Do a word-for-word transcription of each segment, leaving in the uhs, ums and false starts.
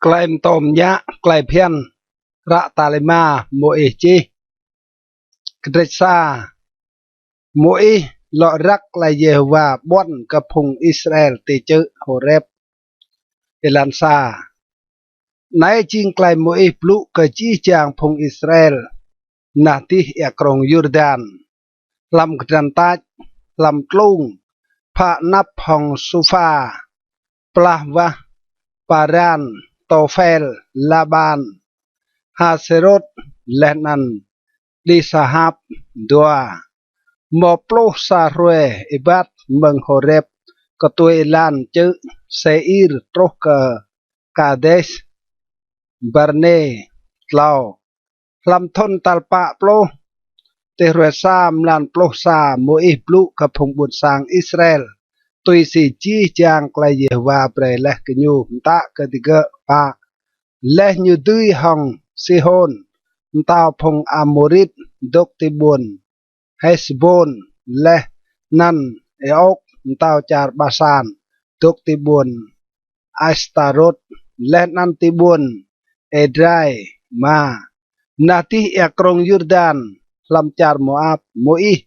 Klei mtô mñă klei bhiăn hră tal êma Môis čih. Kdrêč sa. Môis lŏ răk klei Yêhôwa ƀuăn kơ phung Israel ti čư̆ Hôrep. Êlan sa. Anei jing klei Môis blŭ kơ jih jang phung Israel nah dih êa krông Yurdan, hlăm kdrăn tač, hlăm tlung, phă anăp hŏng Sufa, plah wah Paran, Tôphel, Laban, Hasêrôt, leh anăn Disahap. Dua. Mâo pluh sa hruê êbat mơ̆ng Hôrep ktuê êlan čư̆ Sêir truh kơ Kades Barnê. Tlâo. Hlăm thŭn tal pă pluh, ti hruê sa mlan pluh sa, Môis blŭ kơ phung ƀuôn sang Israel tui si jih jang klei Yêhôwa brei leh kơ ñu mtă kơ digơ̆. Pă. Leh ñu dưi hŏng Sihôn, mtao phung Amôrit, dôk ti ƀuôn Hêsbôn, leh anăn Êôk, mtao čar Basan, dôk ti ƀuôn Astarôt, leh anăn ti ƀuôn Êdrai. Êma. Nah dih êa krông Yurdan, hlăm čar Môap, Môis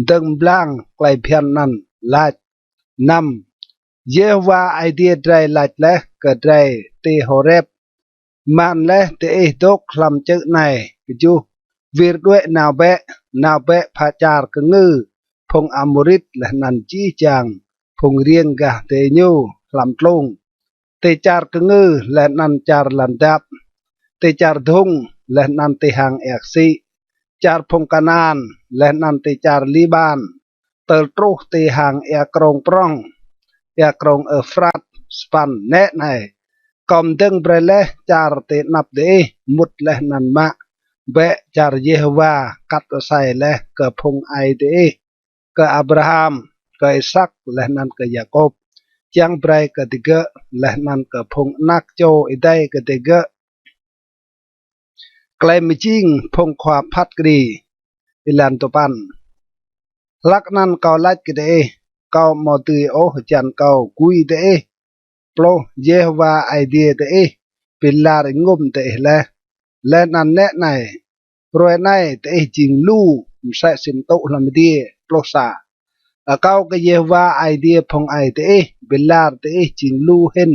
dơ̆ng mblang klei bhiăn anăn, lač. Năm. Yêhôwa Aê Diê drei lač leh kơ drei ti Hôrep: Man leh diih dôk hlăm čư̆ anei. Kjuh. Wir đuĕ nao bĕ, nao bĕ phă čar kngư phung Amôrit leh anăn jih jang phung riêng gah diñu hlăm tlung, ti čar kngư leh anăn čar lăn dap, ti čar dhŭng leh anăn ti hang êa ksĭ, čar phung Kanaan leh anăn ti čar Liƀan, tơl truh ti hang êa krông prŏng, êa krông Êuphrat. Sa păn. Nĕ anei, kâo mdơ̆ng brei leh čar ti anăp diih, mŭt leh anăn mă bĕ čar Yêhôwa kat asei leh kơ phung aê diih, kơ Abraham, kơ Isak, leh anăn kơ Yakôp, čiăng brei kơ digơ̆ leh anăn kơ phung anak čô êdei kơ digơ̆. Klei mjing phung khua phat kđi. Êlan dua păn. Hlăk anăn kâo lač kơ diih, kâo amâo dưi ôh hjăn kâo gui diih. Pluh. Yêhôwa Aê Diê diih bi lar êngŭm diih leh. Leh anăn nĕ anei, hruê anei diih jing lu msĕ si mtŭ hlăm adiê. Pluh sa. Akâo kơ Yêhôwa Aê Diê phung aê diih bi lar diih jing lu hĭn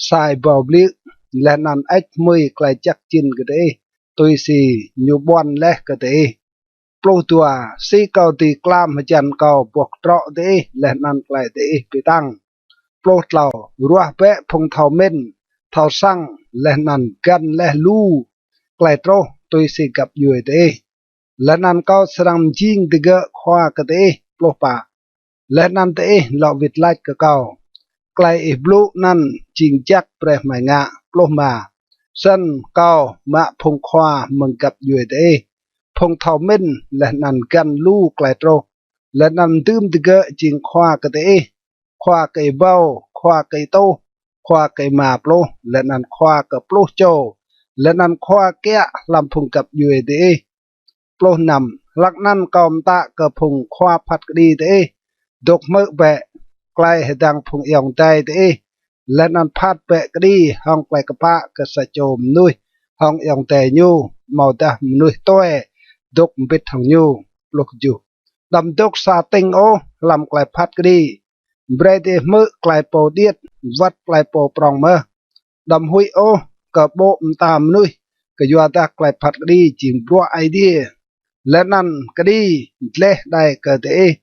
sa êbâo bliư̆, leh anăn hơêč hmưi klei jăk jĭn kơ diih tui si ñu ƀuăn leh kơ diih. Pluh dua. Si kâo dưi klam hjăn kâo boh ktrŏ diih leh anăn klei diih bi tăng? Pluh tlâo. Ruah bĕ phung thâo mĭn, thâo săng, leh anăn găn leh lu klei truh tui si găp djuê diih, leh anăn kâo srăng mjing digơ̆ khua kơ diih. Pluh pă. Leh anăn diih lŏ wĭt lač kơ kâo: Klei ih blŭ anăn jing jăk brei hmei ngă. Pluh êma. Snăn kâo mă phung khua mơ̆ng găp djuê diih, phung thâo mĭn, leh anăn găn lu klei truh, leh anăn mdưm digơ̆ jing khua kơ diih, khua kơ êbâo, khua kơ êtuh, khua kơ êma pluh, leh anăn khua kơ pluh čô, leh anăn khua kiă hlăm phung găp djuê diih. Pluh năm. Hlăk anăn kâo mtă kơ phung khua phat kđi diih: Dôk hmư̆ bĕ klei hdơ̆ng phung ayŏng adei diih, leh anăn phat bĕ kđi hŏng klei kpă kơ sa čô mnuih hŏng ayŏng adei ñu, amâodah mnuih tue dôk mbĭt hŏng ñu. Pluh kjuh. Đăm dôk sa tĭng ôh hlăm klei phat kđi. Brei diih hmư̆ klei pô điêt wăt klei pô prŏng mơh. Đăm huĭ ôh kơ ƀô̆ mta mnuih, kyuadah klei phat kđi jing bruă Aê Diê. Leh anăn kđi dleh đei kơ diih,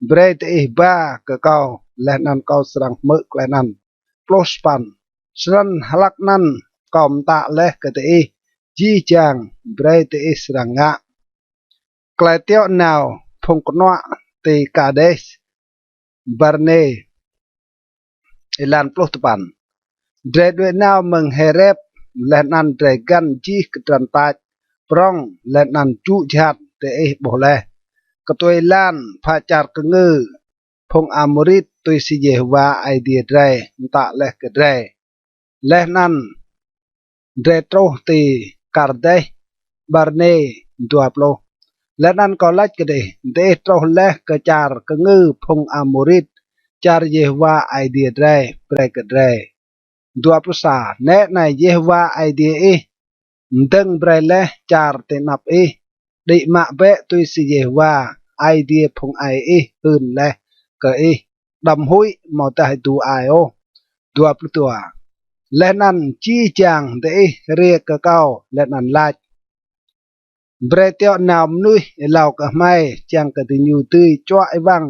brei diih ba kơ kâo, leh anăn kâo srăng hmư̆ klei anăn. Pluh sa păn. Snăn hlăk anăn kâo mtă leh kơ diih jih jang, brei diih srăng ngă. Klei tiŏ nao phung knuă ti Kades Barnê. Êlan pluh dua păn. Drei đuĕ nao mơ̆ng Hêrep, leh anăn drei găn jih kdrăn tač prŏng leh anăn jŭ jhat diih ƀuh leh, ktuê êlan phă čar kngư phung Amôrit tui si Yêhôwa Aê Diê drei mtă leh kơ drei. Leh anăn drei truh ti Kades Barnê. Dua pluh. Leh anăn kâo lač kơ diih: Diih truh leh kơ čar kngư phung Amôrit, čar Yêhôwa Aê Diê drei brei kơ drei. Dua pluh sa. Nĕ anei, Yêhôwa Aê Diê ih mdơ̆ng brei leh čar ti anăp ih. Đĭ mă bĕ tui si Yêhôwa Aê Diê phung aê ih hưn leh kơ ih, đăm huĭ amâodah êdu ai ôh. Dua pluh dua. Leh anăn jih jang diih hriê kơ kâo leh anăn lač: Brei tiŏ nao mnuih êlâo kơ hmei, čiăng kơ diñu dưi čuă êwăng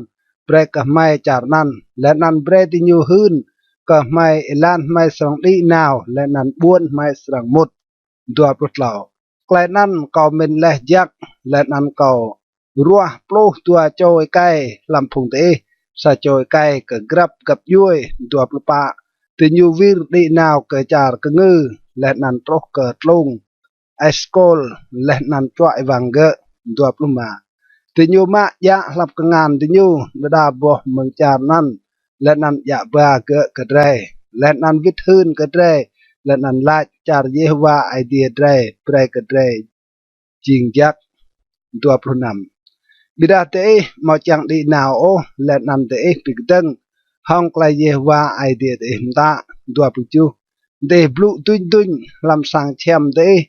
brei kơ hmei čar anăn, leh anăn brei diñu hưn kơ hmei êlan hmei srăng đĭ nao, leh anăn ƀuôn hmei srăng mŭt. Dua pluh tlâo. Klei anăn kâo mĭn leh jăk, leh anăn kâo ruah pluh dua čô êkei hlăm phung diih, sa čô êkei kơ grăp găp djuê. Dua pluh pă. Diñu wir đĭ nao kơ čar kngư, leh anăn truh kơ tlung Eskol, leh anăn čuă êwăng gơ̆. Dua pluh êma. Diñu mă djă hlăm kngan diñu đa đa boh mơ̆ng čar anăn, leh anăn djă ba gơ̆ kơ drei, leh anăn wĭt hưn kơ drei, leh anăn lač: Čar Yêhôwa Aê Diê drei brei kơ drei jing jăk. Dua pluh năm. Ƀiădah diih amâo čiăng đĭ nao ôh, leh anăn diih bi kdơ̆ng hŏng klei Yêhôwa Aê Diê diih mtă. Dua pluh kjuh. Diih blŭ duñ duñ hlăm sang čhiăm diih,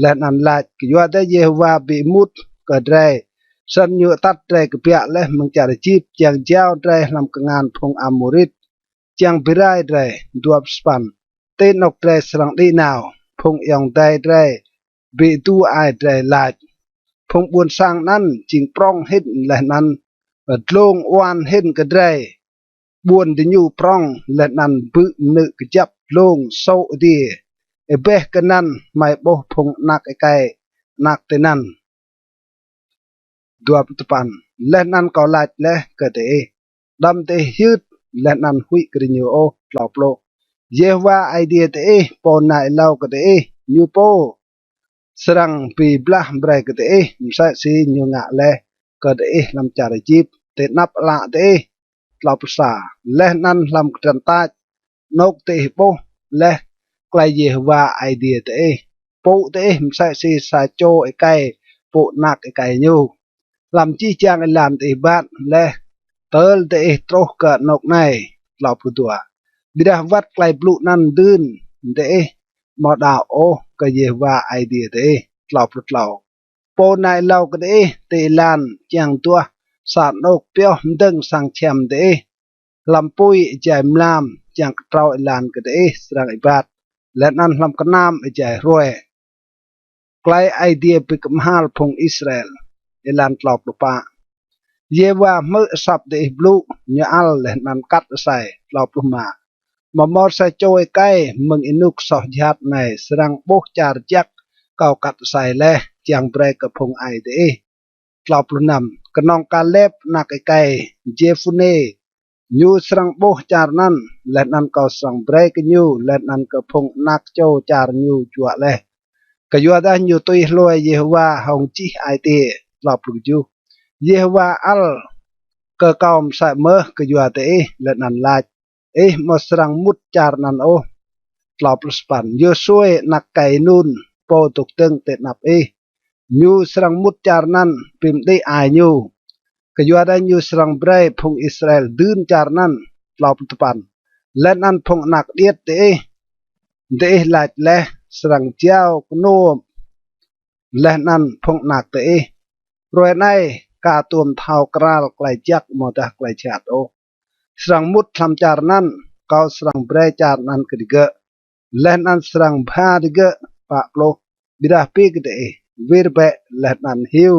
leh anăn lač: Kyuadah Yêhôwa bi êmut kơ drei, snăn ñu atăt drei kbiă leh mơ̆ng čar Êjip, čiăng jao drei hlăm kngan phung Amôrit, čiăng bi rai drei. Dua pluh sa păn. Ti anôk drei srăng đĭ nao? Phung ayŏng adei drei bi êdu ai drei lač: Phung ƀuôn sang anăn jing prŏng hĭn, leh anăn dlông uan hĭn kơ drei. Ƀuôn diñu prŏng, leh anăn bư̆ mnư̆ kjăp dlông sô̆ adiê. Êbeh kơ anăn hmei ƀuh phung anak êkei anak tinăn. Dua pluh dua păn. Leh anăn kâo lač leh kơ diih: Đăm diih hyưt leh anăn huĭ kơ diñu ôh. Tlâo pluh. Yêhôwa Aê Diê diih, pô nao êlâo kơ diih, ñu pô srăng bi blah brei kơ diih, msĕ si ñu ngă leh kơ diih hlăm čar Êjip, ti anăp ală diih. Tlâo pluh sa. Leh anăn hlăm kdrăn tač, anôk diih ƀuh leh klei Yêhôwa Aê Diê diih, pŭ diih msĕ si sa čô êkei pŭ anak êkei ñu. Hlăm jih jang êlan diih êbat leh tơl diih truh kơ anôk anei. Tlâo pluh dua. Ƀiădah wăt klei blŭ anăn dưn, diih amâo đăo ôh kơ Yêhôwa Aê Diê diih. Tlâo pluh tlâo. Pô nao êlâo kơ diih ti êlan čiăng duah sa anôk pioh mdơ̆ng sang čhiăm diih, hlăm pui êjai mlam čiăng ktrâo êlan kơ diih srăng êbat, leh anăn hlăm knam êjai hruê. Klei Aê Diê bi kmhal phung Israel. Êlan tlâo pluh pă. Yêhôwa hmư̆ asăp diih blŭ, ñu ăl leh anăn kat asei. Tlâo pluh êma. Amâo mâo sa čô êkei mơ̆ng ênuk soh jhat anei srăng ƀuh čar jăk kâo kat asei leh čiăng brei kơ phung aê diih. Tlâo pluh năm. Knŏng Kalep anak êkei Jêphunê, ñu srăng ƀuh čar anăn, leh anăn kâo srăng brei kơ ñu leh anăn kơ phung anak čô čar ñu juă leh, kyuadah ñu tui hlue Yêhôwa hŏng jih ai tiê. Tlâo pluh kjuh. Yêhôwa ăl kơ kâo msĕ mơh kyua diih, leh anăn lač: Ih amâo srăng mŭt čar anăn ôh. Tlâo pluh sa păn. Yôsuê anak êkei Nun, pô dôk dơ̆ng ti anăp ih, ñu srăng mŭt čar anăn bi mđĭ ai ñu, kyuadah ñu srăng brei phung Israel dưn čar anăn. Tlâo pluh dua păn. Leh anăn phung anak điêt diih, diih lač leh srăng jao knô leh anăn phung anak diih. Hruê anei ka tuôm thâo kral klei jăk amâodah klei jhat ôh, srăng mŭt hlăm čar anăn kâo srăng brei čar anăn kơ digơ̆, leh anăn srăng bha digơ̆. Pă pluh. Ƀiădah bi kơ diih, wir bĕ leh anăn hiu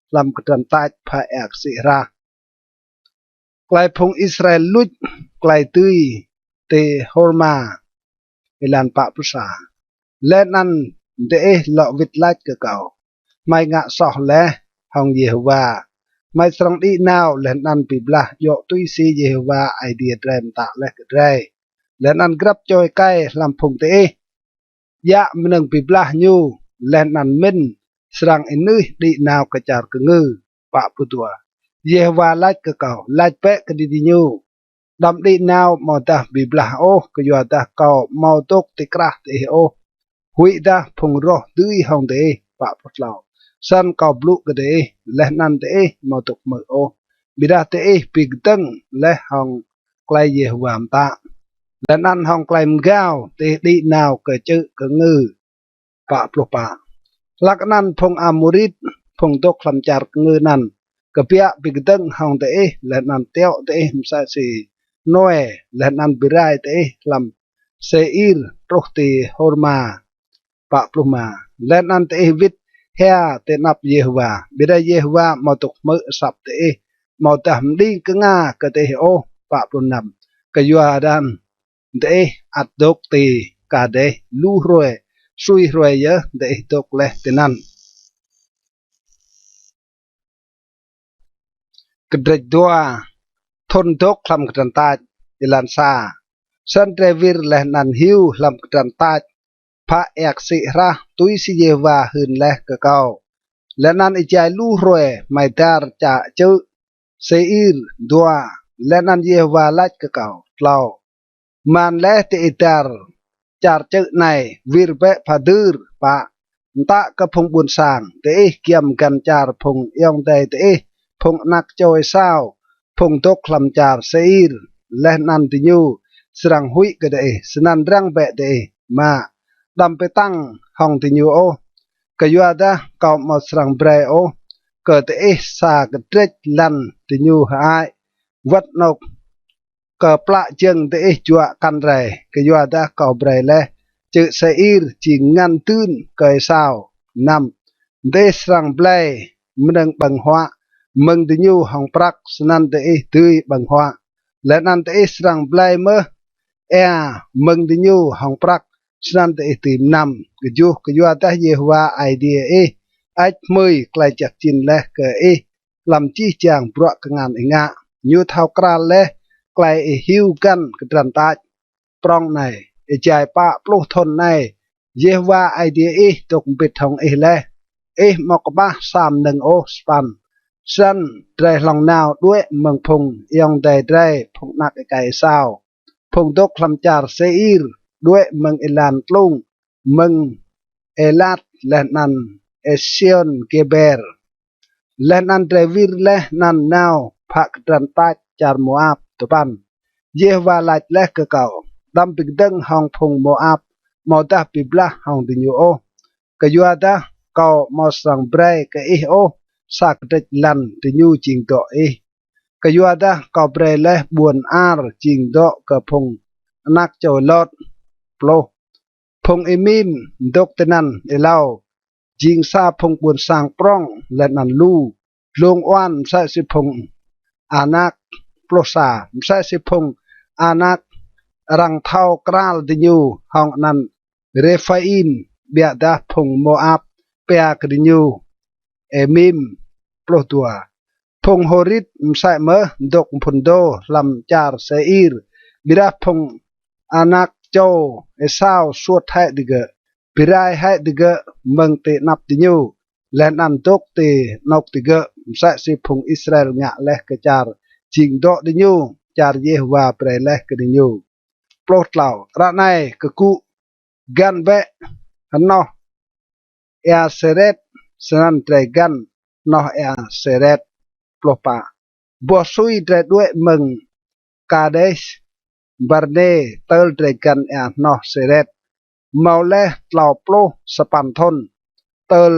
hlăm kdrăn tač phă êa ksĭ hrah. Klei phung Israel luč klei dưi ti Horma. Êlan pă pluh sa. Leh anăn diih lŏ wĭt lač kơ kâo: Hmei ngă soh leh hŏng Yêhôwa. Hmei srăng đĭ nao leh anăn bi blah djŏ tui si Yêhôwa Aê Diê drei mtă leh kơ drei. Leh anăn grăp čô êkei hlăm phung diih djă mnơ̆ng bi blah ñu, leh anăn mĭn srăng ênưih đĭ nao kơ čar kngư. Pă pluh dua. Yêhôwa lač kơ kâo: Lač bĕ kơ diñu: Đăm đĭ nao amâodah bi blah ôh, kyuadah kâo amâo dôk ti krah diih ôh, huĭdah phung roh dưi hŏng diih. Pă pluh tlâo. Snăn kâo blŭ kơ diih, leh anăn diih amâo dôk hmư̆ ôh, ƀiădah diih bi kdơ̆ng leh hŏng klei Yêhôwa mtă. leh anăn hŏng klei mgao diih đĭ nao kơ čư̆ kngư. Pă pluh pă. Hlăk anăn phung Amôrit, phung dôk hlăm čar kngư anăn, kbiă bi kdơ̆ng hŏng diih leh anăn tiŏ diih msĕ si nue, leh anăn bi rai diih hlăm Sêir truh ti Hôrma. Pă pluh êma. Leh anăn diih wĭt hia ti anăp Yêhôwa, ƀiădah Yêhôwa amâo dôk hmư̆ asăp diih, amâodah mđing knga kơ diih ôh. Pă pluh năm. Kyuadah diih ăt dôk ti Kadês lu hruê, sui hruê yơh diih dôk leh tinăn. Kdrêč dua. Thŭn dôk hlăm kdrăn tač. Êlan sa. Snăn drei wir leh anăn hiu hlăm kdrăn tač phă êa ksĭ hrah tui si Yêhôwa hưn leh kơ kâo, leh anăn êjai lu hruê hmei dar čă čư̆ Sêir. Dua. Leh anăn Yêhôwa lač kơ kâo. Tlâo. Man leh diih dar čar čư̆ anei, wir bĕ phă dưr. Pă. Mtă kơ phung ƀuôn sang diih giăm găn čar phung ayŏng adei diih, phung anak čô Êsao, phung dôk hlăm čar Sêir, leh anăn diñu srăng huĭ kơ diih, snăn răng bĕ diih. Êma. Đăm bi tăng hŏng diñu ôh, kyuadah kâo amâo srăng brei ôh kơ diih sa kdrêč lăn diñu hơăi, wăt anôk kơ plă jơ̆ng diih juă kăn rei, kyuadah kâo brei leh čư̆ Sêir jing ngăn dưn kơ Êsao. Năm. Diih srăng blei mnơ̆ng ƀơ̆ng huă mơ̆ng diñu hŏng prăk, snăn diih dưi ƀơ̆ng huă, leh anăn diih srăng blei mơh êa mơ̆ng diñu hŏng prăk, snăn diih dưi mnăm. Kjuh. Kyuadah Yêhôwa Aê Diê ih hơêč hmưi klei jăk jĭn leh kơ ih hlăm jih jang bruă kngan ih ngă. Ñu thâo kral leh klei ih hiu găn kdrăn tač prŏng anei. Êjai pă pluh thŭn anei, Yêhôwa Aê Diê ih dôk mbĭt hŏng ih leh, ih amâo kƀah sa mnơ̆ng ôh. Sa păn. Snăn drei hlŏng nao đuĕ mơ̆ng phung ayŏng adei drei, phung anak êkei Êsao, phung dôk hlăm čar Sêir, đuĕ mơ̆ng êlan tlung mơ̆ng Êlat leh anăn Êsion Gêber, leh anăn drei wir leh anăn nao phă kdrăn tač čar Môap. Dua păn. Yêhôwa lač leh kơ kâo, đăm bi kdơ̆ng hŏng phung Môap, amâodah bi blah hŏng diñu ôh, kyuadah kâo amâo srăng brei kơ ih ôh sa kdrêč lăn diñu jing dŏ ih, kyuadah kâo brei leh ƀuôn Ar jing dŏ kơ phung anak čô Lot. Pluh. Phung Êmim dôk tinăn êlâo, jing sa phung ƀuôn sang prŏng leh anăn lu, dlông uan msĕ si phung Anak. Pluh sa. Msĕ si phung Anak arăng thâo kral diñu hŏng anăn Rêphaim, ƀiădah phung Môap pia kơ diñu Êmim. Pluh dua. Phung Hôrit msĕ mơh dôk mphŭn dô hlăm čar Sêir, ƀiădah phung anak čô Êsao suôt hĕ digơ̆, bi rai hĕ digơ̆ mơ̆ng ti anăp diñu, leh anăn dôk ti anôk digơ̆, msĕ si phung Israel ngă leh kơ čar jing dŏ diñu, čar Yêhôwa brei leh kơ diñu. Pluh tlâo. Ară anei kgŭ găn bĕ hnoh êa Sêret. Snăn drei găn hnoh êa Sêret. Pluh pă. Boh sui drei đuĕ mơ̆ng Kadês Barnê tơl drei găn êa hnoh Sêret, mâo leh tlâo pluh sa păn thŭn. Tơl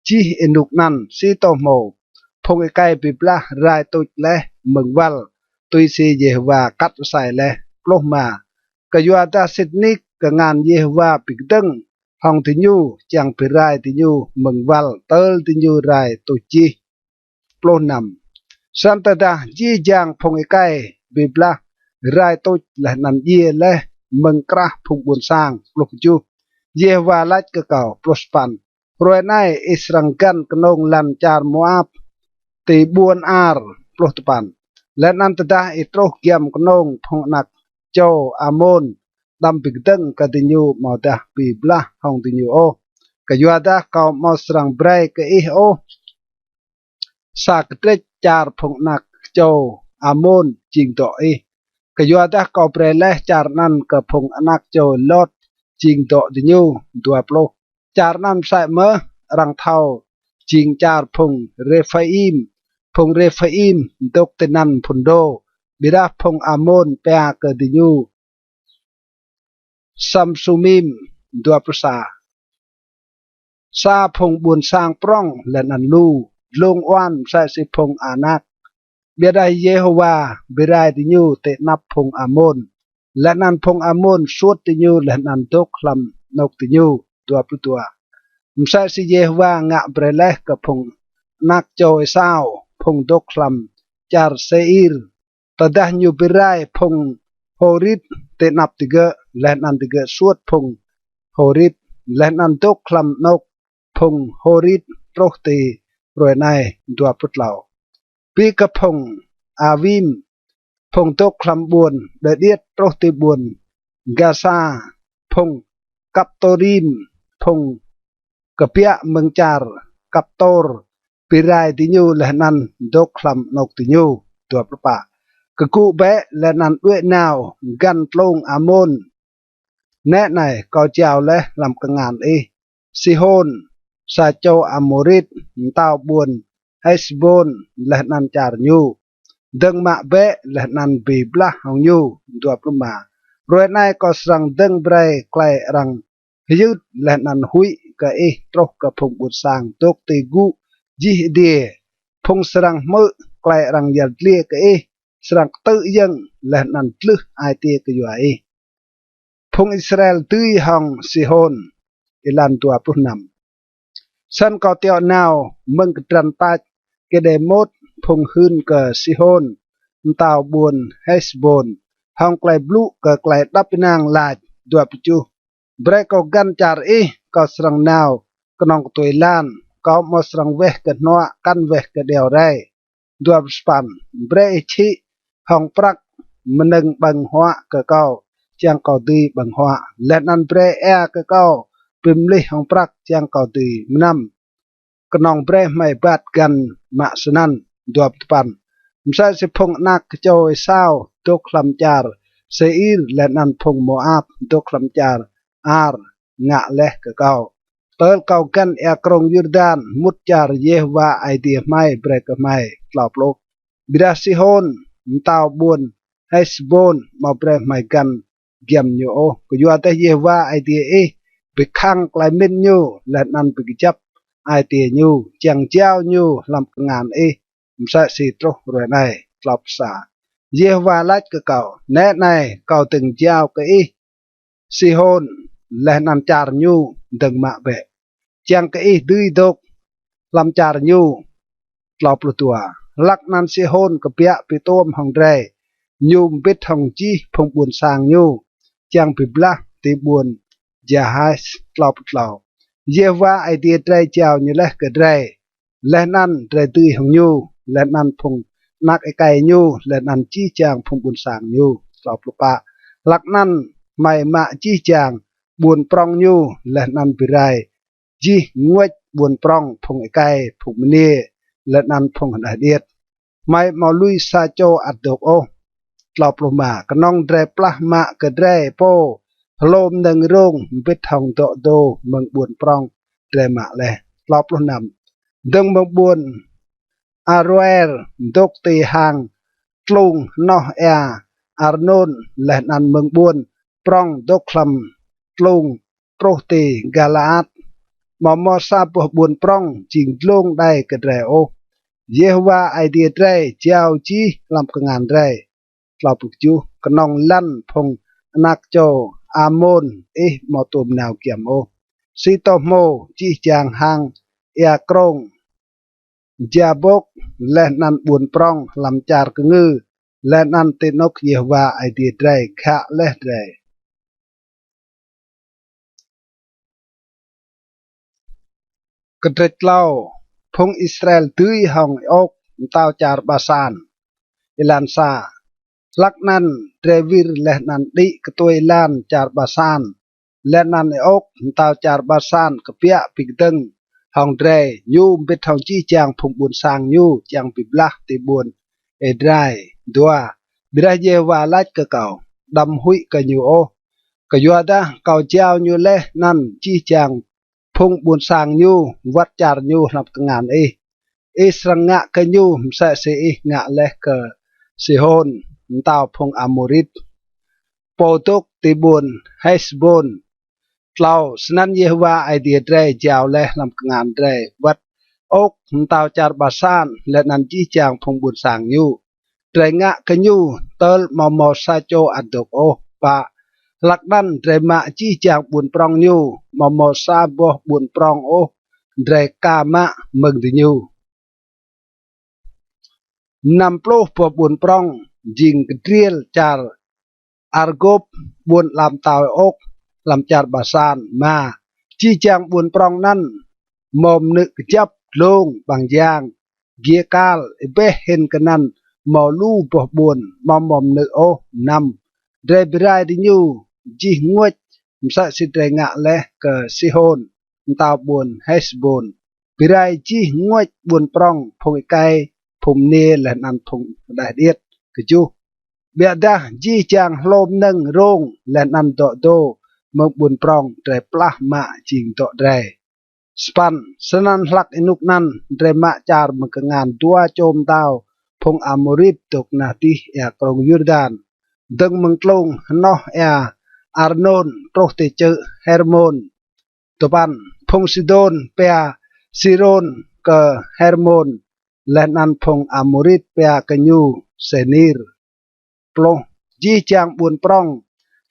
jih ênuk anăn, si tô hmô, phung êkei bi blah rai tuč leh mơ̆ng wăl, tui si Yêhôwa kat asei leh. Pluh êma. Kyuadah sĭt nik kngan Yêhôwa bi kdơ̆ng hŏng diñu, čiăng bi rai diñu mơ̆ng wăl tơl diñu rai tuč jih. Pluh năm. Snăn tơdah jih jang phung êkei bi blah rai tuč leh anăn djiê leh mơ̆ng krah phung ƀuôn sang. Pluh kjuh. Yêhôwa lač kơ kâo. Pluh sa păn. Hruê anei ih srăng găn knông lăn čar Môap ti ƀuôn Ar. Pluh dua păn. Leh anăn tơdah ih truh giăm knông, phung anak čô Amôn, đăm bi kdơ̆ng kơ diñu amâodah bi blah hŏng diñu ôh, kyuadah kâo amâo srăng brei kơ ih ôh sa kdrêč čar phung anak čô Amôn jing dŏ ih, kyuadah kâo brei leh čar anăn kơ phung anak čô Lot jing dŏ diñu. Dua pluh. Čar anăn msĕ mơh arăng thâo jing čar phung Rêphaim. Phung Rêphaim dôk tinăn mphŭn dô, ƀiădah phung Amôn pia kơ diñu Samsumim. Dua pluh sa. Sa phung ƀuôn sang prŏng leh anăn lu, dlông uan msĕ si phung Anak. Ƀiădah Yêhôwa bi rai diñu ti anăp phung Amôn, leh anăn phung Amôn suôt diñu leh anăn dôk hlăm anôk diñu. Dua pluh dua. Msĕ si Yêhôwa ngă brei leh kơ phung anak čô Êsâo, phung dôk hlăm čar Sêir, tơdah ñu bi rai phung Hôrit ti anăp digơ̆, leh anăn digơ̆ suôt phung Hôrit, leh anăn dôk hlăm anôk phung Hôrit truh ti hruê anei. Dua pluh tlâo. Bi kơ phung Awim, phung dôk hlăm ƀuôn đơ điêt truh ti ƀuôn Gasa, phung Kaptôrim, phung kbiă mơ̆ng čar Kaptôr, bi rai diñu leh anăn dôk hlăm anôk diñu. Dua pluh pă. Kgŭ bĕ leh anăn đuĕ nao găn tlông Amôn. Nĕ anei, kâo jao leh hlăm kngan ih Sihôn, sa čô Amôrit, mtao ƀuôn Hêsbôn leh anăn čar ñu. Dơ̆ng mă bĕ leh anăn bi blah hŏng ñu. Dua pluh êma. Hruê anei kâo srăng dơ̆ng brei klei arăng hyưt leh anăn huĭ kơ ih truh kơ phung ƀuôn sang dôk ti gŭ jih adiê. Phung srăng hmư̆ klei arăng yăl dliê kơ ih srăng ktư̆ yơ̆ng leh anăn dlưh ai tiê kyua ih. Phung Israel dưi hŏng Sihôn. Êlan dua pluh năm. Snăn kâo tiŏ nao mơ̆ng kdrăn tač Kêđêmôt phung hưn kơ Sihôn, mtao ƀuôn Hêsbôn, hŏng klei blŭ kơ klei êđăp ênang lač. Dua pluh kjuh. Brei kâo găn čar ih, kâo srăng nao knŏng ktuê êlan, kâo amâo srăng weh kơ hnuă, kăn weh kơ điâo rei. Dua pluh sa păn. Brei ih čhĭ hŏng prăk mnơ̆ng ƀơ̆ng huă kơ kâo, čiăng kâo dưi ƀơ̆ng huă, leh anăn brei êa kơ kâo bi mlih hŏng prăk, čiăng kâo dưi mnăm. Knŏng brei hmei êbat găn mă snăn. Dua pluh dua păn. Msĕ si phung anak čô Êsâo dôk hlăm čar Sêir, leh anăn phung Môap dôk hlăm čar Ar ngă leh kơ kâo, tơl kâo găn êa krông Yurdan, mŭt čar Yêhôwa Aê Diê hmei brei kơ hmei. Tlâo pluh. Ƀiădah Sihôn, mtao ƀuôn Hêsbôn, amâo brei hmei găn giăm ñu ôh, kyuadah Yêhôwa Aê Diê ih bi khăng klei mĭn ñu, leh anăn bi kjăp ai tiê ñu, čiăng jao ñu hlăm kngan ih, msĕ si truh hruê anei. Tlâo pluh sa. Yêhôwa lač kơ kâo: Nĕ anei, kâo dơ̆ng jao kơ ih Sihôn leh anăn čar ñu. Dơ̆ng mă bĕ, čiăng kơ ih dưi dôk hlăm čar ñu. Tlâo pluh dua. Hlăk anăn Sihôn kbiă bi tuôm hŏng drei, ñu mbĭt hŏng jih phung ƀuôn sang ñu, čiăng bi blah ti ƀuôn Jahas. Tlâo pluh tlâo. Yêhôwa Aê Diê drei jao ñu leh kơ drei, leh anăn drei dưi hŏng ñu, leh anăn phung anak êkei ñu, leh anăn jih jang phung ƀuôn sang ñu. Tlâo pluh pă. Hlăk anăn hmei mă jih jang ƀuôn prŏng ñu, leh anăn bi rai jih nguêč ƀuôn prŏng, phung êkei, phung mniê, leh anăn phung hđeh điêt. Hmei amâo lui sa čô ăt dôk ôh. Tlâo pluh êma. Knŏng drei plah mă kơ drei pô hlô mnơ̆ng rông mbĭt hŏng dŏ dô mơ̆ng ƀuôn prŏng drei mă leh. Tlâo pluh năm. Dơ̆ng mơ̆ng ƀuôn Aroer dôk ti hang tlung hnoh êa Arnôn, leh anăn mơ̆ng ƀuôn prŏng dôk hlăm tlung truh ti Galaat, amâo mâo sa boh ƀuôn prŏng jing dlông đei kơ drei ôh. Yêhôwa Aê Diê drei jao jih hlăm kngan drei. Tlâo pluh kjuh. Knŏng lăn phung anak čô Amôn ih amâo tuôm nao giăm ôh. Si tô hmô, jih jang hang êa krông Jabôk, leh anăn ƀuôn prŏng hlăm čar kngư, leh anăn ti anôk Yêhôwa Aê Diê drei ghă leh drei. Kdrêč tlâo. Phung Israel dưi hŏng Êôk, mtao čar Basan. Êlan sa. Hlăk anăn drei wir leh anăn đĭ ktuê êlan čar Basan, leh anăn Êôk, mtao čar Basan kbiă bi kdơ̆ng hŏng drei, ñu mbĭt hŏng jih jang phung ƀuôn sang ñu, čiăng bi blah ti ƀuôn Êdrai. Dua. Ƀiădah Yêhôwa lač kơ kâo: Đăm huĭ kơ ñu ôh, kyuadah kâo jao ñu leh anăn jih jang phung ƀuôn sang ñu, wăt čar ñu hlăm kngan ih. Ih srăng ngă kơ ñu msĕ si ih ngă leh kơ Sihôn, mtao phung Amôrit. pô dôk ti ƀuôn Hêsbôn. Tlâo. Snăn Yêhôwa Aê Diê drei jao leh hlăm kngan drei wăt ôk mtao čar Basan leh anăn jih jang phung ƀuôn sang ñu. Drei ngă kơ ñu tơl amâo mâo sa čô ăt dôk ôh. Pă. Hlăk anăn drei mă jih jang ƀuôn prŏng ñu, amâo mâo sa boh ƀuôn prŏng ôh drei ka mă mơ̆ng diñu. Năm pluh boh ƀuôn prŏng jing kdriêl čar Argôp, ƀuôn ala mtao êa ôk hlăm čar Basan. Êma. Jih jang ƀuôn prŏng anăn mâo mnư̆ kjăp, dlông, ƀăng jang, giê kal, êbeh hĭn kơ anăn mâo lu boh ƀuôn, amâo mâo mnư̆ ôh. Năm. Drei bi rai diñu jih nguêč msĕ si drei ngă leh kơ Sihôn mtao ƀuôn Hêsbôn. Bi rai jih nguêč ƀuôn prŏng, phung êkei, phung mniê leh anăn phung hđeh điêt. Kjuh. Ƀiădah jih jang hlô mnơ̆ng rông leh anăn dŏ dô mơ̆ng ƀuôn prŏng drei plah mă jing dŏ drei. Sa păn. Snăn hlăk ênuk anăn drei mă čar mơ̆ng kngan dua čô mtao phung Amôrit dôk nah dih êa krông Yurdan, dơ̆ng mơ̆ng tlung hnoh êa Arnôn truh ti čư̆ Hermôn. Dua păn. Phung Sidôn pia Sirôn kơ Hermôn, leh anăn phung Amôrit pia kơ ñu Sênir. Pluh. Jih jang ƀuôn prŏng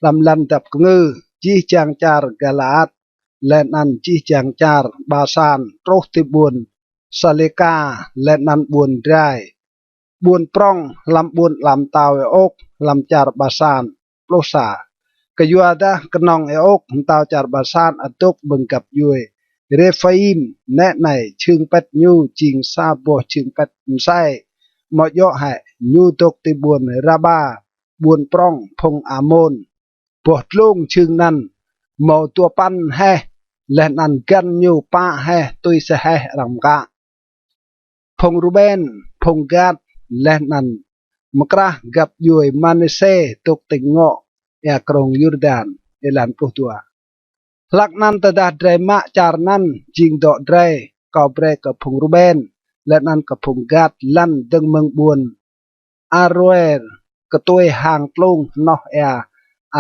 hlăm lăn dap kngư, jih jang čar Galaat, leh anăn jih jang čar Basan, truh ti ƀuôn Salêka, leh anăn ƀuôn drai, ƀuôn prŏng hlăm ƀuôn ala mtao êa ôk hlăm čar Basan. Pluh sa. Kyuadah knŏng êa ôk mtao čar Basan ăt dôk mơ̆ng găp djuê Rêphaim, nĕ anei jhưng pĭt ñu jing sa boh jhưng pĭt msei, amâo djŏ hĕ? Ñu dôk ti ƀuôn Raba, ƀuôn prŏng phung Amôn. Boh dlông jhưng anăn mâo dua păn heh, leh anăn găn ñu pă heh tui si heh arăng mkă. Phung Ruben, phung Gad, leh anăn mkrah găp djuê Manasê dôk tĭng ngŏ êa krông Yurdan. Êlan pluh dua. Hlăk anăn tơdah drei mă čar anăn jing dŏ drei, kâo brei kơ phung Ruben leh anăn kơ phung Gad lăn dơ̆ng mơ̆ng ƀuôn Aroer, ktuê hang tlung hnoh êa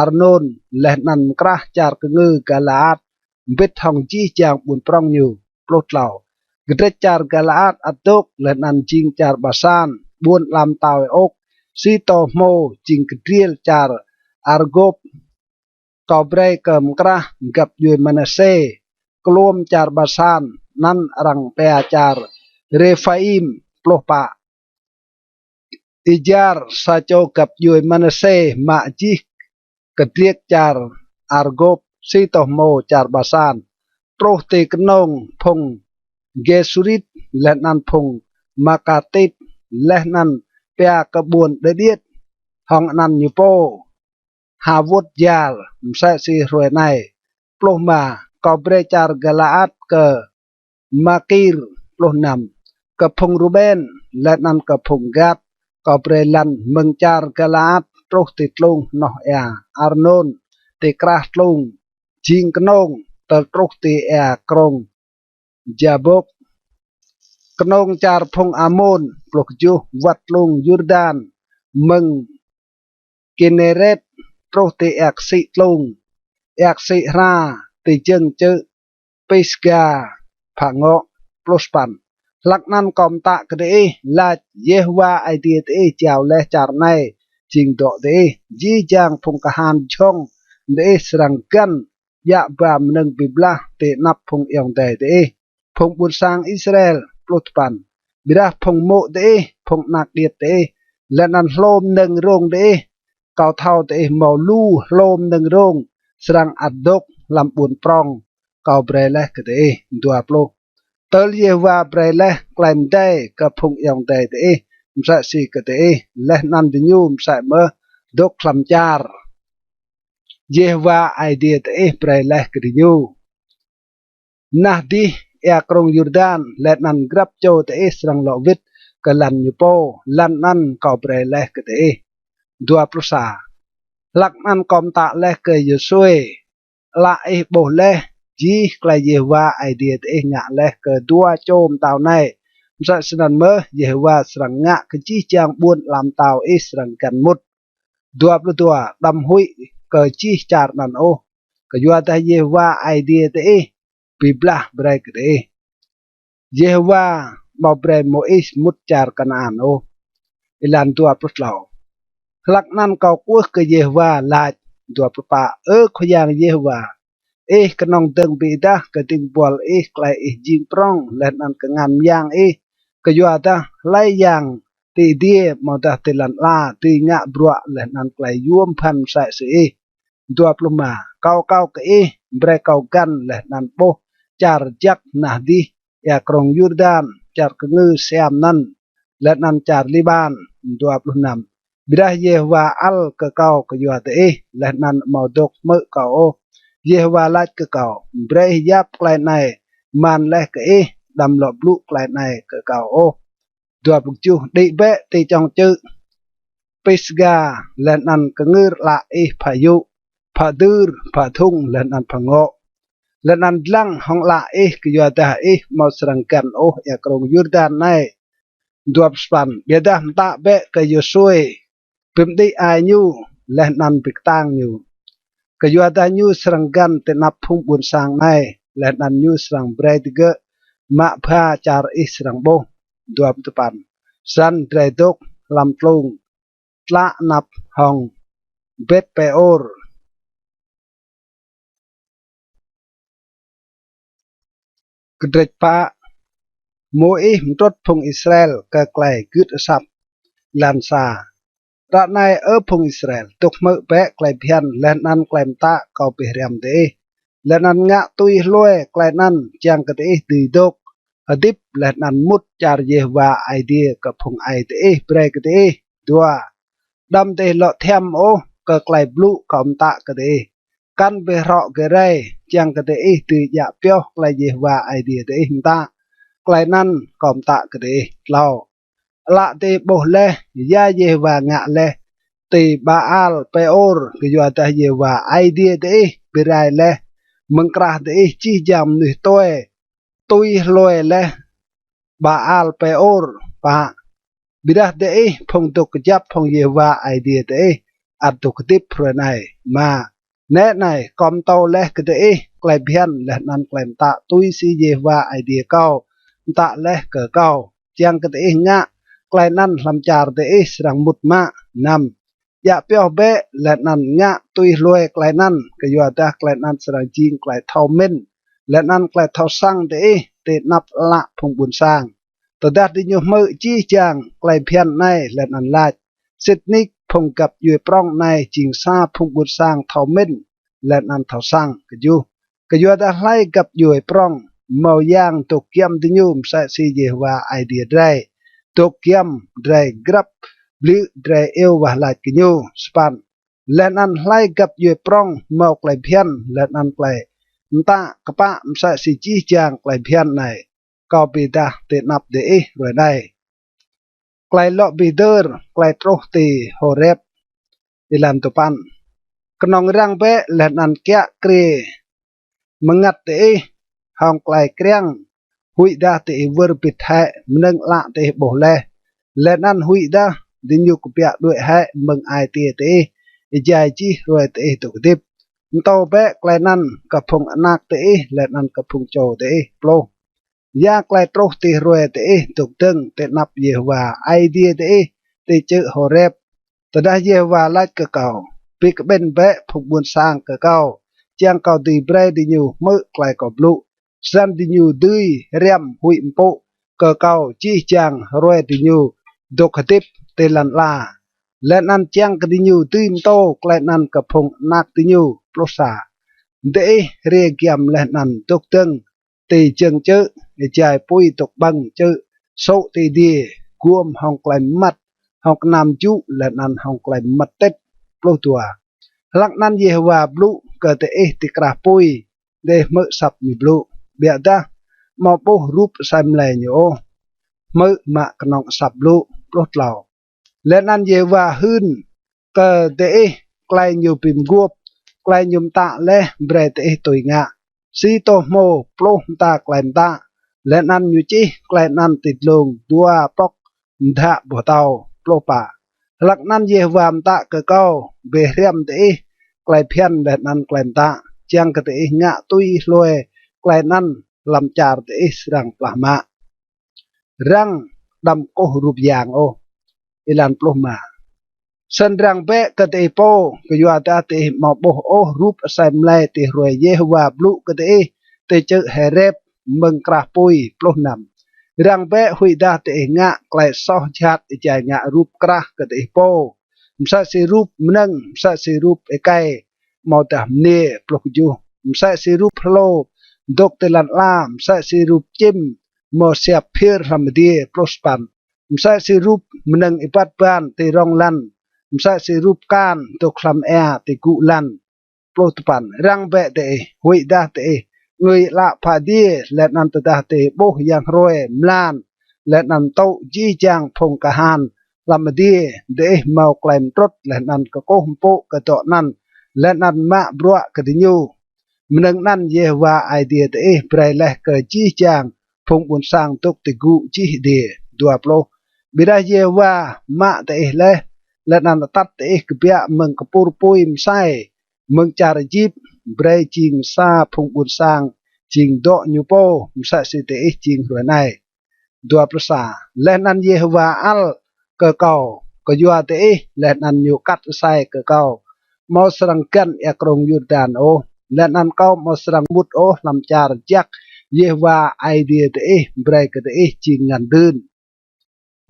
Arnôn, leh anăn mkrah čar kngư Galaat mbĭt hŏng jih jang ƀuôn prŏng ñu. Pluh tlâo. Kdrêč čar Galaat ăt dôk, leh anăn jing čar Basan, ƀuôn ala mtao êa ôk, si tô hmô, jing kdriêl čar Argôp. Kâo brei kơ mkrah găp djuê Manasê kluôm čar Basan, anăn arăng pia čar Rêphaim. Pluh pă. Êjar, sa čô găp djuê Manasê, mă jih kdriêk čar Argôp, si tô hmô čar Basan, truh ti knông phung Gêsurit leh anăn phung Makatit, leh anăn pia kơ ƀuôn đơ điêt hŏng anăn ñu pô Havôt Yar, msĕ si hruê anei. Pluh êma. Kâo brei čar Galaat kơ Makir. Pluh năm. Kơ phung Ruben leh anăn kơ phung Gad kâo brei lăn mơ̆ng čar Galaat truh ti tlung hnoh êa Arnôn, ti krah tlung jing knông, tơl truh ti êa krông Jabôk, knông čar phung Amôn. Pluh kjuh. Wăt tlung Yurdan mơ̆ng Kinêret truh ti êa ksĭ tlung, êa ksĭ hra ti jơ̆ng čư̆ Pisga phă ngŏ. Pluh sa păn. Hlăk anăn kâo mtă kơ diih, lač, Yêhôwa Aê Diê diih jao leh čar anei jing dŏ diih. Jih jang phung kahan jhŏng diih srăng găn djă ba mnơ̆ng bi blah ti anăp phung ayŏng adei diih, phung ƀuôn sang Israel. Pluh dua păn. Ƀiădah phung mô̆ diih, phung anak điêt diih, leh anăn hlô mnơ̆ng rông diih, kâo thâo diih mâo lu hlô mnơ̆ng rông srăng ăt dôk hlăm ƀuôn prŏng kâo brei leh kơ diih. Dua pluh. Tơl Yêhôwa brei leh klei mdei kơ phung ayŏng adei diih msĕ si kơ diih, leh anăn diñu msĕ mơh dôk hlăm čar Yêhôwa Aê Diê diih brei leh kơ diñu. Nah dih êa krông Yurdan, leh anăn grăp čô diih srăng lŏ wĭt kơ lăn ñu pô, lăn anăn kâo brei leh kơ diih. Dua pluh sa. Hlăk anăn kâo mtă leh kơ Yôsuê, ală ih ƀuh leh jih klei Yêhôwa Aê Diê diih ngă leh kơ dua čô mtao anei. Msĕ snăn mơh Yêhôwa srăng ngă kơ jih jang ƀuôn ala mtao ih srăng găn mŭt. Dua pluh dua. Đăm huĭ kơ jih čar anăn ôh, kyuadah Yêhôwa Aê Diê diih bi blah brei kơ diih. Yêhôwa amâo brei Môis mŭt čar Kanaan ôh. Êlan dua pluh tlâo. Hlăk anăn kâo kwưh kơ Yêhôwa lač, dua pluh pă, Ơ Khua Yang Yêhôwa, ih knŏng dơ̆ng bi êdah kơ dĭng buăl ih klei ih jing prŏng leh anăn kngan myang ih, kyuadah hlei yang ti adiê amâodah ti lăn ala dưi ngă bruă leh anăn klei yuôm bhăn msĕ si ih. Dua pluh êma. Kâo akâo kơ ih, brei kâo găn leh anăn ƀuh čar jăk nah dih êa krông Yurdan, čar kngư siam anăn, leh anăn čar Liƀan. Dua pluh năm. Ƀiădah Yêhôwa ăl kơ kâo kyua diih, leh anăn amâo dôk hmư̆ kâo ôh. Yêhôwa lač kơ kâo, Brei ih yap klei anei man leh kơ ih, đăm lŏ blŭ klei anei kơ kâo ôh. Dua pluh kjuh. Đĭ bĕ ti čŏng čư̆ Pisga, leh anăn kngưr ală ih phă yŭ, phă dưr, phă dhŭng, leh anăn phă ngŏ, leh anăn dlăng hŏng ală ih, kyuadah ih amâo srăng găn ôh êa krông Yurdan anei. Dua pluh sa păn. Ƀiădah mtă bĕ kơ Yôsuê, bi mđĭ ai ñu, leh anăn bi ktang ñu, kyuadah ñu srăng găn ti anăp phung ƀuôn sang anei, leh anăn ñu srăng brei digơ̆ mă bha čar ih srăng ƀuh. Dua pluh dua păn. Snăn drei dôk hlăm tlung tlă anăp hŏng Bet-Pêôr. Kdrêč pă. Môis mtrŭt phung Israel kơ klei gưt asăp. Êlan sa. Ară anei, Ơ phung Israel, dôk hmư̆ bĕ klei bhiăn leh anăn klei mtă kâo bi hriăm diih, leh anăn ngă tui hlue klei anăn, čiăng kơ diih dưi dôk hdĭp leh anăn mŭt čar Yêhôwa Aê Diê kơ phung aê diih brei kơ diih. Dua. Đăm diih lŏ thiăm ôh kơ klei blŭ kâo mtă kơ diih. Kăn bi hrŏ gơ̆ rei, čiăng kơ diih dưi djă pioh klei Yêhôwa Aê Diê diih mtă, klei anăn kâo mtă kơ diih. Tlâo. Ală diih ƀuh leh ya Yêhôwa ngă leh ti Baal-Pêôr, kyuadah Yêhôwa Aê Diê diih bi rai leh mơ̆ng krah diih jih jang mnuih tue tui hlue leh Baal-Pêôr. Pă. Ƀiădah diih phung dôk kjăp hŏng Yêhôwa Aê Diê diih ăt dôk hdĭp hruê anei. Êma. Nĕ anei, kâo mtô leh kơ diih klei bhiăn leh anăn klei mtă tui si Yêhôwa Aê Diê kâo mtă leh kơ kâo, čiăng kơ diih ngă klei anăn hlăm čar diih srăng mŭt mă. Năm. Djă pioh bĕ leh anăn ngă tui hlue klei anăn, kyuadah klei anăn srăng jing klei thâo mĭn leh anăn klei thâo săng diih ti anăp ală phung ƀuôn sang. Tơdah diñu hmư̆ jih jang klei bhiăn anei leh anăn lač, Sĭt nik phung găp djuê prŏng anei jing sa phung ƀuôn sang thâo mĭn leh anăn thâo săng. Kjuh. Kyuadah hlei găp djuê prŏng mâo yang dôk giăm diñu msĕ si Yêhôwa Aê Diê drei dôk giăm, drei grăp bliư̆ drei iêu wah lač kơ ñu. Sa păn. Leh anăn hlei găp djuê prŏng mâo klei bhiăn leh anăn klei mtă kpă msĕ si jih jang klei bhiăn anei kâo bi êdah ti anăp diih hruê anei. Klei lŏ bi hdơr klei truh ti Hôrep. Êlan dua păn. Knŏng răng bĕ leh anăn kiă kriê mngăt diih hŏng klei kriăng, huĭdah diih wơr bĭt hĕ mnơ̆ng ală diih ƀuh leh, leh anăn huĭdah diñu kbiă đuĕ hĕ mơ̆ng ai tiê diih êjai jih hruê diih dôk hdĭp. Mtô bĕ klei anăn kơ phung anak diih leh anăn kơ phung čô diih. Pluh. Ya klei truh ti hruê diih dôk dơ̆ng ti anăp Yêhôwa Aê Diê diih ti čư̆ Hôrep, tơdah Yêhôwa lač kơ kâo, Bi kƀĭn bĕ phung ƀuôn sang kơ kâo, čiăng kâo dưi brei diñu hmư̆ klei kâo blŭ, snăn diñu dưi hriăm huĭ mpŭ kơ kâo jih jang hruê diñu dôk hdĭp ti lăn ala, leh anăn čiăng kơ diñu dưi mtô klei anăn kơ phung anak diñu. Pluh sa. Diih hriê giăm leh anăn dôk dơ̆ng ti jơ̆ng čư̆, êjai pui dôk ƀơ̆ng čư̆ sŭ ti adiê, guôm hŏng klei mmăt, hŏng knam jŭ, leh anăn hŏng klei mmăt tĭt. Pluh dua. Hlăk anăn Yêhôwa blŭ kơ diih ti krah pui, diih hmư̆ asăp ñu blŭ, ƀiădah amâo ƀuh rup asei mlei ñu ôh, hmư̆ mă knŏng asăp blŭ. Pluh tlâo. Leh anăn Yêhôwa hưn kơ diih klei ñu bi mguôp, klei ñu mtă leh brei diih tui ngă. Si tô hmô pluh mta klei mtă, leh anăn ñu čih klei anăn ti dlông dua pŏk mdhă boh tâo. Pluh pă. Hlăk anăn Yêhôwa mtă kơ kâo, Bi hriăm diih klei bhiăn leh anăn klei mtă, čiăng kơ diih ngă tui hlue klei anăn hlăm čar diih srăng plah mă. Răng đăm kkuh rup yang ôh. Êlan pluh êma. Snăn răng bĕ kơ diih pô, kyuadah diih amâo ƀuh ôh rup asei mlei ti hruê Yêhôwa blŭ kơ diih ti čư̆ Hôrep mơ̆ng krah pui. Pluh năm. Răng bĕ huĭdah diih ngă klei soh jhat êjai ngă rup krah kơ diih pô, msĕ si rup mnơ̆ng, msĕ si rup êkei amâodah mniê. Pluh kjuh. Msĕ si rup hlô dôk ti lăn ala, msĕ si rup čĭm mâo siap phiơr hlăm adiê. Pluh sa păn. Msĕ si rup mnơ̆ng êbat ban ti rŏng lăn, msĕ si rup kan dôk hlăm êa ti gŭ lăn. Pluh dua păn. Răng bĕ diih, huĭdah diih angưi ală phă adiê, leh anăn tơdah diih ƀuh yang hruê, mlan, leh anăn mtŭ jih jang phung kahan hlăm adiê, diih mâo klei mtrŭt leh anăn kkuh mpŭ kơ dŏ anăn leh anăn mă bruă kơ diñu. Mnơ̆ng anăn Yêhôwa Aê Diê diih brei leh kơ jih jang phung ƀuôn sang dôk ti gŭ jih adiê. Dua pluh. Ƀiădah Yêhôwa mă diih leh, leh anăn atăt diih kbiă mơ̆ng kpur pui msei, mơ̆ng čar Êjip, brei jing sa phung ƀuôn sang jing dŏ ñu pô, msĕ si diih jing hruê anei. Dua pluh sa. Leh anăn Yêhôwa ăl kơ kâo kyua diih, leh anăn ñu kat asei kơ kâo, amâo srăng găn êa krông Yurdan ôh, leh anăn kâo amâo srăng mŭt ôh hlăm čar jăk Yêhôwa Aê Diê diih brei kơ diih jing ngăn dưn.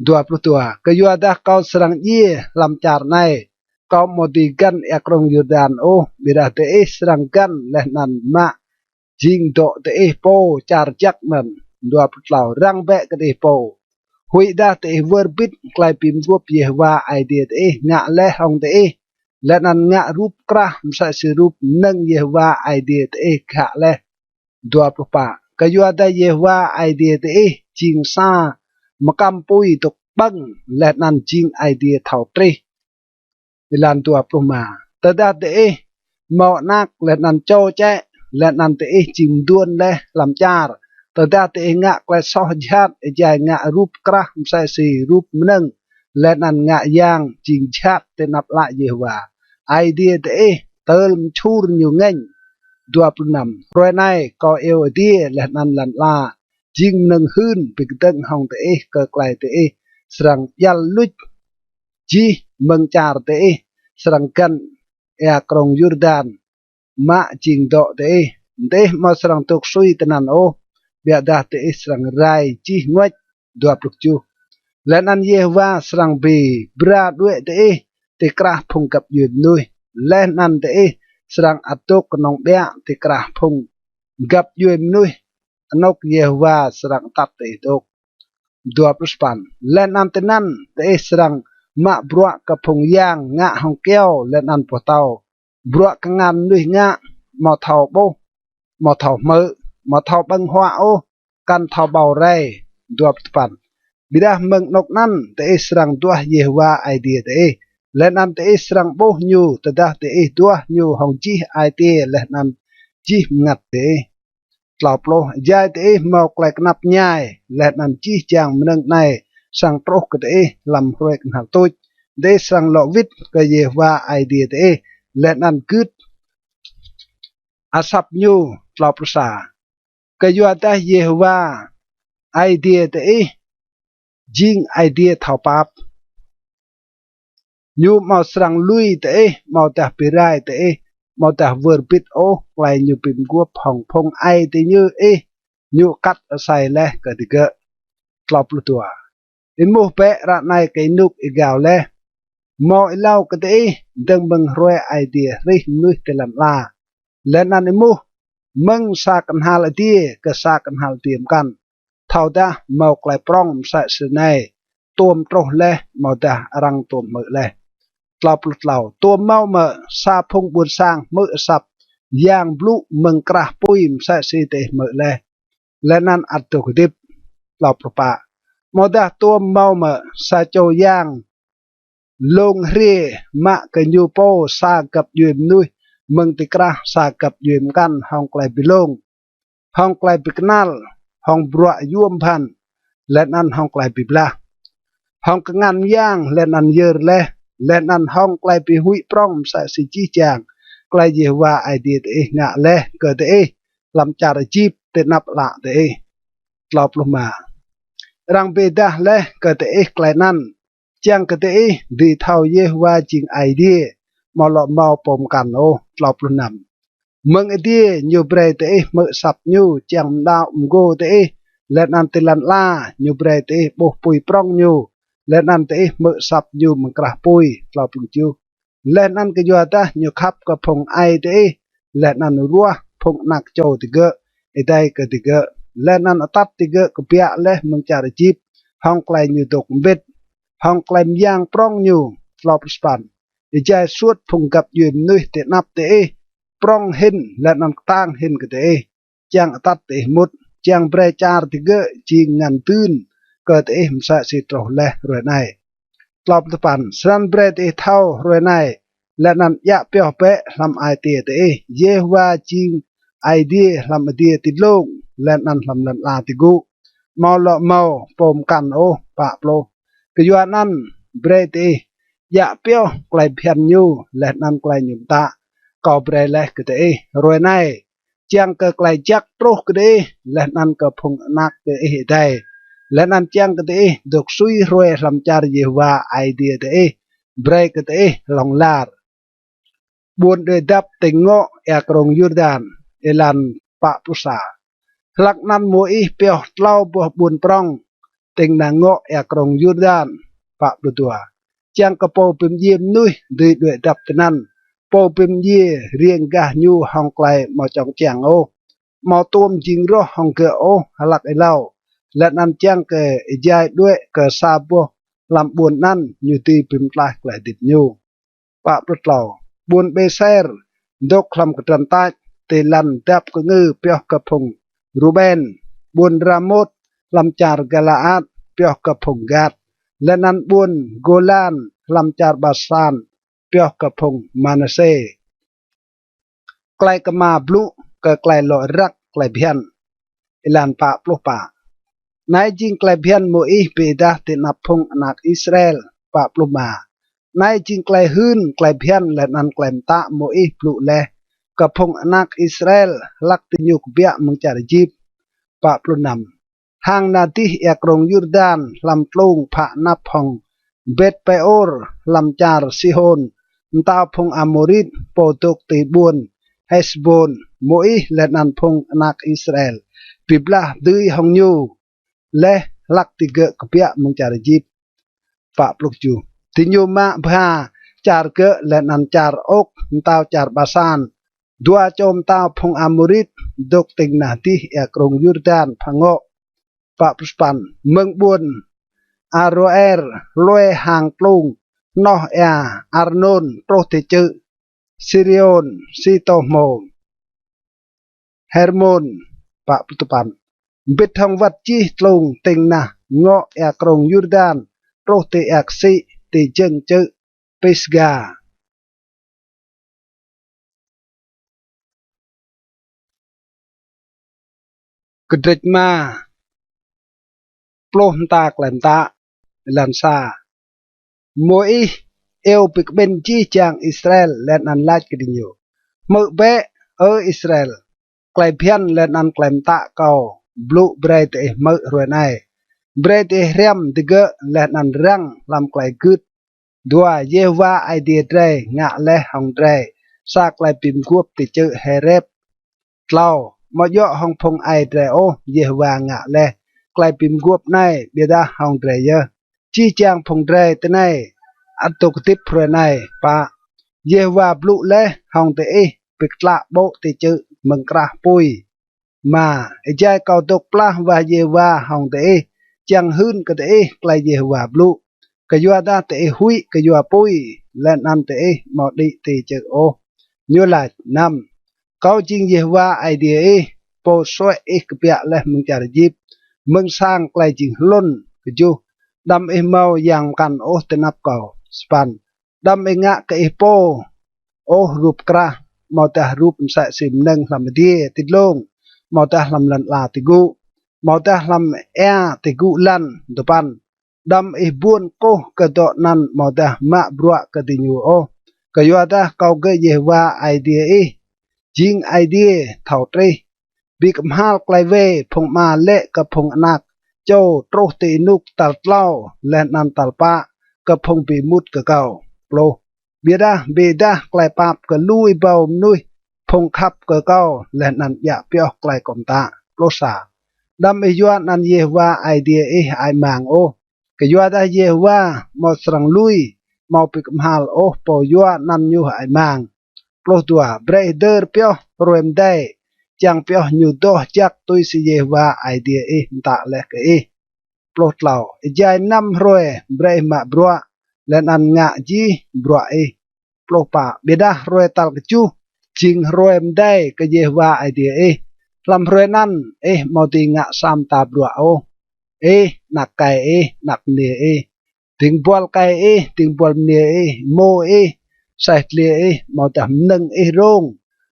Dua pluh dua. Kyuadah kâo srăng djiê hlăm čar anei, kâo amâo dưi găn êa krông Yurdan ôh, ƀiădah diih srăng găn leh anăn mă jing dŏ diih pô čar jăk anăn. Dua pluh tlâo. Răng bĕ kơ diih pô, huĭdah diih wơr bĭt klei bi mguôp Yêhôwa Aê Diê diih ngă leh hŏng diih, leh anăn ngă rup krah msĕ si rup mnơ̆ng Yêhôwa Aê Diê diih ghă leh. Dua pluh pă. Kyuadah Yêhôwa Aê Diê diih jing sa mkăm pui dôk ƀơ̆ng, leh anăn jing Aê Diê thâo trih. Êlan dua pluh êma. Tơdah diih mâo anak leh anăn čô čĕ, leh anăn diih jing mduôn leh hlăm čar, tơdah diih ngă klei soh jhat êjai ngă rup krah msĕ si rup mnơ̆ng, leh anăn ngă yang jing jhat ti anăp ală Yêhôwa Aê Diê diih, tơl mčhur ñu ngêñ. Dua pluh năm. Hruê anei kâo iêu adiê leh anăn lăn ala jing mnơ̆ng hưn bi kdơ̆ng hŏng diih kơ klei diih srăng djăl luč jih mơ̆ng čar diih srăng găn êa krông Yurdan mă jing dŏ diih. Diih amâo srăng dôk sui tinăn ôh, ƀiădah diih srăng rai jih nguêč. Dua pluh kjuh. Leh anăn Yêhôwa srăng bi bra đuĕ diih ti krah phung găp djuê mnuih, leh anăn diih srăng ăt dôk knŏng ƀiă ti krah phung găp djuê mnuih anôk Yêhôwa srăng atăt diih dôk. Dua pluh sa păn. Leh anăn tinăn diih srăng mă bruă kơ phung yang ngă hŏng kyâo leh anăn boh tâo, bruă kngan mnuih ngă, amâo thâo ƀuh, amâo thâo hmư̆, amâo thâo ƀơ̆ng huă ôh, kăn thâo ƀâo rei. Dua pluh dua păn. Ƀiădah mơ̆ng anôk anăn diih srăng duah Yêhôwa Aê Diê diih, leh anăn diih srăng ƀuh ñu tơdah diih duah ñu hŏng jih ai tiê leh anăn jih mngăt diih. Tlâo pluh. Êjai diih mâo klei knap mñai, leh anăn jih jang mnơ̆ng anei srăng truh kơ diih hlăm hruê knhal tuč, diih srăng lŏ wĭt kơ Yêhôwa Aê Diê diih, leh anăn gưt asăp ñu. Tlâo pluh sa. Kyuadah Yêhôwa Aê Diê diih jing Aê Diê thâo pap. Ñu amâo srăng lui diih, amâodah bi rai diih, amâodah wơr bĭt ôh klei ñu bi mguôp hŏng phung aê diñu ih, ñu kat asei leh kơ digơ̆. Tlâo pluh dua. Êmuh bĕ ară anei kơ ênuk êgao leh, mâo êlâo kơ diih dơ̆ng mơ̆ng hruê Aê Diê hrih mnuih ti lăn ala. Leh anăn êmuh mơ̆ng sa knhal adiê kơ sa knhal adiê mkăn, thâodah mâo klei prŏng msĕ snei tuôm truh leh amâodah arăng tuôm hmư̆ leh. Tlâo pluh tlâo. Tuôm mâo mơ̆ sa phung ƀuôn sang hmư̆ asăp yang blŭ mơ̆ng krah pui msĕ si diih hmư̆ leh, leh anăn ăt dôk hdĭp? Tlâo pluh pă. Amâodah tuôm mâo mơ̆ sa čô yang lông hriê mă kơ ñu pô sa găp djuê mnuih mơ̆ng ti krah sa găp djuê mkăn hŏng klei bi lông, hŏng klei bi knal, hŏng bruă yuôm bhăn, leh anăn hŏng klei bi blah, hŏng kngan myang leh anăn yơr leh, leh anăn hŏng klei bi huĭ prŏng msĕ si jih jang klei Yêhôwa Aê Diê diih ngă leh kơ diih hlăm čar Êjip ti anăp ală diih. Tlâo pluh êma. Arăng bi êdah leh kơ diih klei anăn, čiăng kơ diih dưi thâo Yêhôwa jing Aê Diê, amâo lŏ mâo pô mkăn ôh. Tlâo pluh năm. Mơ̆ng adiê ñu brei diih hmư̆ asăp ñu čiăng mđao mgô diih, leh anăn ti lăn ala ñu brei diih ƀuh pui prŏng ñu, leh anăn diih hmư̆ asăp ñu mơ̆ng krah pui. Tlâo pluh kjuh. Leh anăn kyuadah ñu khăp kơ phung aê diih, leh anăn ruah phung anak čô digơ̆ êdei kơ digơ̆, leh anăn atăt digơ̆ kbiă leh mơ̆ng čar Êjip hŏng klei ñu dôk mbĭt, hŏng klei myang prŏng ñu. Tlâo pluh sa păn. Êjai suôt phung găp djuê mnuih ti anăp diih prŏng hĭn leh anăn ktang hĭn kơ diih, čiăng atăt diih mŭt, čiăng brei čar digơ̆ jing ngăn dưn kơ diih msĕ si truh leh hruê anei. Tlâo pluh dua păn. Snăn brei diih thâo hruê anei, leh anăn djă pioh bĕ hlăm ai tiê diih, Yêhôwa jing Aê Diê hlăm adiê ti dlông, leh anăn hlăm lăn ala ti gŭ, amâo lŏ mâo pô mkăn ôh. Pă pluh. Kyuanăn brei diih djă pioh klei bhiăn ñu, leh anăn klei ñu mtă, kâo brei leh kơ diih hruê anei, čiăng kơ klei jăk truh kơ diih, leh anăn kơ phung anak diih êdei, leh anăn čiăng kơ diih dôk sui hruê hlăm čar Yêhôwa Aê Diê diih brei kơ diih hlŏng lar. Ƀuôn đuĕ dăp tĭng ngŏ êa krông Yurdan. Êlan pă pluh sa. Hlăk anăn Môis pioh tlâo boh ƀuôn prŏng tĭng nah ngŏ êa krông Yurdan. Pă pluh dua. Čiăng kơ pô bi mdjiê mnuih dưi đuĕ dăp tinăn, pô bi mdjiê riêng gah ñu hŏng klei amâo čŏng čiăng ôh, amâo tuôm jing roh hŏng gơ̆ ôh hlăk êlâo, leh anăn čiăng kơ êjai đuĕ kơ sa boh hlăm ƀuôn anăn ñu dưi bi mtlaih klei hdĭp ñu. Pă pluh tlâo. Ƀuôn Bêser dôk hlăm kdrăn tač ti lăn dap kngư pioh kơ phung Ruben, ƀuôn Ramôt hlăm čar Galaat pioh kơ phung Gad, leh anăn ƀuôn Gôlan hlăm čar Basan pioh kơ phung Manasê. Klei kma blŭ kơ klei lŏ răk klei bhiăn. Êlan pă pluh pă. Anei jing klei bhiăn Môis bi êdah ti anăp phung anak Israel. Pă pluh êma. Anei jing klei hưn klei bhiăn leh anăn klei mtă Môis blŭ leh kơ phung anak Israel hlăk diñu kbiă mơ̆ng čar Êjip. Pă pluh năm. Hang nah dih êa krông Yurdan hlăm tlung phă anăp hŏng Bet-Peor hlăm čar Sihôn, mtao phung Amôrit, pô dôk ti ƀuôn Hêsbôn, Môis leh anăn phung anak Israel bi blah dưi hŏng ñu leh hlăk digơ̆ kbiă mơ̆ng čar Êjip. Pă pluh kjuh. Diñu mă bha čar Gơ̆ leh anăn čar Ôk, mtao čar Basan, dua čô mtao phung Amôrit dôk tĭng nah dih êa krông Yurdan phă ngŏ. Pă pluh sa păn. Mơ̆ng ƀuôn Aroer hlue hang tlung hnoh êa Arnôn truh ti čư̆ Siriôn, si tô hmô Hermôn. Pă pluh dua păn. Mbĭt hŏng wăt jih tlung tĭng nah ngŏ êa krông Yurdan truh ti êa ksĭ ti jơ̆ng čư̆ Pisga. Kdrêč êma. Pluh mta klei mtă. Êlan sa. Môis iêu bi kƀĭn jih jang Israel leh anăn lač kơ diñu: Hmư̆ bĕ, Ơ Israel, klei bhiăn leh anăn klei mtă kâo blŭ brei diih hmư̆ hruê anei. Brei diih hriăm digơ̆ leh anăn răng hlăm klei gưt. Dua, Yêhôwa Aê Diê drei ngă leh hŏng drei sa klei bi mguôp ti čư̆ Hêrêb. Tlâo, amâo djŏ hŏng phung aê drei ôh Yêhôwa ngă leh klei bi mguôp anei, ƀiădah hŏng drei yơh. Jih jang phung drei tinei ăt dôk hdĭp hruê anei. Pă, Yêhôwa blŭ leh hŏng diih bi ktlă ƀô̆ ti čư̆ mơ̆ng krah pui. Êma, êjai kâo dôk plah wah Yêhôwa hŏng diih, čiăng hưn kơ diih klei Yêhôwa blŭ, kyuadah diih huĭ kyua pui, leh anăn diih amâo đĭ ti čư̆ ôh. Ñu lač: Năm, kâo jing Yêhôwa Aê Diê ih, pô suê̆ ih kbiă leh mơ̆ng čar Êjip, mơ̆ng sang klei jing hlŭn. Kjuh, đăm ih mâo yang mkăn ôh ti anăp kâo. Sa păn, đăm ih ngă kơ ih pô ôh rup krah, amâodah rup msĕ si mnơ̆ng hlăm adiê ti dlông, amâodah hlăm lăn ala ti gŭ, amâodah hlăm êa ti gŭ lăn. Dua păn, đăm ih buôn kkuh kơ dŏ anăn amâodah mă bruă kơ diñu ôh. Kyuadah kâo gơ̆ Yêhôwa Aê Diê ih, jing Aê Diê thâo trih, bi kmhal klei wê phung ama lĕ kơ phung anak čô truh ti ênuk tal tlâo leh anăn tal pă kơ phung bi êmut kơ kâo. Pluh. Ƀiădah bi êdah klei pap kơ lu êbâo mnuih phung khăp kơ kâo leh anăn djă pioh klei kâo mtă. Pluh sa. Đăm ih yua anăn Yêhôwa Aê Diê ih hơăi mang ôh, kyuadah Yêhôwa amâo srăng lui, amâo bi kmhal ôh pô yua anăn ñu hơăi mang. Pluh dua. Brei ih hdơr pioh hruê mdei, čiăng pioh ñu doh jăk tui si Yêhôwa Aê Diê ih mtă leh kơ ih. Pluh tlâo. Êjai năm hruê brei ih mă bruă, leh anăn ngă jih bruă ih. Pluh pă. Ƀiădah hruê tal kjuh jing hruê mdei kơ Yêhôwa Aê Diê ih. Hlăm hruê anăn ih amâo dưi ngă sa mta bruă ôh, ih, anak êkei ih, anak mniê ih, dĭng buăl êkei ih, dĭng buăl mniê ih, êmô ih, aseh dliê ih, amâodah mnơ̆ng ih rông,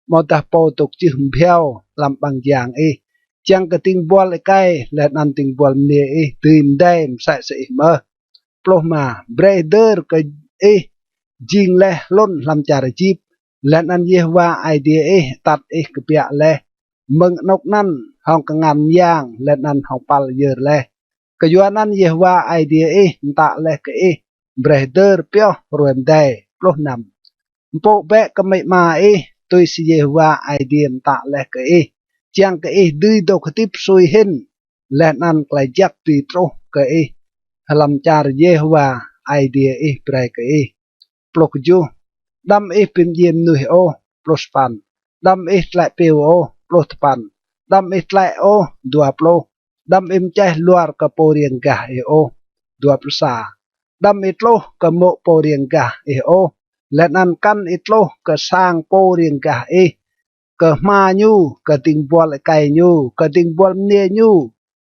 amâodah pô dôk jưh mbhiâo hlăm ƀăng jang ih, čiăng kơ dĭng buăl êkei leh anăn dĭng buăl mniê ih dưi mdei msĕ si ih mơh. Pluh êma. Brei ih hdơr kơ ih jing leh hlŭn hlăm čar Êjip, leh anăn Yêhôwa Aê Diê ih atăt ih kbiă leh mơ̆ng anôk anăn hŏng kngan myang leh anăn hŏng păl yơr leh. Kyuanăn Yêhôwa Aê Diê ih mtă leh kơ ih, brei ih hdơr pioh hruê mdei. Pluh năm. Mpŭ bĕ kơ amĭ ama ih tui si Yêhôwa Aê Diê mtă leh kơ ih, čiăng kơ ih dưi dôk hdĭp sui hĭn, leh anăn klei jăk dưi truh kơ ih hlăm čar Yêhôwa Aê Diê ih brei kơ ih. Pluh kjuh. Đăm ih bi mdjiê mnuih ôh. Pluh sa păn. Đăm ih tlĕ piu ôh. Pluh dua păn. Đăm ih tlĕ ôh. Dua pluh. Đăm ih mčeh luar kơ pô riêng gah ih ôh. Dua pluh sa. Đăm ih tluh kơ mô̆ pô riêng gah ih ôh, leh anăn kăn ih tluh kơ sang pô riêng gah ih, kơ hma ñu, kơ dĭng buăl êkei ñu, kơ dĭng buăl mniê ñu,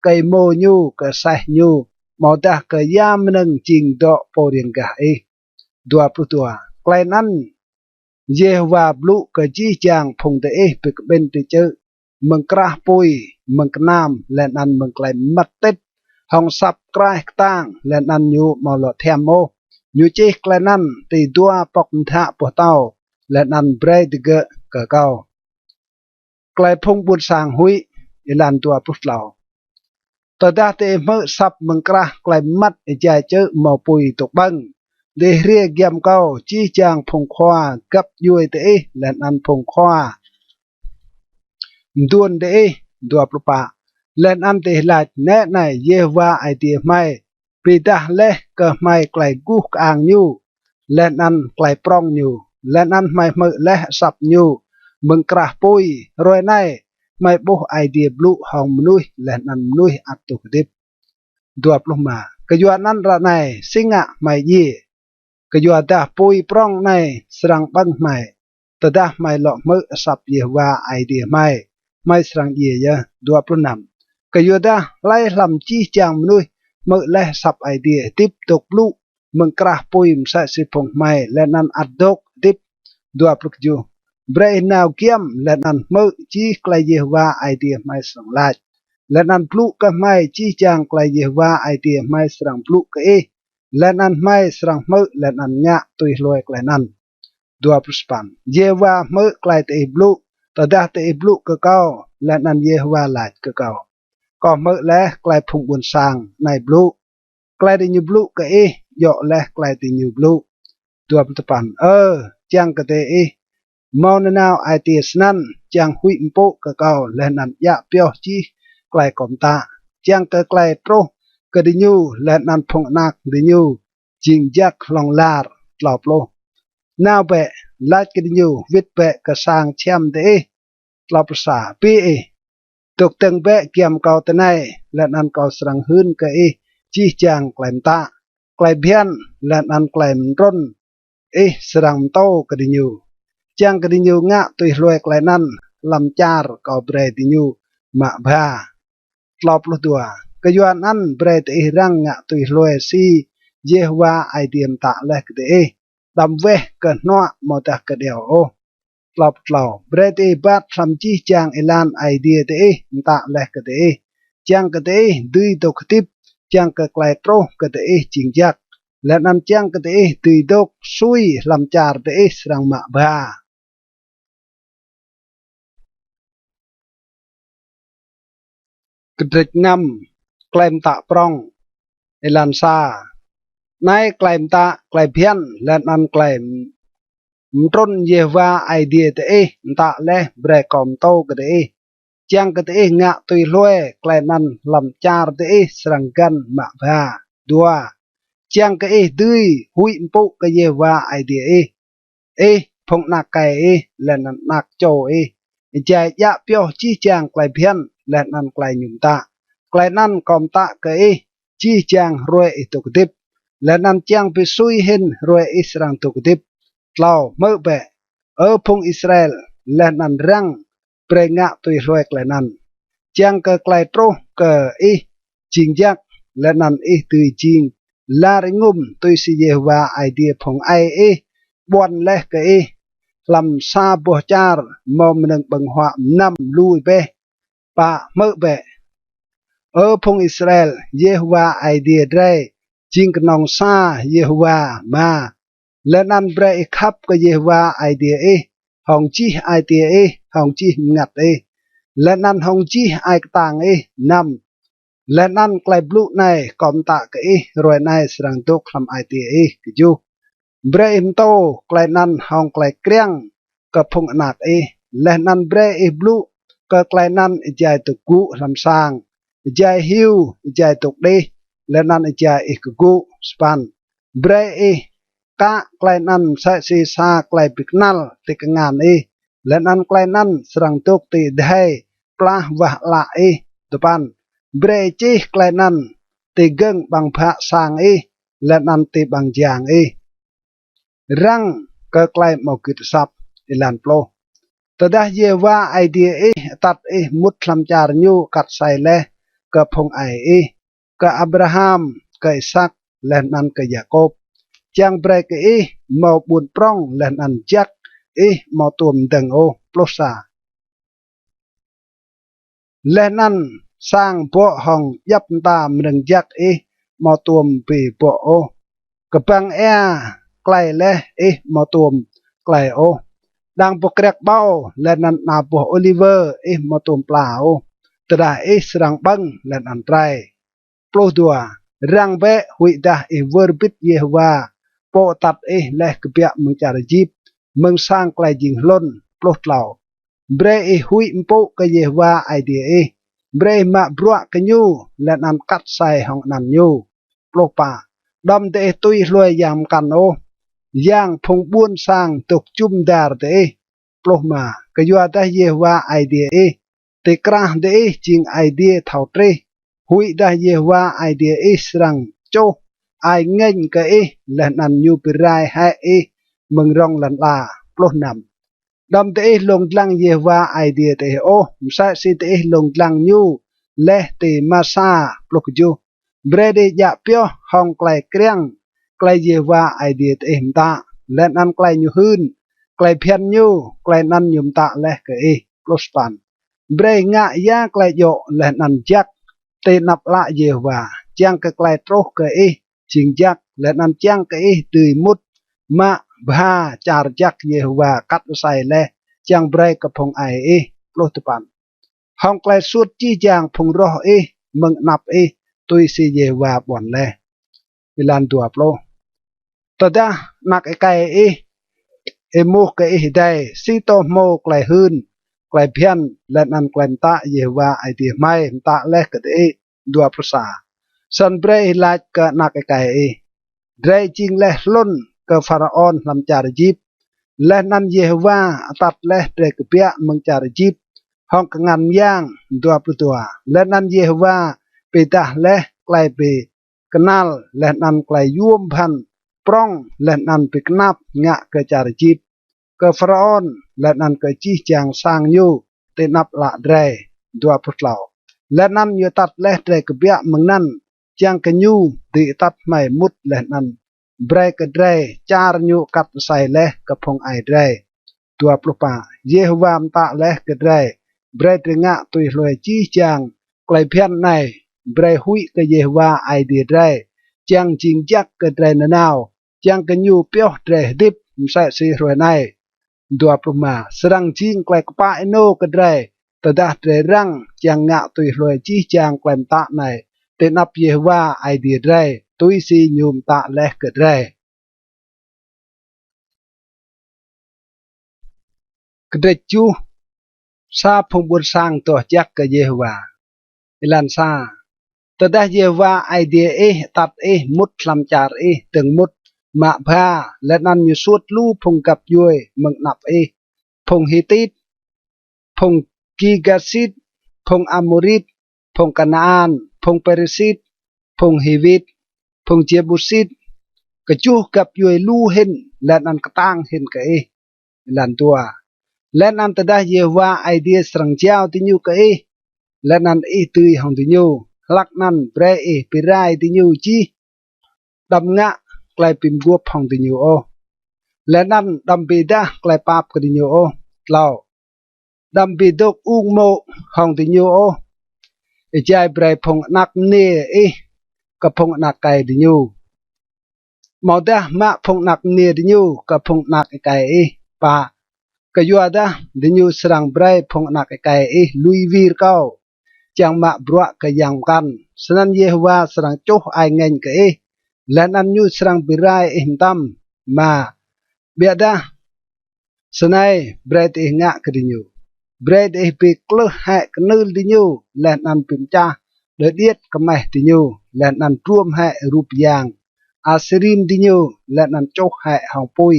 kơ êmô ñu, kơ aseh ñu, amâodah kơ ya mnơ̆ng jing dŏ pô riêng gah ih. Dua pluh dua. Klei anăn Yêhôwa blŭ kơ jih jang phung diih bi kƀĭn ti čư̆ mơ̆ng krah pui, mơ̆ng knam, leh anăn mơ̆ng klei mmăt tĭt, hŏng asăp kraih ktang, leh anăn ñu amâo lŏ thiăm ôh. Ñu čih klei anăn ti dua pŏk mdhă boh tâo, leh anăn brei digơ̆ kơ kâo. Klei phung ƀuôn sang huĭ. Êlan dua pluh tlâo. Tơdah diih hmư̆ asăp mơ̆ng krah klei mmăt êjai čư̆ mâo pui dôk ƀơ̆ng, diih hriê giăm kâo, jih jang phung khua găp djuê diih, leh anăn phung khua mduôn diih. Dua pluh pă. Leh anăn diih lač: Nĕ anei, Yêhôwa Aê Diê hmei bi êdah leh kơ hmei klei guh kơang ñu, leh anăn klei prŏng ñu, leh anăn hmei hmư̆ leh asăp ñu mơ̆ng krah pui. Hruê anei hmei ƀuh Aê Diê blŭ hŏng mnuih, leh anăn mnuih ăt dôk hdĭp. Dua pluh êma. Kyuanăn ară anei si ngă hmei djiê? Kyuadah pui prŏng anei srăng ƀơ̆ng hmei. Tơdah hmei lŏ hmư̆ asăp Yêhôwa Aê Diê hmei, hmei srăng djiê yơh. Dua pluh năm. Kyuadah hlei hlăm jih jang mnuih hmư̆ leh asăp Aê Diê hdĭp dôk blŭ mơ̆ng krah pui msĕ si phung hmei, leh anăn ăt dôk hdĭp? Dua pluh kjuh. Brei ih nao giăm leh anăn hmư̆ jih klei Yêhôwa Aê Diê hmei srăng lač, leh anăn blŭ kơ hmei jih jang klei Yêhôwa Aê Diê hmei srăng blŭ kơ ih, leh anăn hmei srăng hmư̆ leh anăn ngă tui hlue klei anăn. Dua pluh sa păn. Yêhôwa hmư̆ klei diih blŭ, tơdah diih blŭ kơ kâo, leh anăn Yêhôwa lač kơ kâo: Kâo hmư̆ leh klei phung ƀuôn sang anei blŭ. Klei diñu blŭ kơ ih djŏ leh klei diñu blŭ. Dua pluh dua păn. Ơ, čiăng kơ diih mâo nanao ai tiê snăn, čiăng huĭ mpŭ kơ kâo leh anăn djă pioh jih klei kâo mtă, čiăng kơ klei truh kơ diñu leh anăn phung anak diñu jing jăk hlŏng lar. Tlâo pluh. Nao bĕ, lač kơ diñu: Wĭt bĕ kơ sang čhiăm diih. Tlâo pluh sa. Bi ih, dôk dơ̆ng bĕ giăm kâo tinei, leh anăn kâo srăng hưn kơ ih jih jang klei mtă, klei bhiăn, leh anăn klei mtrŭn ih srăng mtô kơ diñu, čiăng kơ diñu ngă tui hlue klei anăn hlăm čar kâo brei diñu mă bha. Tlâo pluh dua. Kyuanăn brei diih răng ngă tui hlue si Yêhôwa Aê Diê mtă leh kơ diih, đăm weh kơ hnuă amâodah kơ điâo ôh. Tlâo pluh tlâo. Brei diih êbat hlăm jih jang êlan Aê Diê diih mtă leh kơ diih, čiăng kơ diih dưi dôk hdĭp, čiăng kơ klei truh kơ diih jing jăk. leh anăn čiăng kơ diih dưi dôk sui hlăm čar diih srăng mă ba. Kdrêč năm. Klei mtă prŏng. Êlan sa. Anei klei mtă, klei bhiăn, leh anăn klei mtrŭn Yêhôwa Aê Diê diih mtă leh brei kâo mtô kơ diih, čiăng kơ diih ngă tui hlue klei anăn hlăm čar diih srăng găn mă ba. Dua. Čiăng kơ ih dưi huĭ mpŭ kơ Yêhôwa Aê Diê ih, ih, phung anak êkei ih, leh anăn anak čô ih, êjai djă pioh jih jang klei bhiăn leh anăn klei ñu mtă. Klei anăn kâo mtă kơ ih jih jang hruê ih dôk hdĭp, leh anăn čiăng bi sui hĭn hruê ih srăng dôk hdĭp. Tlâo. Hmư̆ bĕ, Ơ phung Israel, leh anăn răng, brei ngă tui hlue klei anăn, čiăng kơ klei truh kơ ih jing jăk, leh anăn ih dưi jing lar êngŭm tui si Yêhôwa Aê Diê phung aê ih ƀuăn leh kơ ih hlăm sa boh čar mâo mnơ̆ng ƀơ̆ng huă mnăm lu êbeh. Pă. Hmư̆ bĕ, Ơ phung Israel, Yêhôwa Aê Diê drei jing knŏng sa Yêhôwa Ama. Leh anăn brei ih khăp kơ Yêhôwa Aê Diê ih hŏng jih ai tiê ih, hŏng jih mngăt ih, leh anăn hŏng jih ai ktang ih. Năm. Leh anăn klei blŭ anei kâo mtă kơ ih hruê anei srăng dôk hlăm ai tiê ih. Kjuh. Brei ih mtô klei anăn hŏng klei kriăng kơ phung anak ih, leh anăn brei ih blŭ kơ klei anăn êjai dôk gŭ hlăm sang, êjai hiu, êjai dôk đih, leh anăn êjai ih kgŭ. Sa păn. Brei ih kă klei anăn msĕ si sa klei bi knăl ti kngan ih, leh anăn klei anăn srăng dôk ti adhei plah wah ală ih. Dua păn. Brei ih čih klei anăn ti gơ̆ng ƀăng bhă sang ih, leh anăn ti ƀăng jang ih. Răng kơ klei amâo gưt asăp. Êlan pluh. Tơdah Yêhôwa Aê Diê ih atăt ih mŭt hlăm čar ñu kat asei leh kơ phung aê ih, kơ Abraham, kơ Isak, leh anăn kơ Yakôp, čiăng brei kơ ih mâo ƀuôn prŏng leh anăn jăk, ih amâo tuôm mdơ̆ng ôh. Pluh sa. Leh anăn sang bŏ hŏng djăp mta mnơ̆ng jăk ih amâo tuôm bi bŏ ôh. Kbăng êa klei leh ih amâo tuôm klei ôh. Đang boh kriăk ƀâo leh anăn ana boh ôliwơ ih amâo tuôm pla ôh, tơdah ih srăng ƀơ̆ng leh anăn trei. Pluh dua. Răng bĕ, huĭdah ih wơr bĭt Yêhôwa, pô atăt ih leh kbiă mơ̆ng čar Êjip, mơ̆ng sang klei jing hlŭn. Pluh tlâo. Brei ih huĭ mpŭ kơ Yêhôwa Aê Diê ih, brei ih mă bruă kơ ñu, leh anăn kat asei hŏng anăn ñu. Pluh pă. Đăm diih tui hlue yang mkăn ôh, yang phung ƀuôn sang dôk jŭm dar diih. Pluh êma. Kyuadah Yêhôwa Aê Diê ih ti krah diih jing Aê Diê thâo trih. Huĭdah Yêhôwa Aê Diê ih srăng čuh ai ngêñ kơ ih, leh anăn ñu bi rai hĕ ih mơ̆ng rŏng lăn ala. Pluh năm. Đăm diih lông dlăng Yêhôwa Aê Diê diih ôh, msĕ si diih lông dlăng ñu leh ti Masa. Pluh kjuh. Brei diih djă pioh hŏng klei kriăng klei Yêhôwa Aê Diê diih mtă, leh anăn klei ñu hưn, klei bhiăn ñu, klei anăn ñu mtă leh kơ ih. Pluh sa păn. Brei ngă ya klei djŏ leh anăn jăk ti anăp ală Yêhôwa, čiăng kơ klei truh kơ ih jing jăk, leh anăn čiăng kơ ih dưi mŭt mă bha čar jăk Yêhôwa kat asei leh čiăng brei kơ phung aê ih. Pluh dua păn. Hŏng klei suôt jih jang phung roh ih mơ̆ng anăp ih, tui si Yêhôwa ƀuăn leh. Êlan dua pluh. Tơdah anak êkei ih êmuh kơ ih êdei, si tô hmô klei hưn, klei bhiăn, leh anăn klei mtă Yêhôwa Aê Diê hmei mtă leh kơ diih. Dua pluh sa. Snăn brei ih lač kơ anak êkei ih: Drei jing leh hlŭn kơ Pharaôn hlăm čar Êjip, leh anăn Yêhôwa atăt leh drei kbiă mơ̆ng čar Êjip hŏng kngan myang. Dua pluh dua. Leh anăn Yêhôwa bi êdah leh klei bi knăl leh anăn klei yuôm bhăn prŏng leh anăn bi knap ngă kơ čar Êjip, kơ Pharaôn leh anăn kơ jih jang sang ñu ti anăp ală drei. Dua pluh tlâo. Leh anăn ñu atăt leh drei kbiă mơ̆ng anăn, čiăng kơ ñu dưi atăt hmei mŭt leh anăn brei kơ drei čar ñu kat asei leh kơ phung aê drei. Dua pluh pă. Yêhôwa mtă leh kơ drei brei drei ngă tui hlue jih jang klei bhiăn anei, brei huĭ kơ Yêhôwa Aê Diê drei, čiăng jing jăk kơ drei nanao, čiăng kơ ñu pioh drei hdĭp msĕ si hruê anei. Dua pluh êma. Srăng jing klei kpă ênô kơ drei tơdah drei răng čiăng ngă tui hlue jih jang klei mtă anei ti anăp Yêhôwa Aê Diê drei, tui si ñu mtă leh kơ drei. Kdrêč kjuh. Sa phung ƀuôn sang doh jăk kơ Yêhôwa. Êlan sa. Tơdah Yêhôwa Aê Diê ih atăt ih mŭt hlăm čar ih dơ̆ng mŭt mă bha, leh anăn ñu suôt lu phung găp djuê mơ̆ng anăp ih, phung Hitit, phung Girgasit, phung Amôrit, phung Kanaan, phung Pêrisit, phung Hiwit, phung Jêbusit, kjuh găp djuê lu hĭn leh anăn ktang hĭn kơ ih. Êlan dua. Leh anăn tơdah Yêhôwa Aê Diê srăng jao diñu kơ ih, leh anăn ih dưi hŏng diñu, hlăk anăn brei ih bi rai diñu jih, đăm ngă klei bi mguôp hŏng diñu ôh, leh anăn đăm bi êdah klei pap kơ diñu ôh. Tlâo. Đăm bi dôk ung mô̆ hŏng diñu ôh, êjai brei phung anak mniê ih kơ phung anak êkei diñu, amâodah mă phung anak mniê diñu kơ phung anak êkei ih. Pă. Kyuadah diñu srăng brei phung anak êkei ih lui wir kâo, čiăng mă bruă kơ yang mkăn, snăn Yêhôwa srăng čuh ai ngêñ kơ ih, leh anăn ñu srăng bi rai ih mtam. Êma. Ƀiădah snei brei diih ngă kơ diñu: brei diih bi klưh hĕ knưl diñu, leh anăn bi mčah đơ điêt kmeh diñu, leh anăn druôm hĕ rup yang Asêrim diñu, leh anăn čuh hĕ hŏng pui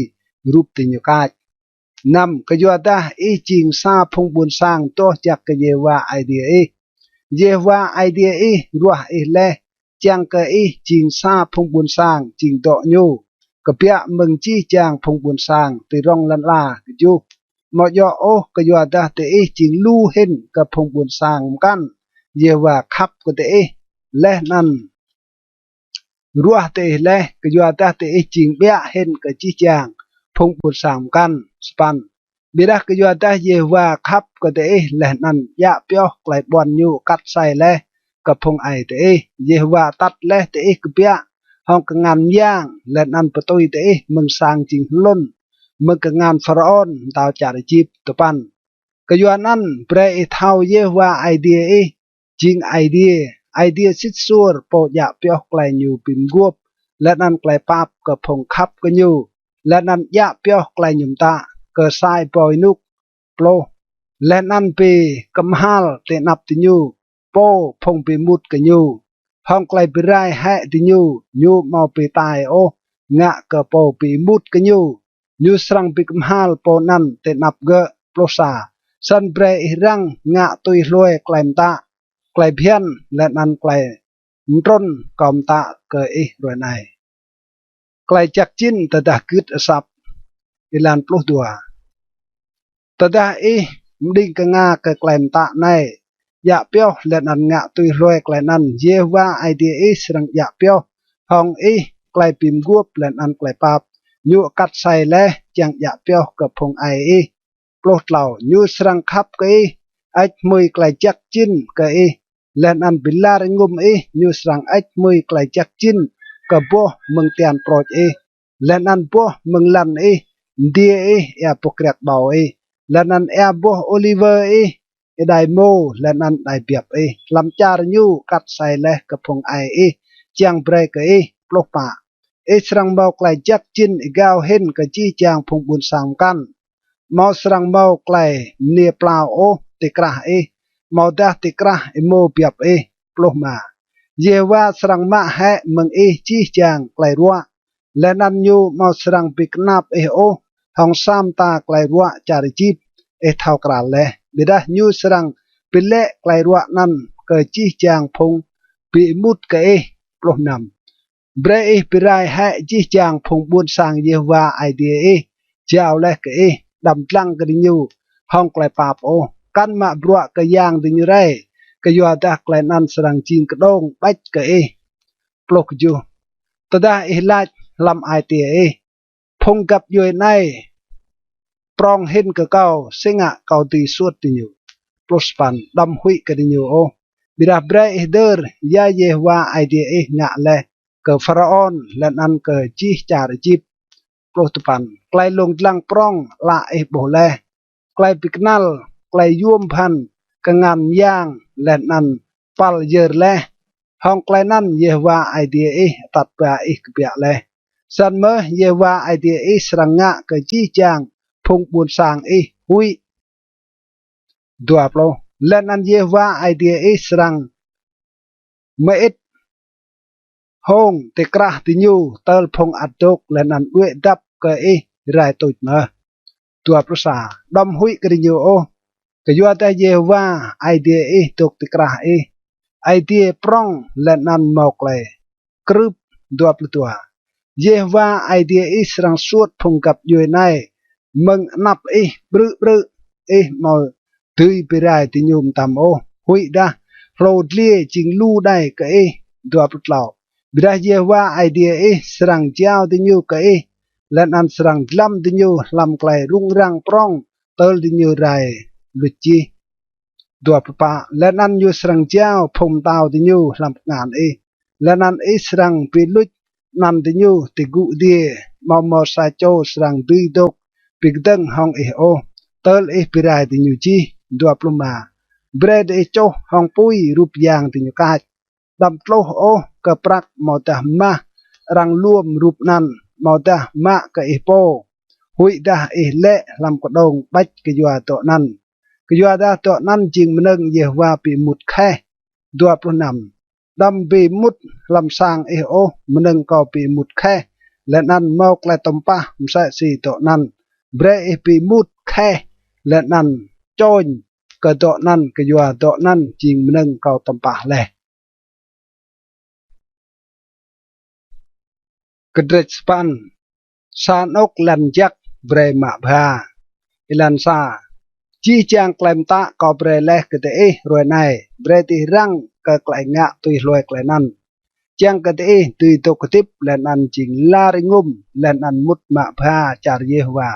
rup diñu kač. Năm. Kyuadah ih jing sa phung ƀuôn sang doh jăk kơ Yêhôwa Aê Diê ih. Yêhôwa Aê Diê ih ruah ih leh čiăng kơ ih jing sa phung ƀuôn sang jing dŏ ñu, kbiă mơ̆ng jih jang phung ƀuôn sang ti rŏng lăn ala. Kjuh. Amâo djŏ ôh kyuadah diih jing lu hĭn kơ phung ƀuôn sang mkăn Yêhôwa khăp kơ diih leh anăn ruah diih leh, kyuadah diih jing ƀiă hĭn kơ jih jang phung ƀuôn sang mkăn. Sa păn. Ƀiădah kyuadah Yêhôwa khăp kơ diih leh anăn djă pioh klei ƀuăn ñu kat asei leh kơ phung aê diih, Yêhôwa atăt leh diih kbiă hŏng kngan myang, leh anăn bi tui diih mơ̆ng sang jing hlŭn, mơ̆ng kngan Pharaôn mtao čar Êjip. Dua păn. Kyuanăn brei ih thâo Yêhôwa Aê Diê ih jing Aê Diê, Aê Diê sĭt suôr, pô djă pioh klei ñu bi mguôp leh anăn klei pap kơ phung khăp kơ ñu, leh anăn djă pioh klei ñu mtă kơ sa êbâo ênuk. Pluh. Leh anăn bi kmhal ti anăp diñu pô phung bi êmut kơ ñu, hŏng klei bi rai hĕ diñu, ñu amâo bi tai ôh ngă kơ pô bi êmut kơ ñu, ñu srăng bi kmhal pô anăn ti anăp gơ̆. Pluh sa. Snăn brei ih răng ngă tui hlue klei mtă, klei bhiăn, leh anăn klei mtrŭn kâo mtă kơ ih hruê anei. Klei jăk jĭn tơdah gưt asăp. Êlan pluh dua. Tơdah ih mđing knga kơ klei mtă anei, djă pioh leh anăn ngă tui hlue klei anăn, Yêhôwa Aê Diê ih srăng djă pioh hŏng ih klei bi mguôp leh anăn klei pap ñu kat asei leh čiăng djă pioh kơ phung aê ih. Pluh tlâo. Ñu srăng khăp kơ ih, hơêč hmưi klei jăk jĭn kơ ih, leh anăn bi lar êngŭm ih. Ñu srăng hơêč hmưi klei jăk jĭn kơ boh mơ̆ng tian prôč ih, leh anăn boh mơ̆ng lăn ih, mdiê ih, êa boh kriăk ƀâo ih, leh anăn êa boh ôliwơ ih, êđai êmô, leh anăn êđai biăp ih, hlăm čar ñu kat asei leh kơ phung aê ih čiăng brei kơ ih. Pluh pă. Ih srăng mâo klei jăk jĭn êgao hĭn kơ jih jang phung ƀuôn sang mkăn. Amâo srăng mâo klei mniê plao ôh ti krah ih, amâodah ti krah êmô biăp ih. Pluh êma. Yêhôwa srăng mă hĕ mơ̆ng ih jih jang klei ruă, leh anăn ñu amâo srăng bi knap ih ôh hŏng sa mta klei ruă čar Êjip ih thâo kral leh, ƀiădah ñu srăng bi lĕ klei ruă anăn kơ jih jang phung bi êmut kơ ih. Pluh năm. Brei ih bi rai hĕ jih jang phung ƀuôn sang Yêhôwa Aê Diê ih jao leh kơ ih, đăm dlăng kơ diñu hŏng klei pap ôh, kăn mă bruă kơ yang diñu rei, kyuadah klei anăn srăng jing kđông ƀêč kơ ih. Pluh kjuh. Tơdah ih lač hlăm ai tiê ih: Phung găp djuê anei prŏng hĭn kơ kâo, si ngă kâo dưi suôt diñu? Pluh sa păn. Đăm huĭ kơ diñu ôh, ƀiădah brei ih hdơr ya Yêhôwa Aê Diê ih ngă leh. kơ Pharaôn leh anăn kơ jih čar Êjip. Pluh dua păn. Klei lông dlăng prŏng ală ih ƀuh leh, klei bi knăl, klei yuôm bhăn, kngan myang, leh anăn păl yơr leh. Hŏng klei anăn Yêhôwa Aê Diê ih atăt ba ih kbiă leh. Snăn mơh Yêhôwa Aê Diê ih srăng ngă kơ jih jang phung ƀuôn sang ih huĭ. Dua pluh. Leh anăn Yêhôwa Aê Diê ih srăng mơĭt hông ti krah diñu tơl phung ăt dôk leh anăn đuĕ dăp kơ ih rai tuč mơh. Dua pluh sa. Đăm huĭ kơ diñu ôh, kyuadah Yêhôwa Aê Diê ih dôk ti krah ih, Aê Diê prŏng leh anăn mâo klei krưp. Dua pluh dua. Yêhôwa Aê Diê ih srăng suôt phung găp djuê anei mơ̆ng anăp ih ƀrư̆ ƀrư̆, ih amâo dưi bi rai diñu mtam ôh, huĭdah hlô dliê jing lu đei kơ ih. Dua pluh tlâo. Ƀiădah Yêhôwa Aê Diê ih srăng jao diñu kơ ih, leh anăn srăng dlăm diñu hlăm klei rŭng răng prŏng tơl diñu rai luč jih. Dua pluh pă. Leh anăn ñu srăng jao phung mtao diñu hlăm kngan ih, leh anăn ih srăng bi luč anăn diñu ti gŭ adiê, amâo mâo sa čô srăng dưi dôk bi kdơ̆ng hŏng ih ôh, tơl ih bi rai diñu jih. Dua pluh êma. Brei diih čuh hŏng pui rup yang diñu kač, đăm tluh ôh kơ prăk amâodah mah arăng luôm rup anăn, amâodah mă kơ ih pô, huĭdah ih lĕ hlăm kđông ƀêč kyua dŏ anăn, kyuadah dŏ anăn jing mnơ̆ng Yêhôwa bi êmut kheh. Dua pluh năm. Đăm bi êmut hlăm sang ih ôh mnơ̆ng kâo bi êmut kheh, leh anăn mâo klei tăm pah msĕ si dŏ anăn. Brei ih bi êmut kheh leh anăn čôñ kơ dŏ anăn, kyua dŏ anăn jing mnơ̆ng kâo tăm pah leh. Kdrêč sa păn. Sa anôk lăn jăk brei mă bha. Êlan sa. Jih jang klei mtă kâo brei leh kơ diih hruê anei, brei diih răng kơ klei ngă tui hlue klei anăn, čiăng kơ diih dưi dôk hdĭp leh anăn jing lar êngŭm leh anăn mŭt mă bha čar Yêhôwa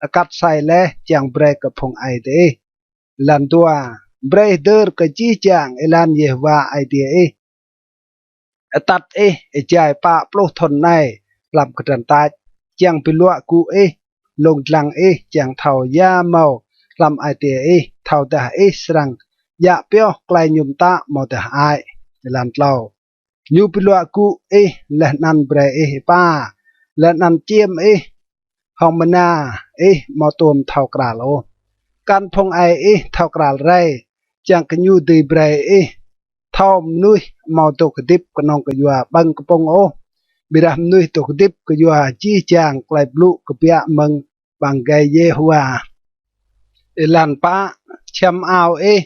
akăt asei leh čiăng brei kơ phung aê diih. Êlan dua. Brei hdơr kơ jih jang êlan Yêhôwa Aê Diê ih atăt ih êjai pă pluh thŭn anei hlăm kdrăn tač, čiăng bi luă gŭ ih, lông dlăng ih, čiăng thâo ya mâo hlăm ai tiê ih, thâodah ih srăng djă pioh klei ñu mtă amâodah hơăi. Êlan tlâo. Ñu bi luă gŭ ih leh anăn brei ih êpa, leh anăn čiêm ih hŏng mana ih amâo tuôm thâo kral ôh, kăn phung aê ih thâo kral rei, čiăng kơ ñu dưi brei ih thâo mnuih amâo dôk hdĭp knŏng kyua ƀơ̆ng kpŭng ôh, ƀiădah mnuih dôk hdĭp kyua jih jang klei blŭ kbiă mơ̆ng ƀăng êgei Yêhôwa. Êlan pă. Čhiăm ao ih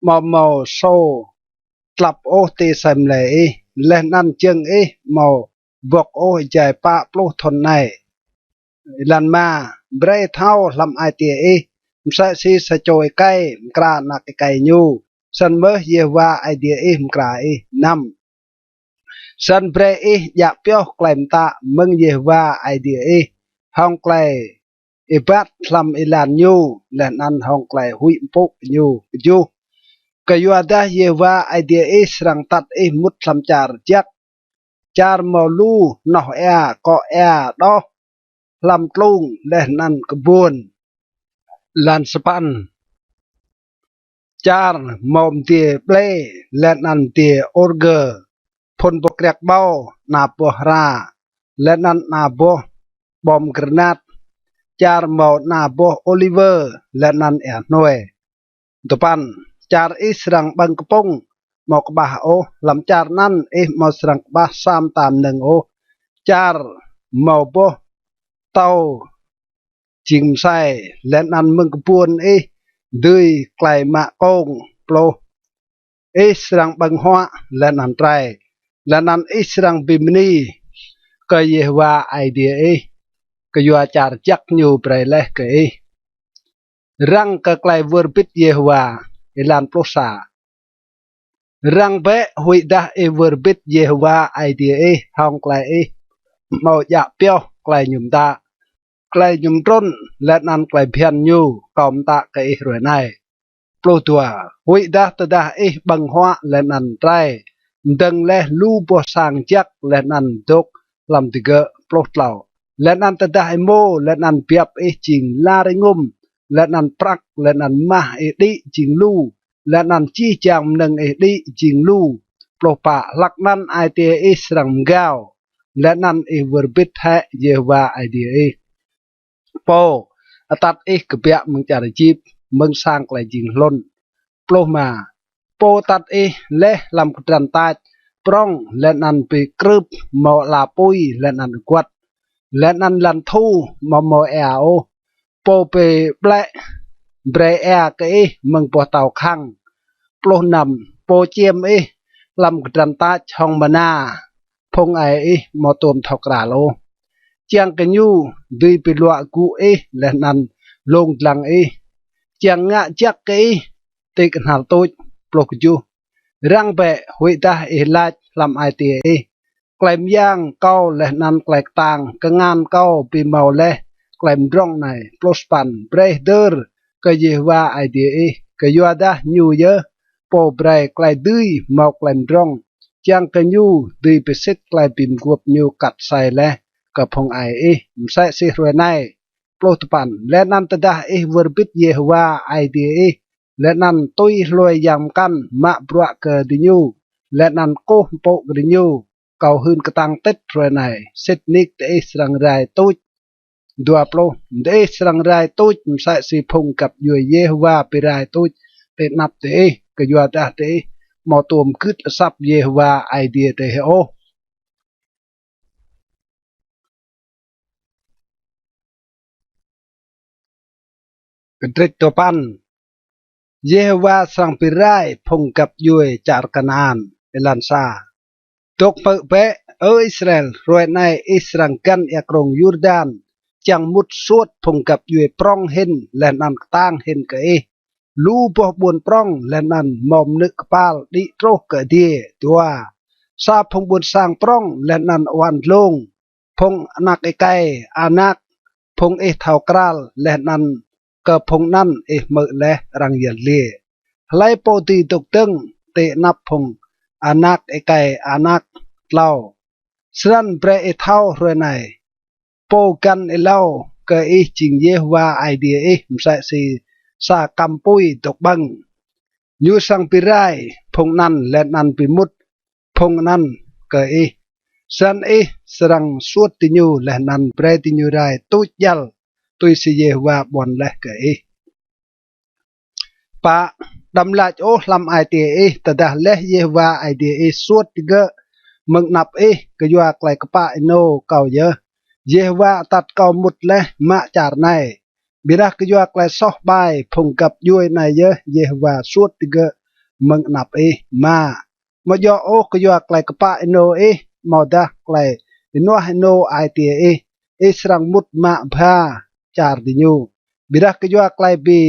amâo mâo sô tlăp ôh ti asei mlei ih, leh anăn jơ̆ng ih amâo bŏk ôh êjai pă pluh thŭn anei. Êlan êma. Brei thâo hlăm ai tiê ih, msĕ si sa čô êkei mkra anak êkei ñu, snăn mơh Yêhôwa Aê Diê ih mkra ih. Năm. Snăn brei ih djă pioh klei mtă mơ̆ng Yêhôwa Aê Diê ih hŏng klei êbat hlăm êlan ñu, leh anăn hŏng klei huĭ mpŭ ñu. Kjuh. Kyuadah Yêhôwa Aê Diê ih srăng atăt ih mŭt hlăm čar jăk, čar mâo lu hnoh êa, kŏ êa đoh hlăm tlung leh anăn kbuôn. Êlan sa păn. Čar mâo mdiê ƀlê leh anăn mdiê ôrgơ, phŭn boh kriăk ƀâo, ana boh hra, leh anăn ana boh pom granat, čar mâo ana boh ôliwơ leh anăn êa hnuê. Dua păn. Čar ih srăng ƀơ̆ng kpŭng amâo kƀah ôh, hlăm čar anăn ih amâo srăng kƀah sa mta mnơ̆ng ôh. Čar mâo boh tâo jing msei, leh anăn mơ̆ng kbuôn ih dưi klei mă kông. Pluh. Ih srăng ƀơ̆ng huă leh anăn trei, leh anăn ih srăng bi mni kơ Yêhôwa Aê Diê ih kyua čar jăk ñu brei leh kơ ih. Răng kơ klei wơr bĭt Yêhôwa. Êlan pluh sa. Răng bĕ huĭdah ih wơr bĭt Yêhôwa Aê Diê ih hŏng klei ih amâo djă pioh klei ñu mtă, klei ñu mtrŭn, leh anăn klei bhiăn ñu kâo mtă kơ ih hruê anei. Pluh dua. Huĭdah tơdah ih ƀơ̆ng huă leh anăn trei, mdơ̆ng leh lu boh sang jăk leh anăn dôk hlăm digơ̆. Pluh tlâo. Leh anăn tơdah êmô leh anăn biăp ih jing lar êngŭm, leh anăn prăk leh anăn mah ih đĭ jing lu, leh anăn jih jang mnơ̆ng ih đĭ jing lu. Pluh pă. Hlăk anăn ai tiê ih srăng mgao, leh anăn ih wơr bĭt hĕ Yêhôwa Aê Diê ih, pô atăt ih kbiă mơ̆ng čar Êjip, mơ̆ng sang klei jing hlŭn. Pluh êma. Pô atăt ih leh hlăm kdrăn tač prŏng, leh anăn bi krưp mâo ala pui leh anăn aguăt, leh anăn lăn thu amâo mâo êa ôh. Pô bi ƀlĕ brei êa kơ ih mơ̆ng boh tâo khăng. Pluh năm. Pô čiêm ih hlăm kdrăn tač hŏng mana, phung aê ih amâo tuôm thâo kral ôh, čiăng kơ ñu dưi bi luă gŭ ih leh anăn lông dlăng ih, čiăng ngă jăk kơ ih ti knhal tuč. Pluh kjuh. Răng bĕ, huĭdah ih lač hlăm ai tiê ih: Klei myang kâo leh anăn klei ktang kngan kâo bi mâo leh klei mdrŏng anei. Pluh sa păn. Brei hdơr kơ Yêhôwa Aê Diê ih, kyuadah ñu yơh pô brei klei dưi mâo klei mdrŏng, čiăng kơ ñu dưi bi sĭt klei bi mguôp ñu kat asei leh kơ phung aê ih msĕ si hruê anei. Pluh dua păn. Leh anăn tơdah ih wơr bĭt Yêhôwa Aê Diê ih, leh anăn tui hlue yang mkăn mă bruă kơ diñu, leh anăn kkuh mpŭ kơ diñu, kâo hưn ktang tĭt hruê anei, sĭt nik diih srăng rai tuč. Dua pluh. Diih srăng rai tuč msĕ si phung găp djuê Yêhôwa bi rai tuč ti anăp diih, kyuadah diih amâo tuôm gưt asăp Yêhôwa Aê Diê diih ôh. Kdrêč dua păn. Yêhôwa srăng bi rai phung găp djuê čar Kanaan. Êlan sa. Dôk hmư̆ bĕ, Ơ Israel, hruê anei ih srăng găn êa krông Yurdan, čiăng mŭt suôt phung găp djuê prŏng hĭn leh anăn ktang hĭn kơ ih. Lu boh ƀuôn prŏng leh anăn mâo mnư̆ kpal đĭ truh kơ adiê. Dua. Sa phung ƀuôn sang prŏng leh anăn awan dlông, phung anak êkei Anak, phung ih thâo kral leh anăn kơ phung anăn ih hmư̆ leh arăng yăl dliê. Hlei pô dưi dôk dơ̆ng ti anăp phung anak êkei Anak? Tlâo. Snăn brei ih thâo hruê anei, pô găn êlâo kơ ih jing Yêhôwa Aê Diê ih msĕ si sa kăm pui dôk ƀơ̆ng. Ñu srăng bi rai phung anăn leh anăn bi mŭt phung anăn kơ ih. Snăn ih srăng suôt diñu leh anăn brei diñu rai tuč djăl tui si Yêhôwa ƀuăn leh kơ ih. Pă. Đăm lač ôh hlăm ai tiê ih: Tơdah leh Yêhôwa Aê Diê ih suôt digơ̆ mơ̆ng anăp ih kyua klei kpă ênô kâo yơh, Yêhôwa atăt kâo mŭt leh mă čar anei. Ƀiădah kyua klei soh ƀai phung găp djuê anei yơh Yêhôwa suôt digơ̆ mơ̆ng anăp ih. Êma. Amâo djŏ ôh kyua klei kpă ênô ih amâodah klei ênuah ênô ai tiê ih, ih srăng mŭt mă bha čar diñu. Ƀiădah kyua klei bi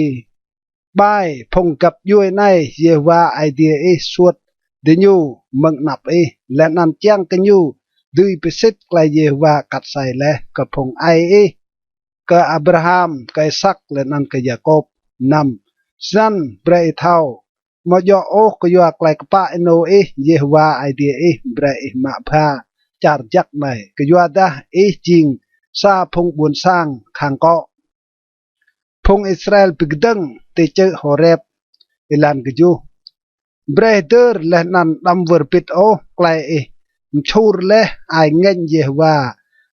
ƀai phung găp djuê anei Yêhôwa Aê Diê ih suôt diñu mơ̆ng anăp ih, leh anăn čiăng kơ ñu dưi bi sĭt klei Yêhôwa kat asei leh kơ phung aê ih, kơ Abraham, kơ Isăk, leh anăn kơ Yakôp. Năm. Snăn brei ih thâo, amâo djŏ ôh kyua klei kpă ênô ih Yêhôwa Aê Diê ih brei ih mă bha čar jăk anei, kyuadah ih jing sa phung ƀuôn sang khăng kŏ. Phung Israel bi kdơ̆ng ti čư̆ Hôrep. Êlan kjuh. Brei hdơr leh anăn đăm wơr bĭt ôh klei ih mčhur leh ai ngêñ Yêhôwa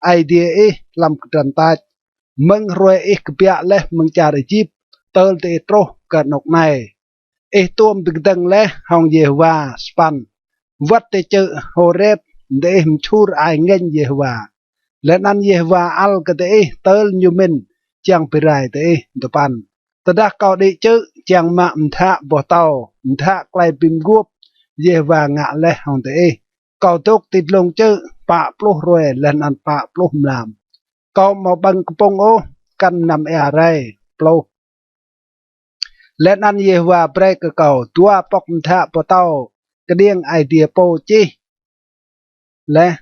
Aê Diê ih hlăm kdrăn tač, mơ̆ng hruê ih kbiă leh mơ̆ng čar Êjip tơl diih truh kơ anôk anei. Ih tuôm bi kdơ̆ng leh hŏng Yêhôwa. Sa păn. Wăt ti čư̆ Hôrep diih mčhur ai ngêñ Yêhôwa, leh anăn Yêhôwa ăl kơ diih tơl ñu mĭn čiăng bi rai diih. Dua păn. Tơdah kâo đĭ čư̆ čiăng mă mdhă boh tâo, mdhă klei bi mguôp Yêhôwa ngă leh hŏng diih, kâo dôk ti dlông čư̆ pă pluh hruê leh anăn pă pluh mlam. Kâo amâo ƀơ̆ng kpŭng ôh, kăn mnăm êa rei. Pluh. Leh anăn Yêhôwa brei kơ kâo dua pŏk mdhă boh tâo kđiêng Aê Diê pô čih leh,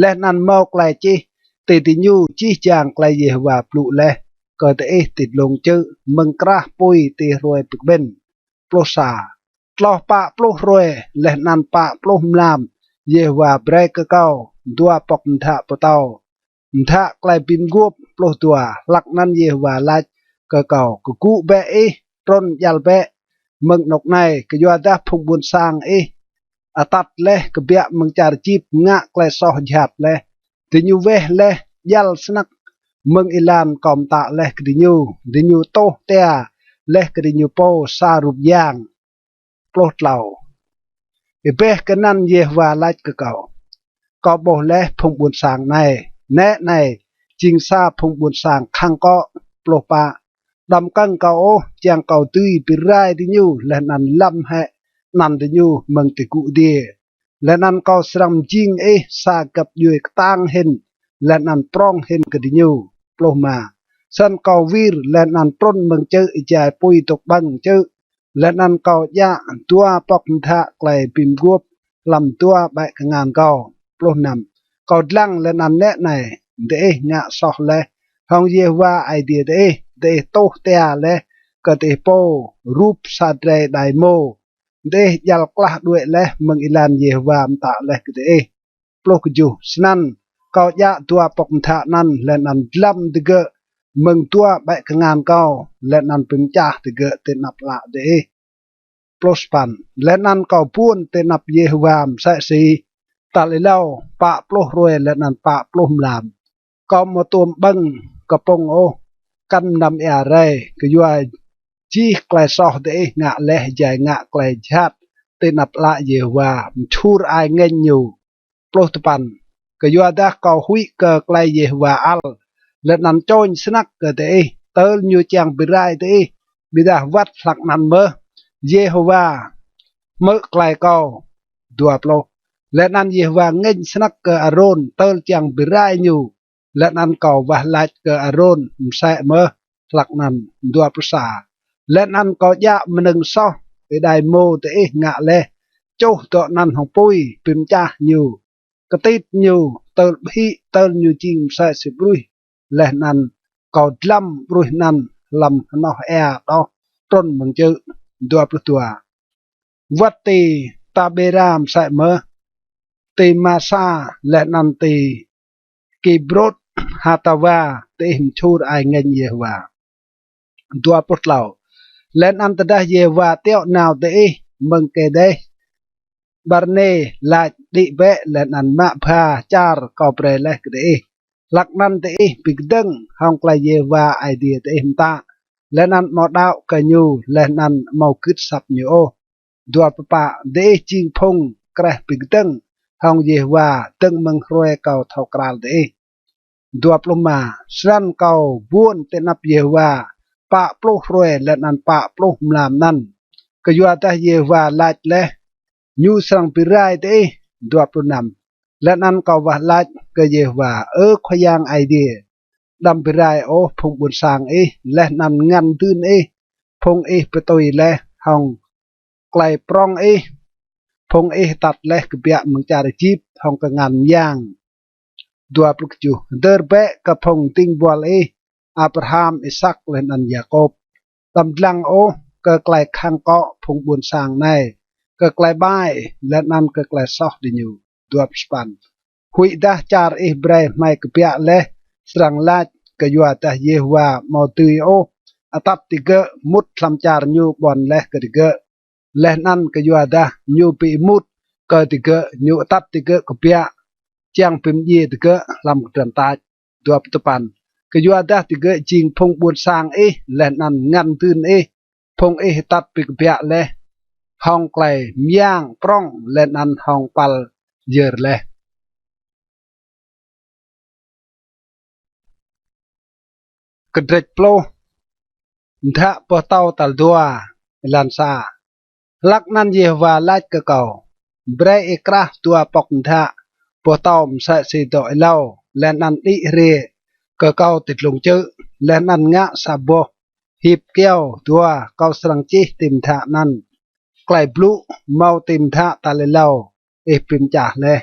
leh anăn mâo klei čih ti diñu jih jang klei Yêhôwa blŭ leh kơ diih ti dlông čư̆ mơ̆ng krah pui ti hruê bi kƀĭn. Pluh sa. Tloh pă pluh hruê leh anăn pă pluh mlam Yêhôwa brei kơ kâo dua pŏk mdhă boh tâo, mdhă klei bi mguôp. Pluh dua. Hlăk anăn Yêhôwa lač kơ kâo, kgŭ bĕ ih, trŭn djăl bĕ mơ̆ng anôk anei, kyuadah phung ƀuôn sang ih atăt leh kbiă mơ̆ng čar Êjip ngă klei soh jhat leh. Diñu weh leh djăl snăk mơ̆ng êlan kâo mtă leh kơ diñu, diñu tuh tia leh kơ diñu pô sa rup yang. Pluh tlâo. Êbeh kơ anăn Yêhôwa lač kơ kâo, kâo ƀuh leh phung ƀuôn sang anei, nĕ anei jing sa phung ƀuôn sang khăng kŏ. Pluh pă. Đăm kơ̆ng kâo ôh, čiăng kâo dưi bi rai diñu leh anăn lăm hĕ anăn diñu mơ̆ng ti gŭ adiê. Leh anăn kâo srăng mjing ih sa găp djuê ktang hĭn leh anăn prŏng hĭn kơ diñu. Pluh êma. Snăn kâo wir leh anăn trŭn mơ̆ng čư̆ êjai pui dôk ƀơ̆ng čư̆, leh anăn kâo djă dua pŏk mdhă klei bi mguôp hlăm dua ƀĕ kngan kâo. Pluh năm. Kâo dlăng leh anăn nĕ anei, diih ngă soh leh hŏng Yêhôwa Aê Diê diih, diih tuh tia leh kơ diih pô rup sa drei êđai êmô, diih djăl klah đuĕ leh mơ̆ng êlan Yêhôwa mtă leh kơ diih. Pluh kjuh. Snăn kâo djă dua pŏk mdhă anăn leh anăn dlăm digơ̆ mơ̆ng dua ƀĕ kngan kâo, leh anăn bi mčah digơ̆ ti anăp ală diih. Pluh sa păn. Leh anăn kâo buôn ti anăp Yêhôwa msĕ si tal êlâo pă pluh hruê leh anăn pă pluh mlam. Kâo amâo tuôm ƀơ̆ng kpŭng ôh, kăn mnăm êa rei, kyua jih klei soh diih ngă leh êjai ngă klei jhat ti anăp ală Yêhôwa, mčhur ai ngêñ ñu. Pluh dua păn. Kyuadah kâo huĭ kơ klei Yêhôwa ăl, leh anăn čôñ snăk kơ diih, tơl ñu čiăng bi rai diih, ƀiădah wăt hlăk anăn mơh Yêhôwa hmư̆ klei kâo. Dua pluh. Leh anăn Yêhôwa ngêñ snăk kơ Arôn tơl čiăng bi rai ñu, leh anăn kâo wah lač kơ Arôn msĕ mơh hlăk anăn. Dua pluh sa. Leh anăn kâo djă mnơ̆ng soh êđai êmô diih ngă leh, čuh dŏ anăn hŏng pui, bi mčah ñu, ktit ñu, tơl ƀhĭ tơl ñu jing msĕ si ƀruih, leh anăn kâo dlăm ƀruih anăn hlăm hnoh êa đoh trŭn mơ̆ng čư̆. Dua pluh dua. Wăt ti Tabêra msĕ mơh, ti Masa leh anăn ti Kibrôt Hatawa diih mčhur ai ngêñ Yêhôwa. Dua pluh tlâo. Leh anăn tơdah Yêhôwa tiŏ nao diih mơ̆ng Kêđeh Barnê, lač, đĭ bĕ leh anăn mă bha čar kâo brei leh kơ diih, hlăk anăn diih bi kdơ̆ng hŏng klei Yêhôwa Aê Diê diih mtă, leh anăn amâo đăo kơ ñu, leh anăn amâo gưt asăp ñu ôh. Dua pluh pă. Diih jing phung kreh bi kdơ̆ng hŏng Yêhôwa dơ̆ng mơ̆ng hruê kâo thâo kral diih. Dua pluh êma. Snăn kâo buôn ti anăp Yêhôwa pă pluh hruê leh anăn pă pluh mlam anăn, kyuadah Yêhôwa lač leh, ñu srăng bi rai diih. Dua pluh năm. Leh anăn kâo wah lač kơ Yêhôwa, Ơ Khua Yang Aê Diê, đăm bi rai ôh phung ƀuôn sang ih leh anăn ngăn dưn ih, phung ih bi tui leh hŏng klei prŏng ih, phung ih atăt leh kbiă mơ̆ng čar Êjip hŏng kngan myang. Dua pluh kjuh. Hdơr bĕ kơ phung dĭng buăl ih, Abraham, Isak leh anăn Yakôp. Đăm dlăng ôh kơ klei khăng kŏ phung ƀuôn sang anei, kơ klei ƀai leh anăn kơ klei soh diñu. Dua pluh sa păn. Huĭdah čar ih brei hmei kbiă leh srăng lač, kyuadah Yêhôwa amâo dưi ôh atăt digơ̆ mŭt hlăm čar ñu ƀuăn leh kơ digơ̆. Leh anăn kyuadah ñu bi êmut kơ digơ̆, ñu atăt digơ̆ kbiă čiăng bi mdjiê digơ̆ hlăm kdrăn tač. Dua pluh dua păn. Kyuadah digơ̆ jing phung ƀuôn sang ih leh anăn ngăn dưn ih, phung ih atăt bi kbiă leh hŏng klei myang prŏng leh anăn hŏng păl yơr leh. Kdrêč pluh. Mdhă boh tâo tal dua. Êlan sa. Hlăk anăn Yêhôwa lač kơ kâo, brei ih krah dua pŏk mdhă boh tâo msĕ si dŏ êlâo, leh anăn đĭ hriê kơ kâo ti dlông čư̆, leh anăn ngă sa boh hip kyâo dua, kâo srăng čih ti mdhă anăn klei blŭ mâo ti mdhă tal êlâo ih bi mčah leh,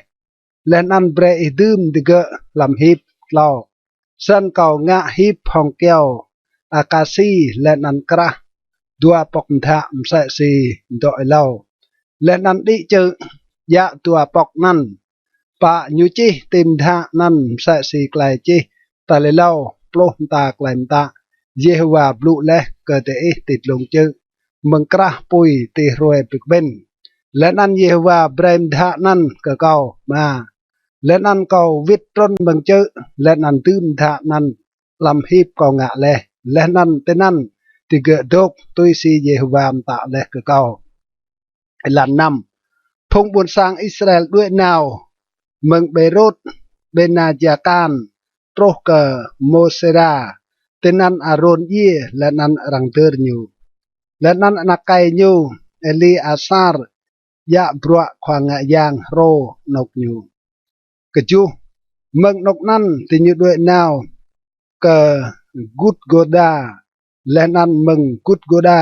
leh anăn brei ih dưm digơ̆ hlăm hip. Tlâo. Snăn kâo ngă hip hŏng kyâo akasi leh anăn krah dua pŏk mdhă msĕ si dŏ êlâo, leh anăn đĭ čư̆ djă dua pŏk anăn. Pă ñu čih ti mdhă anăn msĕ si klei čih tal êlâo pluh mta klei mtă Yêhôwa blŭ leh kơ diih ti dlông čư̆ mơ̆ng krah pui ti hruê bi kƀĭn. Leh anăn Yêhôwa brei mdhă anăn kơ kâo. Êma. Leh anăn kâo wĭt trŭn mơ̆ng čư̆, leh anăn dưm mdhă anăn hlăm hip kâo ngă leh, leh anăn tinăn digơ̆ dôk tui si Yêhôwa mtă leh kơ kâo. Êlan năm. Phung ƀuôn sang Israel đuĕ nao mơ̆ng Bêrôt Bênêjakan truh kơ Môsêra, tinăn Arôn djiê leh anăn arăng dơr ñu, leh anăn anak êkei ñu Êlêasar djă bruă khua ngă yang hrô anôk ñu. Kjuh. Mơ̆ng anôk anăn diñu đuĕ nao kơ Gutgôda, leh anăn mơ̆ng Gutgôda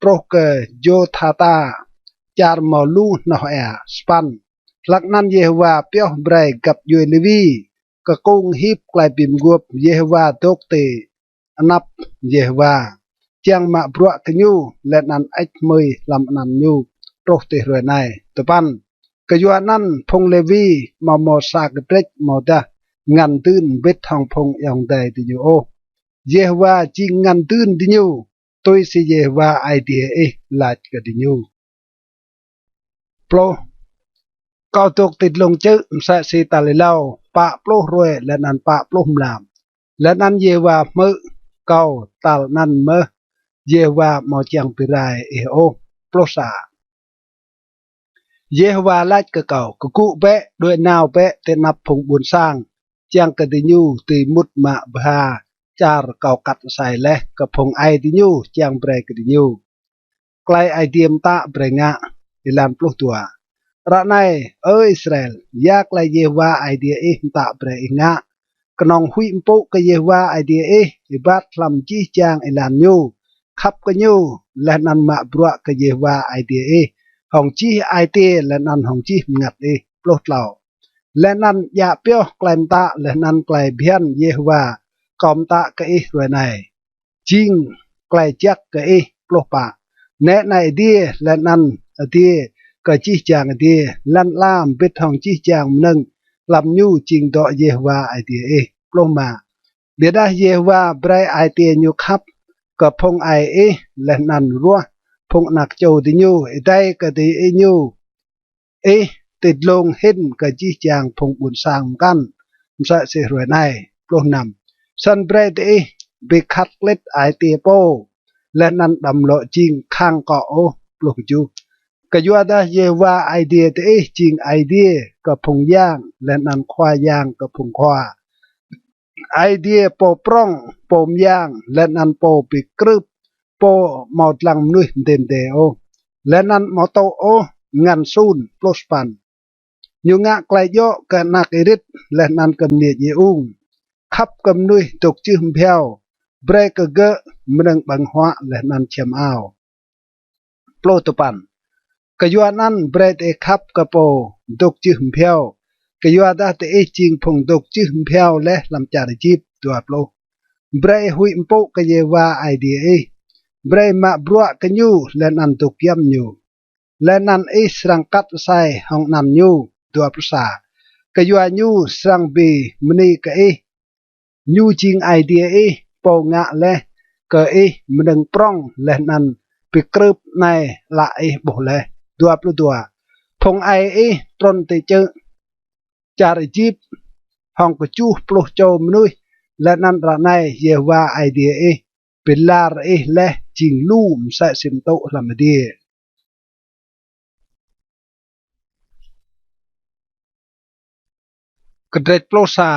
truh kơ Jôthata, čar mâo lu hnoh êa. Sa păn. Hlăk anăn Yêhôwa pioh brei găp djuê Lêwi kkung hip klei bi mguôp Yêhôwa dôk ti anăp Yêhôwa, čiăng mă bruă kơ ñu, leh anăn hơêč hmưi hlăm anăn ñu truh ti hruê anei. Dua păn. Kyuanăn phung Lêwi amâo mâo sa kdrêč amâodah ngăn dưn mbĭt hŏng phung ayŏng adei diñu ôh. Yêhôwa jing ngăn dưn diñu, tui si Yêhôwa Aê Diê ih lač kơ diñu. Pluh. Kâo dôk ti dlông čư̆ msĕ si tal êlâo pă pluh hruê leh anăn pă pluh mlam, leh anăn Yêhôwa hmư̆ kâo tal anăn mơh, Yêhôwa amâo čiăng bi rai ih ôh. Pluh sa. Yêhôwa lač kơ kâo, kgŭ bĕ, đuĕ nao bĕ ti anăp phung ƀuôn sang, čiăng kơ diñu dưi mŭt mă bha čar kâo kat asei leh kơ phung aê diñu čiăng brei kơ diñu. Klei Aê Diê mtă brei ngă. Êlan pluh dua. Ară anei, Ơ Israel, ya klei Yêhôwa Aê Diê ih mtă brei ih ngă? Knŏng huĭ mpŭ kơ Yêhôwa Aê Diê ih, êbat hlăm jih jang êlan ñu, khăp kơ ñu, leh anăn mă bruă kơ Yêhôwa Aê Diê ih hŏng jih ai tiê leh anăn hŏng jih mngăt ih. Pluh tlâo. Leh anăn djă pioh klei mtă leh anăn klei bhiăn Yêhôwa kâo mtă kơ ih hruê anei, jing klei jăk kơ ih. Pluh pă. Nĕ anei adiê leh anăn adiê kơ jih jang adiê, lăn ala mbĭt hŏng jih jang mnơ̆ng hlăm ñu jing dŏ Yêhôwa Aê Diê ih. Pluh êma. Ƀiădah Yêhôwa brei ai tiê ñu khăp kơ phung aê ih leh anăn ruah phung anak čô diñu, êdei kơ diñu ih ti dlông hĭn kơ jih jang phung ƀuôn sang mkăn msĕ si hruê anei. Pluh năm. Snăn brei diih bi khăt klĭt ai tiê pô, leh anăn đăm lŏ jing khăng kŏ ôh. Pluh kjuh. Kyuadah Yêhôwa Aê Diê diih jing Aê Diê kơ phung yang leh anăn Khua yang kơ phung khua, Aê Diê pô prŏng, pô myang, leh anăn pô bi krưp, pô amâo dlăng mnuih mdê mdê ôh, leh anăn amâo tŭ ôh ngăn sun. Pluh sa păn. Ñu ngă klei djŏ kơ anak êrĭt leh anăn kơ mniê djiê ung, khăp kơ mnuih dôk jưh mbhiâo, brei kơ gơ̆ mnơ̆ng ƀơ̆ng huă leh anăn čhiăm ao. Pluh dua păn. Kyuanăn brei diih khăp kơ pô dôk jưh mbhiâo, kyuadah diih jing phung dôk jưh mbhiâo leh hlăm čar Êjip. Dua pluh. Brei huĭ mpŭ kơ Yêhôwa Aê Diê ih, brei mă bruă kơ ñu leh anăn dôk giăm ñu, leh anăn ih srăng kat asei hŏng anăn ñu. Dua pluh sa. Kyua ñu srăng bi mni kơ ih, ñu jing Aê Diê ih, pô ngă leh kơ ih mnơ̆ng prŏng leh anăn bi krưp anei ală ih ƀuh leh. Dua pluh dua. Phung aê ih trŭn ti čư̆ čar Êjip hŏng kjuh pluh čô mnuih, leh anăn ară anei Yêhôwa Aê Diê ih bi lar ih leh jing lu msĕ si mtŭ hlăm adiê. Kdrêč pluh sa.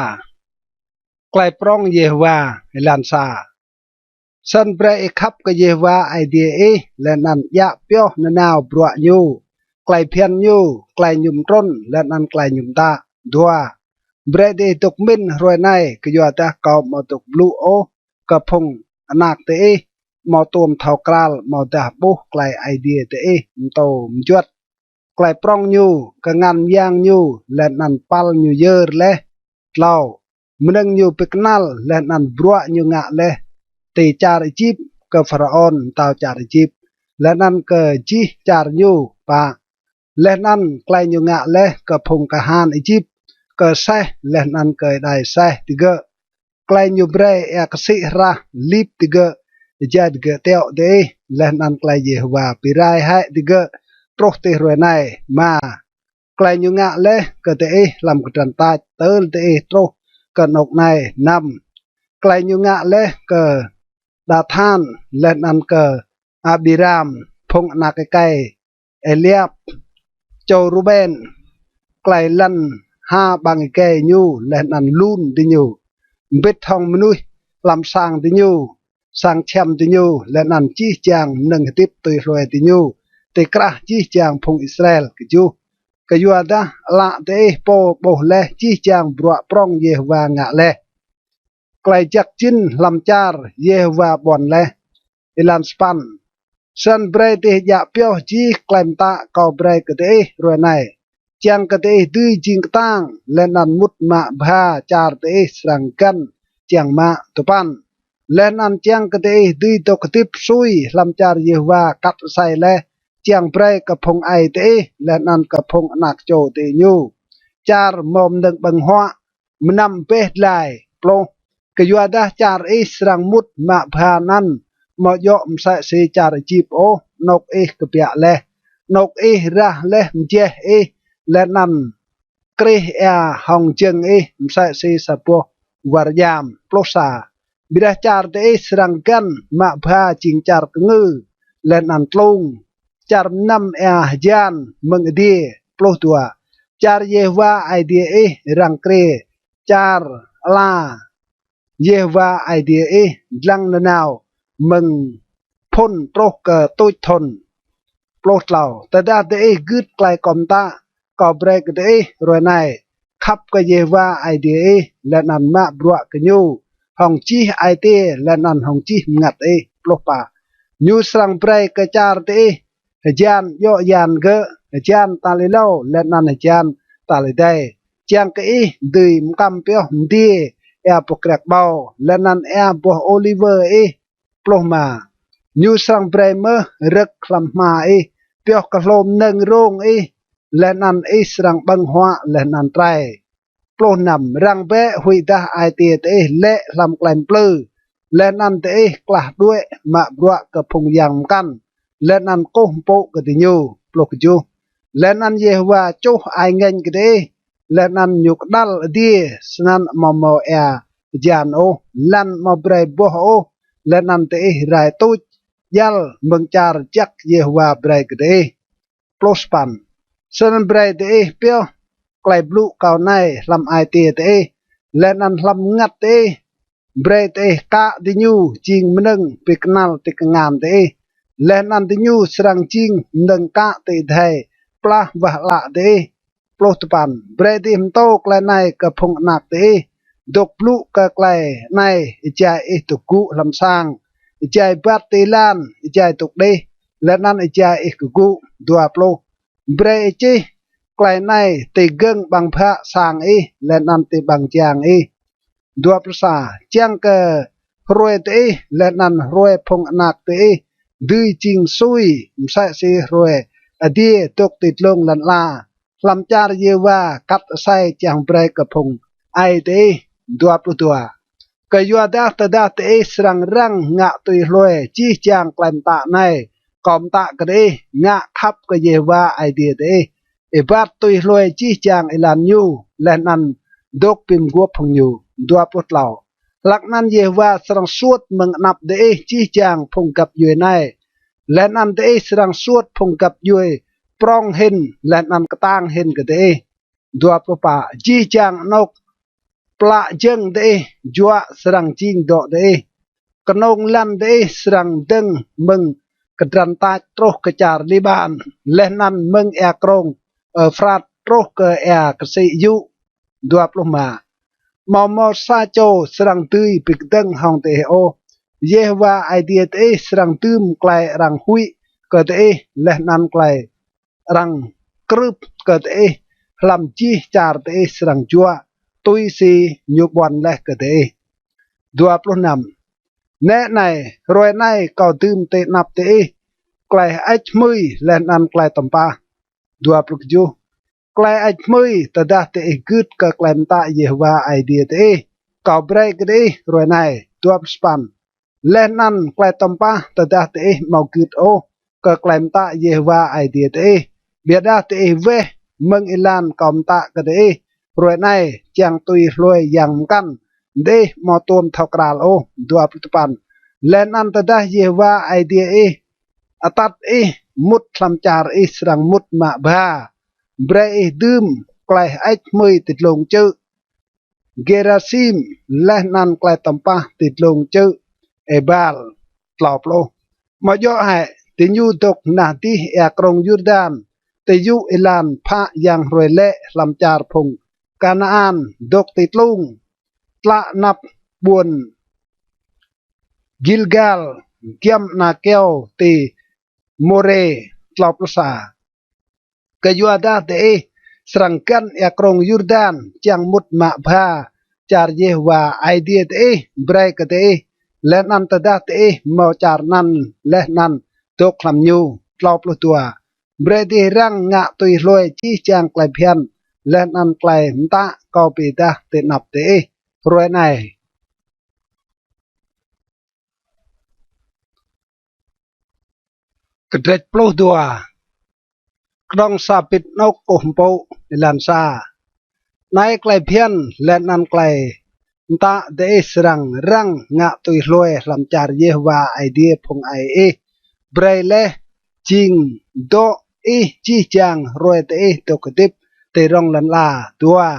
Klei prŏng Yêhôwa. Êlan sa. Snăn brei ih khăp kơ Yêhôwa Aê Diê ih, leh anăn djă pioh nanao bruă ñu, klei bhiăn ñu, klei ñu mtrŭn, leh anăn klei ñu mtă. Dua. Brei diih dôk mĭn hruê anei, kyuadah kâo amâo dôk blŭ ôh kơ phung anak diih, amâo tuôm thâo kral amâodah ƀuh klei Aê Diê diih mtô mjuăt, klei prŏng ñu, kngan myang ñu, leh anăn păl ñu yơr leh. Tlâo. Mnơ̆ng ñu bi knăl leh anăn bruă ñu ngă leh ti čar Êjip, kơ Pharaôn mtao čar Êjip, leh anăn kơ jih čar ñu. Pă. Leh anăn klei ñu ngă leh kơ phung kahan Êjip, kơ Seh leh anăn kơ êđai Seh digơ̆, klei ñu brei êa ksĭ hrah lip digơ̆, êjai digơ̆ tiŏ diih, leh anăn klei Yêhôwa bi rai hĕ digơ̆ truh ti hruê anei. Êma. Klei ñu ngă leh kơ diih hlăm kdrăn tač tơl diih truh kơ anôk anei. Năm. Klei ñu ngă leh kơ Dathan leh anăn kơ Abiram, phung anak êkei Êliap, čô Ruben, klei lăn ha ƀăng êgei ñu leh anăn lun diñu, mbĭt hŏng mnuih hlăm sang diñu, sang čhiăm diñu, leh anăn jih jang mnơ̆ng hdĭp tui hlue diñu, ti krah jih jang phung Israel. Kjuh. Kyuadah ală diih pô ƀuh leh jih jang bruă prŏng Yêhôwa ngă leh, klei jăk jĭn hlăm čar Yêhôwa ƀuăn leh. Êlan sa păn. Snăn brei diih djă pioh jih klei mtă kâo brei kơ diih hruê anei, čiăng kơ diih dưi jing ktang leh anăn mŭt mă bha čar diih srăng găn čiăng mă. Dua păn. Leh anăn čiăng kơ diih dưi dôk hdĭp sui hlăm čar Yêhôwa kat asei leh čiăng brei kơ phung aê diih leh anăn kơ phung anak čô diih ñu, čar mâo mnơ̆ng ƀơ̆ng huă, mnăm êbeh dlai. Pluh. Kyuadah čar ih srăng mŭt mă bha anăn amâo djŏ msĕ si čar Êjip ôh, anôk ih kbiă leh, anôk ih rah leh mjeh ih, leh anăn krih êa hŏng jơ̆ng ih msĕ si sa boh war djam. Pluh sa. Ƀiădah čar diih srăng găn mă bha jing čar kngư leh anăn tlung, čar mnăm êa hjan mơ̆ng adiê. Pluh dua. Čar Yêhôwa Aê Diê ih răng kriê, čar ala Yêhôwa Aê Diê ih dlăng nanao mơ̆ng phŭn truh kơ tuč thŭn. Pluh tlâo. Tơdah diih gưt klei kâo mtă kâo brei kơ diih hruê anei, khăp kơ Yêhôwa Aê Diê ih leh anăn mă bruă kơ ñu hŏng jih ai tiê leh anăn hŏng jih mngăt ih. Pluh pă. Ñu srăng brei kơ čar diih hjan djŏ yan gơ̆, hjan tal êlâo leh anăn hjan tal êdei, čiăng kơ ih dưi mkăm pioh mdiê êa boh kriăk ƀâo leh anăn êa boh ôliwơ ih. Pluh êma. Ñu srăng brei mơh rơ̆k hlăm hma ih, pioh kơ hlô mnơ̆ng rông ih, leh anăn ih srăng ƀơ̆ng huă leh anăn trei. Pluh năm. Răng bĕ huĭdah ai tiê diih lĕ hlăm klei mplư, leh anăn diih klah đuĕ mă bruă kơ phung yang mkăn, leh anăn kkuh mpŭ kơ diñu. Pluh kjuh. Leh anăn Yêhôwa čuh ai ngêñ kơ diih, leh anăn ñu kđăl adiê, snăn amâo mâo êa hjan ôh, lăn amâo brei boh ôh, leh anăn diih rai tuč djăl mơ̆ng čar jăk Yêhôwa brei kơ diih. Pluh sa păn. Snăn brei diih pioh klei blŭ kâo anei hlăm ai tiê diih leh anăn hlăm mngăt diih. Brei diih kă diñu jing mnơ̆ng bi knăl ti kngan diih, leh anăn diñu srăng jing mnơ̆ng kă ti adhei plah wah ală diih. Pluh dua păn. Brei diih mtô klei anei kơ phung anak diih, dôk blŭ kơ klei anei êjai ih dôk gŭ hlăm sang, êjai êbat ti êlan, êjai dôk đih, leh anăn êjai ih kgŭ. Dua pluh. Brei ih čih klei anei ti gơ̆ng ƀăng bhă sang ih leh anăn ti ƀăng jang ih. Dua pluh sa. Čiăng kơ hruê diih leh anăn hruê phung anak diih dưi jing sui msĕ si hruê adiê dôk ti dlông lăn ala, hlăm čar Yêhôwa kat asei čiăng brei kơ phung aê diih. Dua pluh dua. Kyuadah tơdah diih srăng răng ngă tui hlue jih jang klei mtă anei kâo mtă kơ diih, ngă khăp kơ Yêhôwa Aê Diê diih, êbat tui hlue jih jang êlan ñu, leh anăn dôk bi mguôp hŏng ñu. Dua pluh tlâo. Hlăk anăn Yêhôwa srăng suôt mơ̆ng anăp diih jih jang phung găp djuê anei, leh anăn diih srăng suôt phung găp djuê prŏng hĭn leh anăn ktang hĭn kơ diih. Dua pluh pă. Jih jang anôk plă jơ̆ng diih juă srăng jing dŏ diih. Knông lăn diih srăng dơ̆ng mơ̆ng kdrăn tač truh kơ čar Liƀan, leh anăn mơ̆ng êa krông Êuphrat truh kơ êa ksĭ yŭ. Dua pluh êma. Amâo mâo sa čô srăng dưi bi kdơ̆ng hŏng diih ôh. Yêhôwa Aê Diê diih srăng dưm klei arăng huĭ kơ diih leh anăn klei arăng krưp kơ diih hlăm jih čar diih srăng juă, tui si ñu ƀuăn leh kơ diih. Dua pluh năm. Nĕ anei, hruê anei kâo dưm ti anăp diih klei hơêč hmưi leh anăn klei tăm pah. Dua pluh kjuh. Klei hơêč hmưi tơdah diih gưt kơ klei mtă Yêhôwa Aê Diê diih, kâo brei kơ diih hruê anei. Dua pluh sa păn. Leh anăn klei tăm pah tơdah diih amâo gưt ôh kơ klei mtă Yêhôwa Aê Diê diih, ƀiădah diih weh mơ̆ng êlan kâo mtă kơ diih hruê anei, čiăng tui hlue yang mkăn, diih amâo tuôm thâo kral ôh. Dua pluh dua păn. Leh anăn tơdah Yêhôwa Aê Diê ih atăt ih mŭt hlăm čar ih srăng mŭt mă bha, brei ih dưm klei hơêč hmưi ti dlông čư̆ Gêrasim, leh anăn klei tăm pah ti dlông čư̆ Êbal. Tlâo pluh. Amâo djŏ hĕ diñu dôk nah dih êa krông Yurdan, ti yŭ êlan phă yang hruê lĕ hlăm čar phung Kanaan dôk ti tlung, tlă anăp ƀuôn Gilgal, giăm ana kyâo ti Môrê? Tlâo pluh sa. Kyuadah diih srăng găn êa krông Yurdan čiăng mŭt mă bha čar Yêhôwa Aê Diê diih brei kơ diih, leh anăn tơdah diih mâo čar anăn leh anăn dôk hlăm ñu. Tlâo pluh dua. Brei diih răng ngă tui hlue jih jang klei bhiăn leh anăn klei mtă kâo bi êdah ti anăp diih hruê anei. Kdrêč pluh dua. Knŏng sa bĭt anôk kkuh mpŭ. Êlan sa. Anei klei bhiăn leh anăn klei mtă diih srăng răng ngă tui hlue hlăm čar Yêhôwa Aê Diê phung aê ih brei leh jing dŏ ih jih jang hruê diih dôk hdĭp ti rŏng lăn ala. Dua.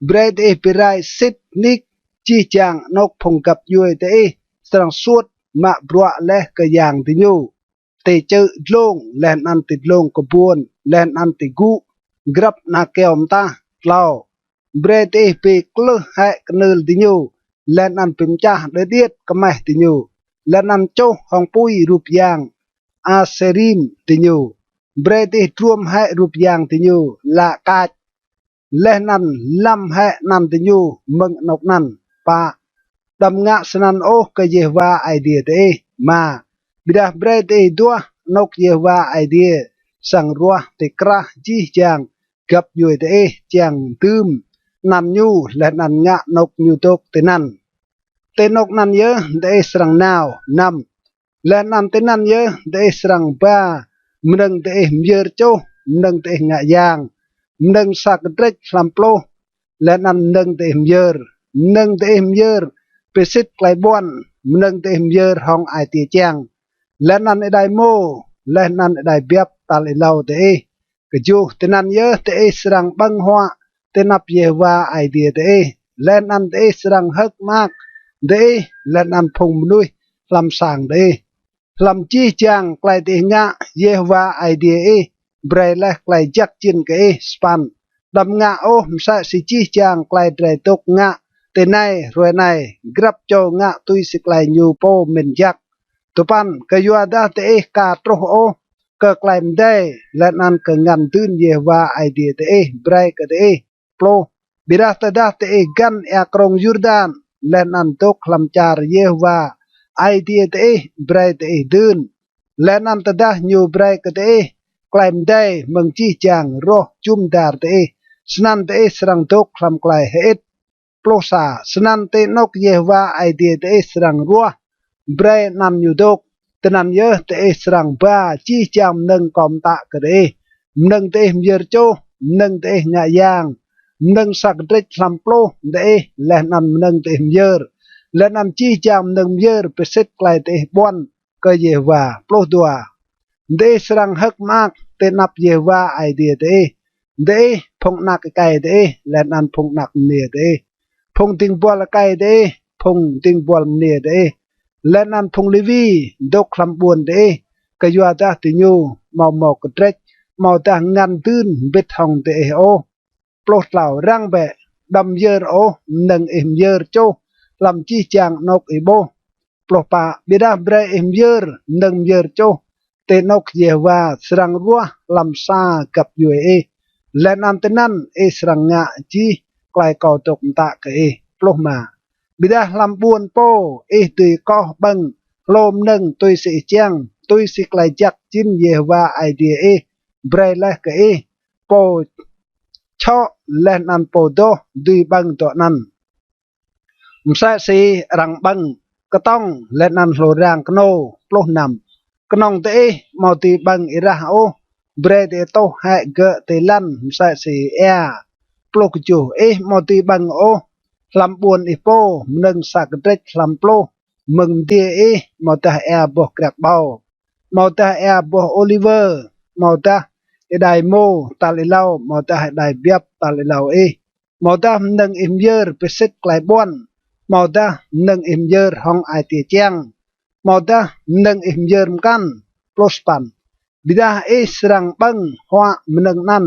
Brei diih bi rai sĭt nik jih jang anôk phung găp djuê diih srăng suôt mă bruă leh kơ yang diñu, ti čư̆ dlông leh anăn ti dlông kbuôn leh anăn ti gŭ grăp ana kyâo mtah. Tlâo. Brei diih bi klưh hĕ knưl diñu, leh anăn bi mčah đơ điêt kmeh diñu, leh anăn čuh hŏng pui rup yang Asêrim diñu. Brei diih druôm hĕ rup yang diñu lă kač, leh anăn lăm hĕ anăn diñu mơ̆ng anôk anăn. Pă. Đăm ngă snăn ôh kơ Yêhôwa Aê Diê diih. Êma. Ƀiădah brei diih duah anôk Yêhôwa Aê Diê srăng ruah ti krah jih jang găp djuê diih čiăng dưm anăn ñu leh anăn ngă anôk ñu dôk tinăn. Ti anôk anăn yơh diih srăng nao. Năm. Leh anăn tinăn yơh diih srăng ba mnơ̆ng diih myơr čuh, mnơ̆ng diih ngă yang, mnơ̆ng sa kdrêč hlăm pluh, leh anăn mnơ̆ng diih myơr, mnơ̆ng diih myơr bi sĭt klei ƀuăn, mnơ̆ng diih myơr hŏng ai tiê čiăng, leh anăn êđai êmô, leh anăn êđai biăp tal êlâo diih. Kjuh. Tinăn yơh diih srăng ƀơ̆ng huă ti anăp Yêhôwa Aê Diê diih, leh anăn diih srăng hơ̆k mơak, diih leh anăn phung mnuih hlăm sang diih, hlăm jih jang klei diih ngă. Yêhôwa Aê Diê ih brei leh klei jăk jĭn kơ ih. Sa păn. Đăm ngă ôh msĕ si jih jang klei drei dôk ngă tinei hruê anei, grăp čô ngă tui si klei ñu pô mĭn jăk. Dua păn. Kyuadah diih ka truh ôh kơ klei mdei leh anăn kơ ngăn dưn Yêhôwa Aê Diê diih brei kơ diih. Pluh. Ƀiădah tơdah diih găn êa krông Yurdan leh anăn dôk hlăm čar Yêhôwa Aê Diê diih brei diih dưn, leh anăn tơdah ñu brei kơ diih klei mdei mơ̆ng jih jang roh jŭm dar diih, snăn diih srăng dôk hlăm klei hơĭt. Pluh sa. Snăn ti anôk Yêhôwa Aê Diê diih srăng ruah brei anăn ñu dôk, tinăn yơh diih srăng ba jih jang mnơ̆ng kâo mtă kơ diih, mnơ̆ng diih myơr čuh, mnơ̆ng diih ngă yang, mnơ̆ng sa kdrêč hlăm pluh diih leh anăn mnơ̆ng diih myơr, leh anăn jih jang mnơ̆ng myơr bi sĭt klei diih ƀuăn kơ Yêhôwa. Pluh dua. Diih srăng hơ̆k mơak ti anăp Yêhôwa Aê Diê diih, diih, phung anak êkei diih leh anăn phung anak mniê diih, phung dĭng buăl êkei diih, phung dĭng buăl mniê diih, leh anăn phung Lêwi dôk hlăm ƀuôn diih, kyuadah diñu amâo mâo kdrêč amâodah ngăn dưn mbĭt hŏng diih ôh. Pluh tlâo. Răng bĕ, đăm myơr ôh mnơ̆ng ih myơr čuh hlăm jih jang anôk ih ƀuh. Pluh pă. Ƀiădah brei ih myơr mnơ̆ng myơr čuh ti anôk Yêhôwa srăng ruah hlăm sa găp djuê ih, leh anăn tinăn ih srăng ngă jih klei kâo dôk mtă kơ ih. Pluh êma. Ƀiădah hlăm ƀuôn pô ih dưi koh ƀơ̆ng hlô mnơ̆ng tui si ih čiăng, tui si klei jăk jĭn Yêhôwa Aê Diê ih brei leh kơ ih, pô čhŏ leh anăn pô doh dưi ƀơ̆ng dŏ anăn, msĕ si arăng ƀơ̆ng ktŏng leh anăn hlô rang knô. Pluh năm. Knŏng diih amâo dưi ƀơ̆ng êrah ôh, brei diih tuh hĕ gơ̆ ti lăn msĕ si êa. Pluh kjuh. Ih amâo dưi ƀơ̆ng ôh hlăm ƀuôn ih pô mnơ̆ng sa kdrêč hlăm pluh mơ̆ng mdiê ih, amâodah êa boh kriăk ƀâo, amâodah êa boh ôliwơ, amâodah êđai êmô tal êlâo, amâodah êđai biăp tal êlâo ih, amâodah mnơ̆ng ih myơr bi sĭt klei ƀuăn, amâodah mnơ̆ng ih myơr hŏng ai tiê čiăng, amâodah mnơ̆ng ih myơr mkăn. Pluh sa păn. Ƀiădah ih srăng ƀơ̆ng huă mnơ̆ng anăn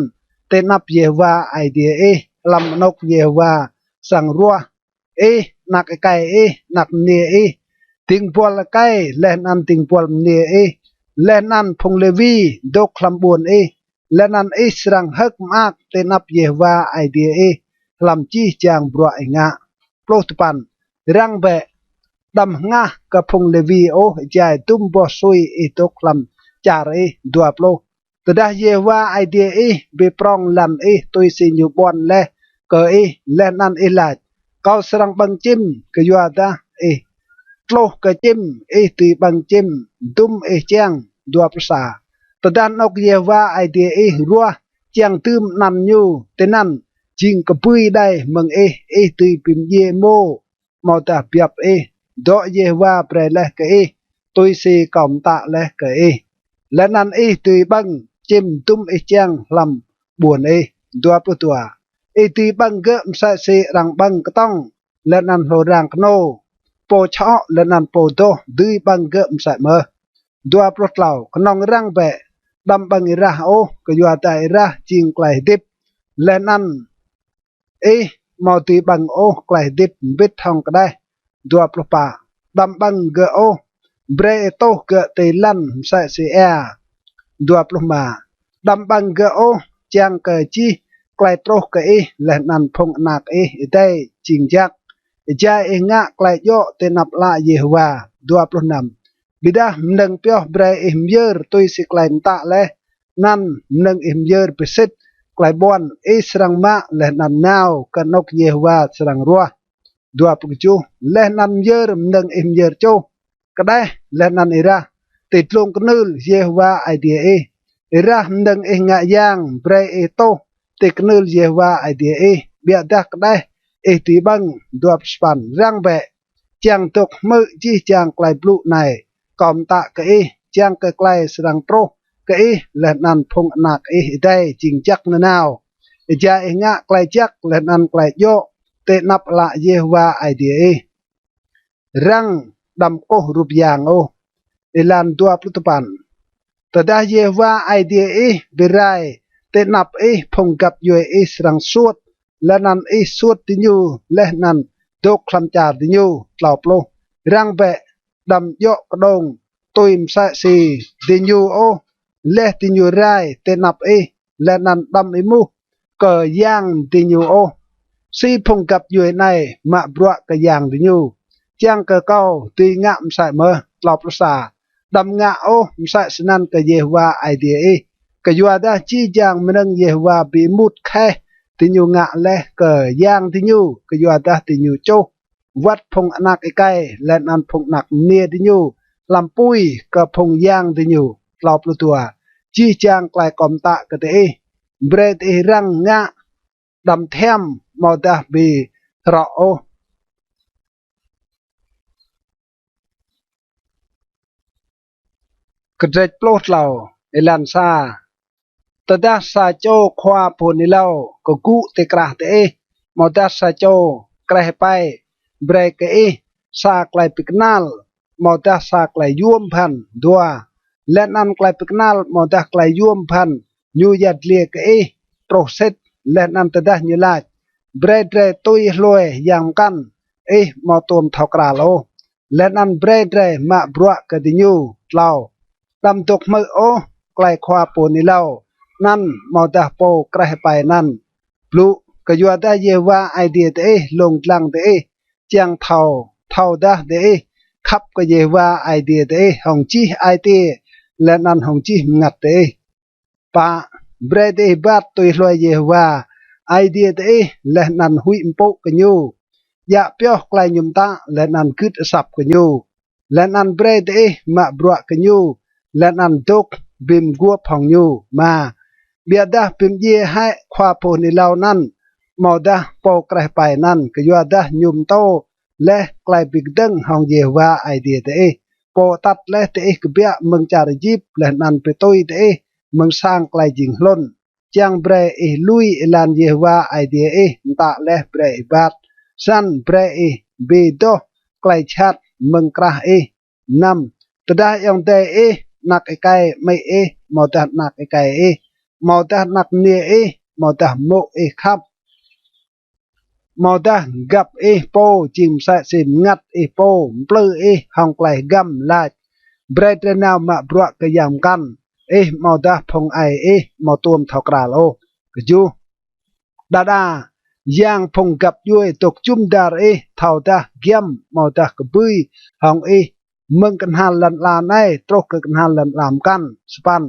ti anăp Yêhôwa Aê Diê ih hlăm anôk Yêhôwa srăng ruah, ih, anak êkei ih, anak mniê ih, dĭng buăl êkei leh anăn dĭng buăl mniê ih, leh anăn phung Lêwi dôk hlăm ƀuôn ih, leh anăn ih srăng hơ̆k mơak ti anăp Yêhôwa Aê Diê ih hlăm jih jang bruă ih ngă. Pluh dua păn. Răng bĕ, đăm hngah kơ phung Lêwi ôh êjai dŭm boh sui ih dôk hlăm čar ih. Dua pluh. Tơdah Yêhôwa Aê Diê ih bi prŏng lăn ih tui si ñu ƀuăn leh kơ ih, leh anăn ih lač, Kâo srăng ƀơ̆ng čĭm, kyuadah ih tluh kơ čĭm, ih dưi ƀơ̆ng čĭm dŭm ih čiăng. Dua pluh sa. Tơdah anôk Yêhôwa Aê Diê ih ruah čiăng dưm anăn ñu, tinăn jing kbưi đei mơ̆ng ih, ih dưi bi mdjiê êmô amâodah biăp ih, dŏ Yêhôwa brei leh kơ ih, tui si kâo mtă leh kơ ih. Leh anăn ih dưi ƀơ̆ng čĭm dŭm ih čiăng hlăm ƀuôn ih. Dua pluh dua. Ih dưi ƀơ̆ng gơ̆ msĕ si arăng ƀơ̆ng ktŏng leh anăn hlô rang knô, pô čhŏ leh anăn pô doh dưi ƀơ̆ng gơ̆ msĕ mơh. Dua pluh tlâo. Knŏng răng bĕ, đăm ƀơ̆ng êrah ôh, kyuadah êrah jing klei hdĭp, leh anăn ih amâo dưi ƀơ̆ng ôh klei hdĭp mbĭt hŏng kđeh. Dua pluh pă. Đăm ƀơ̆ng gơ̆ ôh, brei ih tuh gơ̆ ti lăn msĕ si êa. Dua pluh êma. Đăm ƀơ̆ng gơ̆ ôh, čiăng kơ jih klei truh kơ ih leh anăn phung anak ih êdei jing jăk, êjai ih ngă klei djŏ ti anăp ală Yêhôwa. Dua pluh năm. Ƀiădah mnơ̆ng pioh brei ih myơr tui si klei mtă leh, anăn mnơ̆ng ih myơr bi sĭt klei ƀuăn, ih srăng mă leh anăn nao kơ anôk Yêhôwa srăng ruah. Dua pluh kjuh. Leh anăn myơr mnơ̆ng ih myơr čuh, kđeh leh anăn êrah ti dlông knưl Yêhôwa Aê Diê ih. Êrah mnơ̆ng ih ngă yang brei ih tuh ti knưl Yêhôwa Aê Diê ih, ƀiădah kđeh ih dưi ƀơ̆ng. Dua pluh sa păn. Răng bĕ, čiăng dôk hmư̆ jih jang klei blŭ anei kâo mtă kơ ih, čiăng kơ klei srăng truh kơ ih leh anăn phung anak ih êdei jing jăk nanao, êjai ih ngă klei jăk leh anăn klei djŏ ti anăp ală Yêhôwa Aê Diê ih. Răng, đăm kkuh rup yang ôh. Êlan dua pluh dua păn. Tơdah Yêhôwa Aê Diê ih bi rai ti anăp ih, phung găp djuê ih srăng suôt, leh anăn ih suôt diñu leh anăn dôk hlăm čar diñu. Tlâo pluh. Răng bĕ, đăm djŏ kđông tui msĕ si diñu ôh, leh diñu rai ti anăp ih, leh anăn đăm êmuh kơ yang diñu ôh, si phung găp djuê anei mă bruă kơ yang diñu, čiăng kơ kâo dưi ngă msĕ mơh. Tlâo pluh sa. Đăm ngă ôh msĕ snăn kơ Yêhôwa Aê Diê ih, kyuadah jih jang mnơ̆ng Yêhôwa bi êmut kheh diñu ngă leh kơ yang diñu, kyuadah diñu čuh wăt phung anak êkei leh anăn phung anak mniê diñu hlăm pui kơ phung yang diñu. Tlâo pluh dua. Jih jang klei kâo mtă kơ diih, brei diih răng ngă, đăm thiăm amâodah bi hrŏ ôh. Kdrêč pluh tlâo, êlan sa. Tơdah sa čô khua pô hưn êlâo kgŭ ti krah diih, amâodah sa čô kreh êpei brei kơ ih sa klei bi knal amâodah sa klei yuôm bhăn. Dua. Leh anăn klei bi knal amâodah klei yuôm bhăn ñu yăl dliê kơ ih truh sĭt, leh anăn tơdah ñu lač, brei drei tui hlue yang mkăn, ih amâo tuôm thâo kral ôh, leh anăn brei drei mă bruă kơ diñu. Tlâo. Đăm dôk hmư̆ ôh klei khua pô hưn êlâo anăn amâodah pô kreh êpei anăn blŭ, kyuadah Yêhôwa Aê Diê diih lông dlăng diih čiăng thâo, thâodah diih khăp kơ Yêhôwa Aê Diê diih hŏng jih ai tiê leh anăn hŏng jih mngăt diih. Pă, brei diih êbat tui hlue Yêhôwa Aê Diê diih leh anăn huĭ mpŭ kơ ñu, djă pioh klei ñu mtă leh anăn gưt asăp kơ ñu, leh anăn brei diih mă bruă kơ ñu leh anăn dôk bi mguôp hŏng ñu. Êma, ƀiădah bi mdjiê hĕ khua pô hưn êlâo anăn amâodah pô kreh êpei anăn, kyuadah ñu mtô leh klei bi kdơ̆ng hŏng Yêhôwa Aê Diê diih, pô atăt leh diih kbiă mơ̆ng čar Êjip leh anăn bi tui diih mơ̆ng sang klei jing hlŭn, čiăng brei ih lui êlan Yêhôwa Aê Diê ih mtă leh brei ih êbat, snăn brei ih bi doh klei jhat mơ̆ng krah ih. Năm, tơdah ayŏng adei ih, anak êkei amĭ ih, amâodah anak êkei ih, amâodah anak mniê ih, amâodah mô̆ ih khăp, amâodah găp ih pô jing msĕ si mngăt ih pô mplư ih hŏng klei hgăm lač, brei drei nao mă bruă kơ yang mkăn, ih amâodah phung aê ih amâo tuôm thâo kral ôh. Kjuh, đa đa yang phung găp djuê dôk jŭm dar ih thâodah giăm amâodah kbưi hŏng ih mơ̆ng knhal lăn ala anei truh kơ knhal lăn ala mkăn. Sa păn,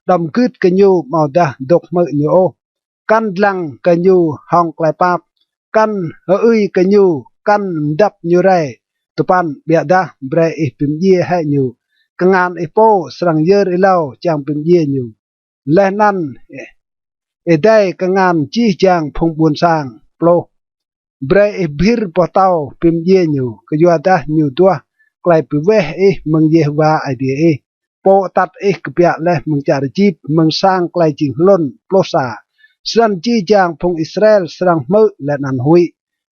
đăm gưt kơ ñu amâodah dôk hmư̆ ñu ôh, kăn dlăng kơ ñu hŏng klei pap, kăn hơưi kơ ñu, kăn mdăp ñu rei. Dua păn, ƀiădah brei ih bi mdjiê hĕ ñu, kngan ih pô srăng yơr êlâo čiăng bi mdjiê ñu, leh anăn êdei kngan jih jang phung ƀuôn sang. Pluh, brei ih bhĭr boh tâo bi mdjiê ñu, kyuadah ñu duah klei bi weh ih mơ̆ng Yêhôwa Aê Diê ih, pô atăt ih kbiă leh mơ̆ng čar Êjip mơ̆ng sang klei jing hlŭn. Pluh sa, snăn jih jang phung Israel srăng hmư̆ leh anăn huĭ,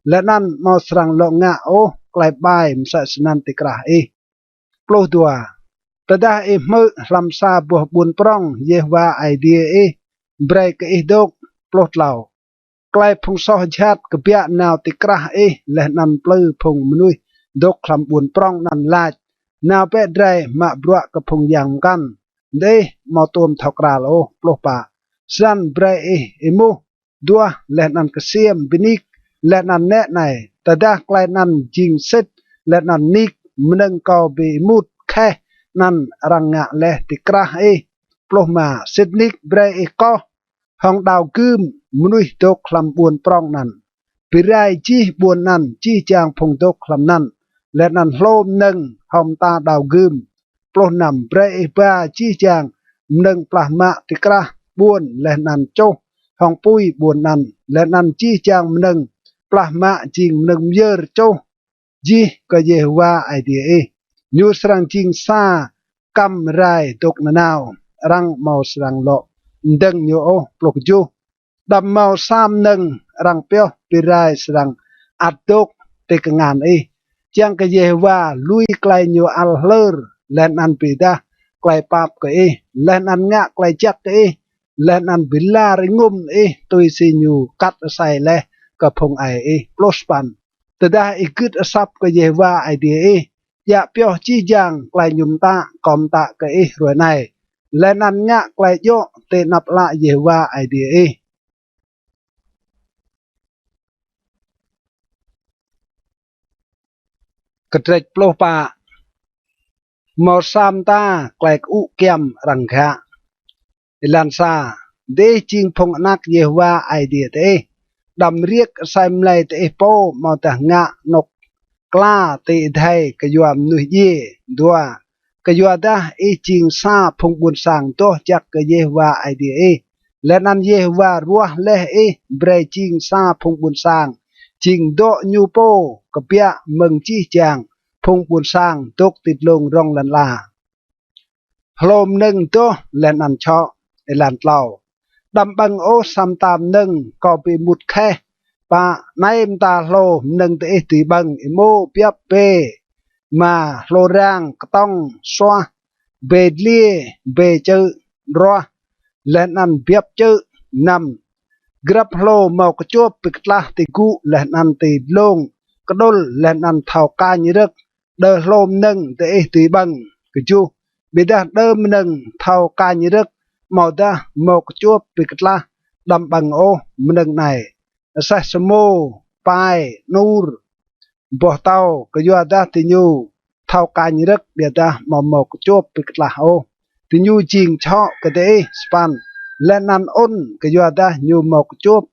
leh anăn amâo srăng lŏ ngă ôh klei ƀai msĕ snăn ti krah ih. Pluh dua, tơdah ih hmư̆ hlăm sa boh ƀuôn prŏng Yêhôwa Aê Diê ih brei kơ ih dôk. Pluh tlâo, klei phung soh jhat kbiă nao ti krah ih leh anăn mplư phung mnuih dôk hlăm ƀuôn prŏng anăn lač, nao bĕ drei mă bruă kơ phung yang mkăn, diih amâo tuôm thâo kral ôh. Pluh pă, snăn brei ih êmuh duah leh anăn ksiêm bi nik leh anăn nĕ anei, tơdah klei anăn jing sĭt leh anăn nik mnơ̆ng kâo bi êmut kheh anăn arăng ngă leh ti krah ih. Pluh êma, sĭt nik brei ih koh hŏng đao gưm mnuih dôk hlăm ƀuôn prŏng anăn, bi rai jih ƀuôn anăn, jih jang phung dôk hlăm anăn, leh anăn hlô mnơ̆ng hŏng mta đao gưm. Pluh năm, brei ih ba jih jang mnơ̆ng plah mă ti krah ƀuôn leh anăn čuh hŏng pui ƀuôn anăn, leh anăn jih jang mnơ̆ng plah mă jing mnơ̆ng myơr čuh jih kơ Yêhôwa Aê Diê ih. Ñu srăng jing sa kăm rai dôk nanao, arăng amâo srăng lŏ mdơ̆ng ñu ôh. Pluh kjuh, đăm mâo sa mnơ̆ng arăng pioh bi rai srăng ăt dôk ti kngan ih, čiăng kơ Yêhôwa lui klei ñu ăl hlơr leh anăn bi êdah klei pap kơ ih, leh anăn ngă klei jăk kơ ih, leh anăn bi lar êngŭm ih tui si ñu kat asei leh kơ phung aê ih. Pluh sa păn, tơdah ih gưt asăp kơ Yêhôwa Aê Diê ih, djă pioh jih jang klei ñu mtă kâo mtă kơ ih hruê anei, leh anăn ngă klei djŏ ti anăp ală Yêhôwa Aê Diê ih. Kdrêč pluh pă, mâo sa mta klei kơŭ kyăm arăng ghă. Êlan sa, diih jing phung anak Yêhôwa Aê Diê diih, đăm riêk asei mlei diih pô amâodah ngă anôk kla ti êdei kyua mnuih djiê. Dua, kyuadah ih jing sa phung ƀuôn sang doh jăk kơ Yêhôwa Aê Diê ih, leh anăn Yêhôwa ruah leh ih brei jing sa phung ƀuôn sang, jing dŏ ñu pô kbiă mơ̆ng jih jang phung ƀuôn sang dôk ti dlông rŏng lăn ala. Hlô mnơ̆ng doh leh anăn čhŏ. Êlan tlâo, đăm ƀơ̆ng ôh sa mta mnơ̆ng kâo bi êmut kheh. Pă, anei mta hlô mnơ̆ng diih dưi ƀơ̆ng: êmô, biăp, bê, êma, hlô rang, ktŏng, suah, bê dliê, bê čư̆, ruah, leh anăn biăp čư̆. Năm, grăp hlô mâo kčuôp bi ktlah ti gŭ leh anăn ti dlông kđŭl leh anăn thâo kañ rơ̆k đơ hlô mnơ̆ng diih dưi ƀơ̆ng. Kjuh, ƀiădah đơ mnơ̆ng thâo kañ rơ̆k amâodah mâo kčuôp bi ktlah, đăm ƀơ̆ng ôh mnơ̆ng anei: aseh samô, pai, anur, boh tâo, kyuadah diñu thâo kañ rơ̆k ƀiădah amâo mâo kčuôp bi ktlah ôh. Diñu jing čhŏ kơ diih. Sa păn. Leh anăn ŭn, kyuadah ñu mâo kčuôp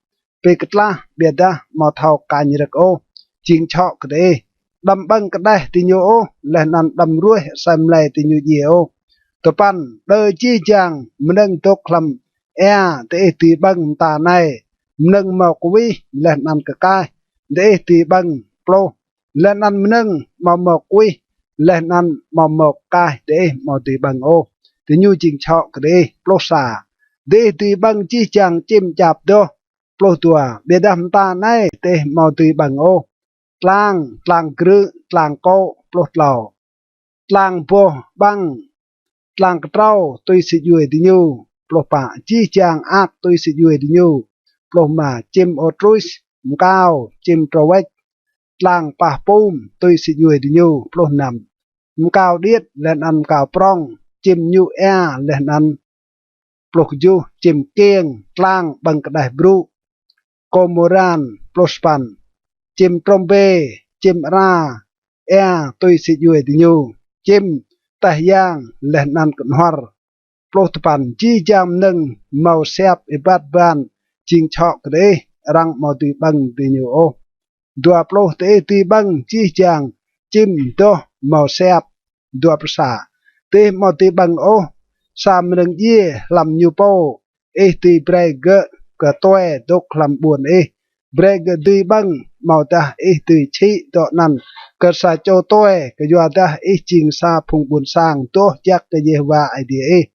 bi ktlah ƀiădah amâo thâo kañ rơ̆k ôh, jing čhŏ kơ diih. Đăm ƀơ̆ng kđeh diñu ôh, leh anăn đăm ruêh asei mlei diñu djiê ôh. Dua păn. Đơ jih jang mnơ̆ng dôk hlăm êa diih dưi ƀơ̆ng mta anei, mnơ̆ng mâo kwih leh anăn kkaih diih dưi ƀơ̆ng. Pluh. Leh anăn mnơ̆ng amâo mâo kwih leh anăn amâo mâo kkaih diih amâo dưi ƀơ̆ng ôh, diñu jing čhŏ kơ diih. Pluh sa. Diih dưi ƀơ̆ng jih jang čĭm čap doh. Pluh dua. Ƀiădah mta anei diih amâo dưi ƀơ̆ng ôh: tlang, tlang grư̆, tlang kô̆. Pluh tlâo. Tlang boh ƀăng, tlang ktrâo tui si djuê diñu. Pluh pă. Jih jang ak tui si djuê diñu. Pluh êma. Čĭm ôtrus, mkao, čĭm trôwêč, tlang pah pum tui si djuê diñu. Pluh năm. Mkao điêt leh anăn mkao prŏng, čĭm ñu êa leh anăn. Pluh kjuh. Čĭm kiêng, tlang ƀơ̆ng kđeh brŭ, kômôran. Pluh sa păn. Čĭm trôm bê, čĭm ara êa tui si djuê diñu, čĭm teh yang leh anăn knhuăr. Pluh dua păn. Jih jang mnơ̆ng mâo siap êbat ban jing čhŏ kơ diih, arăng amâo dưi ƀơ̆ng diñu ôh. Dua pluh. Diih dưi ƀơ̆ng jih jang čĭm doh mâo siap. Dua pluh sa. Diih amâo dưi ƀơ̆ng ôh sa mnơ̆ng djiê hlăm ñu pô ih dưi brei gơ̆ kơ tue dôk hlăm ƀuôn ih, brei gơ̆ dưi ƀơ̆ng, amâodah ih dưi čhĭ dŏ anăn kơ sa čô tue, kyuadah ih jing sa phung ƀuôn sang doh jăk kơ Yêhôwa Aê Diê ih.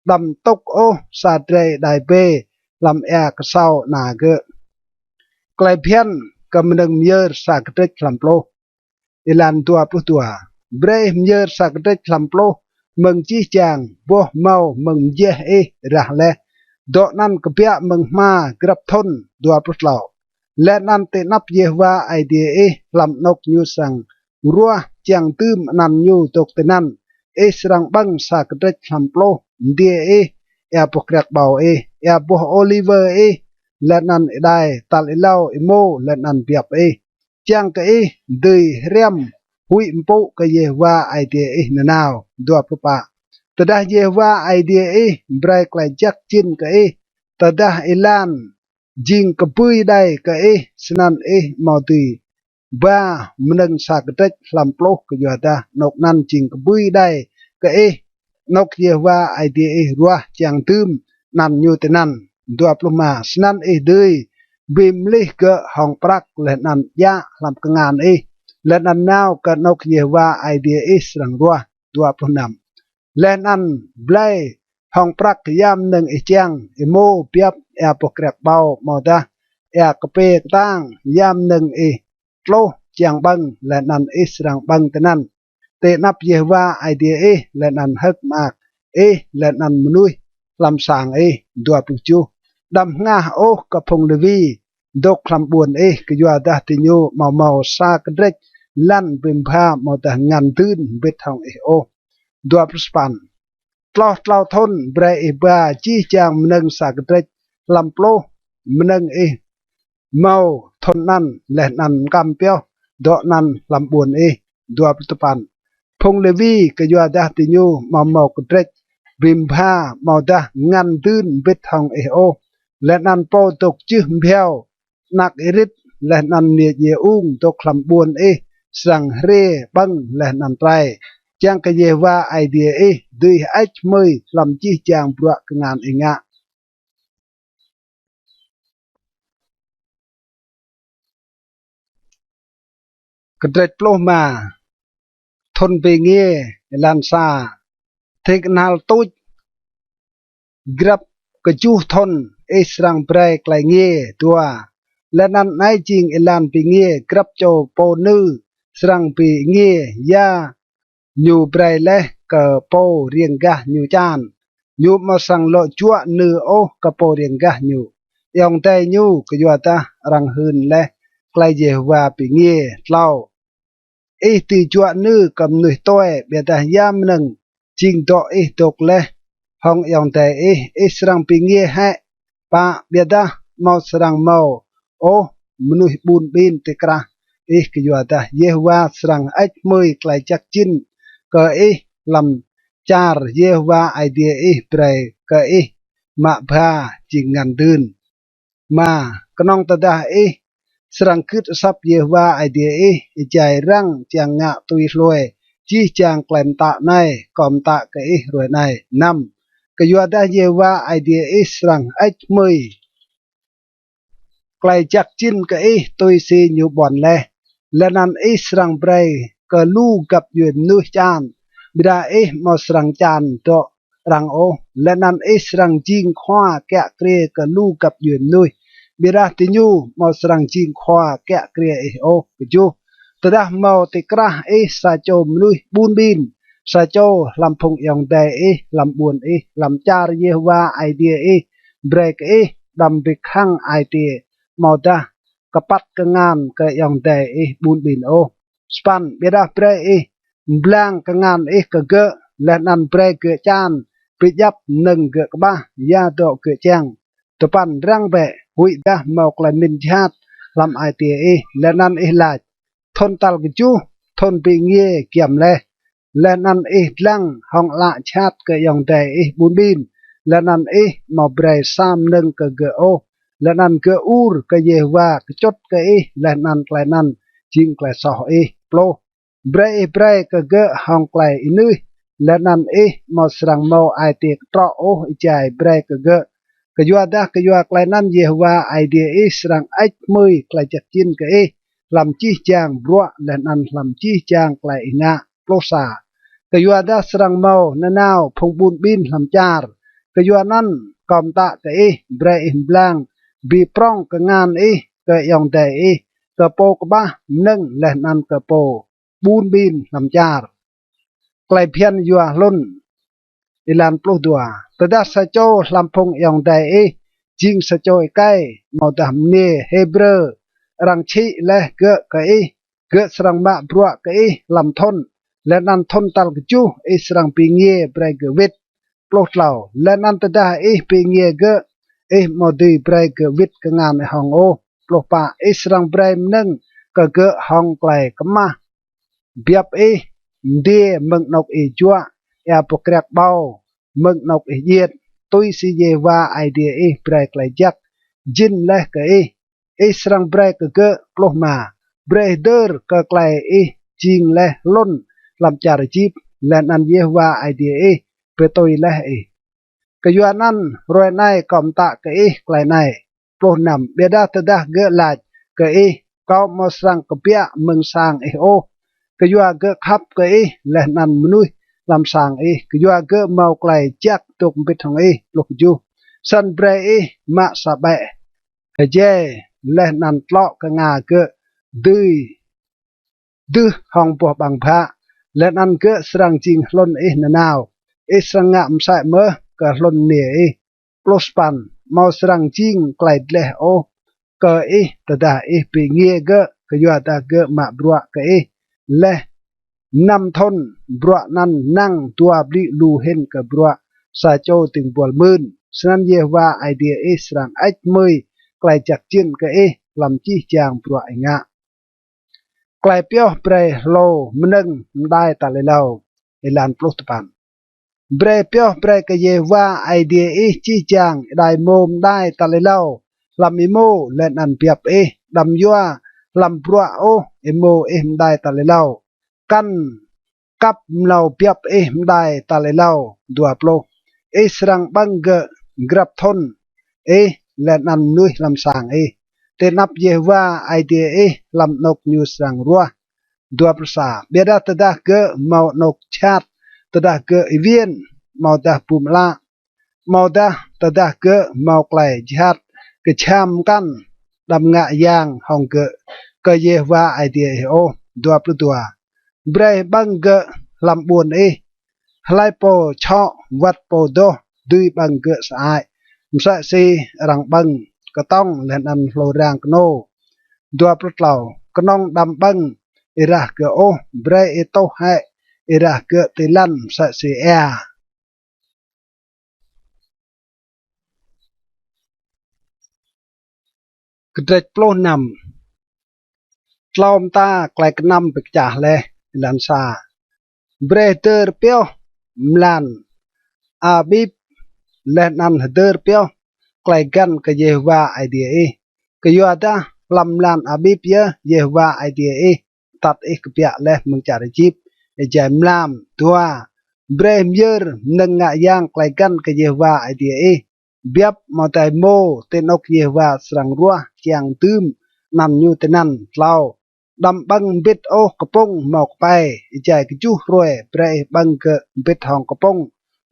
Đăm tŭk ôh sa drei êđai bê hlăm êa ksâo ana gơ̆. Klei bhiăn kơ mnơ̆ng myơr sa kdrêč hlăm pluh. Êlan dua pluh dua. Brei ih myơr sa kdrêč hlăm pluh mơ̆ng jih jang boh mâo mơ̆ng mjeh ih rah leh, dŏ anăn kbiă mơ̆ng hma grăp thŭn. Dua pluh tlâo. Leh anăn ti anăp Yêhôwa Aê Diê ih hlăm anôk ñu srăng ruah čiăng dưm anăn ñu dôk tinăn, ih srăng ƀơ̆ng sa kdrêč hlăm pluh mdiê ih, êa boh kriăk ƀâo ih, êa boh ôliwơ ih, leh anăn êđai tal êlâo êmô leh anăn biăp ih, čiăng kơ ih dưi hriăm huĭ mpŭ kơ Yêhôwa Aê Diê ih nanao. Dua pluh pă. Tơdah Yêhôwa Aê Diê ih brei klei jăk jĭn kơ ih, tơdah êlan jing kbưi đei kơ ih, snăn ih amâo dưi ba mnơ̆ng sa kdrêč hlăm pluh, kyuadah anôk anăn jing kbưi đei kơ ih, anôk Yêhôwa Aê Diê ih ruah čiăng dưm anăn ñu tinăn. Dua pluh êma. Snăn ih dưi bi mlih gơ̆ hŏng prăk leh anăn djă hlăm kngan ih, leh anăn nao kơ anôk Yêhôwa Aê Diê ih srăng ruah. Dua pluh năm. Leh anăn blei hŏng prăk ya mnơ̆ng ih čiăng: êmô, biăp, êa boh kriăk ƀâo, amâodah êa kpiê ktang, ya mnơ̆ng ih tluh čiăng ƀơ̆ng, leh anăn ih srăng ƀơ̆ng tinăn ti anăp Yêhôwa Aê Diê ih, leh anăn hơ̆k mơak ih leh anăn mnuih hlăm sang ih. Dua pluh kjuh. Đăm hngah ôh kơ phung Lêwi dôk hlăm ƀuôn ih, kyuadah diñu amâo mâo sa kdrêč lăn bi mbha amâodah ngăn dưn mbĭt hŏng ih ôh. Dua pluh sa păn. Tloh tlâo thŭn brei ih ba jih jang mnơ̆ng sa kdrêč hlăm pluh mnơ̆ng ih mâo thŭn anăn, leh anăn mkăm pioh dŏ anăn hlăm ƀuôn ih. Dua pluh dua păn. Phung Lêwi, kyuadah diñu amâo mâo kdrêč bi mbha amâodah ngăn dưn mbĭt hŏng ih ôh, leh anăn pô dôk jưh mbhiâo, anak êrĭt, leh anăn mniê djiê ung dôk hlăm ƀuôn ih srăng hriê ƀơ̆ng leh anăn trei, čiăng kơ Yêhôwa Aê Diê ih dưi hơêč hmưi hlăm jih jang bruă kngan ih ngă. Kdrêč pluh êma. Thŭn bi êngiê. Êlan sa. Ti knhal tuč grăp kjuh thŭn ih srăng brei klei êngiê. Dua. Leh anăn anei jing êlan bi êngiê: grăp čô pô nư srăng bi êngiê ya ñu brei leh kơ pô riêng gah ñu čan. Ñu amâo srăng lŏ juă nư ôh kơ pô riêng gah ñu. Ayŏng adei ñu, kyuadah arăng hưn leh klei Yêhôwa bi êngiê. Tlâo. Ih dưi juă nư kơ mnuih tue, ƀiădah ya mnơ̆ng jing dŏ ih dôk leh hŏng ayŏng adei ih, ih srăng bi êngiê hĕ. Pă. Ƀiădah amâo srăng mâo ôh mnuih ƀun ƀin ti krah ih, kyuadah Yêhôwa srăng hơêč hmưi klei jăk jĭn kơ ih hlăm čar Yêhôwa Aê Diê ih brei kơ ih mă bha jing ngăn dưn. Êma, knŏng tơdah ih srăng gưt asăp Yêhôwa Aê Diê ih, êjai răng čiăng ngă tui hlue jih jang klei mtă anei kâo mtă kơ ih hruê anei. Năm, kyuadah Yêhôwa Aê Diê ih srăng hơêč hmưi klei jăk jĭn kơ ih tui si ñu ƀuăn leh, leh anăn ih srăng brei kơ lu găp djuê mnuih čan, ƀiădah ih amâo srăng čan dŏ arăng ôh, leh anăn ih srăng jing khua kiă kriê kơ lu găp djuê mnuih, ƀiădah diñu amâo srăng jing khua kiă kriê ih ôh. Kjuh, tơdah mâo ti krah ih sa čô mnuih ƀun ƀin, sa čô hlăm phung ayŏng adei ih, hlăm ƀuôn ih, hlăm čar Yêhôwa Aê Diê ih brei kơ ih, đăm bi khăng ai tiê, amâodah kpăt kngan kơ ayŏng adei ih ƀun ƀin ôh. Sa păn, ƀiădah brei ih mblang kngan ih kơ gơ̆, leh anăn brei gơ̆ čan bi djăp mnơ̆ng gơ̆ kƀah, ya dŏ gơ̆ čiăng. Dua păn, răng bĕ, huĭdah mâo klei mĭn jhat hlăm ai tiê ih, leh anăn ih lač: Thŭn tal kjuh, thŭn bi êngiê giăm leh, leh anăn ih dlăng hŏng ală jhat kơ ayŏng adei ih ƀun ƀin, leh anăn ih amâo brei sa mnơ̆ng kơ gơ̆ ôh, leh anăn gơ̆ ur kơ Yêhôwa kčŭt kơ ih, leh anăn klei anăn jing klei soh ih. Pluh, brei ih brei kơ gơ̆ hŏng klei ênưih, leh anăn ih amâo srăng mâo ai tiê ktrŏ ôh êjai brei kơ gơ̆. Kyuadah kyua klei anăn Yêhôwa Aê Diê ih srăng hơêč hmưi klei jăk jĭn kơ ih hlăm jih jang bruă leh anăn hlăm jih jang klei ih ngă. Pluh sa, kyuadah srăng mâo nanao phung ƀun ƀin hlăm čar. Kyuanăn kâo mtă kơ ih, brei ih mblang bi prŏng kngan ih kơ ayŏng adei ih, kơ pô kƀah mnơ̆ng leh anăn kơ pô ƀun ƀin hlăm čar. Klei bhiăn yua hlŭn. Êlan pluh dua, tơdah sa čô hlăm phung ayŏng adei ih jing sa čô êkei amâodah mniê Hêbrơ, arăng čhĭ leh gơ̆ kơ ih, gơ̆ srăng mă bruă kơ ih hlăm thŭn, leh anăn thŭn tal kjuh ih srăng bi êngiê brei gơ̆ wĭt. Pluh tlâo, leh anăn tơdah ih bi êngiê gơ̆, ih amâo dưi brei gơ̆ wĭt kngan ih hŏng ôh. Pluh pă, ih srăng brei mnơ̆ng kơ gơ̆ hŏng klei kmah biăp ih, mdiê mơ̆ng anôk ih juă, êa boh kriăk ƀâo mơ̆ng anôk ih djiêt, tui si Yêhôwa Aê Diê ih brei klei jăk jĭn leh kơ ih. Ih srăng brei kơ gơ̆. Pluh êma, brei ih hdơr kơ klei ih jing leh hlŭn hlăm čar Êjip, leh anăn Yêhôwa Aê Diê ih bi tui leh ih. Kyuanăn hruê anei kâo mtă kơ ih klei anei. Pluh năm, ƀiădah tơdah gơ̆ lač kơ ih: Kâo amâo srăng kbiă mơ̆ng sang ih ôh, kyua gơ̆ khăp kơ ih leh anăn mnuih hlăm sang ih, kyua gơ̆ mâo klei jăk dôk mbĭt hŏng ih. Pluh kjuh, snăn brei ih mă sa ƀĕ hjê leh anăn tlŏ knga gơ̆ dưi dưh hŏng boh ƀăng bhă, leh anăn gơ̆ srăng jing hlŭn ih nanao. Ih srăng ngă msĕ mơh kơ hlŭn mniê ih. Pluh sa păn, amâo srăng jing klei dleh ôh kơ ih tơdah ih bi êngiê gơ̆, kyuadah gơ̆ mă bruă kơ ih leh năm thŭn, bruă anăn năng dua bliư̆ lu hĭn kơ bruă sa čô dĭng buăl mưn. Snăn Yêhôwa Aê Diê ih srăng hơêč hmưi klei jăk jĭn kơ ih hlăm jih jang bruă ih ngă. Klei pioh brei hlô mnơ̆ng mđai tal êlâo. Êlan pluh dua păn, brei pioh brei kơ Yêhôwa Aê Diê ih jih jang êđai êmô mđai tal êlâo hlăm êmô leh anăn biăp ih. Đăm yua hlăm bruă ôh êmô ih mđai tal êlâo, kăn kăp mlâo biăp ih mđai tal êlâo. Dua pluh, ih srăng ƀơ̆ng gơ̆ grăp thŭn, ih leh anăn mnuih hlăm sang ih, ti anăp Yêhôwa Aê Diê ih hlăm anôk ñu srăng ruah. Dua pluh sa, ƀiădah tơdah gơ̆ mâo anôk jhat, tơdah gơ̆ êwiên, amâodah bum ală, amâodah tơdah gơ̆ mâo klei jhat kjham mkăn, đăm ngă yang hŏng gơ̆ kơ Yêhôwa Aê Diê ih ôh. Dua pluh dua, brei ih ƀơ̆ng gơ̆ hlăm ƀuôn ih. Hlei pô čhŏ wăt pô doh dưi ƀơ̆ng gơ̆ sơăi, msĕ si arăng ƀơ̆ng ktŏng leh anăn hlô rang knô. Dua pluh tlâo, knŏng đăm ƀơ̆ng êrah gơ̆ ôh, brei ih tuh hĕ êrah gơ̆ ti lăn msĕ si êa. Kdrêč pluh năm. Tlâo mta klei knăm bi kčah leh. Êlan sa. Brei hdơr pioh mlan Abip, leh anăn hdơr pioh klei găn kơ Yêhôwa Aê Diê ih, kyuadah hlăm mlan Abip yơh Yêhôwa Aê Diê ih atăt ih kbiă leh mơ̆ng čar Êjip êjai mlam. Dua. Brei myơr mnơ̆ng ngă yang klei găn kơ Yêhôwa Aê Diê ih, biăp amâodah êmô, ti anôk Yêhôwa srăng ruah čiăng dưm anăn ñu tinăn. Tlâo. Đăm ƀơ̆ng mbĭt ôh kpŭng mâo kpei. Êjai kjuh hruê brei ih ƀơ̆ng gơ̆ mbĭt hŏng kpŭng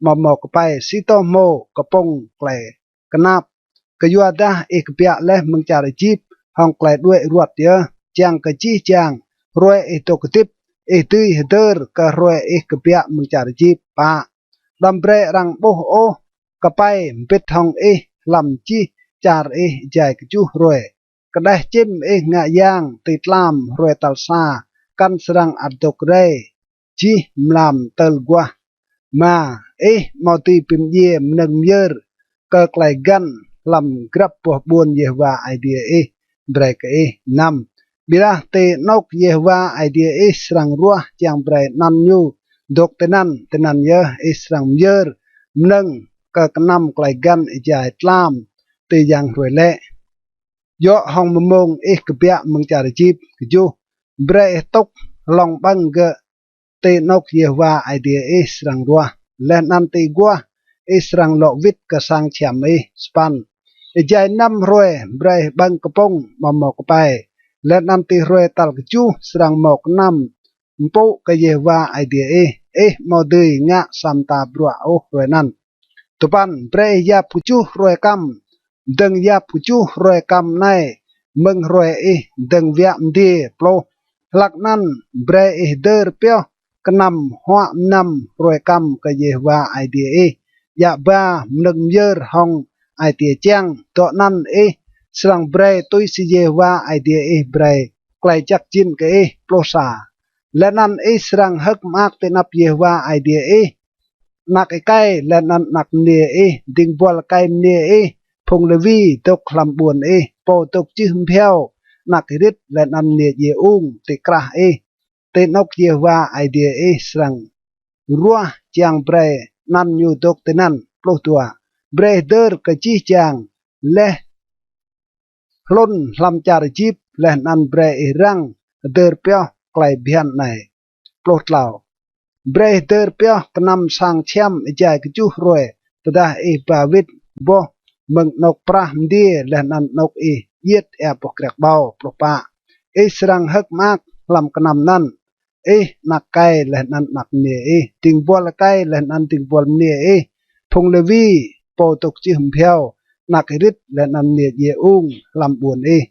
amâo mâo kpei, si tô hmô kpŭng klei knap, kyuadah ih kbiă leh mơ̆ng čar Êjip hŏng klei đuĕ ruăt yơh, čiăng kơ jih jang hruê ih dôk hdĭp, ih dưi hdơr kơ hruê ih kbiă mơ̆ng čar Êjip. Pă. Đăm brei arăng ƀuh ôh kpei mbĭt hŏng ih hlăm jih čar ih êjai kjuh hruê. Kđeh čĭm ih ngă yang ti tlam hruê tal sa, kăn srăng ăt dôk rei jih mlam tơl aguah. Êma. Ih amâo dưi bi mdjiê mnơ̆ng myơr kơ klei găn hlăm grăp boh ƀuôn Yêhôwa Aê Diê ih brei kơ ih. Năm. Ƀiădah ti anôk Yêhôwa Aê Diê ih srăng ruah čiăng brei anăn ñu dôk tinăn, tinăn yơh ih srăng myơr mnơ̆ng kơ knăm klei găn êjai tlam ti yang hruê lĕ, djŏ hŏng mmông ih kbiă mơ̆ng čar Êjip. Kjuh. Brei ih tŭk hlŏng ƀơ̆ng gơ̆ ti anôk Yêhôwa Aê Diê ih srăng ruah, leh anăn ti aguah ih srăng lŏ wĭt kơ sang čhiăm ih. Sa păn. Êjai năm hruê brei ih ƀơ̆ng kpŭng amâo mâo kpei, leh anăn ti hruê tal kjuh srăng mâo knăm mpŭ kơ Yêhôwa Aê Diê ih. Ih amâo dưi ngă sa mta bruă ôh hruê anăn. Dua păn. Brei ih yap kjuh hruê kăm. Dơ̆ng yap kjuh hruê kăm anei mơ̆ng hruê ih dơ̆ng wiă mdiê. Pluh. Hlăk anăn brei ih hdơr pioh knăm huă mnăm hruê kăm kơ Yêhôwa Aê Diê ih, djă ba mnơ̆ng myơr hŏng ai tiê čiăng. Dŏ anăn ih srăng brei tui si Yêhôwa Aê Diê ih brei klei jăk jĭn kơ ih. Pluh sa. Leh anăn ih srăng hơ̆k mơak ti anăp Yêhôwa Aê Diê ih. Anak êkei leh anăn anak mniê ih, dĭng buăl êkei mniê ih, phung Lêwi dôk hlăm ƀuôn ih, pô dôk jưh mbhiâo, anak êrĭt leh anăn mniê djiê ung ti krah ih, ti anôk Yêhôwa Aê Diê ih srăng ruah čiăng brei anăn ñu dôk tinăn. Pluh dua. Brei ih hdơr kơ jih jang leh hlŭn hlăm čar Êjip, leh anăn brei ih răng hdơr pioh klei bhiăn anei. Pluh tlâo. Brei ih hdơr pioh knăm sang čhiăm êjai kjuh hruê, tơdah ih ba wĭt boh mơ̆ng anôk prah mdiê leh anăn anôk ih djiêt êa boh kriăk ƀâo. Pluh pă. Ih srăng hơ̆k mơak hlăm knăm anăn, ih, anak êkei leh anăn anak mniê ih, dĭng buăl êkei leh anăn dĭng buăl mniê ih, phung Lêwi, pô dôk jưh mbhiâo, anak êrĭt leh anăn mniê djiê ung hlăm ƀuôn ih.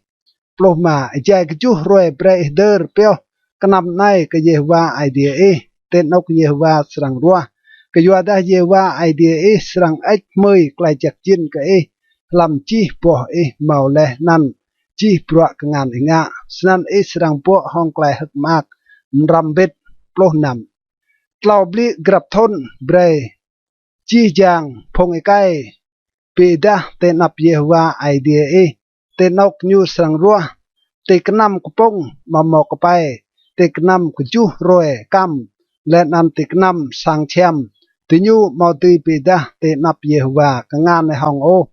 Pluh êma. Êjai kjuh hruê brei ih hdơr pioh knăm anei kơ Yêhôwa Aê Diê ih, ti anôk Yêhôwa srăng ruah, kyuadah Yêhôwa Aê Diê ih srăng hơêč hmưi klei jăk jĭn kơ ih hlăm jih boh ih mâo leh anăn jih bruă kngan ih ngă. Snăn ih srăng bŏ hŏng klei hơ̆k mơak mrăm mbĭt. Pluh năm. Tlâo bliư̆ grăp thŭn brei jih jang phung êkei bi êdah ti anăp Yêhôwa Aê Diê ih, ti anôk ñu srăng ruah, ti knăm kpŭng amâo mâo kpei, ti knăm kjuh hruê kăm, leh anăn ti knăm sang čhiăm. Diñu amâo dưi bi êdah ti anăp Yêhôwa kngan ih hŏng ôh.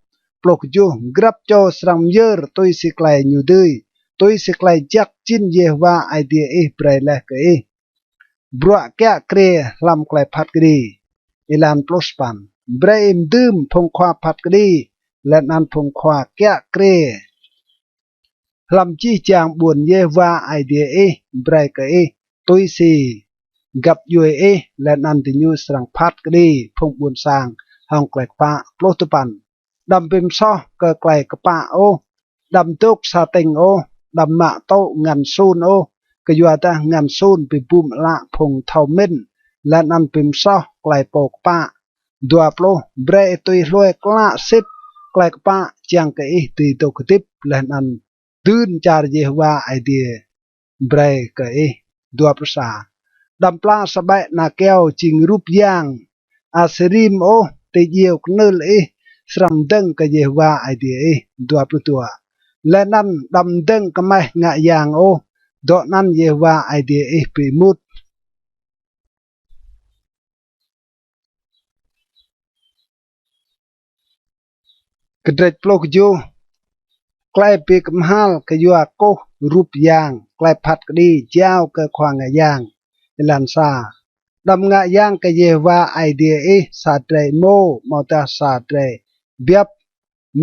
Pluh kjuh. Grăp čô srăng myơr tui si klei ñu dưi, tui si klei jăk jĭn Yêhôwa Aê Diê ih brei leh kơ ih. Bruă kiă kriê hlăm klei phat kđi. Êlan pluh sa păn. Brei ih mdưm phung khua phat kđi leh anăn phung khua kiă kriê hlăm jih jang ƀuôn Yêhôwa Aê Diê ih brei kơ ih, tui si găp djuê ih, leh anăn diñu srăng phat kđi phung ƀuôn sang hŏng klei kpă. Pluh dua păn. Đăm bi msoh kơ klei kpă ôh, đăm dôk sa tĭng ôh, đăm mă tŭ ngăn sun ôh, kyuadah ngăn sun bi bum ală phung thâo mĭn, leh anăn bi msoh klei pô kpă. Dua pluh. Brei ih tui hlue klă sĭt klei kpă, čiăng kơ ih dưi dôk hdĭp leh anăn dưn čar Yêhôwa Aê Diê brei kơ ih. Dua pluh sa. Đăm pla sa ƀĕ ana kyâo jing rup yang Asêrim ôh ti djiêu knưl ih srăng mdơ̆ng kơ Yêhôwa Aê Diê ih. Dua pluh dua. Leh anăn đăm mdơ̆ng kmeh ngă yang ôh, dŏ anăn Yêhôwa Aê Diê ih bi êmut. Kdrêč pluh kjuh. Klei bi kmhal kyua kkuh rup yang, klei phat kđi jao kơ khua ngă yang. Êlan sa. Đăm ngă yang kơ Yêhôwa Aê Diê ih sa drei êmô, amâodah sa drei biăp,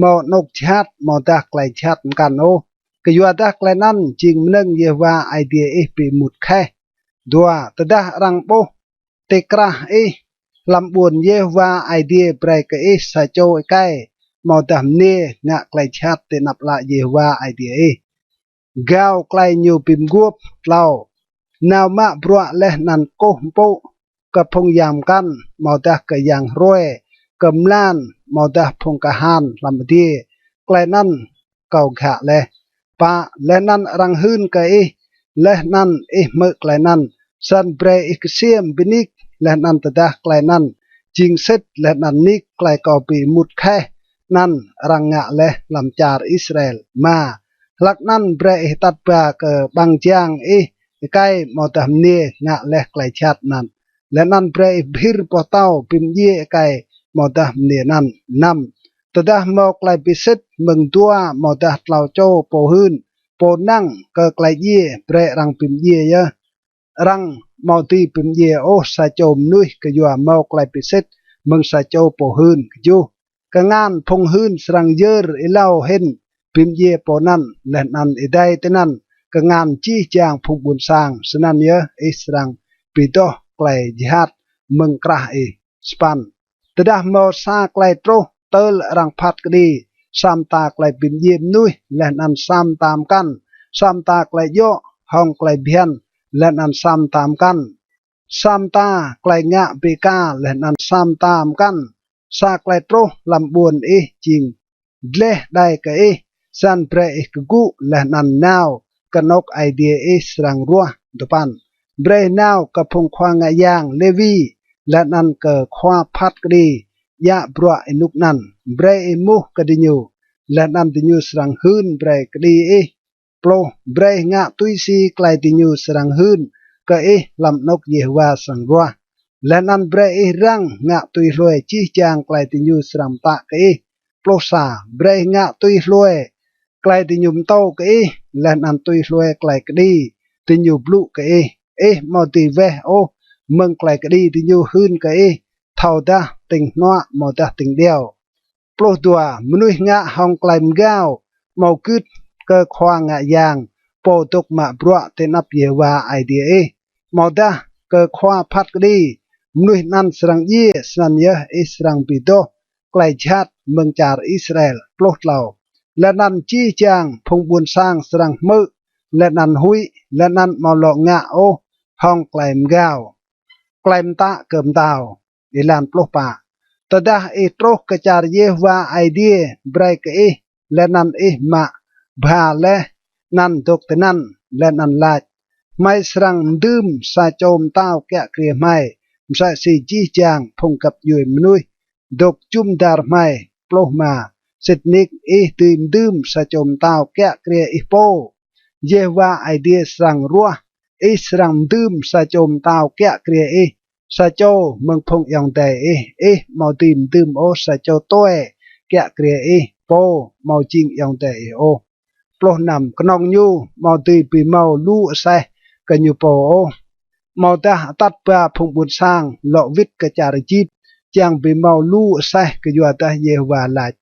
mâo anôk jhat, amâodah klei jhat mkăn ôh. Kyuadah klei anăn jing mnơ̆ng Yêhôwa Aê Diê ih bi êmut kheh. Dua. Tơdah arăng ƀuh ti krah ih hlăm ƀuôn Yêhôwa Aê Diê brei kơ ih sa čô êkei, amâodah mniê ngă klei jhat ti anăp ală Yêhôwa Aê Diê ih, gao klei ñu bi mguôp. Tlâo. Nao mă bruă leh anăn kkuh mpŭ kơ phung yang mkăn, amâodah kơ yang hruê, kơ mlan, amâodah phung kahan hlăm adiê. Klei anăn kâo ghă leh. Pă. Leh anăn arăng hưn kơ ih, leh anăn ih hmư̆ klei anăn, snăn brei ih ksiêm bi nik, leh anăn tơdah klei anăn jing sĭt, leh anăn nik klei kâo bi êmut kheh anăn arăng ngă leh hlăm čar Israel. Êma. Hlăk anăn brei ih atăt ba kơ ƀăng jang ih êkei amâodah mniê ngă leh klei jhat anăn, leh anăn brei ih bhĭr boh tâo bi mdjiê êkei amâodah mniê anăn. Năm. Tơdah mâo klei bi sĭt mơ̆ng dua amâodah tlâo čô pô hưn, pô năng kơ klei djiê, brei arăng bi mdjiê yơh. Arăng amâo dưi bi mdjiê ôh sa čô mnuih kyua mâo klei bi sĭt mơ̆ng sa čô pô hưn. Kjuh. Kngan phung hưn srăng yơr êlâo hĭn bi mdjiê pô anăn, leh anăn êdei tinăn kngan jih jang phung ƀuôn sang. Snăn yơh ih srăng bi doh klei jhat mơ̆ng krah ih. Sa păn. Tơdah mâo sa klei truh tơl arăng phat kđi, sa mta klei bi mdjiê mnuih, leh anăn sa mta mkăn, sa mta klei djŏ hŏng klei bhiăn, leh anăn sa mta mkăn, sa mta klei ngă bi êka, leh anăn sa mta mkăn, sa klei truh hlăm ƀuôn ih jing dleh đei kơ ih, snăn brei ih kgŭ leh anăn nao kơ anôk Aê Diê ih srăng ruah. Dua păn. Brei nao kơ phung khua ngă yang Lêwi, leh anăn kơ khua phat kđi djă bruă ênuk anăn, brei ih êmuh kơ diñu, leh anăn diñu srăng hưn brei kđi ih. Pluh. Brei ih ngă tui si klei diñu srăng hưn kơ ih hlăm anôk Yêhôwa srăng ruah, leh anăn brei ih răng ngă tui hlue jih jang klei diñu srăng mtă kơ ih. Pluh sa. Brei ih ngă tui hlue klei diñu mtô kơ ih, leh anăn tui hlue klei kđi diñu blŭ kơ ih. Ih amâo dưi weh ôh mơ̆ng klei kđi diñu hưn kơ ih, thâodah tĭng hnuă amâodah tĭng điâo. Pluh dua. Mnuih ngă hŏng klei mgao amâo gưt kơ khua ngă yang, pô dôk mă bruă ti anăp Yêhôwa Aê Diê ih, amâodah kơ khua phat kđi, mnuih anăn srăng djiê. Snăn yơh ih srăng bi doh klei jhat mơ̆ng čar Israel. Pluh tlâo. Leh anăn jih jang phung ƀuôn sang srăng hmư̆, leh anăn huĭ, leh anăn amâo lŏ ngă ôh hŏng klei mgao. Klei mtă kơ mtao. Êlan pluh pă. Tơdah ih truh kơ čar Yêhôwa Aê Diê brei kơ ih, leh anăn ih mă bha leh anăn dôk tinăn, leh anăn lač, hmei srăng mdưm sa čô mtao kiă kriê hmei, msĕ si jih jang phung găp djuê mnuih dôk jŭm dar hmei. Pluh êma. Sĭt nik ih dưi mdưm sa čô mtao kiă kriê ih pô, Yêhôwa Aê Diê srăng ruah. Ih srăng mdưm sa čô mtao kiă kriê ih, sa čô mơ̆ng phung ayŏng adei ih. Ih amâo dưi mdưm ôh sa čô tue kiă kriê ih, pô amâo jing ayŏng adei ih ôh. Pluh năm. Knŏng ñu amâo dưi bi mâo lu aseh kơ ñu pô ôh, amâodah atăt ba phung ƀuôn sang lŏ wĭt kơ čar Êjip čiăng bi mâo lu aseh, kyuadah Yêhôwa lač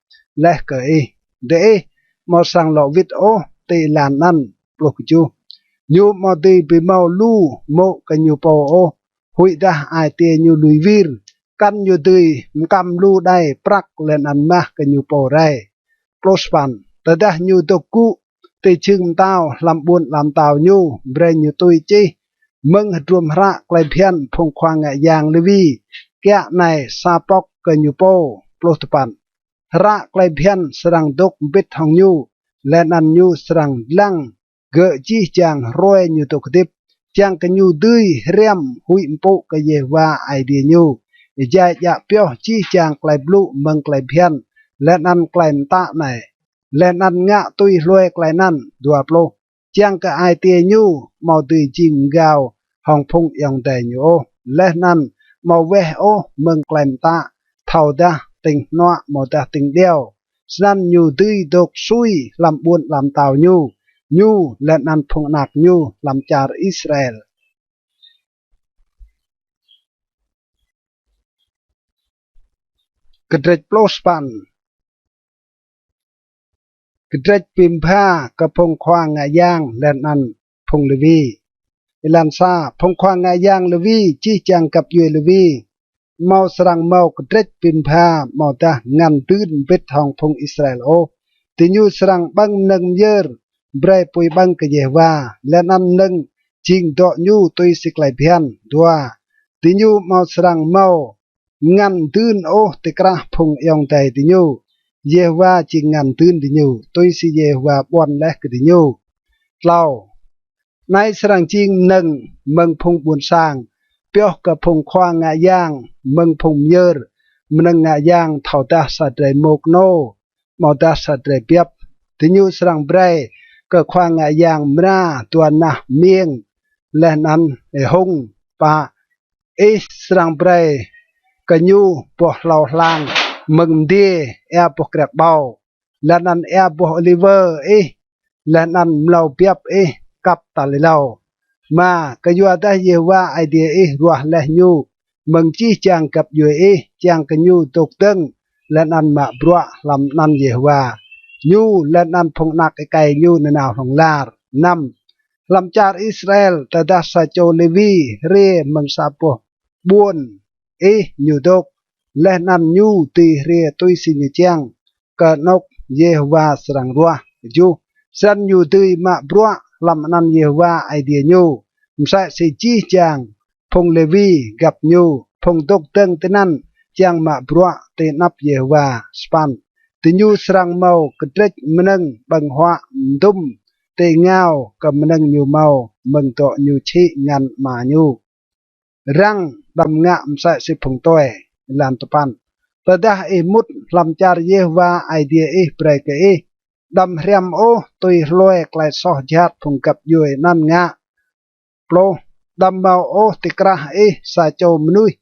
leh kơ ih, diih amâo srăng lŏ wĭt ôh ti êlan anăn. Pluh kjuh. Ñu amâo dưi bi mâo lu mô̆ kơ ñu pô ôh, huĭdah ai tiê ñu lui wir, kăn ñu dưi mkăm lu đei prăk leh anăn mah kơ ñu pô rei. Pluh sa păn. Tơdah ñu dôk gŭ ti jhưng mtao hlăm ƀuôn ala mtao ñu, brei ñu tui čih mơ̆ng hdruôm hră klei bhiăn phung khua ngă yang Lêwi kiă anei sa pŏk kơ ñu pô. Pluh dua păn. Hră klei bhiăn srăng dôk mbĭt hŏng ñu, leh anăn ñu srăng dlăng gơ̆ jih jang hruê ñu dôk hdĭp, čiăng kơ ñu dưi hriăm huĭ mpŭ kơ Yêhôwa Aê Diê ñu, êjai djă pioh jih jang klei blŭ mơ̆ng klei bhiăn leh anăn klei mtă anei, leh anăn ngă tui hlue klei anăn. Dua pluh. čiăng kơ ai tiê ñu amâo dưi jing mgao hŏng phung ayŏng adei ñu ôh, leh anăn amâo weh ôh mơ̆ng klei mtă thâodah tĭng hnuă amâodah tĭng điâo. Snăn ñu dưi dôk sui hlăm ƀuôn ala mtao ñu, ñu leh anăn phung anak ñu hlăm čar Israel. Kdrêč pluh sa păn. Kdrêč bi mbha kơ phung khua ngă yang leh anăn phung Lêwi. Êlan sa, phung khua ngă yang Lêwi, jih jang găp djuê Lêwi, amâo srăng mâo kdrêč bi mbha amâodah ngăn dưn mbĭt hŏng phung Israel ôh. Diñu srăng ƀơ̆ng mnơ̆ng myơr brei pui ƀơ̆ng kơ Yêhôwa, leh anăn mnơ̆ng jing dŏ ñu tui si klei bhiăn. Dua, diñu amâo srăng mâo ngăn dưn ôh ti krah phung ayŏng adei diñu. Yêhôwa jing ngăn dưn diñu, tui si Yêhôwa ƀuăn leh kơ diñu. Tlâo, anei srăng jing mnơ̆ng mơ̆ng phung ƀuôn sang pioh kơ phung khua ngă yang mơ̆ng phung myơr mnơ̆ng ngă yang thâodah sa drei mô knô amâodah sa drei biăp. Diñu srăng brei kơ khua ngă yang mra dua nah miêng leh anăn êhŭng. Pă, ih srăng brei kơ ñu boh hlâo hlang mơ̆ng mdiê, êa boh kriăk ƀâo, leh anăn êa boh ôliwơ ih, leh anăn mlâo biăp ih kăp tal êlâo. Êma, kyuadah Yêhôwa Aê Diê ih ruah leh ñu mơ̆ng jih jang găp djuê ih, čiăng kơ ñu dôk dơ̆ng leh anăn mă bruă hlăm anăn Yêhôwa, ñu leh anăn phung anak êkei ñu nanao hlŏng lar. Năm, hlăm čar Israel, tơdah sa čô Lêwi hriê mơ̆ng sa boh ƀuôn ih ñu dôk, leh anăn ñu dưi hriê tui si ñu čiăng kơ anôk Yêhôwa srăng ruah. Kjuh, snăn ñu dưi mă bruă hlăm anăn Yêhôwa Aê Diê ñu, msĕ si jih jang phung Lêwi găp ñu, phung dôk dơ̆ng tinăn čiăng mă bruă ti anăp Yêhôwa. Sa păn, diñu srăng mâo kdrêč mnơ̆ng ƀơ̆ng huă mdŭm ti êngao kơ mnơ̆ng ñu mâo mơ̆ng dŏ ñu čhĭ ngăn ama ñu. Răng, đăm ngă msĕ si phung tue. Êlan dua păn, tơdah ih mŭt hlăm čar Yêhôwa Aê Diê ih brei kơ ih, đăm hriăm ôh tui hlue klei soh jhat phung găp djuê anăn ngă. Pluh, đăm mâo ôh ti krah ih sa čô mnuih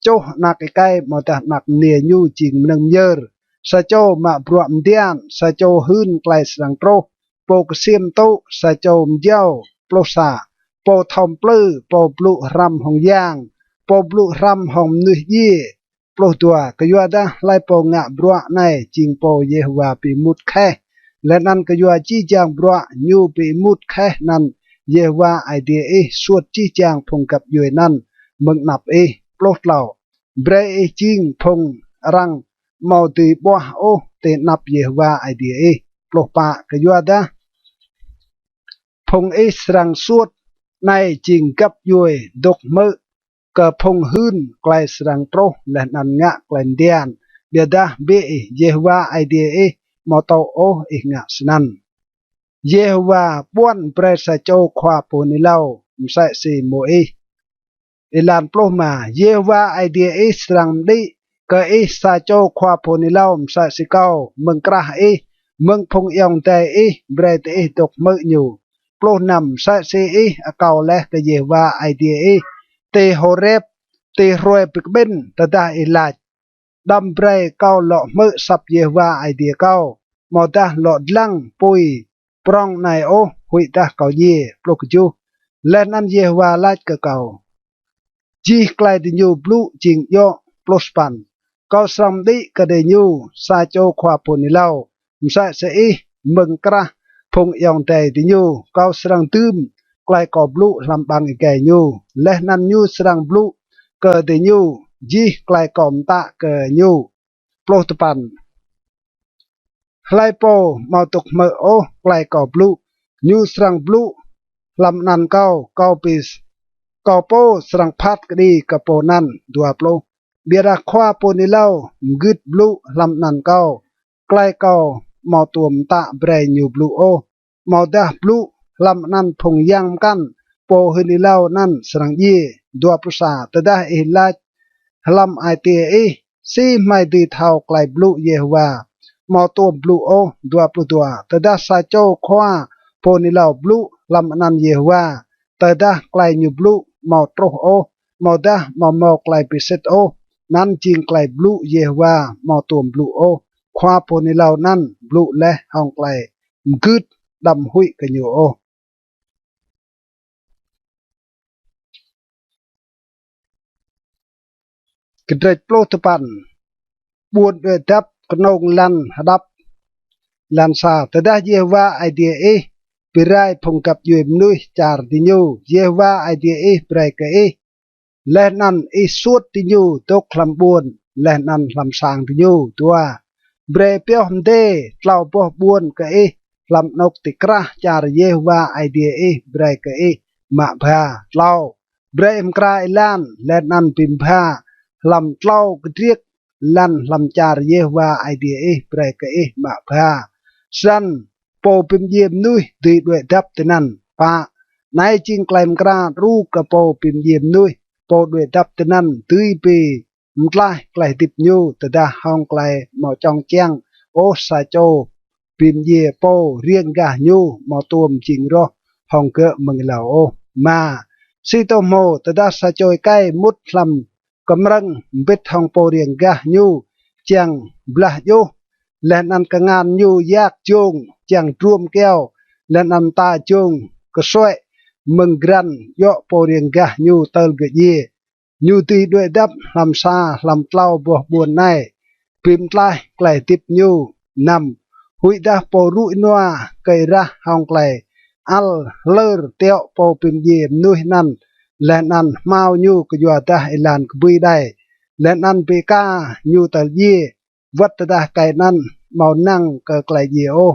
čuh anak êkei amâodah anak mniê ñu jing mnơ̆ng myơr, sa čô mă bruă mdian, sa čô hưn klei srăng truh, pô ksiêm tŭ, sa čô mjâo. Pluh sa, pô thâo mplư, pô blŭ hrăm hŏng yang, pô blŭ hrăm hŏng mnuih djiê. Pluh dua, kyuadah hlei pô ngă bruă anei jing pô Yêhôwa bi êmut kheh, leh anăn kyua jih jang bruă ñu bi êmut kheh anăn Yêhôwa Aê Diê ih suôt jih jang phung găp djuê anăn mơ̆ng anăp ih. Pluh tlâo, brei ih jing phung arăng amâo dưi ƀuah ôh ti anăp Yêhôwa Aê Diê ih. Pluh pă, kyuadah phung ih srăng suôt anei jing găp djuê dôk hmư̆ kơ phung hưn klei srăng truh leh anăn ngă klei mdian. Ƀiădah bi ih, Yêhôwa Aê Diê ih amâo tŭ ôh ih ngă snăn. Yêhôwa ƀuăn brei sa čô khua pô hưn êlâo msĕ si Môis. Êlan pluh êma, Yêhôwa Aê Diê ih srăng mđĭ kơ ih sa čô khua pô hưn êlâo msĕ si kâo mơ̆ng krah ih, mơ̆ng phung ayŏng adei ih brei diih dôk hmư̆ ñu. Pluh năm, msĕ si ih akâo leh kơ Yêhôwa Aê Diê ih ti Hôrep, ti hruê bi kƀĭn, tơdah ih lač: Đăm brei kâo lŏ hmư̆ asăp Yêhôwa Aê Diê kâo, amâodah lŏ dlăng pui prŏng anei ôh, huĭdah kâo djiê. Pluh kjuh, leh anăn Yêhôwa lač kơ kâo: Jih klei diñu blŭ jing djŏ. Pluh sa păn, kâo srăng mđĭ kơ diñu sa čô khua pô hưn êlâo msĕ si ih mơ̆ng krah phung ayŏng adei diñu. Kâo srăng dưm klei kâo blŭ hlăm ƀăng êgei ñu, leh anăn ñu srăng blŭ kơ diñu jih klei kâo mtă kơ ñu. Pluh dua păn, hlei pô amâo dôk hmư̆ ôh klei kâo blŭ, ñu srăng blŭ hlăm anăn kâo, kâo bi, kâo pô srăng phat kđi kơ pô anăn. Dua pluh, ƀiădah khua pô hưn êlâo mgưt blŭ hlăm anăn kâo, klei kâo amâo tuôm mtă brei ñu blŭ ôh, amâodah blŭ hlăm anăn phung yang mkăn, pô hưn êlâo anăn srăng djiê. Dua pluh sa, tơdah ih lač hlăm ai tiê ih: Si hmei dưi thâo klei blŭ Yêhôwa amâo tuôm blŭ ôh? Dua pluh dua, tơdah sa čô khua pô hưn êlâo blŭ hlăm anăn Yêhôwa, tơdah klei ñu blŭ amâo truh ôh, amâodah amâo mâo klei bi sĭt ôh. Anăn jing klei blŭ Yêhôwa, amâo tuôm blŭ ôh. Khua pô hưn êlâo anăn blŭ leh hŏng klei mgưt, đăm huĭ kơ ñu ôh. Kdrêč pluh dua păn. Ƀuôn đuĕ dăp, knông lăn hđăp. Êlan sa. Tơdah Yêhôwa Aê Diê ih bi rai phung găp djuê mnuih čar diñu, Yêhôwa Aê Diê ih brei kơ ih, leh anăn ih suôt diñu dôk hlăm ƀuôn leh anăn hlăm sang diñu. Dua. Brei pioh mdê tlâo boh ƀuôn kơ ih hlăm anôk ti krah čar Yêhôwa Aê Diê ih brei kơ ih mă bha. Tlâo. Brei ih mkra êlan leh anăn bi mbha hlăm tlâo kdriêk lăn hlăm čar Yêhôwa Aê Diê ih brei kơ ih mă bha. Snăn pô bi mdjiê mnuih dưi đuĕ dăp tinăn. Pă. Anei jing klei mkra đru kơ pô bi mdjiê mnuih, pô đuĕ dăp tinăn dưi bi mtlaih klei hdĭp ñu tơdah hŏng klei amâo čŏng čiăng ôh sa čô bi mdjiê pô riêng gah ñu amâo tuôm jing roh hŏng gơ̆ mơ̆ng êlâo ôh. Êma. Si tô hmô, tơdah sa čô êkei mŭt hlăm kmrơ̆ng mbĭt hŏng pô riêng gah ñu čiăng blah djuh, leh anăn kngan ñu yak jông čiăng druôm kyâo, leh anăn mta jông ksuĕ mơ̆ng grăn djŏ pô riêng gah ñu tơl gơ̆ djiê, ñu dưi đuĕ dăp hlăm sa hlăm tlâo boh ƀuôn anei, bi mtlaih klei hdĭp ñu. Năm. Huĭdah pô rŭ ênua kơ êrah hŏng klei ăl hlơr tiŏ pô bi mdjiê mnuih anăn, leh anăn hmao ñu kyuadah êlan kbưi đei, leh anăn bi êka ñu tơl djiê, wăt tơdah êkei anăn amâo năng kơ klei djiê ôh,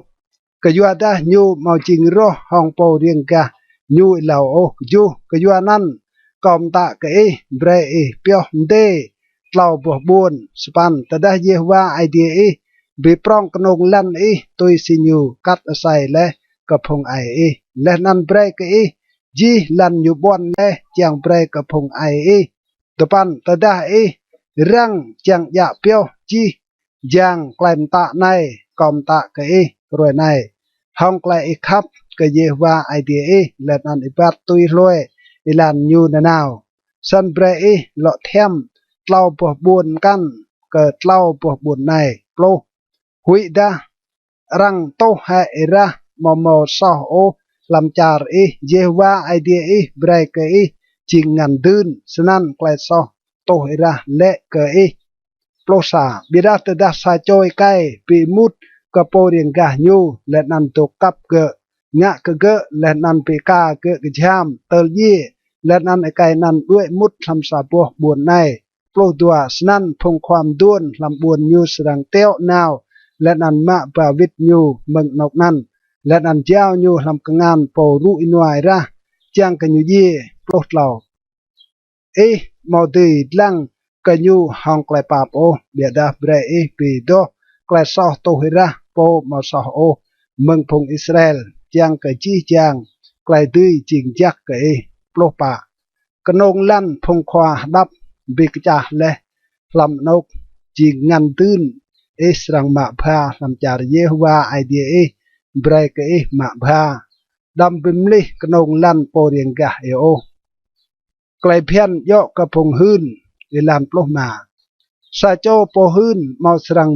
kyuadah ñu amâo jing roh hŏng pô riêng gah ñu êlâo ôh. Kjuh. Kyuanăn kâo mtă kơ ih, brei ih pioh mdê tlâo boh ƀuôn. Sa păn. Tơdah Yêhôwa Aê Diê ih bi prŏng knông lăn ih tui si ñu kat asei leh kơ phung aê ih, leh anăn brei kơ ih jih lăn ñu ƀuăn leh čiăng brei kơ phung aê ih. Dua păn. Tơdah ih răng čiăng djă pioh jih jang klei mtă anei kâo mtă kơ ih hruê anei, hŏng klei ih khăp kơ Yêhôwa Aê Diê ih, leh anăn êbat tui hlue êlan ñu nanao, snăn brei ih lŏ thiăm tlâo boh ƀuôn mkăn kơ tlâo boh ƀuôn anei. Pluh. Huĭdah arăng tuh hĕ êrah amâo mâo soh ôh hlăm čar ih, Yêhôwa Aê Diê ih brei kơ ih jing ngăn dưn, snăn klei soh tuh êrah lĕ kơ ih. Pluh sa. Ƀiădah tơdah sa čô êkei bi êmut kơ pô riêng gah ñu, leh anăn dôk kăp gơ̆, ngă kơ gơ̆, leh anăn bi êka gơ̆ kjham tơl djiê, leh anăn êkei anăn đuĕ mŭt hlăm sa boh ƀuôn anei. Pluh dua. Snăn phung khua mduôn hlăm ƀuôn ñu srăng tiŏ nao, leh anăn mă ba wĭt ñu mơ̆ng anôk anăn, leh anăn jao ñu hlăm kngan pô rŭ ênua êrah čiăng kơ ñu djiê. Pluh tlâo. Ih amâo dưi dlăng kơ ñu hŏng klei pap ôh, ƀiădah brei ih bi doh klei soh tuh êrah pô amâo soh ôh mơ̆ng phung Israel, čiăng kơ jih jang klei dưi jing jăk kơ ih. Pluh pă. Knông lăn phung khua hđăp bi kčah leh hlăm anôk jing ngăn dưn ih srăng mă bha hlăm čar Yêhôwa Aê Diê ih brei kơ ih mă bha. Đăm bi mlih knông lăn pô riêng gah ih ôh. Klei bhiăn djŏ kơ phung hưn. Êlan pluh êma. Sa čô pô hưn amâo srăng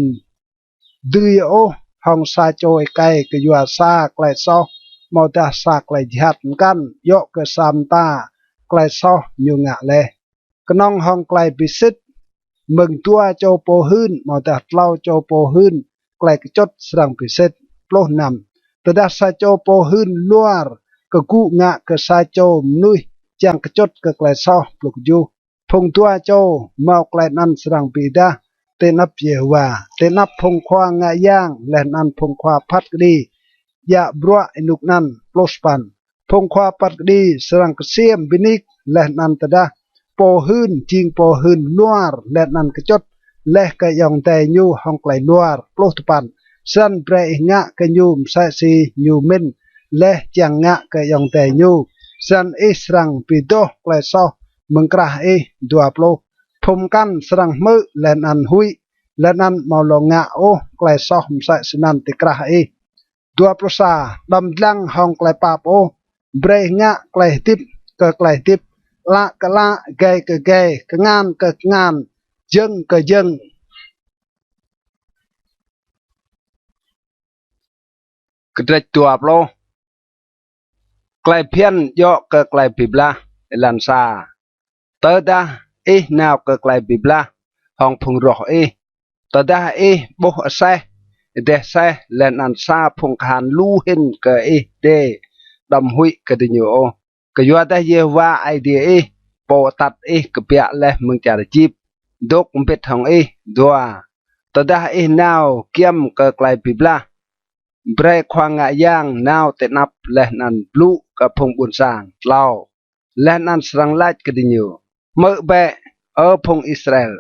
dưi ôh hŏng sa čô êkei kyua sa klei soh amâodah sa klei jhat mkăn djŏ kơ sa mta klei soh ñu ngă leh. Knŏng hŏng klei bi sĭt mơ̆ng dua čô pô hưn amâodah tlâo čô pô hưn klei kčŭt srăng bi sĭt. Pluh năm. Tơdah sa čô pô hưn luar kgŭ ngă kơ sa čô mnuih čiăng kčŭt kơ klei soh. Pluh kjuh. Phung dua čô mâo klei anăn srăng bi êdah ti anăp Yêhôwa, ti anăp phung khua ngă yang leh anăn phung khua phat kđi djă bruă ênuk anăn. Pluh sa păn. Phung khua phat kđi srăng ksiêm bi nik leh anăn tơdah pô hưn jing pô hưn luar leh anăn kčŭt leh kơ ayŏng adei ñu hŏng klei luar. Pluh dua păn. Snăn brei ih ngă kơ ñu msĕ si ñu mĭn leh čiăng ngă kơ ayŏng adei ñu, snăn ih srăng bi doh klei soh mơ̆ng krah ih. Dua pluh. Phung mkăn srăng hmư̆ leh anăn huĭ, leh anăn amâo lŏ ngă ôh klei soh msĕ snăn ti krah ih. Dua pluh sa. Đăm dlăng hŏng klei pap ôh, Brei ngă klei hdĭp kơ klei hdĭp, ală kơ ală, êgei kơ êgei, kngan kơ kngan, jơ̆ng kơ jơ̆ng. Kdrêč dua pluh. Klei bhiăn djŏ kơ klei bi blah. Êlan sa. Tơdah ih nao kơ klei bi blah hŏng phung roh ih, tơdah ih ƀuh aseh, êdeh aseh, leh anăn sa phung kahan lu hĭn kơ ih dê, đăm huĭ kơ diñu ôh. Kyuadah Yêhôwa Aê Diê ih, pô atăt ih kbiă leh mơ̆ng čar Êjip, dôk mbĭt hŏng ih. Dua. Tơdah ih nao giăm kơ klei bi blah, brei khua ngă yang nao ti anăp leh anăn blŭ kơ phung ƀuôn sang. Tlâo. Leh anăn srăng lač kơ diñu: Hmư̆ bĕ, Ơ phung Israel,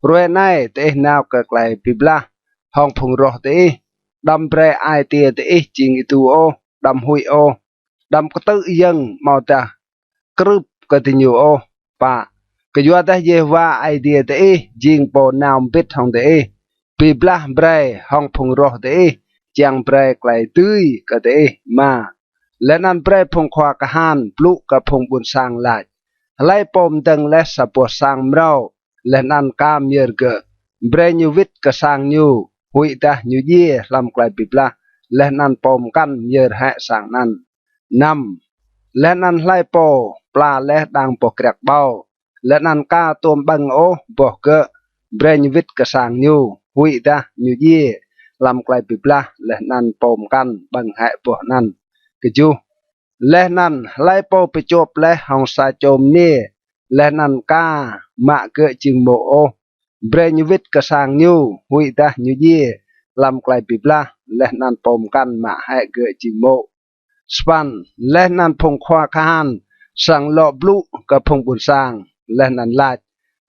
hruê anei diih nao kơ klei bi blah hŏng phung roh diih, đăm brei ai tiê diih jing êdu ôh, đăm huĭ ôh, đăm ktư̆ yơ̆ng amâodah krưp kơ diñu ôh. Pă. Kyuadah Yêhôwa Aê Diê diih jing pô nao mbĭt hŏng diih, bi blah brei hŏng phung roh diih, čiăng brei klei dưi kơ diih. Êma. Leh anăn brei phung khua kahan blŭ kơ phung ƀuôn sang lač: Hlei pô mdơ̆ng leh sa boh sang mrâo leh anăn ka myơr gơ̆, brei ñu wĭt kơ sang ñu, huĭdah ñu djiê hlăm klei bi blah, leh anăn pô mkăn myơr hĕ sang anăn. Năm. Leh anăn hlei pô pla leh đang boh kriăk ƀâo, leh anăn ka tuôm ƀơ̆ng ôh boh gơ̆, brei ñu wĭt kơ sang ñu, huĭdah ñu djiê hlăm klei bi blah, leh anăn pô mkăn ƀơ̆ng hĕ boh anăn. Kjuh. Leh anăn hlei pô bi čuôp leh hŏng sa čô mniê, leh anăn ka mă gơ̆ jing mô̆ ôh, brei ñu wĭt kơ sang ñu, huĭdah ñu djiê hlăm klei bi blah, leh anăn pô mkăn mă hĕ gơ̆ jing mô̆. Sa păn. Leh anăn phung khua kahan srăng lŏ blŭ kơ phung ƀuôn sang leh anăn lač: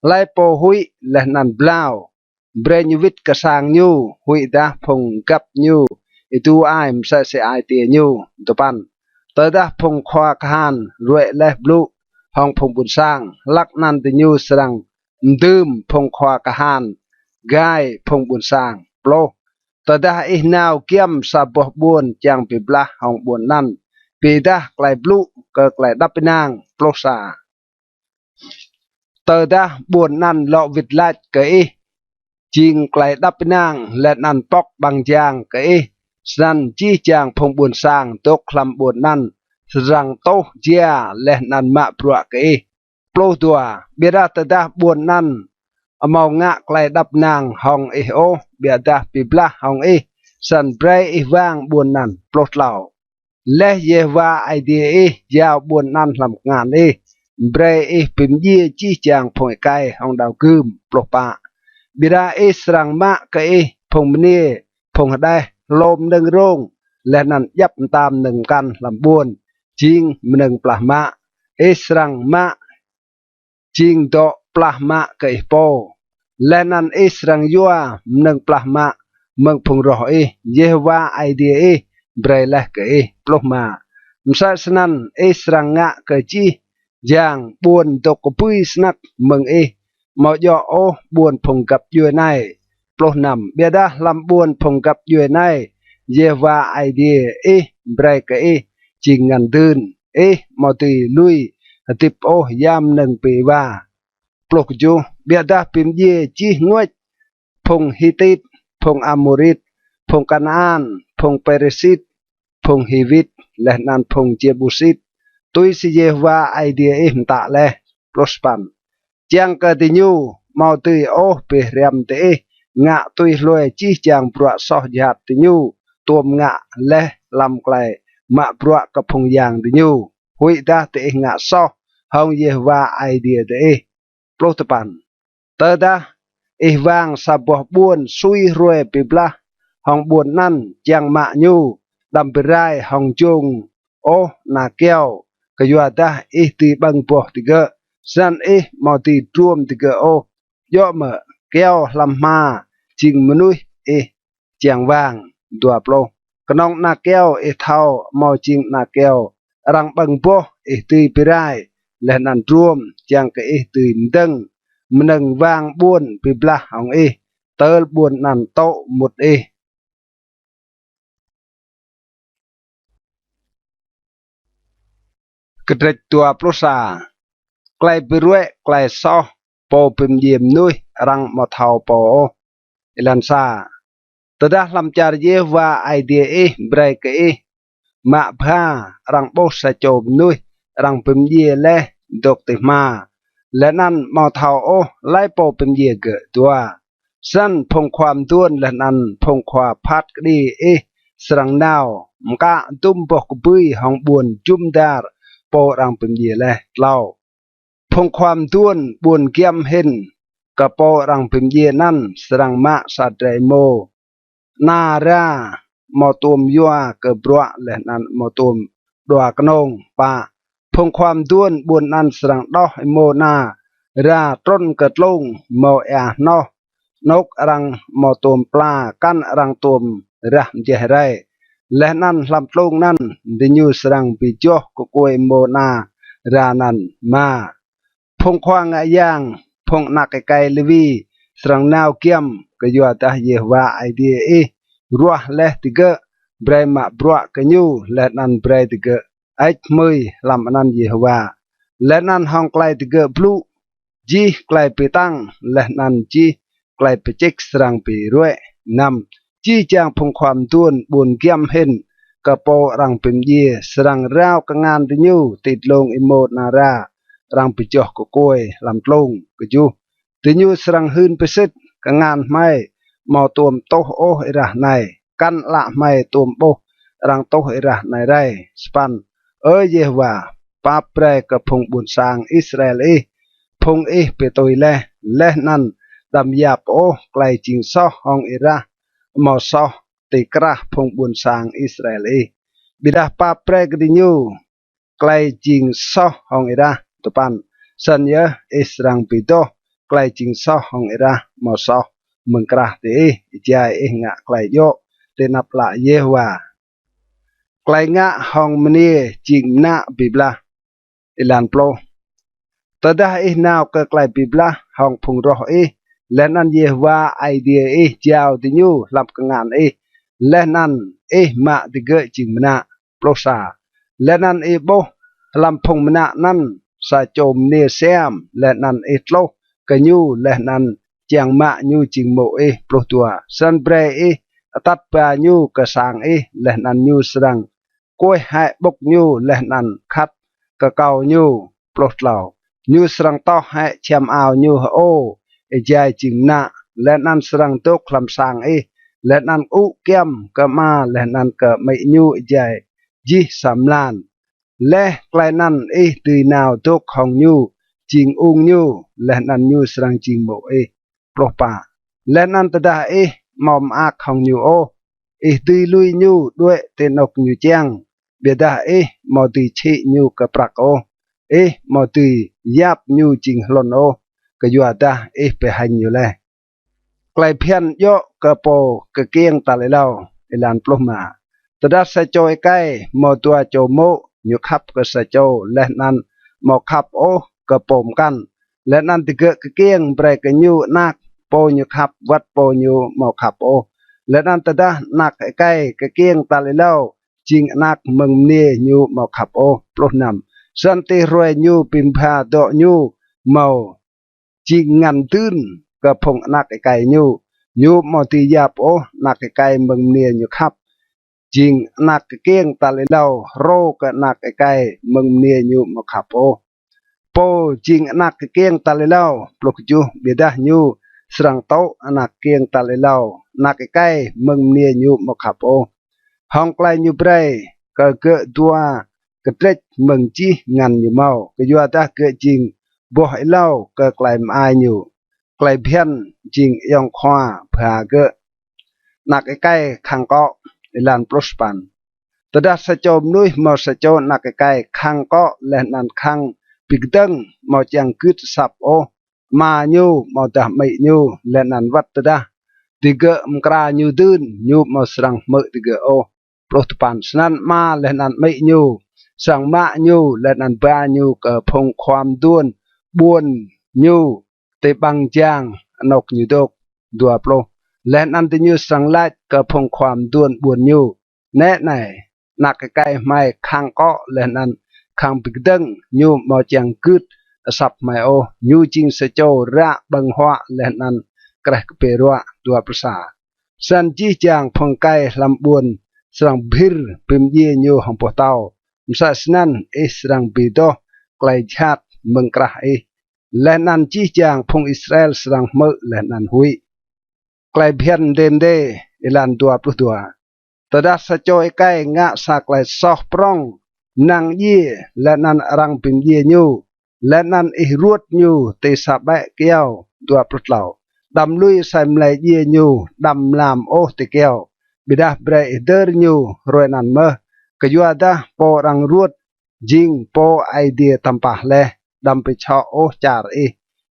Hlei pô huĭ leh anăn blao, brei ñu wĭt kơ sang ñu, huĭdah phung găp ñu êdu ai msĕ si ai tiê ñu. Dua păn. Tơdah phung khua kahan ruê̆ leh blŭ hŏng phung ƀuôn sang, hlăk anăn diñu srăng mdưm phung khua kahan gai phung ƀuôn sang. Pluh. Tơdah ih nao giăm sa boh ƀuôn čiăng bi blah hŏng ƀuôn anăn, bi êdah klei blŭ kơ klei êđăp ênang. Pluh sa. Tơdah ƀuôn anăn lŏ wĭt lač kơ ih jing klei êđăp ênang leh anăn pŏk ƀăng jang kơ ih, snăn jih jang phung ƀuôn sang dôk hlăm ƀuôn anăn srăng tuh jia leh anăn mă bruă kơ ih. Pluh dua. Ƀiădah tơdah ƀuôn anăn amâo ngă klei êđăp ênang hŏng ih ôh, ƀiădah bi blah hŏng ih, snăn brei ih wang ƀuôn anăn. Pluh tlâo. Leh Yêhôwa Aê Diê ih jao ƀuôn anăn hlăm kngan ih, brei ih bi mdjiê jih jang phung êkei hŏng đao gưm. Pluh pă. Ƀiădah ih srăng mă kơ ih phung mniê, phung hđeh, hlô mnơ̆ng rông, leh anăn djăp mta mnơ̆ng mkăn hlăm ƀuôn, jing mnơ̆ng plah mă. Ih srăng mă jing dŏ plah mă kơ ih pô, leh anăn ih srăng yua mnơ̆ng plah mă mơ̆ng phung roh ih, Yêhôwa Aê Diê ih brei leh kơ ih. Pluh êma. Msĕ snăn ih srăng ngă kơ jih jang ƀuôn dôk kbưi snăk mơ̆ng ih, amâo djŏ ôh ƀuôn phung găp djuê anei. Pluh năm. Ƀiădah hlăm ƀuôn phung găp djuê anei, Yêhôwa Aê Diê ih brei kơ ih jing ngăn dưn, ih amâo dưi lui hdĭp ôh ya mnơ̆ng bi êwa. Pluh kjuh. Ƀiădah bi mdjiê jih nguêč phung Hitit, phung Amôrit, phung Kanaan, phung Pêrisit, phung Hiwit, leh anăn phung Jêbusit, tui si Yêhôwa Aê Diê ih mtă leh. Pluh sa păn. Čiăng kơ diñu amâo dưi ôh bi hriăm diih ngă tui hlue jih jang bruă soh jhat diñu tuôm ngă leh hlăm klei mă bruă kơ phung yang diñu, huĭdah diih ngă soh hŏng Yêhôwa Aê Diê diih. Pluh dua păn. Tơdah ih wang sa boh ƀuôn sui hruê bi blah hŏng ƀuôn anăn čiăng mă ñu, đăm bi rai hŏng jông ôh ana kyâo, kyuadah ih dưi ƀơ̆ng boh digơ̆, snăn ih amâo dưi druôm digơ̆ ôh. Djŏ mơ̆ kyâo hlăm hma jing mnuih ih čiăng wang? Dua pluh. Knŏng ana kyâo ih thâo amâo jing ana kyâo arăng ƀơ̆ng boh ih dưi bi rai leh anăn druôm, čiăng kơ ih dưi mdơ̆ng mnơ̆ng wang ƀuôn bi blah hŏng ih, tơl ƀuôn anăn tŭ mŭt ih. Kdrêč dua pluh sa. Klei bi ruê̆ klei soh pô bi mdjiê mnuih arăng amâo thâo pô ôh. Êlan sa. Tơdah hlăm čar Yêhôwa Aê Diê ih brei kơ ih mă bha arăng ƀuh sa čô mnuih arăng bi mdjiê leh dôk ti hma, leh anăn amâo thâo ôh hlei pô bi mdjiê gơ̆. Dua. Snăn phung khua mduôn leh anăn phung khua phat kđi ih srăng nao mkă dŭm boh kbưi hŏng ƀuôn jŭm dar pô arăng bi mdjiê leh. Tlâo. Phung khua mduôn ƀuôn giăm hĭn kơ pô arăng bi mdjiê anăn srăng mă sa drei êmô ana ra amâo tuôm yua kơ bruă leh anăn amâo tuôm đua knông. Pă. Phung khua mduôn ƀuôn anăn srăng đoh êmô ana ra trŭn kơ tlung mâo êa hnoh, anôk arăng amâo tuôm pla kăn arăng tuôm rah mjeh rei. Leh anăn hlăm tlung anăn diñu srăng bi joh kkuê êmô ana ra anăn. Êma. Phung khua ngă yang, phung anak êkei Lêwi srăng nao giăm, kyuadah Yêhôwa Aê Diê ih ruah leh digơ̆ brei mă bruă kơ ñu leh anăn brei digơ̆ hơêč hmưi hlăm anăn Yêhôwa, leh anăn hŏng klei digơ̆ blŭ, jih klei bi tăng leh anăn jih klei bi čĭk srăng bi ruê̆. Năm. Jih jang phung khua mduôn ƀuôn giăm hĭn kơ pô arăng bi mdjiê srăng rao kngan diñu ti dlông êmô ana ra arăng bi joh kkuê hlăm tlung. Kjuh. Diñu srăng hưn bi sĭt, kngan hmei amâo tuôm tuh ôh êrah anei, kăn ală hmei tuôm ƀuh arăng tuh êrah anei rei. Sa păn. Ơ Yêhôwa, pap brei kơ phung ƀuôn sang Israel ih, phung ih bi tui leh, leh anăn đăm yap ôh klei jing soh hŏng êrah amâo soh ti krah phung ƀuôn sang Israel ih. Ƀiădah pap brei kơ diñu klei jing soh hŏng êrah. Dua păn. Snăn yơh ih srăng bi doh klei jing soh hŏng êrah amâo soh mơ̆ng krah diih, êjai ih ngă klei djŏ ti anăp ală Yêhôwa. Klei ngă hŏng mniê jing mnă bi blah. Êlan pluh. Tơdah ih nao kơ klei bi blah hŏng phung roh ih, leh anăn Yêhôwa Aê Diê ih jao diñu hlăm kngan ih, leh anăn ih mă digơ̆ jing mnă. Pluh sa. Leh anăn ih ƀuh hlăm phung mnă anăn sa čô mniê siam, leh anăn ih tluh kơ ñu, leh anăn čiăng mă ñu jing mô̆ ih. Pluh dua. Snăn brei ih atăt ba ñu kơ sang ih, leh anăn ñu srăng kuêh hĕ ƀŭk ñu leh anăn khăt kkâo ñu. Pluh tlâo. Ñu srăng toh hĕ čhiăm ao ñu hơô, êjai jing mnă, leh anăn srăng dôk hlăm sang ih, leh anăn ŭ kyăm kơ ama leh anăn kơ amĭ ñu êjai jih sa mlan. Leh klei anăn ih dưi nao dôk hŏng ñu jing ung ñu, leh anăn ñu srăng jing mô̆ ih. Pluh pă. Leh anăn tơdah ih amâo mơak hŏng ñu ôh, ih dưi lui ñu đuĕ ti anôk ñu čiăng, ƀiădah ih amâo dưi čhĭ ñu kơ prăk ôh, ih amâo dưi yap ñu jing hlŭn ôh, kyuadah ih bi hêñ ñu leh. Klei bhiăn djŏ kơ pô kkiêng tal êlâo. Êlan pluh êma. Tơdah sa čô êkei mâo dua čô mô̆, ñu khăp kơ sa čô leh anăn amâo khăp ôh kơ pô mkăn, leh anăn digơ̆ kkiêng brei kơ ñu anak pô ñu khăp wăt pô ñu amâo khăp ôh. Leh anăn tơdah anak êkei kkiêng tal êlâo jing anak mơ̆ng mniê ñu amâo khăp ôh. Pluh năm. Snăn ti hruê ñu bi mbha dŏ ñu mâo jing ngăn dưn kơ phung anak êkei ñu, ñu amâo dưi yap ôh anak êkei mơ̆ng mniê ñu khăp jing anak kkiêng tal êlâo hrô kơ anak êkei mơ̆ng mniê ñu amâo khăp ôh. Pô jing anak kkiêng tal êlâo. Pluh kjuh. Ƀiădah ñu srăng tŭ anak kkiêng tal êlâo, anak êkei mơ̆ng mniê ñu amâo khăp ôh, hŏng klei ñu brei kơ gơ̆ dua kdrêč mơ̆ng jih ngăn ñu mâo, kyuadah gơ̆ jing boh êlâo kơ klei mơai ñu. Klei bhiăn jing ayŏng khua bha gơ̆. Anak êkei khăng kŏ. Êlan pluh sa păn. Tơdah sa čô mnuih mâo sa čô anak êkei khăng kŏ leh anăn khăng bi kdơ̆ng, amâo čiăng gưt asăp ôh ama ñu amâodah amĭ ñu, leh anăn wăt tơdah digơ̆ mkra ñu dưn, ñu amâo srăng hmư̆ digơ̆ ôh. Pluh dua păn. Snăn ama leh anăn amĭ ñu srăng mă ñu leh anăn ba ñu kơ phung khua mduôn ƀuôn ñu ti ƀăng jang anôk ñu dôk. Dua pluh. Leh anăn diñu srăng lač kơ phung khua mduôn ƀuôn ñu: Nĕ anei, anak êkei hmei khăng kŏ leh anăn khăng bi kdơ̆ng, ñu amâo čiăng gưt asăp hmei ôh, ñu jing sa čô ră ƀơ̆ng huă leh anăn kreh kpiê ruă. Dua pluh sa. Snăn jih jang phung êkei hlăm ƀuôn srăng bhĭr bi mdjiê ñu hŏng boh tâo. Msĕ snăn ih srăng bi doh klei jhat mơ̆ng krah ih, leh anăn jih jang phung Israel srăng hmư̆ leh anăn huĭ. Klei bhiăn mdê mdê. Êlan dua pluh dua. Tơdah sa čô êkei ngă sa klei soh prŏng, năng djiê, leh anăn arăng bi mdjiê ñu, leh anăn ih ruôt ñu ti sa ƀĕ kyâo. Dua pluh tlâo. Đăm lui asei mlei djiê ñu, đăm mlam ôh ti kyâo, ƀiădah brei ih dơr ñu hruê anăn mơh, kyuadah pô arăng ruôt jing pô Aê Diê tăm pah leh. Đăm bi čhŏ ôh čar ih,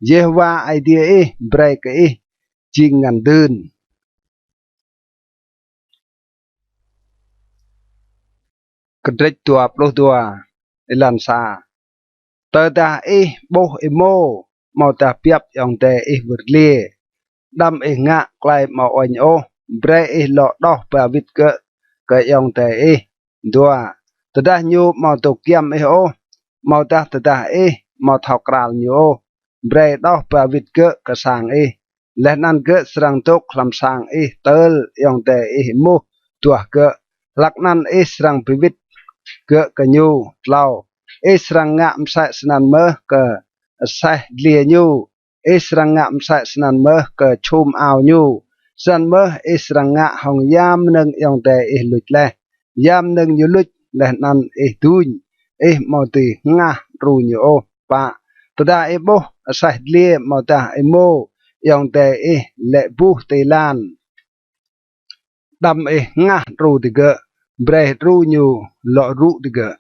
Yêhôwa Aê Diê ih brei kơ ih jing ngăn dưn. Kdrêč dua pluh dua, êlan sa. Tơdah ih ƀuh êmô amâodah biăp ayŏng adei ih wơr dliê, đăm ih ngă klei amâo uêñ ôh, brei ih lŏ đoh ba wĭt gơ̆ kơ ayŏng adei ih. Dua. Tơdah ñu amâo dôk giăm ih ôh, amâodah tơdah ih amâo thâo kral ñu ôh, brei đoh ba wĭt gơ̆ kơ sang ih, leh anăn gơ̆ srăng dôk hlăm sang ih tơl ayŏng adei ih êmuh duah gơ̆, hlăk anăn ih srăng bi wĭt gơ̆ kơ ñu. Tlâo. Ih srăng ngă msĕ snăn mơh kơ aseh dliê ñu, ih srăng ngă msĕ snăn mơh kơ čhum ao ñu, snăn mơh ih srăng ngă hŏng ya mnơ̆ng ayŏng adei ih luč leh, ya mnơ̆ng ñu luč leh anăn ih duñ, ih amâo dưi hngah đru ñu ôh. Pă. Tơdah ih ƀuh aseh dliê amâodah êmô ayŏng adei ih lĕ buh ti êlan, đăm ih hngah đru digơ̆, brei ih đru ñu lŏ rŭ digơ̆.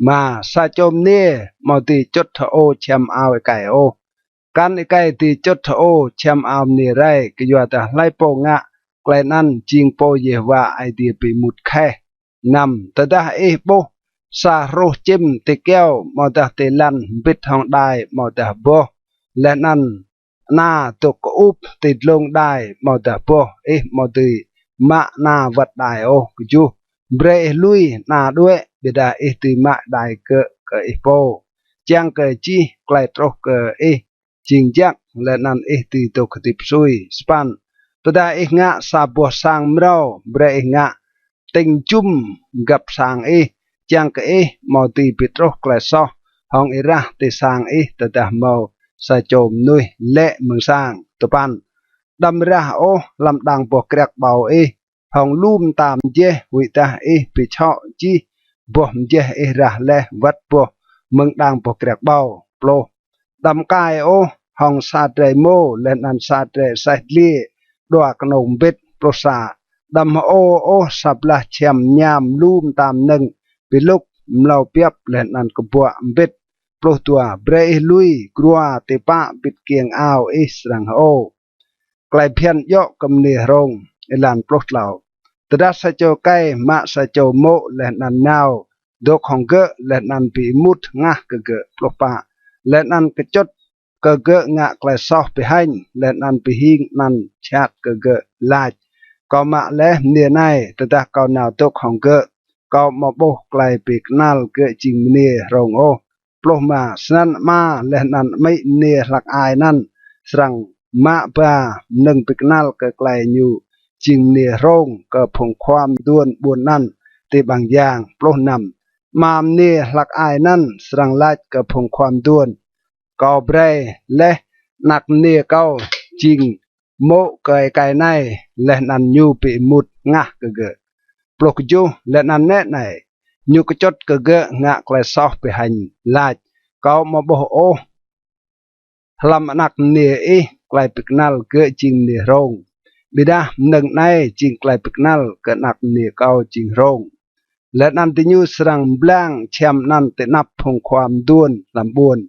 Êma. Sa čô mniê amâo dưi čŭt hơô čhiăm ao êkei ôh, kăn êkei dưi čŭt hơô čhiăm ao mniê rei, kyuadah hlei pô ngă klei anăn jing pô Yêhôwa Aê Diê bi êmut kheh. Năm. Tơdah ih ƀuh sa hruh čĭm ti kyâo amâodah ti lăn mbĭt hŏng đai amâodah boh, leh anăn ana dôk kơup ti dlông đai amâodah boh, ih amâo dưi mă ana wăt đai ôh. Kjuh. Brei ih lui ana đuĕ, ƀiădah ih dưi mă đai gơ̆ kơ ih pô, čiăng kơ jih klei truh kơ ih jing jăk, leh anăn ih dưi dôk hdĭp sui. Sa păn. Tơdah ih ngă sa boh sang mrâo, brei ih ngă tĭng jŭm găp sang ih, čiăng kơ ih amâo dưi bi truh klei soh hŏng êrah ti sang ih tơdah mâo sa čô mnuih lĕ mơ̆ng sang. Dua păn. Đăm rah ôh hlăm đang boh kriăk ƀâo ih hŏng lu mta mjeh, huĭdah ih bi čhŏ jih boh mjeh ih rah leh wăt boh mơ̆ng đang boh kriăk ƀâo. Pluh. Đăm kai ôh hŏng sa drei êmô leh anăn sa drei aseh dliê đua knông mbĭt. Pluh sa. Đăm hơô ôh sa blah čhiăm mñam lu mta mnơ̆ng bi lŭk, mlâo biăp leh anăn kbuă mbĭt. Pluh dua. Brei ih lui grua ti pă bĭt kiêng ao ih srăng hơô. Klei bhiăn djŏ kơ mniê hrông. Êlan pluh tlâo. Tơdah sa čô êkei mă sa čô mô̆ leh anăn nao dôk hŏng gơ̆ leh anăn bi êmut hngah kơ gơ̆. Pluh pă. Leh anăn kčŭt kơ gơ̆ ngă klei soh bi hêñ, leh anăn bi hing anăn jhat kơ gơ̆, lač: Kâo mă leh mniê anei, tơdah kâo nao dôk hŏng gơ̆, kâo amâo ƀuh klei bi knăl gơ̆ jing mniê hrông ôh. Pluh êma. Snăn ama leh anăn amĭ mniê hlăk ai anăn srăng mă ba mnơ̆ng bi knăl kơ klei ñu jing mniê hrông kơ phung khua mduôn ƀuôn anăn ti ƀăng jang. Pluh năm. Ama mniê hlăk ai anăn srăng lač kơ phung khua mduôn: Kâo brei leh anak mniê kâo jing mô̆ kơ êkei anei, leh anăn ñu bi êmut hngah kơ gơ̆. Pluh kjuh. Leh anăn nĕ anei, ñu kčŭt kơ gơ̆ ngă klei soh bi hêñ, lač: Kâo amâo ƀuh ôh hlăm anak mniê ih klei bi knăl gơ̆ jing mniê hrông, ƀiădah mnơ̆ng anei jing klei bi knăl kơ anak mniê kâo jing hrông. Leh anăn diñu srăng mblang čhiăm anăn ti anăp phung khua mduôn hlăm ƀuôn.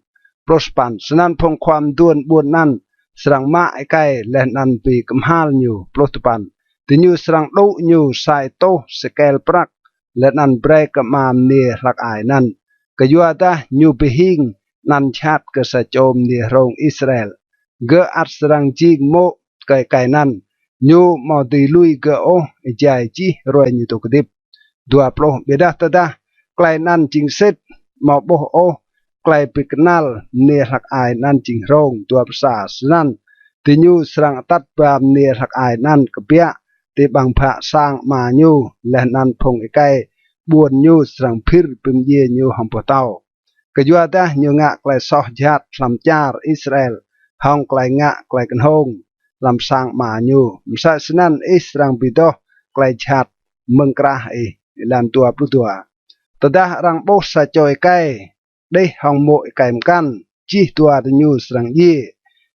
Pluh sa păn. Snăn phung khua mduôn ƀuôn anăn srăng mă êkei leh anăn bi kmhal ñu. Pluh dua păn. Diñu srăng đŭ ñu sa êtuh sêkel prăk, leh anăn brei kơ ama mniê hlăk ai anăn, kyuadah ñu bi hing anăn jhat kơ sa čô mniê hrông Israel. Gơ̆ ăt srăng jing mô̆ kơ êkei anăn, ñu amâo dưi lui gơ̆ ôh êjai jih hruê ñu dôk hdĭp. Dua pluh. Ƀiădah tơdah klei anăn jing sĭt, amâo ƀuh ôh klei bi knăl mniê hlăk ai anăn jing hrông. Dua pluh sa. Snăn diñu srăng atăt ba mniê hlăk ai anăn kbiă ti ƀăng bhă sang ama ñu, leh anăn phung êkei ƀuôn ñu srăng bhĭr bi mdjiê ñu hŏng boh tâo, kyuadah ñu ngă klei soh jhat hlăm čar Israel hŏng klei ngă klei knhông hlăm sang ama ñu. Msĕ snăn ih srăng bi doh klei jhat mơ̆ng krah ih. Êlan dua pluh dua. Tơdah arăng ƀuh sa čô êkei đih hŏng mô̆ êkei mkăn, jih dua diñu srăng djiê,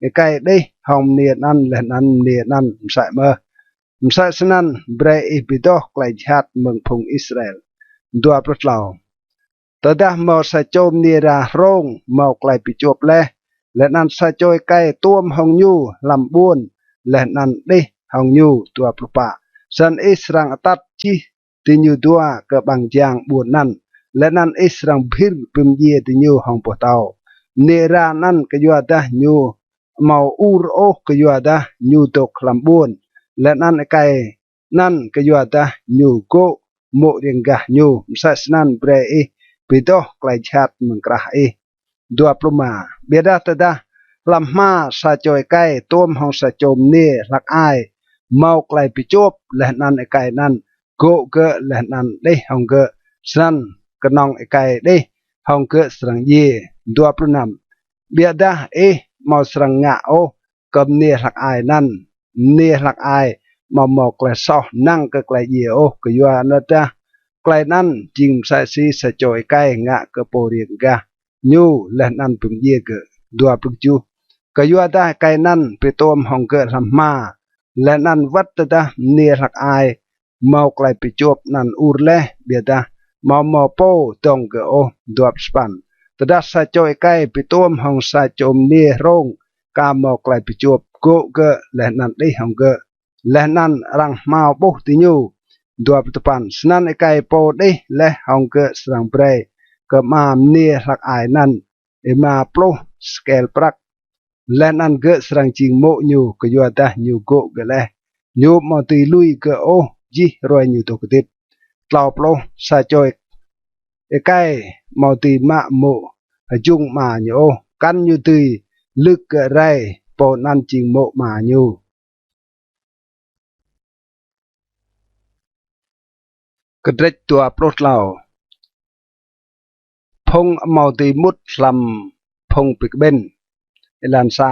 êkei đih hŏng mniê anăn leh anăn mniê anăn msĕ mơh. Msĕ snăn brei ih bi doh klei jhat mơ̆ng phung Israel. Dua pluh tlâo. Tơdah mâo sa čô mniê êra hrông mâo klei bi čuôp leh, leh anăn sa čô êkei tuôm hŏng ñu hlăm ƀuôn leh anăn đih hŏng ñu. Dua pluh pă. Snăn ih srăng atăt jih diñu dua kơ ƀăng jang ƀuôn anăn, leh anăn ih srăng bhĭr bi mdjiê diñu hŏng boh tâo. Mniê êra anăn kyuadah ñu amâo ur ôh kyuadah ñu dôk hlăm ƀuôn, leh anăn êkei anăn kyuadah ñu gô̆ mô̆ riêng gah ñu. Msĕ snăn brei ih bi doh klei jhat mơ̆ng krah ih. Dua pluh êma. Ƀiădah tơdah hlăm hma sa čô êkei tuôm hŏng sa čô mniê hlăk ai mâo klei bi čuôp, leh anăn êkei anăn gô̆ gơ̆ leh anăn đih hŏng gơ̆, snăn knŏng êkei đih hŏng gơ̆ srăng djiê. Dua pluh năm. Ƀiădah ih amâo srăng ngă ôh kơ mniê hlăk ai anăn, mniê hlăk ai amâo mâo klei soh năng kơ klei djiê ôh, kyuadah klei anăn jing msĕ si sa čô êkei ngă kơ pô riêng gah ñu leh anăn bi mdjiê gơ̆. Dua pluh kjuh. Kyuadah êkei anăn bi tuôm hŏng gơ̆ hlăm hma, leh anăn wăt tơdah mniê hlăk ai mâo klei bi čuôp anăn ur leh, ƀiădah amâo mâo pô dŏng gơ̆ ôh. Dua pluh sa păn. Tơdah sa čô êkei bi tuôm hŏng sa čô mniê hrông ka mâo klei bi čuôp, gô̆ gơ̆ leh anăn đih hŏng gơ̆, leh anăn arăng hmao ƀuh diñu. Dua pluh dua păn. Snăn êkei pô đih leh hŏng gơ̆ srăng brei kơ ama mniê hlăk ai anăn êma pluh skel prăk, leh anăn gơ̆ srăng jing mô̆ ñu, kyuadah ñu gô̆ gơ̆ leh. Ñu amâo dưi lui gơ̆ ôh jih hruê ñu dôk hdĭp. Tlâo pluh. Sa čô êkei amâo dưi mă mô̆ hjŭng ama ñu ôh, kăn ñu dưi lưk gơ̆ rei, pô anăn jing mô̆ ama ñu. Kdrêč dua pluh tlâo. Phung amâo dưi mŭt hlăm phung bi kƀĭn. Êlan sa.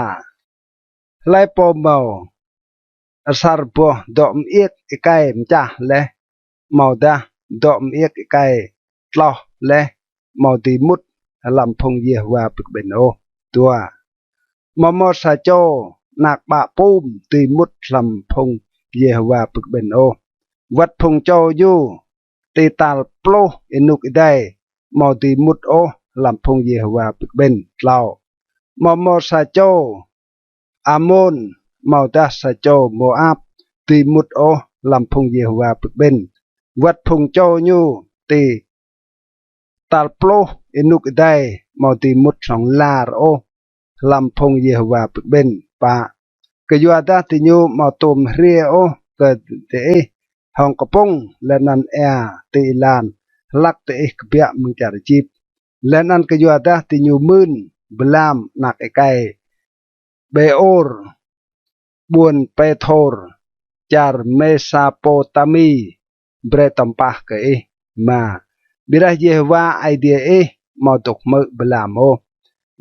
Hlei pô mâo asăr boh dŏ mơiêk êkei mčah leh, amâodah dŏ mơiêk êkei tloh leh, amâo dưi mŭt hlăm phung Yêhôwa bi kƀĭn ôh. Dua. Amâo mâo sa čô anak ƀă pum dưi mŭt hlăm phung Yêhôwa bi kƀĭn ôh. Wăt phung čô ñu ti tal pluh ênuk êdei amâo dưi mŭt ôh hlăm phung Yêhôwa bi kƀĭn. Tlâo. Amâo mâo sa čô Amôn amâodah sa čô Môap dưi mŭt ôh hlăm phung Yêhôwa bi kƀĭn. Wăt phung čô ñu ti tal pluh ênuk êdei amâo dưi mŭt hlŏng lar ôh hlăm phung Yêhôwa bi kƀĭn. Pă. Kyuadah diñu amâo tuôm hriê ôh kơ diih hŏng kpŭng leh anăn êa ti êlan, hlăk diih kbiă mơ̆ng čar Êjip, leh anăn kyuadah diñu mưn Balaam anak êkei Bêor, ƀuôn Pêthôr, čar Mêsapôtami, brei tăm pah kơ ih. Êma. Ƀiădah Yêhôwa Aê Diê ih amâo dôk hmư̆ Balaam ôh.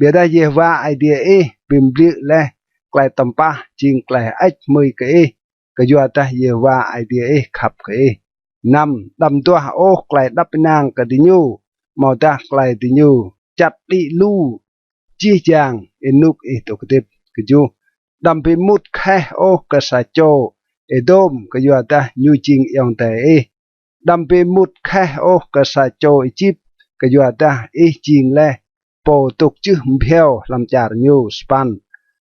Ƀiădah Yêhôwa Aê Diê ih bi mbliư̆ leh klei tăm pah jing klei hơêč hmưi kơ ih, kyuadah Yêhôwa Aê Diê ih khăp kơ ih. Năm. Đăm duah ôh klei êđăp ênang kơ diñu, amâodah klei diñu čăt đĭ lu jih jang ênuk ih dôk hdĭp. Kjuh. Đăm bi êmut kheh ôh kơ sa čô Êdôm, kyuadah ñu jing ayŏng adei ih. Đăm bi êmut kheh ôh kơ sa čô Êjip, kyuadah ih jing leh pô dôk jưh mbhiâo hlăm čar ñu. Sa păn.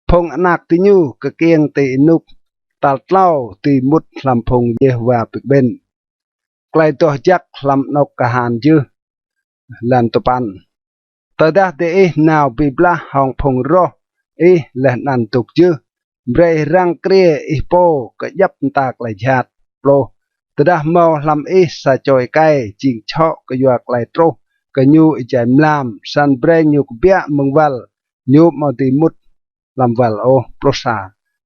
Phung anak diñu kkiêng ti ênuk tal tlâo dưi mŭt hlăm phung Yêhôwa bi kƀĭn. Klei doh jăk hlăm anôk kahan jưh. Êlan dua păn. Tơdah diih nao bi blah hŏng phung roh ih leh anăn dôk jưh, brei răng kriê ih pô kơ djăp mta klei jhat. Pluh. Tơdah mâo hlăm ih sa čô êkei jing čhŏ kyua klei truh kơ ñu êjai mlam, snăn brei ñu kbiă mơ̆ng wăl, ñu amâo dưi mŭt hlăm wăl ôh. Pluh sa.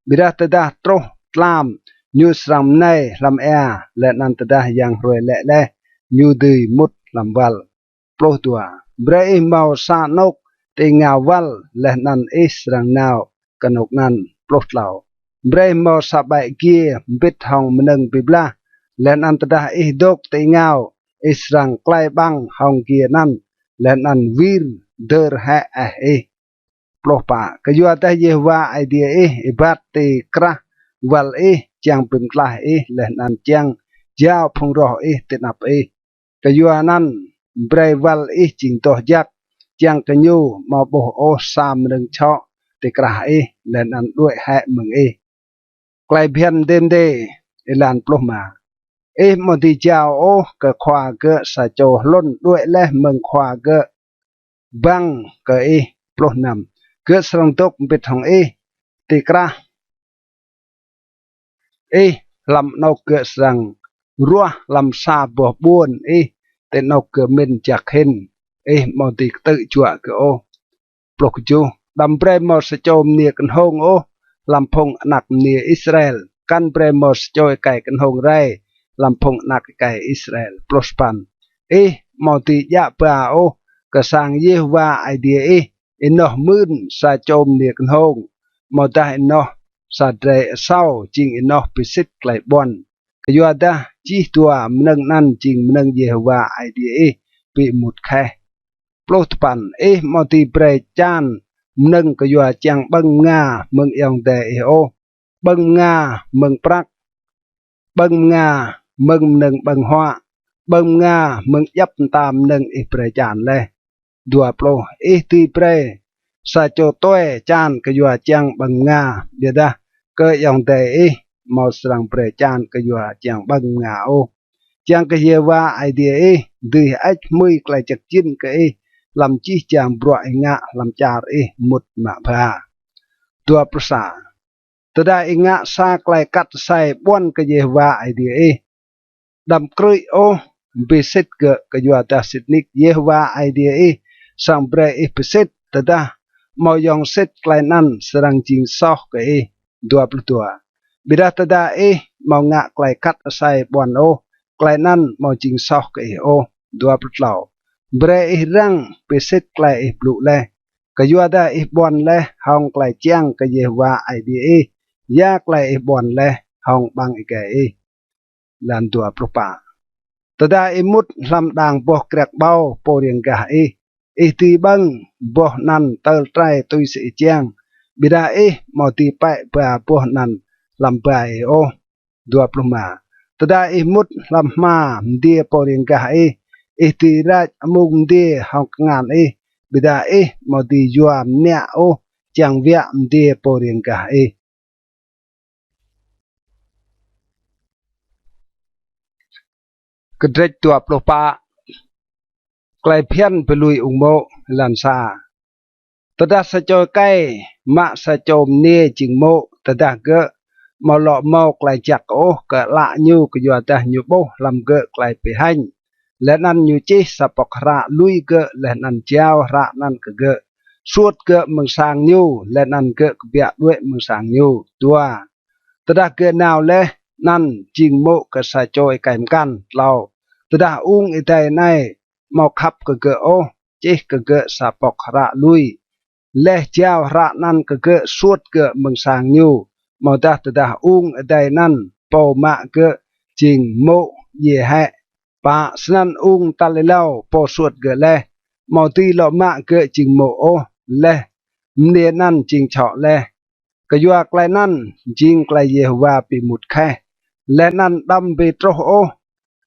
Ƀiădah tơdah truh tlam, ñu srăng mnei hlăm êa, leh anăn tơdah yang hruê lĕ leh, ñu dưi mŭt hlăm wăl. Pluh dua. Brei ih mâo sa anôk ti êngao wăl, leh anăn ih srăng nao kơ anôk anăn. Pluh tlâo. Brei ih mâo sa ƀĕ giê mbĭt hŏng mnơ̆ng bi blah, leh anăn tơdah ih dôk ti êngao, ih srăng klei ƀăng hŏng giê anăn, leh anăn wir dơr hĕ eh ih. Pluh pă. Kyuadah Yêhôwa Aê Diê ih êbat ti krah wăl ih čiăng bi mtlaih ih, leh anăn čiăng jao phung roh ih ti anăp ih. Kyuanăn brei wăl ih jing doh jăk, čiăng kơ ñu amâo ƀuh ôh sa mnơ̆ng čhŏ ti krah ih, leh anăn đuĕ hĕ mơ̆ng ih. Klei bhiăn mdê mdê. Êlan pluh êma. Ih amâo dưi jao ôh kơ khua gơ̆ sa čô hlŭn đuĕ leh mơ̆ng khua gơ̆ ƀăng kơ ih. Pluh năm. Gơ̆ srăng dôk mbĭt hŏng ih ti krah ih, hlăm anôk gơ̆ srăng ruah hlăm sa boh ƀuôn ih, ti anôk gơ̆ mĭn jăk hĭn, ih amâo dưi ktư̆ juă gơ̆ ôh. Pluh kjuh. Đăm brei mâo sa čô mniê knhông ôh hlăm phung anak mniê Israel, kăn brei mâo sa čô êkei knhông rei hlăm phung anak êkei Israel. Pluh sa păn. Ih amâo dưi djă ba ôh kơ sang Yêhôwa Aê Diê ih, ênoh mưn sa čô mniê knhông, amâodah ênoh sa drei asâo jing ênoh bi sĭt klei ƀuăn. Kyuadah jih dua mnơ̆ng anăn jing mnơ̆ng Yêhôwa Aê Diê ih bi êmut kheh. Pluh dua păn. Ih amâo dưi brei čan mnơ̆ng kyua čiăng ƀơ̆ng mnga mơ̆ng ayŏng adei ih ôh, ƀơ̆ng mnga mơ̆ng prăk, ƀơ̆ng mnga mơ̆ng mnơ̆ng ƀơ̆ng huă, ƀơ̆ng mnga mơ̆ng djăp mta mnơ̆ng ih brei čan leh. Dua pluh. Ih dưi brei sa čô tue čan kyua čiăng ƀơ̆ng mnga, ƀiădah kơ ayŏng adei ih amâo srăng brei čan kyua čiăng ƀơ̆ng mnga ôh, čiăng kơ Yêhôwa Aê Diê ih dưi hơêč hmưi klei jăk jĭn kơ ih hlăm jih jang bruă ih ngă hlăm čar ih mŭt mă ba. Dua pluh sa. Tơdah ih ngă sa klei kat asei ƀuăn kơ Yêhôwa Aê Diê ih, đăm krư̆i ôh bi sĭt gơ̆, kyuadah sĭt nik Yêhôwa Aê Diê ih srăng brei ih bi sĭt. Tơdah amâo yŏng sĭt, klei anăn srăng jing soh kơ ih. Dua pluh dua. Ƀiădah tơdah ih amâo ngă klei kat asei ƀuăn ôh, klei anăn amâo jing soh kơ ih ôh. Dua pluh tlâo. Brei ih răng bi sĭt klei ih blŭ leh, kyuadah ih ƀuăn leh hŏng klei čiăng kơ Yêhôwa Aê Diê ih, ya klei ih ƀuăn leh hŏng ƀăng êgei ih. Êlan dua pluh pă. Tơdah ih mŭt hlăm đang boh kriăk ƀâo pô riêng gah ih, ih dưi ƀơ̆ng boh anăn tơl trei tui si ih čiăng, ƀiădah ih amâo dưi pĕ ba boh anăn hlăm ba ih ôh. Dua pluh êma. Tơdah ih mŭt hlăm hma mdiê pô riêng gah ih, ih dưi rač amung mdiê hŏng kngan ih, ƀiădah ih amâo dưi yua mniă ôh čiăng wiă mdiê pô riêng gah ih. Kdrêč dua pluh pă. Klei bhiăn bi lui ung mô̆. Êlan sa. Tơdah sa čô êkei mă sa čô mniê jing mô̆, tơdah gơ̆ amâo lŏ mâo klei jăk ôh kơ ală ñu kyuadah ñu ƀuh hlăm gơ̆ klei bi hêñ, leh anăn ñu čih sa pŏk hră lui gơ̆ leh anăn jao hră anăn kơ gơ̆, suôt gơ̆ mơ̆ng sang ñu, leh anăn gơ̆ kbiă đuĕ mơ̆ng sang ñu. Dua. Tơdah gơ̆ nao leh anăn jing mô̆ kơ sa čô êkei mkăn. Tlâo. Tơdah ung êdei anei amâo khăp kơ gơ̆ ôh, čih kơ gơ̆ sa pŏk hră lui, leh jao hră anăn kơ gơ̆, suôt gơ̆ mơ̆ng sang ñu. Amâodah tơdah ung êdei anăn pô mă gơ̆ jing mô̆ djiê hĕ, pă, snăn ung tal êlâo pô suôt gơ̆ leh amâo dưi lŏ mă gơ̆ jing mô̆ ôh, leh mniê anăn jing čhŏ leh. Kyua klei anăn jing klei Yêhôwa bi êmut kheh, leh anăn đăm bi truh ôh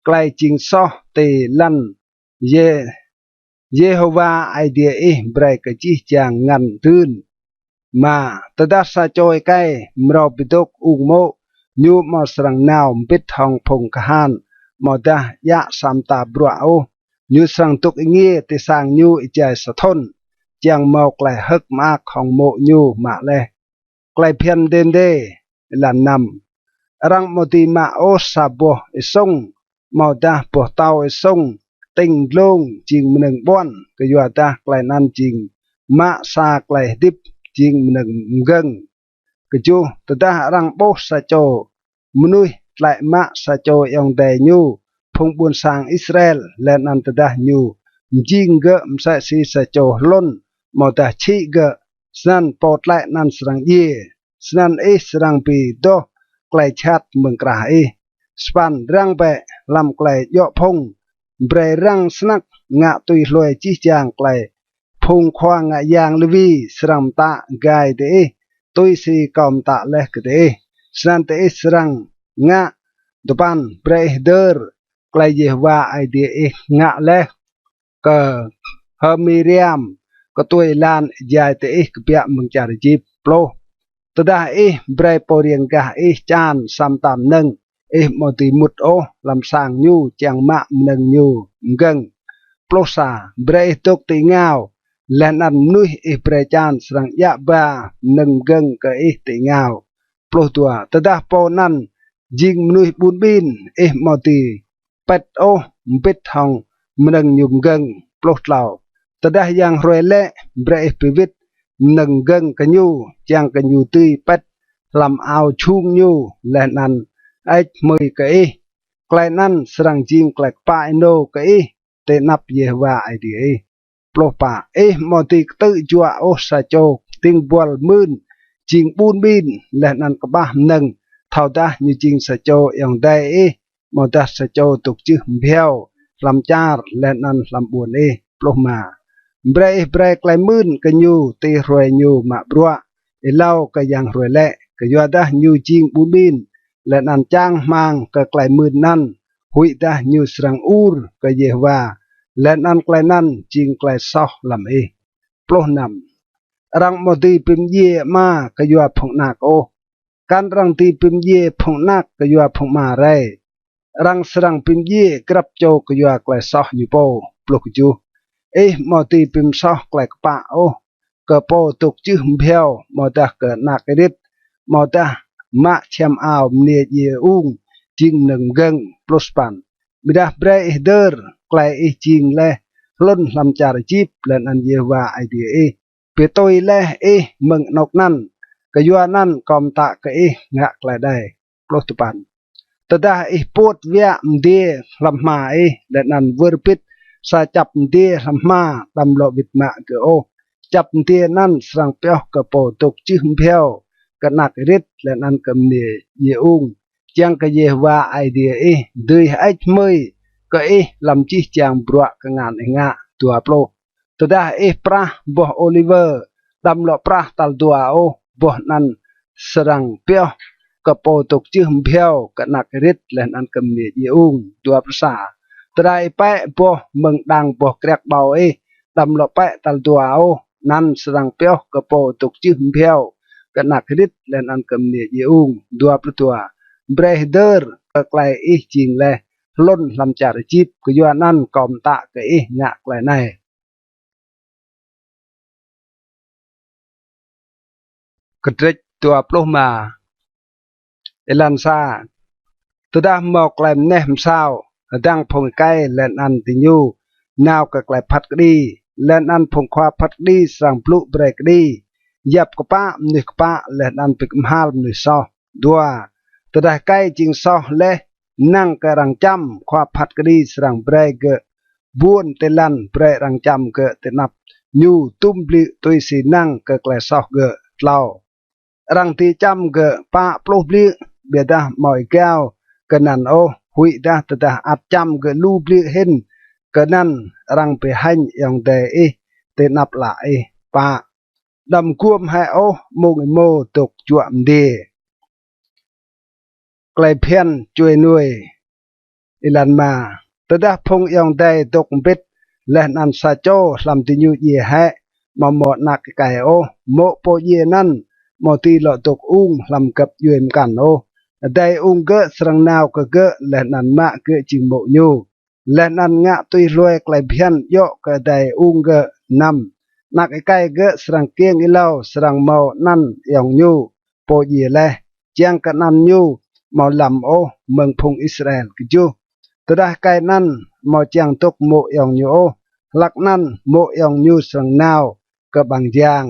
klei jing soh ti lăn Yê-, Yêhôwa Aê Diê ih brei kơ jih jang ngăn dưn. Êma. Tơdah sa čô êkei mrâo bi dôk ung mô̆, ñu amâo srăng nao mbĭt hŏng phung kahan amâodah djă sa mta bruă ôh. Ñu srăng dôk êngiê ti sang ñu êjai sa thŭn, čiăng mâo klei hơ̆k mơak hŏng mô̆ ñu mă leh. Klei bhiăn mdê mdê. Êlan năm. Arăng amâo dưi mă ôh sa boh êsŭng amâodah boh tâo êsŭng tĭng dlông jing mnơ̆ng ƀuăn, kyuadah klei anăn jing mă sa klei hdĭp jing mnơ̆ng mgơ̆ng. Kjuh, tơdah arăng ƀuh sa čô mnuih tlĕ mă sa čô ayŏng adei ñu phung ƀuôn sang Israel, leh anăn tơdah ñu mjing gơ̆ msĕ si sa čô hlŭn amâodah čhĭ gơ̆, snăn pô tlĕ anăn srăng djiê, snăn ih srăng bi doh klei jhat mơ̆ng krah ih. Sa păn, răng bĕ hlăm klei djŏ phŭng, brei răng snăk ngă tui hlue jih jang klei phung khua ngă yang Lêwi srăng mtă gai diih, tui si kâo mtă leh kơ diih, snăn diih srăng ngă. Dua păn, brei ih hdơr klei Yêhôwa Aê Diê ih ngă leh kơ H'Miriam, ktuê êlan êjai diih kbiă mơ̆ng čar Êjip. Pluh, tơdah ih brei pô riêng gah ih čan sa mta mnơ̆ng, ih amâo dưi mŭt ôh hlăm sang ñu čiăng mă mnơ̆ng ñu mgơ̆ng. Pluh sa, brei ih dôk ti êngao, leh anăn mnuih ih brei čan srăng djă ba mnơ̆ng mgơ̆ng kơ ih ti êngao. Pluh dua, tơdah pô anăn jing mnuih ƀun ƀin, ih amâo dưi pĭt ôh mbĭt hŏng mnơ̆ng ñu mgơ̆ng. Pluh tlâo, tơdah yang hruê lĕ, brei ih bi wĭt mnơ̆ng mgơ̆ng kơ ñu, čiăng kơ ñu dưi pĭt hlăm ao jhung ñu, leh anăn hơêč hmưi kơ ih. Klei anăn srăng jing klei kpă ênô kơ ih ti anăp Yêhôwa Aê Diê ih. Pluh pă, ih amâo dưi ktư̆ juă ôh sa čô dĭng buăl mưn jing ƀun ƀin leh anăn kƀah mnơ̆ng, thâodah ñu jing sa čô ayŏng adei ih, amâodah sa čô dôk jưh mbhiâo hlăm čar leh anăn hlăm ƀuôn ih. Pluh êma, brei ih brei klei mưn kơ ñu ti hruê ñu mă bruă, êlâo kơ yang hruê lĕ, kyuadah ñu jing ƀun ƀin, leh anăn čang hmăng kơ klei mưn anăn, huĭdah ñu srăng ur kơ Yêhôwa, leh anăn klei anăn jing klei soh hlăm ih. Pluh năm, arăng amâo dưi bi mdjiê ama kyua phung anak ôh, kăn arăng dưi bi mdjiê phung anak kyua phung ama rei. Arăng srăng bi mdjiê grăp čô kyua klei soh ñu pô. Pluh kjuh, ih amâo dưi bi msoh klei kpă ôh kơ pô dôk jưh mbhiâo, amâodah kơ anak êrĭt, amâodah mă čhiăm ao mniê djiê ung jing mnơ̆ng mgơ̆ng. Pluh sa păn, ƀiădah brei ih hdơr klei ih jing leh hlŭn hlăm čar Êjip, leh anăn Yêhôwa Aê Diê ih bi tui leh ih mơ̆ng anôk anăn, kyuanăn kâo mtă kơ ih ngă klei anei. Pluh dua păn, tơdah ih puôt wiă mdiê hlăm hma ih, leh anăn wơr bĭt sa čăp mdiê hlăm hma, đăm lŏ wĭt mă gơ̆ ôh. Čăp mdiê anăn srăng pioh kơ pô dôk jưh mbhiâo, kơ anak êrĭt, leh anăn kơ mniê djiê ung, čiăng kơ Yêhôwa Aê Diê ih dưi hơêč hmưi kơ ih hlăm jih jang bruă kngan ih ngă. Dua pluh, tơdah ih prah boh ôliwơ, đăm lŏ prah tal dua ôh, boh anăn srăng pioh kơ pô dôk jưh mbhiâo, kơ anak êrĭt, leh anăn kơ mniê djiê ung. Dua pluh sa, tơdah ih pĕ boh mơ̆ng đang boh kriăk ƀâo ih, đăm lŏ pĕ tal dua ôh, anăn srăng pioh kơ pô dôk jưh mbhiâo, kơ anak êrĭt, leh anăn kơ mniê djiê ung. Dua pluh dua, brei ih hdơr kơ klei ih jing leh hlŭn hlăm čar Êjip, kyuanăn kâo mtă kơ ih ngă klei anei. Kdrêč dua pluh êma. Êlan sa, tơdah mâo klei mneh msao, hdơ̆ng phung êkei leh anăn diñu nao kơ klei phat kđi, leh anăn phung khua phat kđi srăng blŭ brei kđi, yap kpă mnuih kpă, leh anăn bi kmhal mnuih soh. Dua, tơdah êkei jing soh leh năng kơ arăng čăm, khua phat kđi srăng brei gơ̆ buôn ti lăn, brei arăng čăm gơ̆ ti anăp ñu dŭm bliư̆ tui si năng kơ klei soh gơ̆. Tlâo, arăng dưi čăm gơ̆ pă pluh bliư̆, ƀiădah amâo êgao kơ anăn ôh, huĭdah tơdah ăt čăm gơ̆ lu bliư̆ hĭn kơ anăn, arăng bi hêñ ayŏng adei ih ti anăp ală ih. Pă, đăm guôm hĕ ôh mông êmô dôk juă mdiê. Klei bhiăn čuê nuê. Êlan êma, tơdah phung ayŏng adei dôk mbĭt, leh anăn sa čô hlăm diñu djiê hĕ, amâo mâo anak êkei ôh, mô̆ pô djiê anăn amâo dưi lŏ dôk ung hlăm găp djuê mkăn ôh. Adei ung gơ̆ srăng nao kơ gơ̆ leh anăn mă gơ̆ jing mô̆ ñu, leh anăn ngă tui hlue klei bhiăn djŏ kơ adei ung gơ̆. Năm, anak êkei gơ̆ srăng kkiêng êlâo, srăng mâo anăn ayŏng ñu pô djiê leh, čiăng kơ anăn ñu amâo lăm ôh mơ̆ng phung Israel. Kjuh, tơdah êkei anăn amâo čiăng dôk mô̆ ayŏng ñu ôh, hlăk anăn mô̆ ayŏng ñu srăng nao kơ ƀăng jang,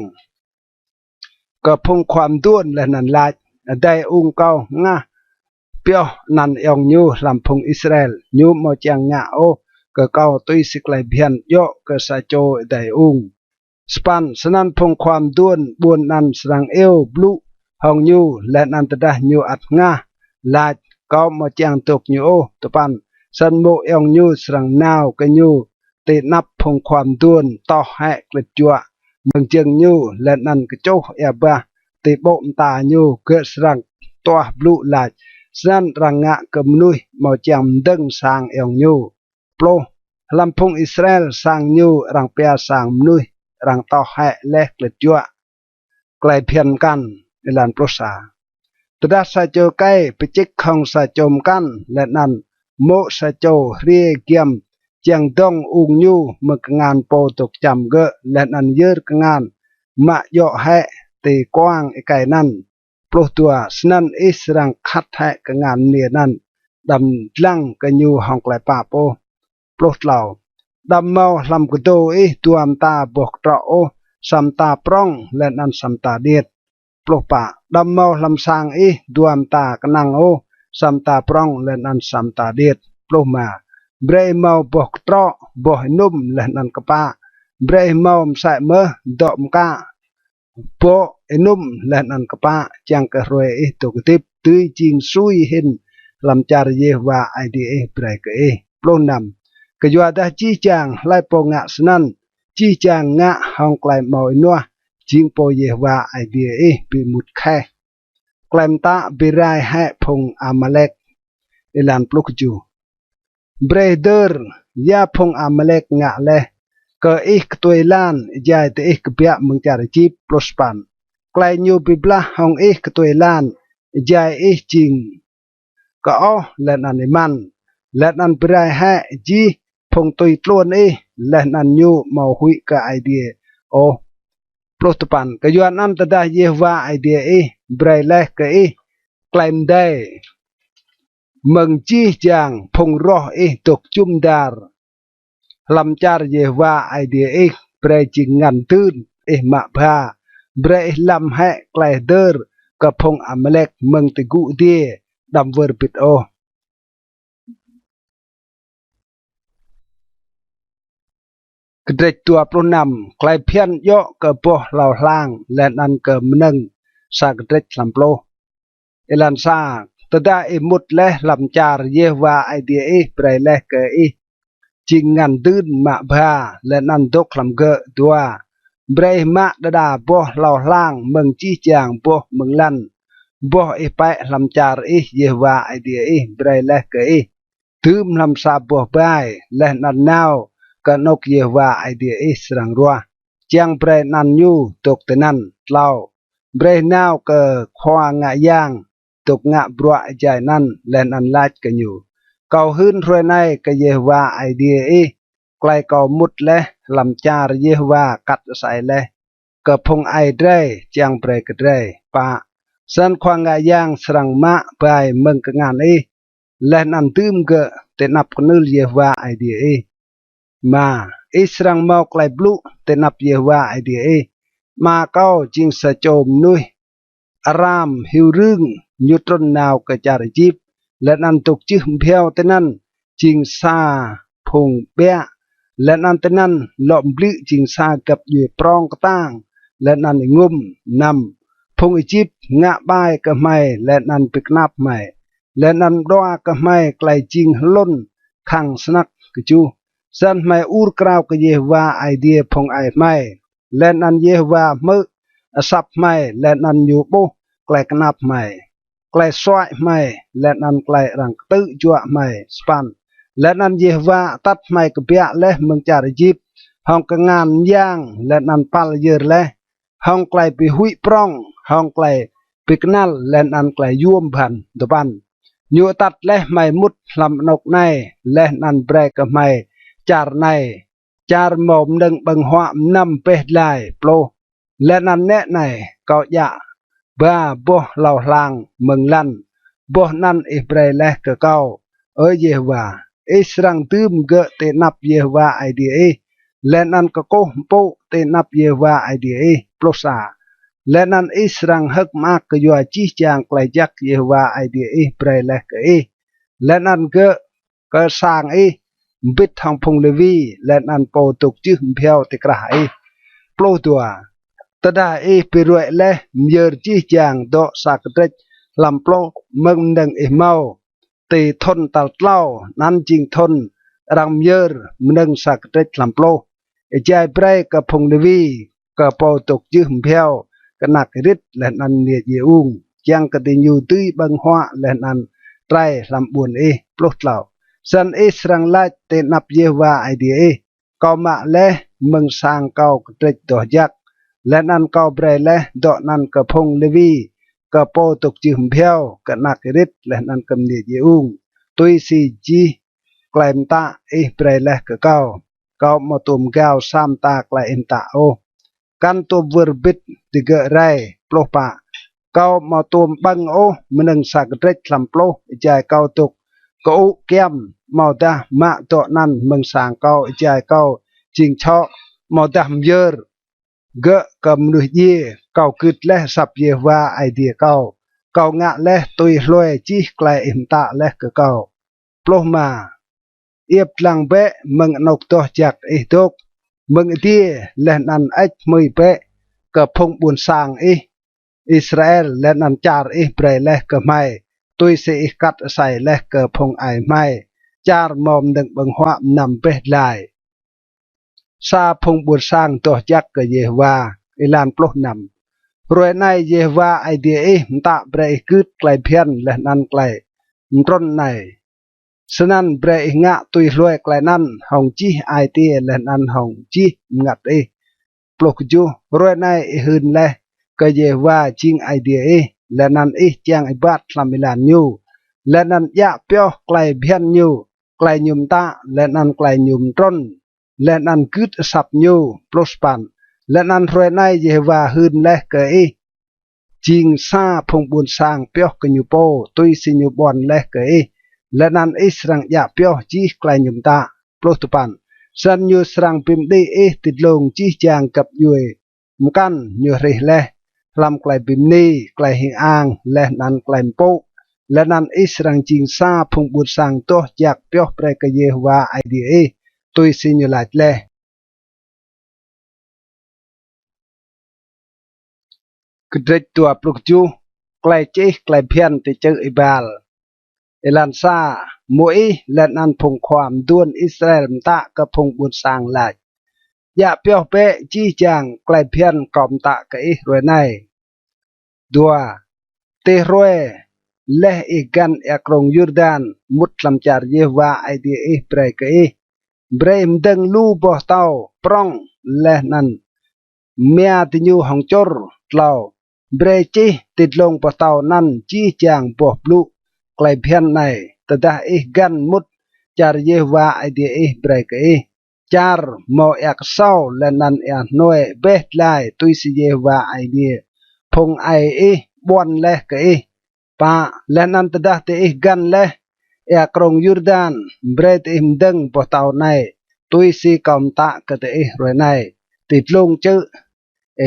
kơ phung khua mduôn leh anăn lač, Adei ung kâo hngah pioh anăn ayŏng ñu hlăm phung Israel, ñu amâo čiăng ngă ôh kơ kâo tui si klei bhiăn djŏ kơ sa čô adei ung. Sa păn. Snăn phung khua mduôn ƀuôn anăn srăng iêu blŭ hŏng ñu, leh anăn tơdah ñu ăt hngah, lač, Kâo amâo čiăng dôk ñu ôh. Dua păn. Snăn mô̆ ayŏng ñu srăng nao kơ ñu ti anăp phung khua mduôn, toh hĕ klĭt juă mơ̆ng jơ̆ng ñu, leh anăn kčuh êa bah ti ƀô̆ mta ñu. Gơ̆ srăng tuah blŭ lač, Snăn arăng ngă kơ mnuih amâo čiăng mdơ̆ng sang ayŏng ñu. Pluh. Hlăm phung Israel sang ñu arăng pia sang mnuih arăng toh hĕ leh klĭt juă. Klei bhiăn mkăn. Êlan pluh sa. Tơdah sa čô êkei bi čĭk hŏng sa čô mkăn, leh anăn mô̆ sa čô hriê giăm čiăng dŏng ung ñu mơ̆ng kngan pô dôk čăm gơ̆, leh anăn yơr kngan mă djŏ hĕ ti kuang êkei anăn. Pluh dua. Snăn ih srăng khăt hĕ kngan mniê anăn, đăm dlăng kơ ñu hŏng klei pap ôh. Pluh tlâo. Đăm mâo hlăm kdô ih dua mta boh ktrŏ ôh, sa mta prŏng leh anăn sa mta điêt. Pluh pă. Đăm mâo hlăm sang ih dua mta knăng ôh, sa mta prŏng leh anăn sa mta điêt. Pluh êma. Brei ih mâo boh ktrŏ, boh ênŭm leh anăn kpă. Brei ih mâo msĕ mơh dŏ mkă, boh ênŭm leh anăn kpă, čiăng kơ hruê ih dôk hdĭp dưi jing sui hĭn hlăm čar Yêhôwa Aê Diê ih brei kơ ih. Pluh năm. Kyuadah jih jang hlei pô ngă snăn, jih jang ngă hŏng klei amâo ênuah jing pô Yêhôwa Aê Diê ih bi êmut kheh. Klei mtă bi rai hĕ phung Amalek. Êlan pluh kjuh. Brei hdơr ya phung Amalek ngă leh kơ ih ktuê êlan êjai diih kbiă mơ̆ng čar Êjip. Pluh sa păn. Klei ñu bi blah hŏng ih ktuê êlan êjai ih jing kơ oh leh anăn êmăn, leh anăn bi rai hĕ jih phung tui tluôn ih, leh anăn ñu amâo huĭ kơ Aê Diê ôh. Pluh dua păn. Kyuanăn tơdah Yêhôwa Aê Diê ih brei leh kơ ih klei mdei mơ̆ng jih jang phung roh ih dôk jŭm dar hlăm čar Yêhôwa Aê Diê ih brei jing ngăn dưn ih mă bha, brei ih lăm hĕ klei hdơr kơ phung Amalek mơ̆ng ti gŭ adiê, đăm wơr bĭt ôh. Kdrêč dua pluh năm. Klei bhiăn djŏ kơ boh hlâo hlang leh anăn kơ mnơ̆ng. Sa kdrêč hlăm pluh. Êlan sa. Tơdah ih mŭt leh hlăm čar Yêhôwa Aê Diê ih brei leh kơ ih jing ngăn dưn mă bha leh anăn dôk hlăm gơ̆. Dua. Brei ih mă đa đa boh hlâo hlang mơ̆ng jih jang boh mơ̆ng lăn, boh ih pĕ hlăm čar ih Yêhôwa Aê Diê ih brei leh kơ ih, dưm hlăm sa boh bai, leh anăn nao kơ anôk Yêhôwa Aê Diê ih srăng ruah, čiăng brei anăn ñu dôk tinăn. Tlâo. Brei ih nao kơ khua ngă yang dôk ngă bruă êjai anăn, leh anăn lač kơ ñu, Kâo hưn hruê anei kơ Yêhôwa Aê Diê ih, klei kâo mŭt leh hlăm čar Yêhôwa kat asei leh kơ phung aê drei čiăng brei kơ drei. Pă. Snăn khua ngă yang srăng mă bai mơ̆ng kngan ih, leh anăn dưm gơ̆ ti anăp knưl Yêhôwa Aê Diê ih. Êma. Ih srăng mâo klei blŭ ti anăp Yêhôwa Aê Diê ih, Ama kâo jing sa čô mnuih Aram hiu rưng, ñu trŭn nao kơ čar Êjip, leh anăn dôk jưh bhiâo tinăn jing sa phung ƀiă, leh anăn tinăn lŏ mbliư̆ jing sa găp djuê prŏng ktang leh anăn êngŭm. Năm. Phung Êjip ngă ƀai kơ hmei leh anăn bi knap hmei, leh anăn mđua kơ hmei klei jing hlŭn khăng snăk. Kjuh. Snăn hmei ur krao kơ Yêhôwa Aê Diê phung aê hmei, leh anăn Yêhôwa hmư̆ asăp hmei, leh anăn ñu ƀuh klei knap hmei, klei suăi hmei, leh anăn klei arăng ktư̆ juă hmei. Sa păn. Leh anăn Yêhôwa atăt hmei kbiă leh mơ̆ng čar Êjip hŏng kngan myang leh anăn păl yơr leh, hŏng klei bi huĭ prŏng, hŏng klei bi knăl leh anăn klei yuôm bhăn. Dua păn. Ñu atăt leh hmei mŭt hlăm anôk anei, leh anăn brei kơ hmei čar anei, čar mâo mnơ̆ng ƀơ̆ng huă mnăm beh dlai. Pluh. Leh anăn nĕ anei, kâo djă ba boh hlâo hlang mơ̆ng lăn, boh anăn ih brei leh kơ kâo, Ơ Yêhôwa. Ih srăng dưm gơ̆ ti anăp Yêhôwa Aê Diê ih, leh anăn kkuh mpŭ ti anăp Yêhôwa Aê Diê ih. Pluh sa. Leh anăn ih srăng hơ̆k mơak kyua jih jang klei jăk Yêhôwa Aê Diê ih brei leh kơ ih, leh anăn gơ̆ kơ sang ih, mbĭt hŏng phung Lêwi, leh anăn pô dôk jưh mbhiâo ti krah ih. Pluh dua. Tơdah ih bi ruê̆ leh myơr jih jang dŏ sa kdrêč hlăm pluh mơ̆ng mnơ̆ng ih mâo, ti thŭn tal tlâo, anăn jing thŭn arăng myơr mnơ̆ng sa kdrêč hlăm pluh, êjai brei kơ phung Lêwi, kơ pô dôk jưh mbhiâo, kơ anak êrĭt leh anăn mniê djiê ung, čiăng kơ diñu dưi ƀơ̆ng huă leh anăn trei hlăm ƀuôn ih. Pluh tlâo. Snăn ih srăng lač ti anăp Yêhôwa Aê Diê ih: Kâo mă leh mơ̆ng sang kâo kdrêč doh jăk, leh anăn kâo brei leh dŏ anăn kơ phung Lêwi, kơ pô dôk jưh mbhiâo, kơ anak êrĭt leh anăn kơ mniê djiê ung, tui si jih klei mtă ih brei leh kơ kâo. Kâo amâo tuôm mgao sa mta klei ih mtă ôh, kăn tuôm wơr bĭt digơ̆ rei. Pluh pă. Kâo amâo tuôm ƀơ̆ng ôh mnơ̆ng sa kdrêč hlăm pluh êjai kâo dôk kơŭ kyăm, amâodah mă dŏ anăn mơ̆ng sang kâo êjai kâo jing čhŏ, amâodah myơr gơ̆ kơ mnuih djiê. Kâo gưt leh asăp Yêhôwa Aê Diê kâo. Kâo ngă leh tui hlue jih klei ih mtă leh kơ kâo. Pluh êma. Iêp dlăng bĕ mơ̆ng anôk doh jăk ih dôk, mơ̆ng adiê, leh anăn hơêč hmưi bĕ kơ phung ƀuôn sang ih Israel, leh anăn čar ih brei leh kơ hmei, tui si ih kat asei leh kơ phung aê hmei, čar mâo mnơ̆ng ƀơ̆ng huă mnăm beh dlai. Sa phung ƀuôn sang doh jăk kơ Yêhôwa. Êlan pluh năm. Hruê anei Yêhôwa Aê Diê ih mtă brei ih gưt klei bhiăn leh anăn klei mtrŭn anei. Snăn brei ih ngă tui hlue klei anăn hŏng jih ai tiê leh anăn hŏng jih mngăt ih. Pluh kjuh. Hruê anei ih hưn leh kơ Yêhôwa jing Aê Diê ih, leh anăn ih čiăng êbat hlăm êlan ñu, leh anăn djă pioh klei bhiăn ñu, klei ñu mtă, leh anăn klei ñu mtrŭn, leh anăn gưt asăp ñu. Pluh sa păn. Leh anăn hruê anei Yêhôwa hưn leh kơ ih jing sa phung ƀuôn sang pioh kơ ñu pô, tui si ñu ƀuăn leh kơ ih, leh anăn ih srăng djă pioh jih klei ñu mtă. Pluh dua păn. Snăn ñu srăng bi mđĭ ih ti dlông jih jang găp djuê mkăn ñu hrih leh hlăm klei bi mni, klei hing ang, leh anăn klei mpŭ, leh anăn ih srăng jing sa phung ƀuôn sang doh jăk pioh brei kơ Yêhôwa Aê Diê ih, tui si ñu lač leh. Kdrêč dua pluh kjuh. Klei čih klei bhiăn ti čư̆ Êbal. Êlan sa. Môis leh anăn phung khua mduôn Israel mtă kơ phung ƀuôn sang lač: Djă pioh bĕ jih jang klei bhiăn kâo mtă kơ ih hruê anei. Dua. Ti hruê leh ih găn êa krông Yurdan mŭt hlăm čar Yêhôwa Aê Diê ih brei kơ ih, brei ih mdơ̆ng lu boh tâo prŏng leh anăn mia diñu hŏng čŭr. Tlâo. Brei čih ti dlông boh tâo anăn jih jang boh blŭ klei bhiăn anei: Tơdah ih găn mŭt čar Yêhôwa Aê Diê ih brei kơ ih, čar mâo êa ksâo leh anăn êa hnuê beh dlai, tui si Yêhôwa Aê Diê phung aê ih ƀuăn leh kơ ih. Pă. Leh anăn tơdah diih găn leh êa krông Yurdan, brei diih mdơ̆ng boh tâo anei, tui si kâo mtă kơ diih hruê anei, ti dlông čư̆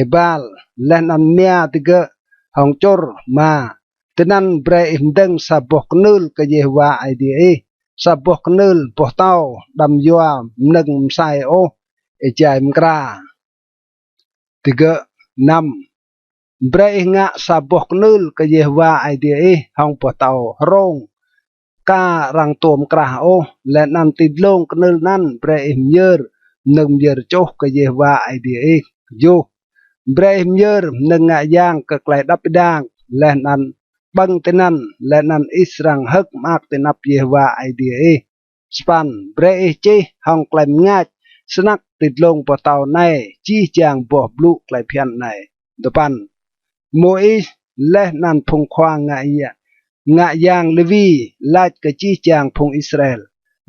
Êbal, leh anăn mia digơ̆ hŏng čŭr. Êma. Tinăn brei ih mdơ̆ng sa boh knưl kơ Yêhôwa Aê Diê ih, sa boh knưl boh tâo, đăm yua mnơ̆ng msei ôh, êjai mkra. Digơ̆. Năm. Brei ih ngă sa boh knưl kơ Yêhôwa Aê Diê ih hŏng boh tâo hrông, ka arăng tuôm krah ôh, leh anăn ti dlông knưl anăn brei ih myơr mnơ̆ng myơr čuh kơ Yêhôwa Aê Diê ih. Kjuh. Brei ih myơr mnơ̆ng ngă yang kơ klei êđăp ênang, leh anăn ƀơ̆ng tinăn, leh anăn ih srăng hơ̆k mơak ti anăp Yêhôwa Aê Diê ih. Sa păn. Brei ih čih hŏng klei mngač snăk ti dlông boh tâo anei jih jang boh blŭ klei bhiăn anei. Dua păn. Môis leh anăn phung khua ngă ya-, ngă yang Lêwi lač kơ jih jang phung Israel: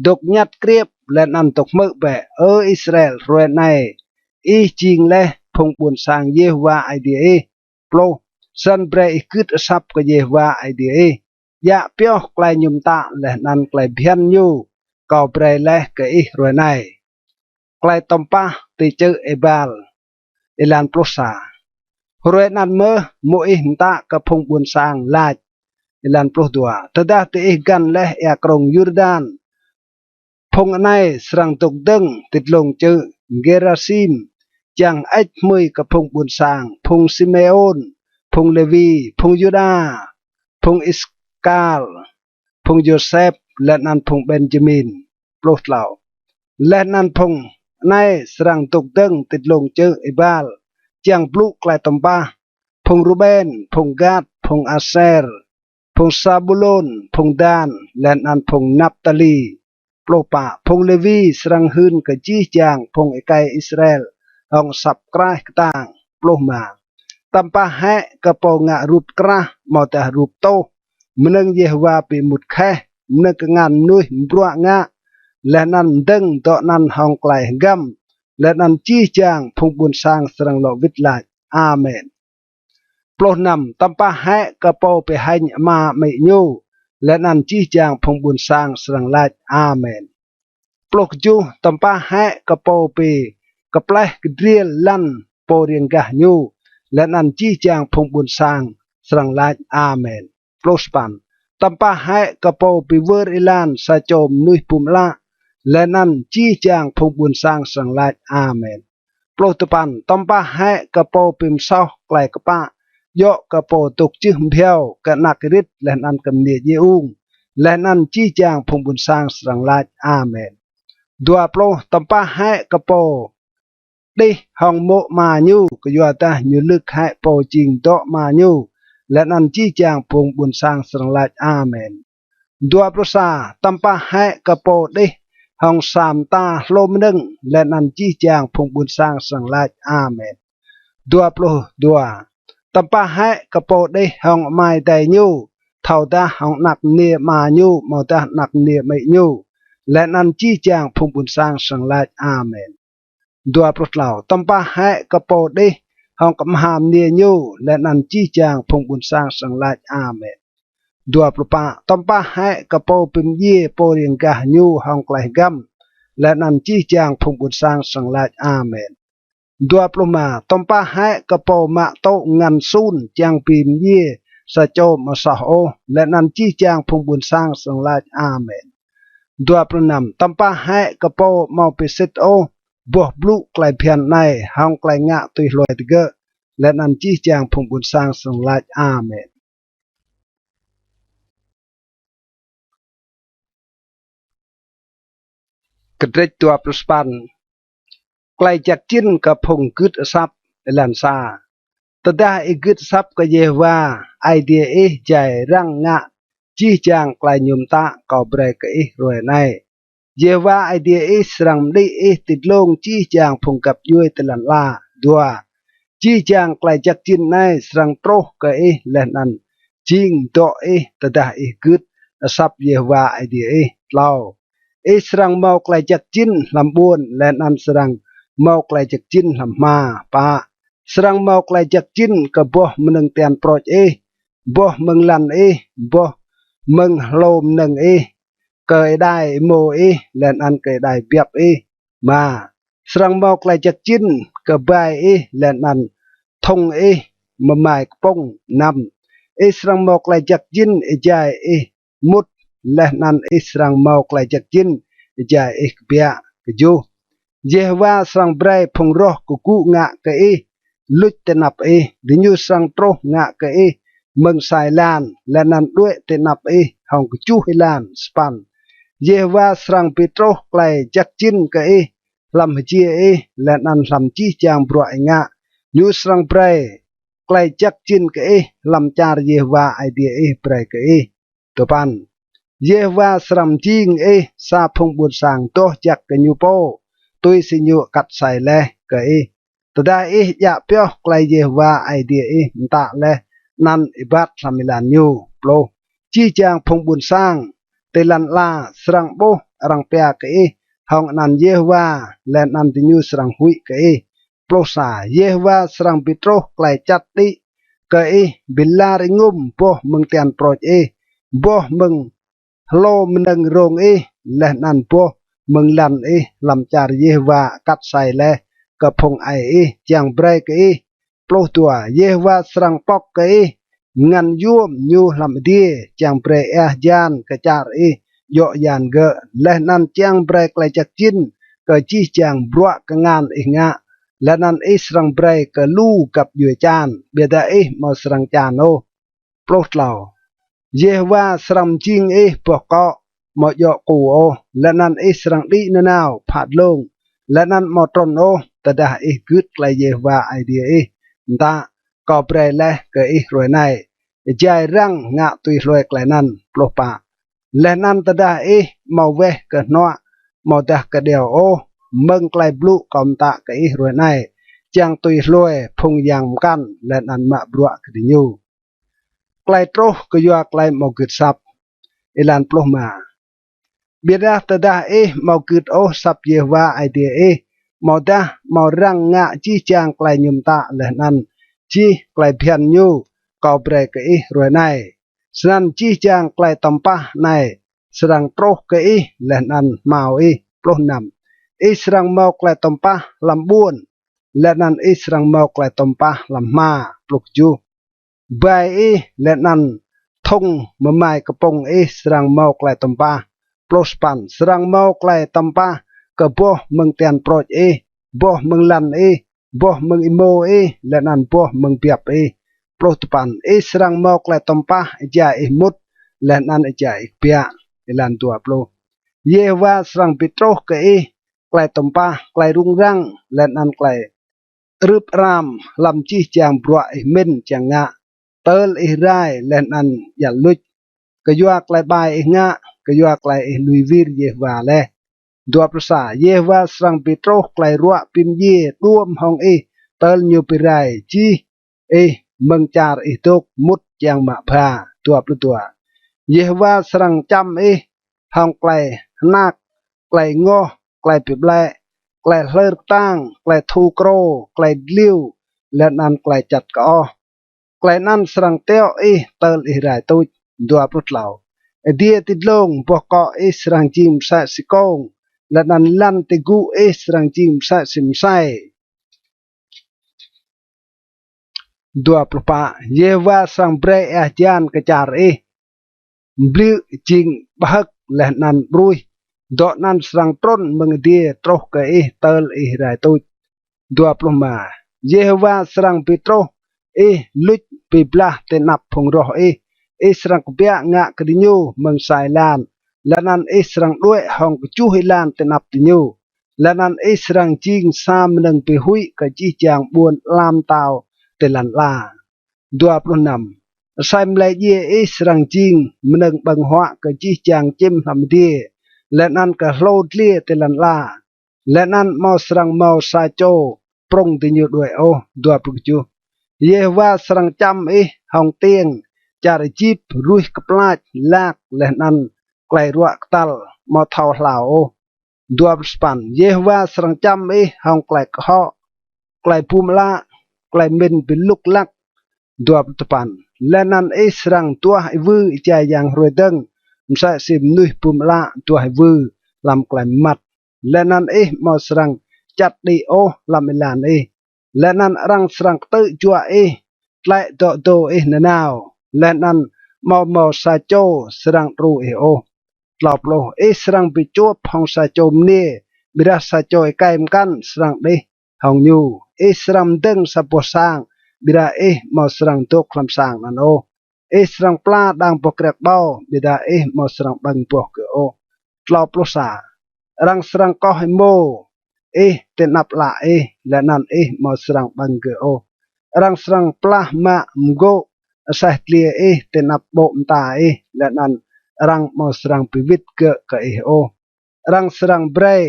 Dôk ñăt kriêp leh anăn dôk hmư̆ bĕ, Ơ Israel, hruê anei ih jing leh phung ƀuôn sang Yêhôwa Aê Diê ih. Pluh. Snăn brei ih gưt asăp kơ Yêhôwa Aê Diê ih, djă pioh klei ñu mtă leh anăn klei bhiăn ñu, kâo brei leh kơ ih hruê anei. Klei tăm pah ti čư̆ Êbal. Êlan pluh sa. Hruê anăn mơh Môis mtă kơ phung ƀuôn sang lač. Êlan pluh dua. Tơdah diih găn leh êa krông Yurdan, phung anei srăng dôk dơ̆ng ti dlông čư̆ Gêrasim, čiăng hơêč hmưi kơ phung ƀuôn sang, phung Simêôn, phung Lêwi, phung Yuđa, phung Iskar, phung Yôsep, leh anăn phung Benjamin. Pluh tlâo. Leh anăn phung anei srăng dôk dơ̆ng ti dlông čư̆ Êbal, čiăng blŭ klei tăm pah, phung Ruben, phung Gad, phung Aser, phung Sabulôn, phung Dan, leh anăn phung Naptali. Pluh pă. Phung Lêwi srăng hưn kơ jih jang phung êkei Israel hŏng asăp kraih ktang. Pluh êma. Tăm pah hĕ kơ pô ngă rup krah amâodah rup tuh, mnơ̆ng Yêhôwa bi êmut kheh, mnơ̆ng kngan mnuih mbruă ngă, leh anăn mdơ̆ng dŏ anăn hŏng klei hgăm, leh anăn jih jang phung ƀuôn sang srăng lŏ wĭt lač: Amen. Pluh năm. Tăm pah hĕ kơ pô bi hêñ ama amĭ ñu, leh anăn jih jang phung ƀuôn sang srăng lač: Amen. Pluh kjuh. Tăm pah hĕ kơ pô bi kpleh kdriêl lăn pô riêng gah ñu, leh anăn jih jang phung ƀuôn sang srăng lač: Amen. Pluh sa păn. Tăm pah hĕ kơ pô bi wơr êlan sa čô mnuih bum ală, leh anăn jih jang phung ƀuôn sang srăng lač: Amen. Pluh dua păn. Tăm pah hĕ kơ pô bi msoh klei kpă, djŏ kơ pô dôk jưh mbhiâo, kơ anak êrĭt, leh anăn kơ mniê djiê ung, leh anăn jih jang phung ƀuôn sang srăng lač: Amen. Dua pluh. Tăm pah hĕ kơ pô đih hŏng mô̆ ama ñu, kyuadah ñu lưk hĕ pô jing dŏ ama ñu, leh anăn jih jang phung ƀuôn sang srăng lač: Amen. Dua pluh sa. Tăm pah hĕ kơ pô đih hŏng sa mta hlô mnơ̆ng, leh anăn jih jang phung ƀuôn sang srăng lač: Amen. Dua pluh dua. Tăm pah hĕ kơ pô đih hŏng amai adei ñu, thâodah hŏng anak mniê ama ñu amâodah anak mniê amĭ ñu, leh anăn jih jang phung ƀuôn sang srăng lač: Amen. Dua pluh tlâo. Tăm pah hĕ kơ pô đih hŏng kmha mniê ñu, leh anăn jih jang phung ƀuôn sang srăng lač: Amen. Dua pluh pă. Tăm pah hĕ kơ pô bi mdjiê pô riêng gah ñu hŏng klei hgăm, leh anăn jih jang phung ƀuôn sang srăng lač: Amen. Dua pluh êma. Tăm pah hĕ kơ pô mă tŭ ngăn sun čiăng bi mdjiê sa čô amâo soh ôh, leh anăn jih jang phung ƀuôn sang srăng lač: Amen. Dua pluh năm. Tăm pah hĕ kơ pô amâo bi sĭt ôh boh blŭ klei bhiăn anei hŏng klei ngă tui hlue digơ̆, leh anăn jih jang phung ƀuôn sang srăng lač: Amen. Kdrêč dua pluh sa păn. Klei jăk jĭn kơ phung gưt asăp. Êlan sa. Tơdah ih gưt asăp kơ Yêhôwa Aê Diê ih êjai răng ngă jih jang klei ñu mtă kâo brei kơ ih hruê anei, Yêhôwa Aê Diê ih srăng mđĭ ih ti dlông jih jang phung găp djuê ti lăn ala. Dua. Jih jang klei jăk jĭn anei srăng truh kơ ih leh anăn jing dŏ ih tơdah ih gưt asăp Yêhôwa Aê Diê ih. Tlâo. Ih srăng mâo klei jăk jĭn hlăm ƀuôn, leh anăn srăng mâo klei jăk jĭn hlăm hma. Pă. Srăng mâo klei jăk jĭn kơ boh mnơ̆ng tian prôč ih, boh mơ̆ng lăn ih, boh mơ̆ng hlô mnơ̆ng ih, kơ êđai êmô ih, leh anăn kơ êđai biăp ih. Êma. Srăng mâo klei jăk jĭn kơ bai ih, leh anăn thŭng ih mơmai kpŭng. Năm. Ih srăng mâo klei jăk jĭn êjai ih mŭt, leh anăn ih srăng mâo klei jăk jĭn êjai ih kbiă. Kjuh. Yêhôwa srăng brei phung roh kgŭ ngă kơ ih luč ti anăp ih, diñu srăng truh ngă kơ ih mơ̆ng sa êlan, leh anăn đuĕ ti anăp ih hŏng kjuh êlan. Sa păn. Yêhôwa srăng bi truh klei jăk jĭn kơ ih hlăm hjiê ih, leh anăn hlăm jih jang bruă ih ngă. Ñu srăng brei klei jăk jĭn kơ ih hlăm čar Yêhôwa Aê Diê ih brei kơ ih. Dua păn. Yêhôwa srăng mjing ih sa phung ƀuôn sang doh jăk kơ ñu pô, tui si ñu kat asei leh kơ ih, tơdah ih djă pioh klei Yêhôwa Aê Diê ih mtă leh anăn êbat hlăm êlan ñu. Pluh. Jih jang phung ƀuôn sang ti lăn ala srăng ƀuh arăng pia kơ ih hŏng anăn Yêhôwa, leh anăn diñu srăng huĭ kơ ih. Pluh sa. Yêhôwa srăng bi truh klei čăt đĭ kơ ih, bi lar êngŭm boh mơ̆ng tian prôč ih, boh mơ̆ng hlô mnơ̆ng rông ih, leh anăn boh mơ̆ng lăn ih hlăm čar Yêhôwa kat asei leh kơ phung aê ih čiăng brei kơ ih. Pluh dua. Yêhôwa srăng pŏk kơ ih ngăn yuôm ñu hlăm adiê, čiăng brei êa hjan kơ čar ih djŏ yan gơ̆, leh anăn čiăng brei klei jăk jĭn kơ jih jang bruă kngan ih ngă, leh anăn ih srăng brei kơ lu găp djuê čan, ƀiădah ih amâo srăng čan ôh. Pluh tlâo. Yêhôwa srăng mjing ih boh kŏ amâo djŏ ku ôh, leh anăn ih srăng đĭ nanao phă dlông, leh anăn amâo trŭn ôh, tơdah ih gưt klei Yêhôwa Aê Diê ih mtă kâo brei leh kơ ih hruê anei, êjai răng ngă tui hlue klei anăn. Pluh pă. Leh anăn tơdah ih amâo weh kơ hnuă amâodah kơ điâo ôh, mơ̆ng klei blŭ kâo mtă kơ ih hruê anei, čiăng tui hlue phung yang mkăn leh anăn mă bruă kơ diñu. Klei truh kyua klei amâo gưt asăp. Êlan pluh êma. Ƀiădah tơdah ih amâo gưt ôh asăp Yêhôwa Aê Diê ih, amâodah amâo răng ngă jih jang klei ñu mtă leh anăn jih klei bhiăn ñu kâo brei kơ ih hruê anei, snăn jih jang klei tăm pah anei srăng truh kơ ih leh anăn hmao ih. Pluh năm. Ih srăng mâo klei tăm pah hlăm ƀuôn, leh anăn ih srăng mâo klei tăm pah hlăm hma. Pluh kjuh. Bai ih leh anăn thŭng mmai kpŭng ih srăng mâo klei tăm pah. Pluh sa păn. Srăng mâo klei tăm pah kơ boh mơ̆ng tian prôč ih, boh mơ̆ng lăn ih, boh mơ̆ng êmô ih, leh anăn boh mơ̆ng biăp ih. Pluh dua păn. Ih srăng mâo klei tăm pah êjai ih mŭt, leh anăn êjai ih kbiă. Êlan dua pluh. Yêhôwa srăng bi truh kơ ih klei tăm pah, klei rŭng răng, leh anăn klei arưp aram hlăm jih jang bruă ih mĭn čiăng ngă, tơl ih rai leh anăn djăl luč, kyua klei ƀai ih ngă, kyua klei ih lui wir Yêhôwa leh. Dua pluh sa. Yêhôwa srăng bi truh klei ruă bi mdjiê đuôm hŏng ih, tơl ñu bi rai jih ih mơ̆ng čar ih dôk mŭt čiăng mă bha. Dua pluh dua. Yêhôwa srăng čăm ih hŏng klei hnak, klei êngoh, klei bi ƀlĕ, klei hlơr ktang, klei thu krô, klei dliu, leh anăn klei čăt kơoh. Klei anăn srăng tiŏ ih tơl ih rai tuč. Dua pluh tlâo. Adiê ti dlông boh kŏ ih srăng jing msĕ si kông, leh anăn lăn ti gŭ ih srăng jing msĕ si msei. Dua pluh pă. Yêhôwa srăng brei êa hjan kơ čar ih, mbliư̆ jing ƀhơ̆k leh anăn ƀruih, dŏ anăn srăng trŭn mơ̆ng adiê truh kơ ih tơl ih rai tuč. Dua pluh êma. Yêhôwa srăng bi truh ih luč bi blah ti anăp phung roh ih, ih srăng kbiă ngă kơ diñu mơ̆ng sa êlan, leh anăn ih srăng đuĕ hŏng kjuh êlan ti anăp diñu, leh anăn ih srăng jing sa mnơ̆ng bi huĭ kơ jih jang ƀuôn ala mtao ti lăn ala. Dua pluh năm. Asei mlei djiê ih srăng jing mnơ̆ng ƀơ̆ng huă kơ jih jang čĭm hlăm adiê, leh anăn kơ hlô dliê ti lăn ala, leh anăn amâo srăng mâo sa čô prŭng diñu đuĕ ôh. Dua pluh kjuh. Yêhôwa srăng čăm ih hŏng tiêng čar Êjip ruih kplač lak leh anăn klei ruă ktal amâo thâo hlao ôh. Dua pluh sa păn. Yêhôwa srăng čăm ih hŏng klei kơhŏ, klei bum ală, klei mĭn bi lŭk lăk. Dua pluh dua păn. Leh anăn ih srăng duah êwư êjai yang hruê dơ̆ng, msĕ si mnuih bum ală duah êwư hlăm klei mmăt, leh anăn ih amâo srăng čăt đĭ ôh hlăm êlan ih, leh anăn arăng srăng ktư̆ juă ih, tlĕ dŏ dô ih nanao, leh anăn amâo mâo sa čô srăng đru ih ôh. Tlâo pluh. Ih srăng bi čuôp hŏng sa čô mniê, ƀiădah sa čô êkei mkăn srăng đih hŏng ñu. Ih srăng mdơ̆ng sa boh sang, ƀiădah ih amâo srăng dôk hlăm sang anăn ôh. Ih srăng pla đang boh kriăk ƀâo, ƀiădah ih amâo srăng ƀơ̆ng boh gơ̆ ôh. Tlâo pluh sa. Arăng srăng koh êmô ih ti anăp ală ih, leh anăn ih amâo srăng ƀơ̆ng gơ̆ ôh. Arăng srăng plah mă mgô̆ aseh dliê ih ti anăp ƀô̆ mta ih, leh anăn arăng amâo srăng bi wĭt gơ̆ kơ ih ôh. Arăng srăng brei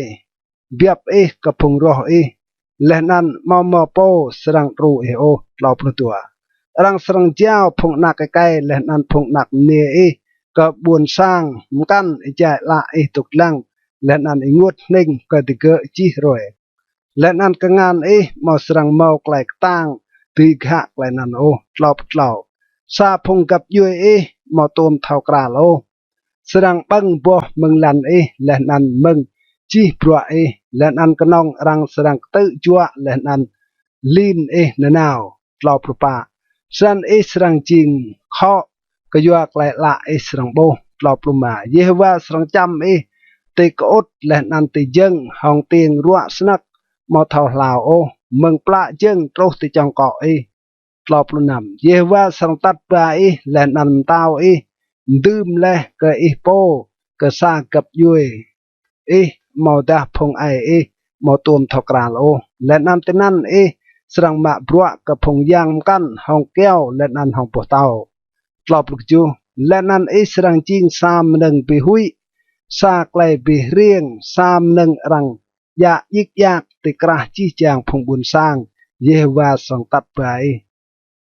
biăp ih kơ phung roh ih, leh anăn amâo mâo pô srăng đru ih ôh. Tlâo pluh dua. Arăng srăng jao phung anak êkei leh anăn phung anak mniê ih kơ ƀuôn sang mkăn êjai ală ih dôk dlăng, leh anăn ênguôt hnĭng kơ digơ̆ jih hruê, leh anăn kngan ih amâo srăng mâo klei ktang dưi ghă klei anăn ôh. Tlâo pluh tlâo. Sa phung găp djuê ih amâo tuôm thâo kral ôh, srăng ƀơ̆ng boh mơ̆ng lăn ih leh anăn mơ̆ng jih bruă ih, leh anăn knŏng arăng srăng ktư̆ juă leh anăn lin ih nanao. Tlâo pluh pă. Snăn ih srăng jing khŏ kyua klei ală ih srăng ƀuh. Tlâo pluh êma. Yêhôwa srăng čăm ih ti kơŭt leh anăn ti jơ̆ng hŏng tiêng ruă snăk amâo thâo hlao ôh, mơ̆ng plă jơ̆ng truh ti čŏng kŏ ih. Tlâo pluh năm. Yêhôwa srăng atăt ba ih leh anăn mtao ih, mdưm leh kơ ih pô kơ sa găp djuê ih amâodah phung aê ih amâo tuôm thâo kral ôh, leh anăn tinăn ih srăng mă bruă kơ phung yang mkăn hŏng kyâo leh anăn hŏng boh tâo. Tlâo pluh kjuh. Leh anăn ih srăng jing sa mnơ̆ng bi huĭ, sa klei bi hriêng, sa mnơ̆ng arăng djă djik djak ti krah jih jang phung ƀuôn sang. Yêhôwa srăng atăt ba ih.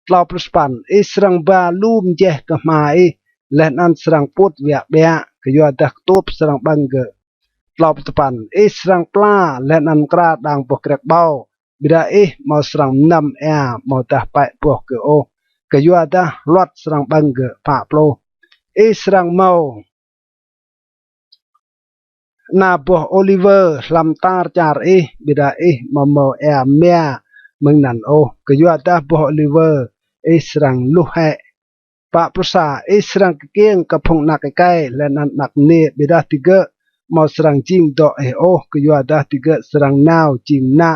Tlâo pluh sa păn. Ih srăng ba lu mjeh kơ hma ih, leh anăn srăng puôt wiă ƀiă, kyuadah ktuôp srăng ƀơ̆ng gơ̆. Tlâo pluh dua păn. Ih srăng pla leh anăn mkra đang boh kriăk ƀâo, ƀiădah ih amâo srăng mnăm êa amâodah pĕ boh gơ̆ ôh, kyuadah hluăt srăng ƀơ̆ng gơ̆. Pă pluh. Ih srăng mâo ana boh ôliwơ hlăm tar čar ih, ƀiădah ih amâo mâo êa mia mơ̆ng anăn ôh, kyuadah boh ôliwơ ih srăng luh hĕ. Pă pluh sa. Ih srăng kkiêng kơ phung anak êkei leh anăn anak mniê, ƀiădah digơ̆ amâo srăng jing dŏ ih ôh, kyuadah digơ̆ srăng nao jing mnă.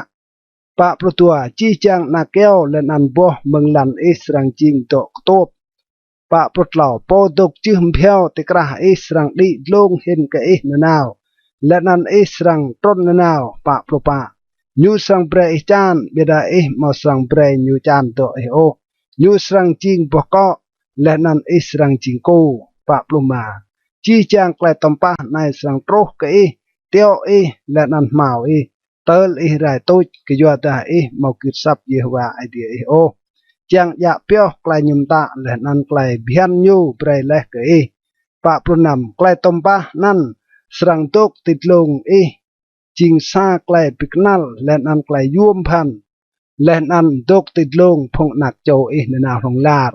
Pă pluh dua. Jih jang ana kyâo leh anăn boh mơ̆ng lăn ih srăng jing dŏ ktuôp. Pă pluh tlâo. Pô dôk jưh mbhiâo ti krah ih srăng đĭ dlông hĭn kơ ih nanao, leh anăn ih srăng trŭn nanao. Pă pluh pă. Ñu srăng brei ih čan, ƀiădah ih amâo srăng brei ñu čan dŏ ih ôh. Ñu srăng jing boh kŏ, leh anăn ih srăng jing ku. Pă pluh êma. Jih jang klei tăm pah anei srăng truh kơ ih, tiŏ ih, leh anăn hmao ih, tơl ih rai tuč, kyuadah ih amâo gưt asăp Yêhôwa Aê Diê ih ôh, čiăng djă pioh klei ñu mtă leh anăn klei bhiăn ñu brei leh kơ ih. Pă pluh năm. Klei tăm pah anăn srăng dôk ti dlông ih jing sa klei bi knăl leh anăn klei yuôm bhăn, leh anăn dôk ti dlông phung anak čô ih nanao hlŏng lar.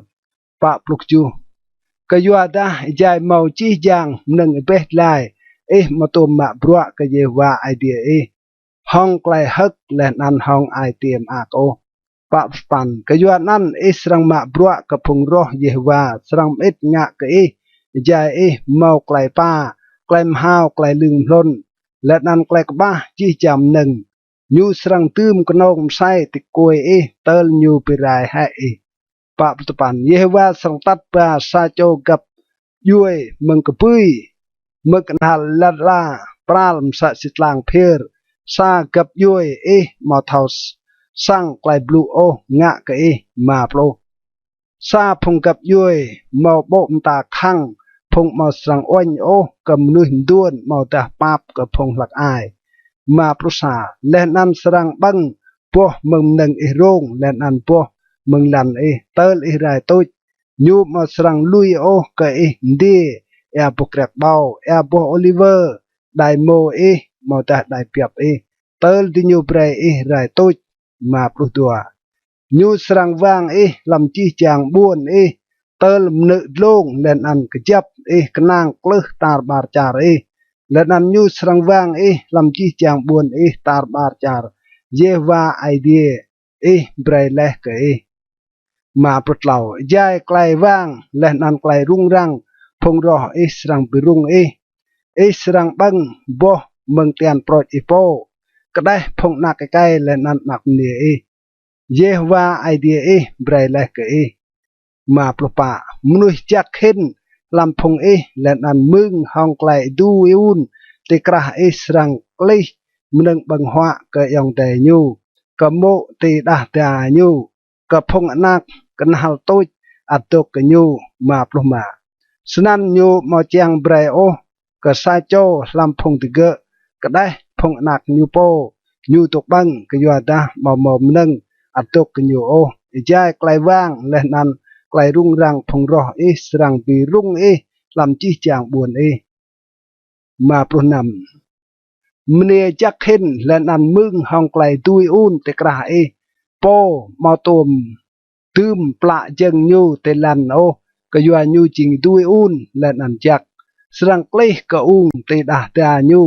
Pă pluh kjuh. Kyuadah êjai mâo jih jang mnơ̆ng êbeh dlai, ih amâo tuôm mă bruă kơ Yêhôwa Aê Diê ih hŏng klei hơ̆k leh anăn hŏng ai tiê mơak ôh. Pă pluh păn. Kyuanăn ih srăng mă bruă kơ phung roh Yêhôwa srăng mơĭt ngă kơ ih, êjai ih mâo klei pa, klei mhao, klei lưng mhlŭn, leh anăn klei kƀah jih jang mnơ̆ng. Ñu srăng dưm knông msei ti kkuê ih tơl ñu bi rai hĕ ih. Pă pluh dua păn. Yêhôwa srăng atăt ba sa čô găp djuê mơ̆ng kbưi, mơ̆ng knhal lăn ala pral msĕ si tlang phiơr. Sa găp djuê ih amâo thâo s-, săng klei blŭ ôh ngă kơ ih. Êma pluh. Sa phung găp djuê mâo ƀô̆ mta khăng, phung amâo srăng uêñ ôh kơ mnuih mduôn amâodah pap kơ phung hlăk ai. Êma pluh sa. Leh anăn srăng ƀơ̆ng boh mơ̆ng mnơ̆ng ih rông, leh anăn boh mơ̆ng lăn ih, tơl ih rai tuč. Ñu amâo srăng lui ôh kơ ih mdiê êa boh kriăk ƀâo, êa boh ôliwơ, đai êmô ih amâodah đai biăp ih, tơl diñu brei ih rai tuč. Êma pluh dua. Ñu srăng wang ih hlăm jih jang ƀuôn ih, tơl mnư̆ dlông, leh anăn kjăp ih knang klưh tar ƀar čar ih, leh anăn ñu srăng wang ih hlăm jih jang ƀuôn ih tar ƀar čar Yêhôwa Aê Diê ih brei leh kơ ih. Êma pluh tlâo. Êjai klei wang leh anăn klei rŭng răng phung roh ih srăng bi rŭng ih, ih srăng ƀơ̆ng boh mơ̆ng tian prôč ih pô, kđeh phung anak êkei leh anăn anak mniê ih, Yêhôwa Aê Diê ih brei leh kơ ih. Êma pluh pă. Mnuih jăk hĭn hlăm phung ih leh anăn mưng hŏng klei êdu êun ti krah ih srăng klih mnơ̆ng ƀơ̆ng huă kơ ayŏng adei ñu, kơ mô̆ ti êdah da ñu, kơ phung anak knhal tuč ăt dôk kơ ñu. Êma pluh êma. Snăn ñu amâo čiăng brei ôh kơ sa čô hlăm phung digơ̆ kđeh phung anak ñu pô ñu dôk ƀơ̆ng, kyuadah amâo mâo mnơ̆ng ăt dôk kơ ñu ôh. Êjai klei wang leh anăn klei rŭng răng phung roh ih srăng bi rŭng ih hlăm jih jang ƀuôn ih. Êma pluh năm. Mniê jăk hĭn leh anăn mưng hŏng klei êdu êun ti krah ih, pô amâo tuôm dưm plă jơ̆ng ñu ti lăn ôh, kyua ñu jing êdu êun leh anăn jăk. srăng klih kơ ung ti đah da ñu,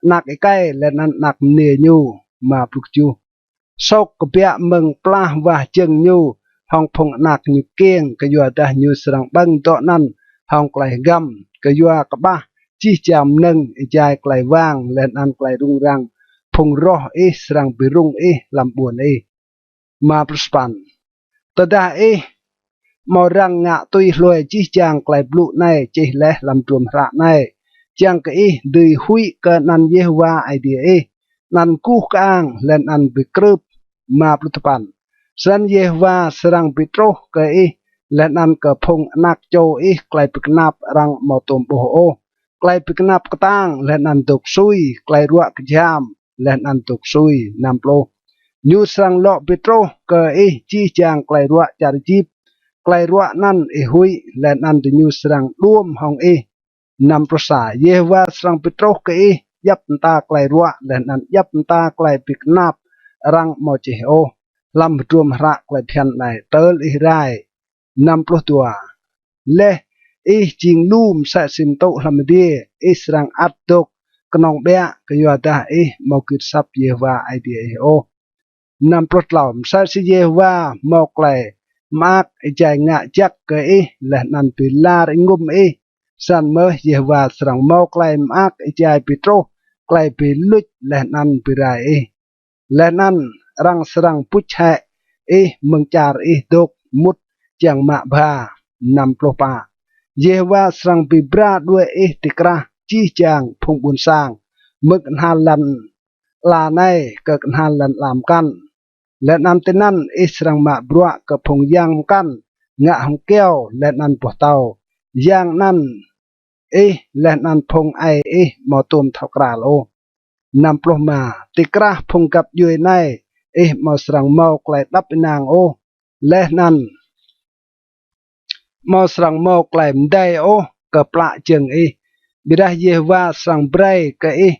anak êkei leh anăn anak mniê ñu. Êma pluh kjuh. Sôk kbiă mơ̆ng plah wah jơ̆ng ñu hŏng phung anak ñu kkiêng, kyuadah ñu srăng ƀơ̆ng dŏ anăn hŏng klei hgăm, kyua kƀah jih jang mnơ̆ng êjai klei wang leh anăn klei rŭng răng phung roh ih srăng bi rŭng ih hlăm ƀuôn ih. Êma pluh sa păn. Tơdah ih amâo răng ngă tui hlue jih jang klei blŭ anei čih leh hlăm hdruôm hră anei, čiăng kơ ih dưi huĭ kơ anăn Yêhôwa Aê Diê ih, anăn guh kơang leh anăn bi krưp. Êma pluh dua păn. Snăn Yêhôwa srăng bi truh kơ ih leh anăn kơ phung anak čô ih klei bi knap arăng amâo tuôm ƀuh ôh, klei bi knap ktang leh anăn dôk sui, klei ruă kjham leh anăn dôk sui. Năm pluh. Ñu srăng lŏ bi truh kơ ih jih jang klei ruă čar Êjip, klei ruă anăn ih huĭ, leh anăn diñu srăng đuôm hŏng ih. Năm pluh sa. Yêhôwa srăng bi truh kơ ih djăp mta klei ruă leh anăn djăp mta klei bi knap arăng amâo čih ôh hlăm hdruôm hră klei bhiăn anei tơl ih rai. Năm pluh dua. Leh ih jing lu msĕ si mtŭ hlăm adiê, ih srăng ăt dôk knŏng ƀiă, kyuadah ih amâo gưt asăp Yêhôwa Aê Diê ih ôh. Năm pluh tlâo. Msĕ si Yêhôwa mâo klei mơak êjai ngă jăk kơ ih leh anăn bi lar êngŭm ih, snăn mơh Yêhôwa srăng mâo klei mơak êjai bi truh klei bi luč leh anăn bi rai ih, leh anăn arăng srăng buč hĕ ih mơ̆ng čar ih dôk mŭt čiăng mă bha. Năm pluh pă. Yêhôwa srăng bi bra đuĕ ih ti krah jih jang phung ƀuôn sang mơ̆ng knhal lăn ala anei kơ knhal lăn ala mkăn, leh anăn tinăn ih srăng mă bruă kơ phung yang mkăn ngă hŏng kyâo leh anăn boh tâo, yang anăn ih leh anăn phung aê ih amâo tuôm thâo kral ôh. Năm pluh êma. Ti krah phung găp djuê anei ih amâo srăng mâo klei êđăp ênang ôh, leh anăn amâo srăng mâo klei mdei ôh kơ plă jơ̆ng ih, ƀiădah Yêhôwa srăng brei kơ ih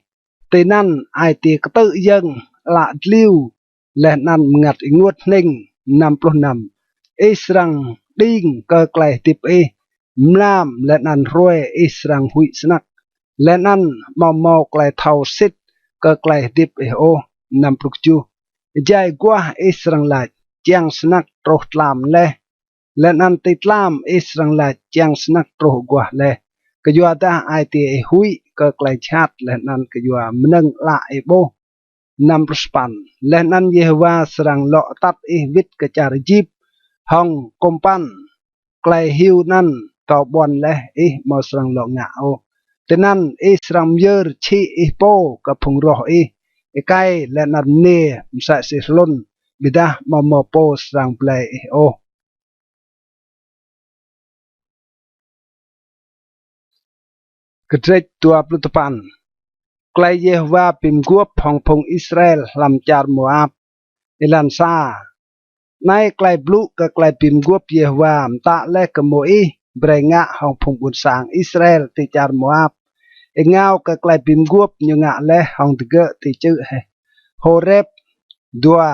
tinăn ai tiê ktư̆ yơ̆ng, ală dliu, leh anăn mngăt ênguôt hnĭng. Năm pluh năm. Ih srăng đing kơ klei hdĭp ih mlam, leh anăn hruê ih srăng huĭ snăk, leh anăn amâo mâo klei thâo sĭt kơ klei hdĭp ih ôh. Năm pluh kjuh. Êjai aguah ih srăng lač: Čiăng snăk truh tlam leh. Leh anăn ti tlam ih srăng lač: Čiăng snăk truh aguah leh, kyuadah ai tiê ih huĭ kơ klei jhat leh anăn kyua mnơ̆ng ală ih ƀuh. Năm pluh sa păn. Leh anăn Yêhôwa srăng lŏ atăt ih wĭt kơ čar Êjip hŏng kŭmpăn klei hiu anăn kâo ƀuăn leh ih amâo srăng lŏ ngă ôh. Tinăn ih srăng myơr čhĭ ih pô kơ phung roh ih êkei leh anăn mniê msĕ si hlŭn, ƀiădah amâo mâo pô srăng blei ih ôh. Kdrêč dua pluh dua păn. Klei Yêhôwa bi mguôp hŏng phung Israel hlăm čar Môap. Êlan sa. Anei klei blŭ kơ klei bi mguôp Yêhôwa mtă leh kơ Môis brei ngă hŏng phung ƀuôn sang Israel ti čar Môap, êngao kơ klei bi mguôp ñu ngă leh hŏng digơ̆ ti čư̆ Hê-, Hôrep. Dua.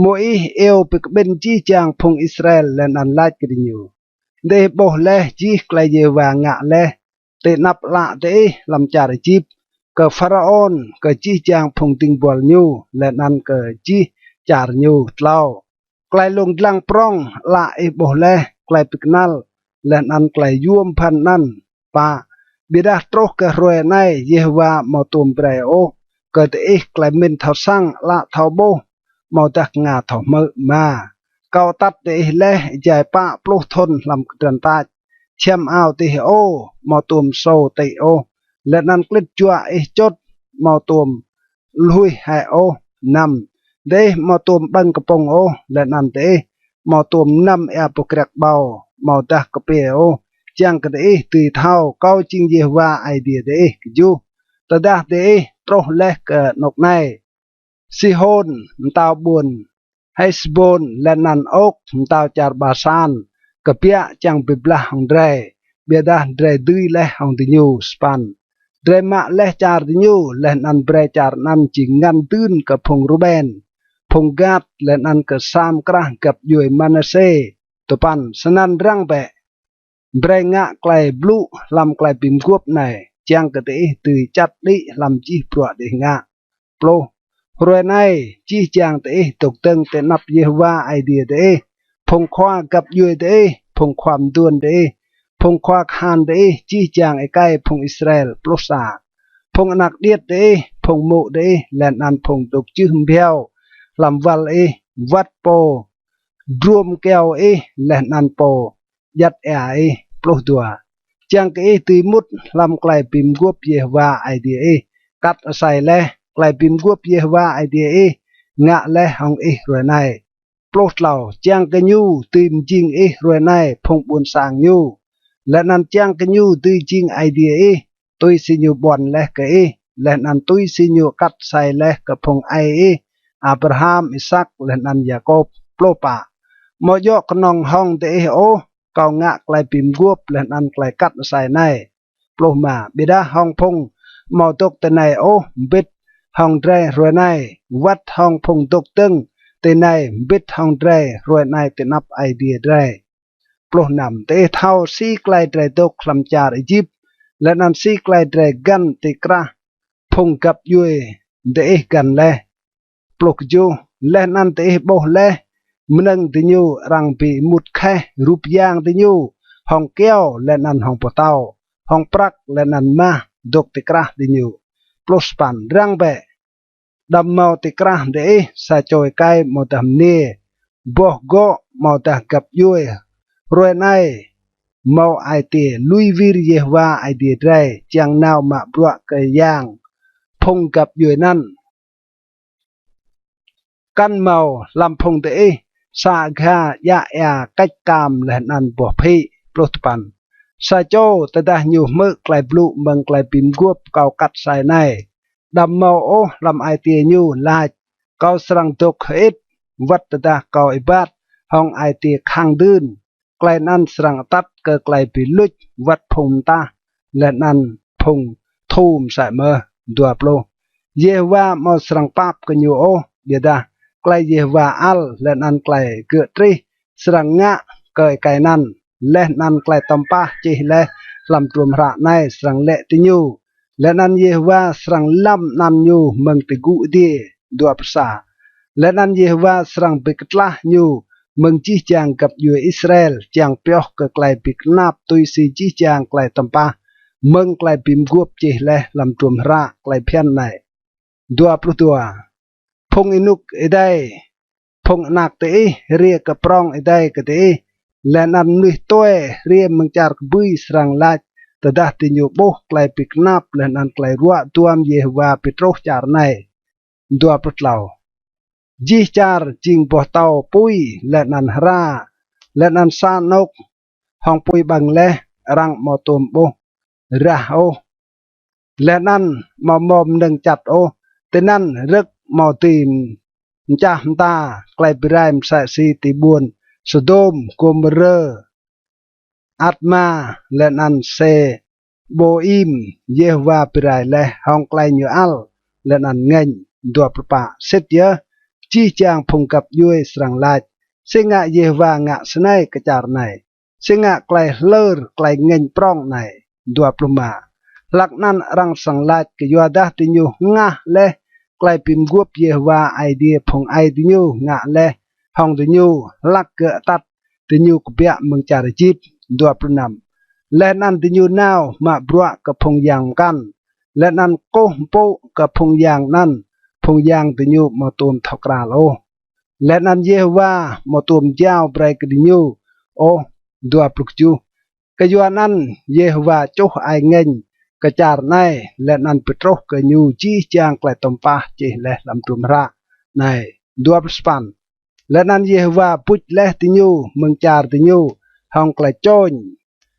Môis iêu bi kƀĭn jih jang phung Israel leh anăn lač kơ diñu: Diih ƀuh leh jih klei Yêhôwa ngă leh ti anăp ală diih hlăm čar Êjip, kơ Pharaôn, kơ jih jang phung dĭng buăl ñu, leh anăn kơ jih čar ñu. Tlâo. Klei lông dlăng prŏng ală ih ƀuh leh, klei bi knăl, leh anăn klei yuôm bhăn anăn. Pă. Ƀiădah truh kơ hruê anei Yêhôwa amâo tuôm brei ôh kơ diih klei mĭn thâo săng, ală thâo ƀuh, amâodah knga thâo hmư̆. Êma. Kâo atăt diih leh êjai pă pluh thŭn hlăm kdrăn tač. Čhiăm ao diih hơô amâo tuôm sô tĭ ôh, leh anăn klĭt juă ih čŭt amâo tuôm luih hĕ ôh. Năm. Diih amâo tuôm ƀơ̆ng kpŭng ôh, leh anăn diih amâo tuôm mnăm êa boh kriăk ƀâo amâodah kpiê ôh, čiăng kơ diih dưi thâo kâo jing Yêhôwa Aê Diê diih. Kjuh. Tơdah diih truh leh kơ anôk anei, Sihôn, mtao ƀuôn Hêsbôn, leh anăn Ôk, mtao čar Basan, kbiă čiăng bi blah hŏng drei, ƀiădah drei dưi leh hŏng diñu. Sa păn. Drei mă leh čar diñu, leh anăn brei čar anăn jing ngăn dưn kơ phung Ruben, phung Gad, leh anăn kơ sa mkrah găp djuê Manasê. Dua păn. Snăn răng bĕ, Brei ngă klei blŭ hlăm klei bi mguôp anei, čiăng kơ diih dưi čăt đĭ hlăm jih bruă diih ngă. Pluh. Hruê anei, jih jang diih dôk dơ̆ng ti anăp Yêhôwa Aê Diê diih, phung khua găp djuê diih, phung khua mduôn diih, phung khua kahan diih, jih jang êkei phung Israel. Pluh sa. Phung anak điêt diih, phung mô̆ diih, leh anăn phung dôk jưh mbhiâo hlăm wăl ih, wăt pô druôm kyâo ih, leh anăn pô djăt êa ih. Pluh dua. Čiăng kơ ih dưi mŭt hlăm klei bi mguôp Yêhôwa Aê Diê ih, kat asei leh klei bi mguôp Yêhôwa Aê Diê ih ngă leh hŏng ih hruê anei. Pluh tlâo. Čiăng kơ ñu dưi mjing ih hruê anei phung ƀuôn sang ñu, leh anăn čiăng kơ ñu dưi jing Aê Diê ih, tui si ñu ƀuăn leh kơ ih, leh anăn tui si ñu kat asei leh kơ phung aê ih Abraham, Isak, leh anăn Yakôp. Pluh pă. Amâo djŏ knŏng hŏng diih ôh kâo ngă klei bi mguôp leh anăn klei kat asei anei. Pluh êma. Ƀiădah hŏng phung amâo dôk tinei ôh mbĭt hŏng drei hruê anei, wăt hŏng phung dôk dơ̆ng tinei mbĭt hŏng drei hruê anei ti anăp Aê Diê drei. Pluh năm. Diih thâo si klei drei dôk hlăm čar Êjip, leh anăn si klei drei găn ti krah phung găp djuê diih găn leh. Pluh kjuh. Leh anăn diih ƀuh leh mnơ̆ng diñu arăng bi êmut kheh rup yang diñu hŏng kyâo leh anăn hŏng boh tâo, hŏng prăk leh anăn mah dôk ti krah diñu. Pluh sa păn. Răng bĕ, đăm mâo ti krah diih sa čô êkei amâodah mniê, boh gŏ amâodah găp djuê. Hruê anei mâo ai tiê lui wir Yêhôwa Aê Diê drei, čiăng nao mă bruă kơ yang phung găp djuê anăn. Kăn mâo hlăm phung diih sa agha djă êa kêč kam leh anăn boh phĭ. Pluh dua păn. Sa čô tơdah ñu hmư̆ klei blŭ mơ̆ng klei bi mguôp kâo kat asei anei, đăm mâo ôh hlăm ai tiê ñu lač: Kâo srăng dôk hơĭt, wăt tơdah kâo êbat hŏng ai tiê khăng dưn. Klei anăn srăng atăt kơ klei bi luč wăt phung mtah leh anăn phung thu msĕ mơh. Dua pluh. Yêhôwa amâo srăng pap kơ ñu ôh, ƀiădah klei Yêhôwa ăl leh anăn klei gơ̆ trih srăng ngă kơ êkei anăn, leh anăn klei tăm pah čih leh hlăm hdruôm hră anei srăng lĕ ti ñu, leh anăn Yêhôwa srăng lăm anăn ñu mơ̆ng ti gŭ adiê. Dua pluh sa. Leh anăn Yêhôwa srăng bi ktlah ñu mơ̆ng jih jang găp djuê Israel, čiăng pioh kơ klei bi knap tui si jih jang klei tăm pah mơ̆ng klei bi mguôp čih leh hlăm hdruôm hră klei bhiăn anei. Dua pluh dua. Phung ênuk êdei, phung anak diih hriê kơ prŏng êdei kơ diih, leh anăn mnuih tue hriê mơ̆ng čar kbưi srăng lač tơdah diñu ƀuh klei bi knap leh anăn klei ruă duam Yêhôwa bi truh čar anei. Dua pluh tlâo. Jih čar jing boh tâo pui leh anăn hra, leh anăn sa anôk hŏng pui ƀơ̆ng leh, arăng amâo tuôm ƀuh rah ôh, leh anăn amâo mâo mnơ̆ng čăt ôh. Tinăn rơ̆k amâo dưi mčah mta, klei bi rai msĕ si ti ƀuôn Sôdôm, Gômôrơ, Atma, leh anăn Sêbôim, Yêhôwa bi rai leh hŏng klei ñu ăl leh anăn ngêñ. Dua pluh pă. Sĭt yơh, jih jang phung găp djuê srăng lač: Si ngă Yêhôwa ngă snei kơ čar anei? Si ngă klei hlơr klei ngêñ prŏng anei? Dua pluh êma. Hlăk anăn arăng srăng lač: Kyuadah diñu hngah leh klei bi mguôp Yêhôwa Aê Diê phung aê diñu ngă leh hŏng diñu, hlăk gơ̆ atăt diñu kbiă mơ̆ng čar Êjip. Dua pluh năm. Leh anăn diñu nao mă bruă kơ phung yang mkăn, leh anăn kkuh mpŭ kơ phung yang anăn, phung yang diñu amâo tuôm thâo kral ôh, leh anăn Yêhôwa amâo tuôm jao brei kơ diñu ôh. Dua pluh kjuh. Kyuanăn Yêhôwa čuh ai ngêñ kơ čar anei, leh anăn bi truh kơ ñu jih jang klei tăm pah čih leh hlăm hdruôm hră anei. Dua pluh sa păn. Leh anăn Yêhôwa buč leh diñu mơ̆ng čar diñu hŏng klei čôñ,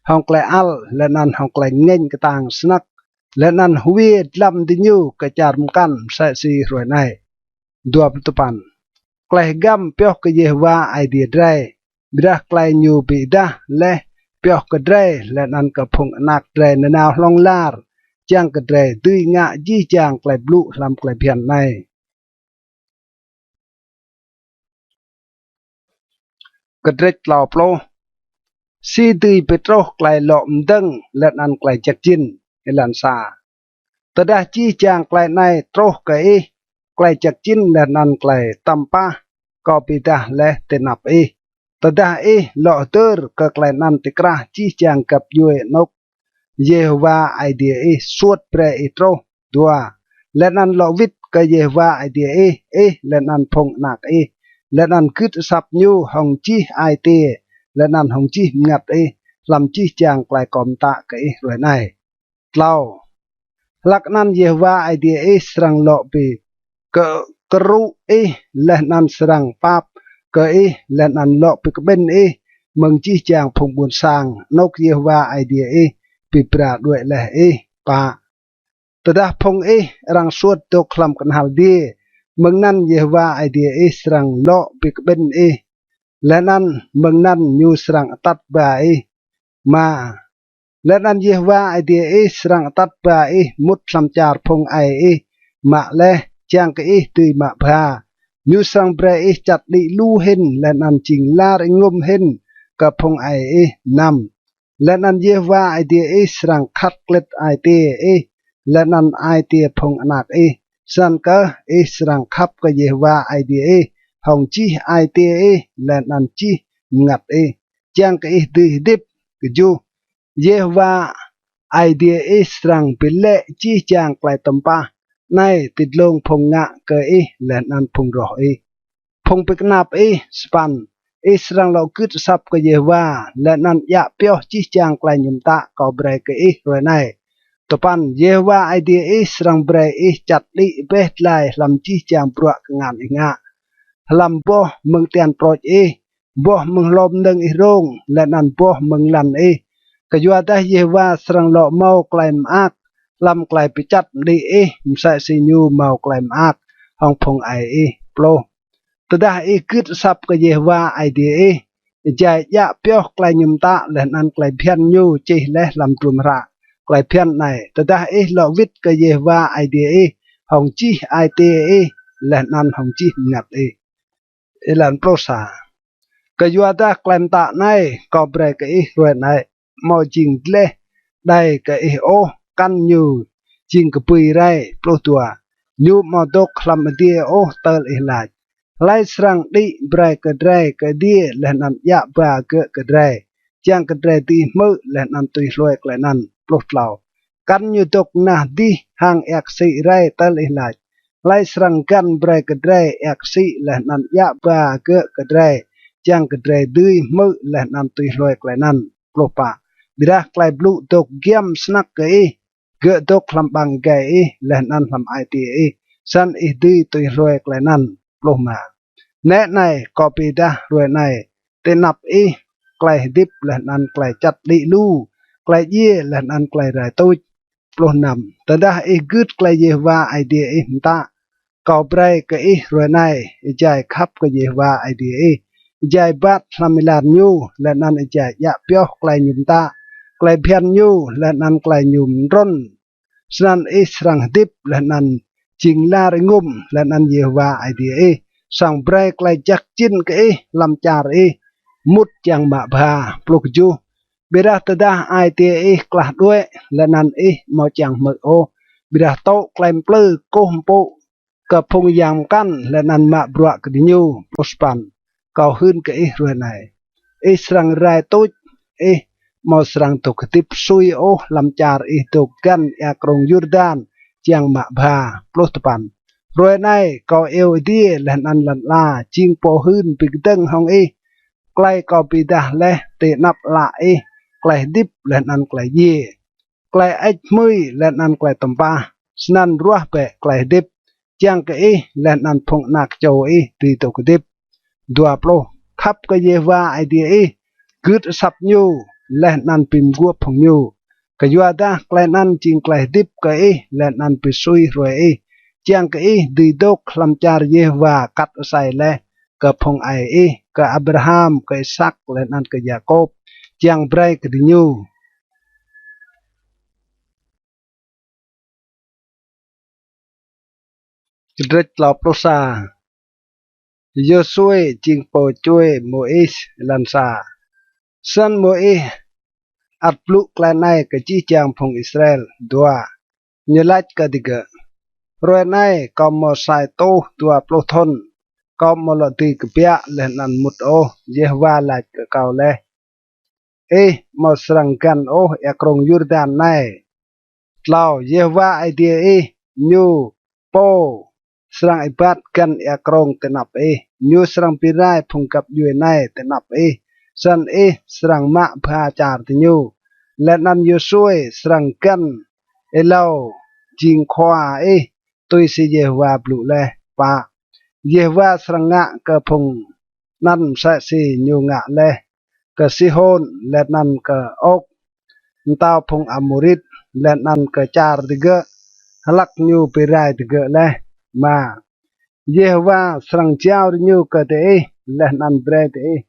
hŏng klei ăl, leh anăn hŏng klei ngêñ ktang snăk, leh anăn hwiê dlăm diñu kơ čar mkăn msĕ si hruê anei. Dua pluh dua păn. Klei hgăm pioh kơ Yêhôwa Aê Diê drei, ƀiădah klei ñu bi êdah leh pioh kơ drei leh anăn kơ phung anak drei nanao hlŏng lar, čiăng kơ drei dưi ngă jih jang klei blŭ hlăm klei bhiăn anei. Kdrêč tlâo pluh. Si dưi bi truh klei lŏ mdơ̆ng leh anăn klei jăk jĭn? Êlan sa. Tơdah jih jang klei anei truh kơ ih, klei jăk jĭn leh anăn klei tăm pah kâo bi êdah leh ti anăp ih, tơdah ih lŏ hdơr kơ klei anăn ti krah jih jang găp djuê anôk Yêhôwa Aê Diê ih suôt brei ih truh. Dua. Leh anăn lŏ wĭt kơ Yêhôwa Aê Diê ih, ih leh anăn phung anak ih, leh anăn gưt asăp ñu hŏng jih ai tiê leh anăn hŏng jih mngăt ih hlăm jih jang klei kâo mtă kơ ih hruê anei. Tlâo. Hlăk anăn Yêhôwa Aê Diê ih srăng lŏ bi kơ-, kơrŭ ih leh anăn srăng pap kơ ih leh anăn lŏ bi kƀĭn ih mơ̆ng jih jang phung ƀuôn sang anôk Yêhôwa Aê Diê ih bi bra đuĕ leh ih. Pă. Tơdah phung ih arăng suôt dôk hlăm knhal adiê, mơ̆ng anăn Yêhôwa Aê Diê ih srăng lŏ bi kƀĭn ih, leh anăn mơ̆ng anăn ñu srăng atăt ba ih. Êma. Leh anăn Yêhôwa Aê Diê ih srăng atăt ba ih mŭt hlăm čar phung aê ih mă leh, čiăng kơ ih dưi mă bha. Ñu srăng brei ih čăt đĭ lu hĭn leh anăn jing lar êngŭm hĭn kơ phung aê ih. Năm. Leh anăn Yêhôwa Aê Diê ih srăng khăt klĭt ai tiê ih leh anăn ai tiê phung anak ih, snăn kơh ih srăng khăp kơ Yêhôwa Aê Diê ih hŏng jih ai tiê ih leh anăn jih mngăt ih, čiăng kơ ih dưi hdĭp. Kjuh. Yêhôwa Aê Diê ih srăng bi lĕ jih jang klei tăm pah anei ti dlông phung ngă kơ ih leh anăn phung roh ih, phung bi knap ih. Sa păn. Ih srăng lŏ gưt asăp kơ Yêhôwa leh anăn djă pioh jih jang klei ñu mtă kâo brei kơ ih hruê anei. Dua păn. Yêhôwa Aê Diê ih srăng brei ih čăt đĭ êbeh dlai hlăm jih jang bruă kngan ih ngă, hlăm boh mơ̆ng tian prôč ih, boh mơ̆ng hlô mnơ̆ng ih rông, leh anăn boh mơ̆ng lăn ih. Kyuadah Yêhôwa srăng lŏ mâo klei mơak hlăm klei bi čăt mđĭ ih, msĕ si ñu mâo klei mơak hŏng phung aê ih. Pluh. Tơdah ih gưt asăp kơ Yêhôwa Aê Diê ih, êjai djă pioh klei ñu mtă leh anăn klei bhiăn ñu čih leh hlăm hdruôm hră klei bhiăn anei, tơdah ih lŏ wĭt kơ Yêhôwa Aê Diê ih hŏng jih ai tiê ih leh anăn hŏng jih mngăt ih. Êlan pluh sa. Kyuadah klei mtă anei kâo brei kơ ih hruê anei amâo jing dleh đei kơ ih ôh, kăn ñu jing kbưi rei. Pluh dua. Ñu amâo dôk hlăm adiê ôh tơl ih lač: Hlei srăng đĭ brei kơ drei kơ adiê leh anăn djă ba gơ̆ kơ drei, čiăng kơ drei dưi hmư̆ leh anăn tui hlue klei anăn? Pluh tlâo. Kăn ñu dôk nah dih hang êa ksĭ rei tơl ih lač: Hlei srăng găn brei kơ drei êa ksĭ leh anăn djă ba gơ̆ kơ drei, čiăng kơ drei dưi hmư̆ leh anăn tui hlue klei anăn? Pluh pă. Ƀiădah klei blŭ dôk giăm snăk kơ ih, gơ̆ dôk hlăm ƀăng êgei ih leh anăn hlăm ai tiê ih, snăn ih dưi tui hlue klei anăn. Pluh êma. Nĕ anei, kâo bi êdah hruê anei ti anăp ih klei hdĭp leh anăn klei čăt đĭ lu, klei djiê leh anăn klei rai tuč. Pluh năm. Tơdah ih gưt klei Yêhôwa Aê Diê ih mtă kâo brei kơ ih hruê anei, êjai khăp kơ Yêhôwa Aê Diê ih, êjai êbat hlăm êlan ñu, leh anăn êjai djă pioh klei ñu mtă, klei bhiăn ñu, leh anăn klei ñu mtrŭn, snăn ih srăng hdĭp leh anăn jing lar êngŭm, leh anăn Yêhôwa Aê Diê ih srăng brei klei jăk jĭn kơ ih hlăm čar ih mŭt čiăng mă bha. Pluh kjuh. Ƀiădah tơdah ai tiê ih klah đuĕ, leh anăn ih amâo čiăng hmư̆ ôh, ƀiădah tŭ klei mplư kkuh mpŭ kơ phung yang mkăn leh anăn mă bruă kơ diñu. Pluh sa păn. Kâo hưn kơ ih hruê anei, ih srăng rai tuč, ih amâo srăng dôk hdĭp sui ôh hlăm čar ih dôk găn êa krông Yurdan čiăng mă bha. Pluh dua păn. Hruê anei kâo iêu adiê leh anăn lăn ala jing pô hưn bi kdơ̆ng hŏng ih klei kâo bi êdah leh ti anăp ală ih, klei hdĭp leh anăn klei djiê, klei hơêč hmưi leh anăn klei tăm pah. Snăn ruah bĕ klei hdĭp, čiăng kơ ih leh anăn phung anak čô ih dưi dôk hdĭp. Dua pluh. Khăp kơ Yêhôwa Aê Diê ih, gưt asăp ñu leh anăn bi mguôp hŏng ñu. Kyuadah klei anăn jing klei hdĭp kơ ih leh anăn bi sui hruê ih, čiăng kơ ih dưi dôk hlăm čar Yêhôwa kat asei leh kơ phung aê ih, kơ Abraham, kơ Isak, leh anăn kơ Yakôp, čiăng brei kơ diñu. Kdrêč tlâo pluh sa. Yôsuê jing pô čuê Môis. Êlan sa. Snăn Môis ăt blŭ klei anei kơ jih jang phung Israel. Dua. Ñu lač kơ digơ̆: Hruê anei kâo mâo sa êtuh dua pluh thŭn, kâo amâo lŏ dưi kbiă leh anăn mŭt ôh. Yêhôwa lač kơ kâo leh: Ih amâo srăng găn ôh êa krông Yurdan anei. Tlâo. Yêhôwa Aê Diê ih, ñu pô srăng êbat găn êa krông ti anăp ih. Ñu srăng bi rai phung găp djuê anei ti anăp ih, snăn ih srăng mă bha čar diñu, leh anăn Y-Yôsuê srăng găn êlâo jing khua ih, tui si Yêhôwa blŭ leh. Pă. Yêhôwa srăng ngă kơ phung anăn msĕ si ñu ngă leh kơ Sihôn leh anăn kơ Ôk, mtao phung Amôrit, leh anăn kơ čar digơ̆, hlăk ñu bi rai digơ̆ leh. Êma. Yêhôwa srăng jao diñu kơ diih, leh anăn brei diih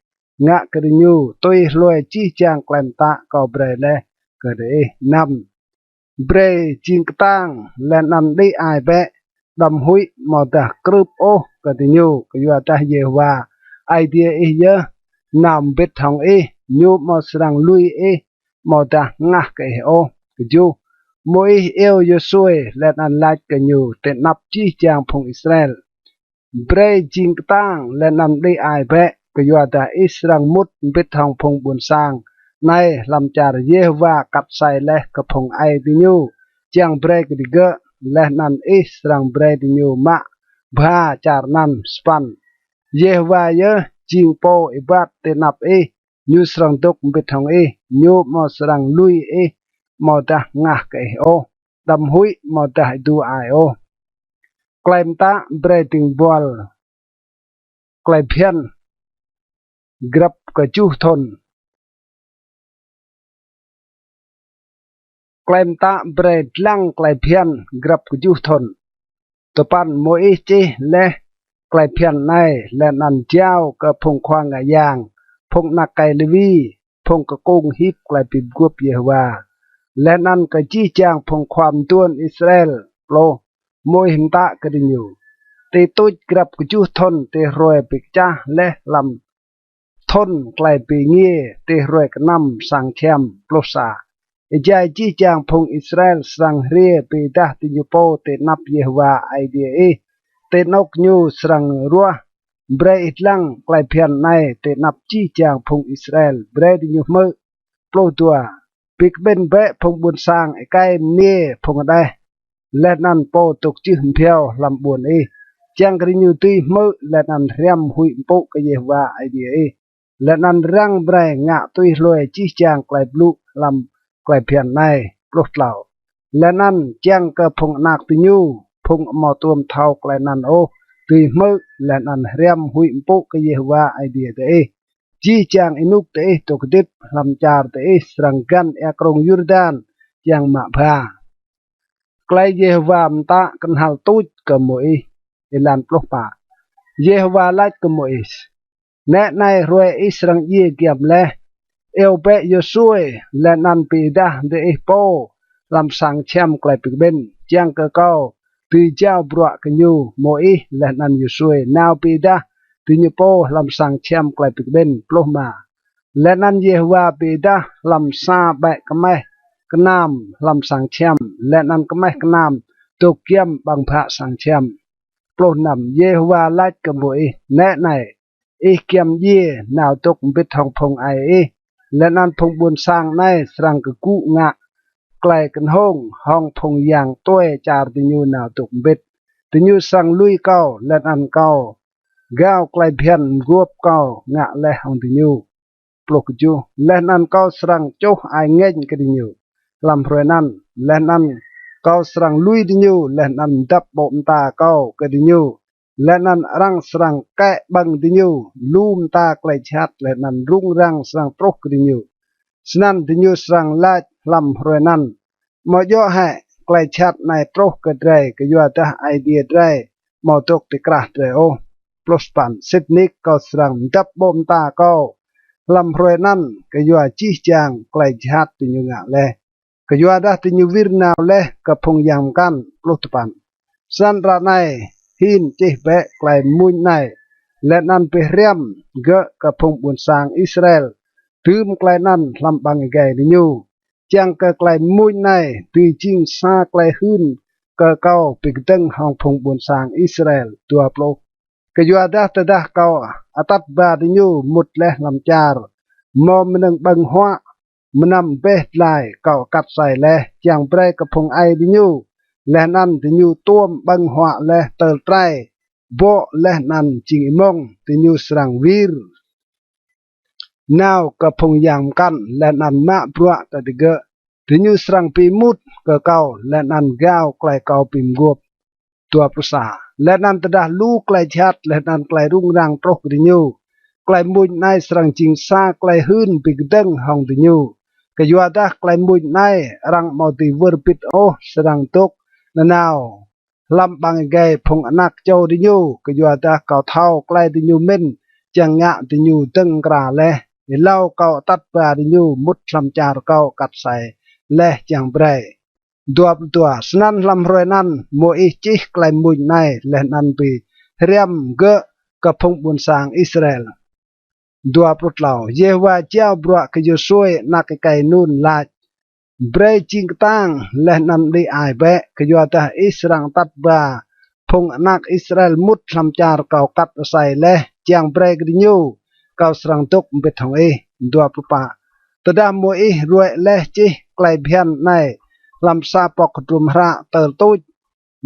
ngă kơ diñu tui hlue jih jang klei mtă kâo brei leh kơ diih. Năm. Brei jing ktang leh anăn đĭ ai bĕ, đăm huĭ amâodah krưp ôh kơ diñu, kyuadah Yêhôwa Aê Diê ih yơh nao mbĭt hŏng ih, ñu amâo srăng lui ih amâodah hngah kơ ih ôh. Kjuh. Môis iêu Y-Yôsuê leh anăn lač kơ ñu ti anăp jih jang phung Israel: Brei jing ktang leh anăn đĭ ai bĕ, kyuadah ih srăng mŭt mbĭt hŏng phung ƀuôn sang anei hlăm čar Yêhôwa kat asei leh kơ phung aê diñu čiăng brei kơ digơ̆, leh anăn ih srăng brei diñu mă bha čar anăn. Sa păn. Yêhôwa yơh jing pô êbat ti anăp ih, ñu srăng dôk mbĭt hŏng ih, ñu amâo srăng lui ih amâodah hngah kơ ih ôh, đăm huĭ amâodah êdu ai ôh. Klei mtă brei dĭng buăl klei bhiăn grăp kjuh thŭn. Klei mtă brei dlăng klei bhiăn grăp kjuh thŭn. Dua păn. Môis čih leh klei bhiăn anei leh anăn jao kơ phung khua ngă yang, phung anak êkei Lêwi, phung kkung hip klei bi mguôp Yêhôwa, leh anăn kơ jih jang phung khua mduôn Israel. Pluh. Môis mtă kơ diñu: Ti tuč grăp kjuh thŭn ti hruê bi kčah leh hlăm thŭn klei bi êngiê, ti hruê kơ năm sang čhiăm. Pluh sa. Êjai jih jang phung Israel srăng hriê bi êdah diñu pô ti anăp Yêhôwa Aê Diê ih, ti anôk ñu srăng ruah. Brei ih dlăng klei bhiăn anei ti anăp jih jang phung Israel, brei diñu hmư̆. Pluh dua. Bi kƀĭn bĕ phung ƀuôn sang êkei mniê phung hđeh, leh anăn pô dôk jưh mbhiâo hlăm ƀuôn ih, čiăng kơ diñu dưi hmư̆ leh anăn hriăm huĭ mpŭ kơ Yêhôwa Aê Diê ih, leh anăn răng brei ngă tui hlue jih jang klei blŭ hlăm klei bhiăn anei. Pluh tlâo. Leh anăn čiăng kơ phung anak diñu, phung amâo tuôm thâo klei anăn ôh, dưi hmư̆ leh anăn hriăm huĭ mpŭ kơ Yêhôwa Aê Diê diih. Jih jang ênuk diih dôk hdĭp hlăm čar diih srăng găn êa krông Yurdan čiăng mă bha. Klei Yêhôwa mtă knhal tuč kơ Môis. Êlan pluh pă. Yêhôwa lač kơ Môis: Nĕ anei, hruê ih srăng djiê giăm leh, iêu bĕ Y-Yôsuê leh anăn bi êdah diih pô hlăm sang čhiăm klei bi kƀĭn, čiăng kơ kâo dưi jao bruă kơ ñu. Môis leh anăn Y-Yôsuê nao bi êdah diñu pô hlăm sang čhiăm klei bi kƀĭn. Pluh êma. Leh anăn Yêhôwa bi êdah hlăm sa ƀĕ kmeh knam hlăm sang čhiăm, leh anăn kmeh knam dôk giăm ƀăng bhă sang čhiăm. Pluh năm. Yêhôwa lač kơ Môis: Nĕ anei, ih giăm djiê nao dôk mbĭt hŏng phung aê ih, leh anăn phung ƀuôn sang anei srăng kgŭ ngă klei knhông hŏng phung yang tue čar diñu nao dôk mbĭt. Diñu srăng lui kâo, leh anăn kâo gao klei bhiăn mguôp kâo ngă leh hŏng diñu. Pluh kjuh. Leh anăn kâo srăng čuh ai ngêñ kơ diñu hlăm hruê anăn, leh anăn kâo srăng lui diñu, leh anăn mdăp ƀô̆ mta kâo kơ diñu, leh anăn arăng srăng kĕ ƀơ̆ng diñu. Lu mta klei jhat leh anăn rŭng răng srăng truh kơ diñu. Snăn diñu srăng lač hlăm hruê anăn: Amâo djŏ hĕ klei jhat anei truh kơ drei kyuadah Aê Diê drei amâo dôk ti krah drei ôh? Pluh sa păn. Sĭt nik kâo srăng mdăp ƀô̆ mta kâo hlăm hruê anăn kyua jih jang klei jhat diñu ngă leh, kyuadah diñu wir nao leh kơ phung yang mkăn. Pluh dua păn. Snăn ară anei hin čih bĕ klei mmuñ anei, leh anăn bi hriăm gơ̆ kơ phung ƀuôn sang Israel. dưm klei anăn hlăm ƀăng êgei diñu, čiăng kơ klei mmuñ anei dưi jing sa klei hưn kơ kâo bi kdơ̆ng hŏng phung ƀuôn sang Israel. Dua pluh. Kyuadah tơdah kâo atăt ba diñu mŭt leh hlăm čar mâo mnơ̆ng ƀơ̆ng huă, mnăm ƀeh dlai, kâo kat asei leh čiăng brei kơ phung aê diñu, leh anăn diñu tuôm ƀơ̆ng huă leh tơl trei, bŏ leh anăn jing êmŏng, diñu srăng wir nao kơ phung yang mkăn leh anăn mă bruă kơ digơ̆. Diñu srăng bi êmut kơ kâo leh anăn gao klei kâo bi mguôp. Dua pluh sa. Leh anăn tơdah lu klei jhat leh anăn klei rŭng răng truh kơ diñu, klei mmuñ anei srăng jing sa klei hưn bi kdơ̆ng hŏng diñu. Kyuadah klei mmuñ anei arăng amâo dưi wơr bĭt ôh srăng dôk nanao hlăm ƀăng êgei phung anak čô diñu, kyuadah kâo thâo klei diñu mĭn, čiăng ngă diñu dơ̆ng mkra leh, êlâo kâo atăt ba diñu mŭt hlăm čar kâo kat asei leh čiăng brei. Dua pluh dua. Snăn hlăm hruê anăn Môis čih klei mmuñ anei leh anăn bi hriăm gơ̆ kơ phung ƀuôn sang Israel. Dua pluh tlâo. Yêhôwa jao bruă kơ Yôsuê anak êkei Nun lač: Brei jing ktang leh anăn mđĭ ai bĕ, kyuadah ih srăng atăt ba phung anak Israel mŭt hlăm čar kâo kat asei leh čiăng brei kơ diñu, kâo srăng dôk mbĭt hŏng ih. Dua pluh pă. Tơdah Môis ruê̆ leh čih klei bhiăn anei hlăm sa pŏk hdruôm hră tơl tuč.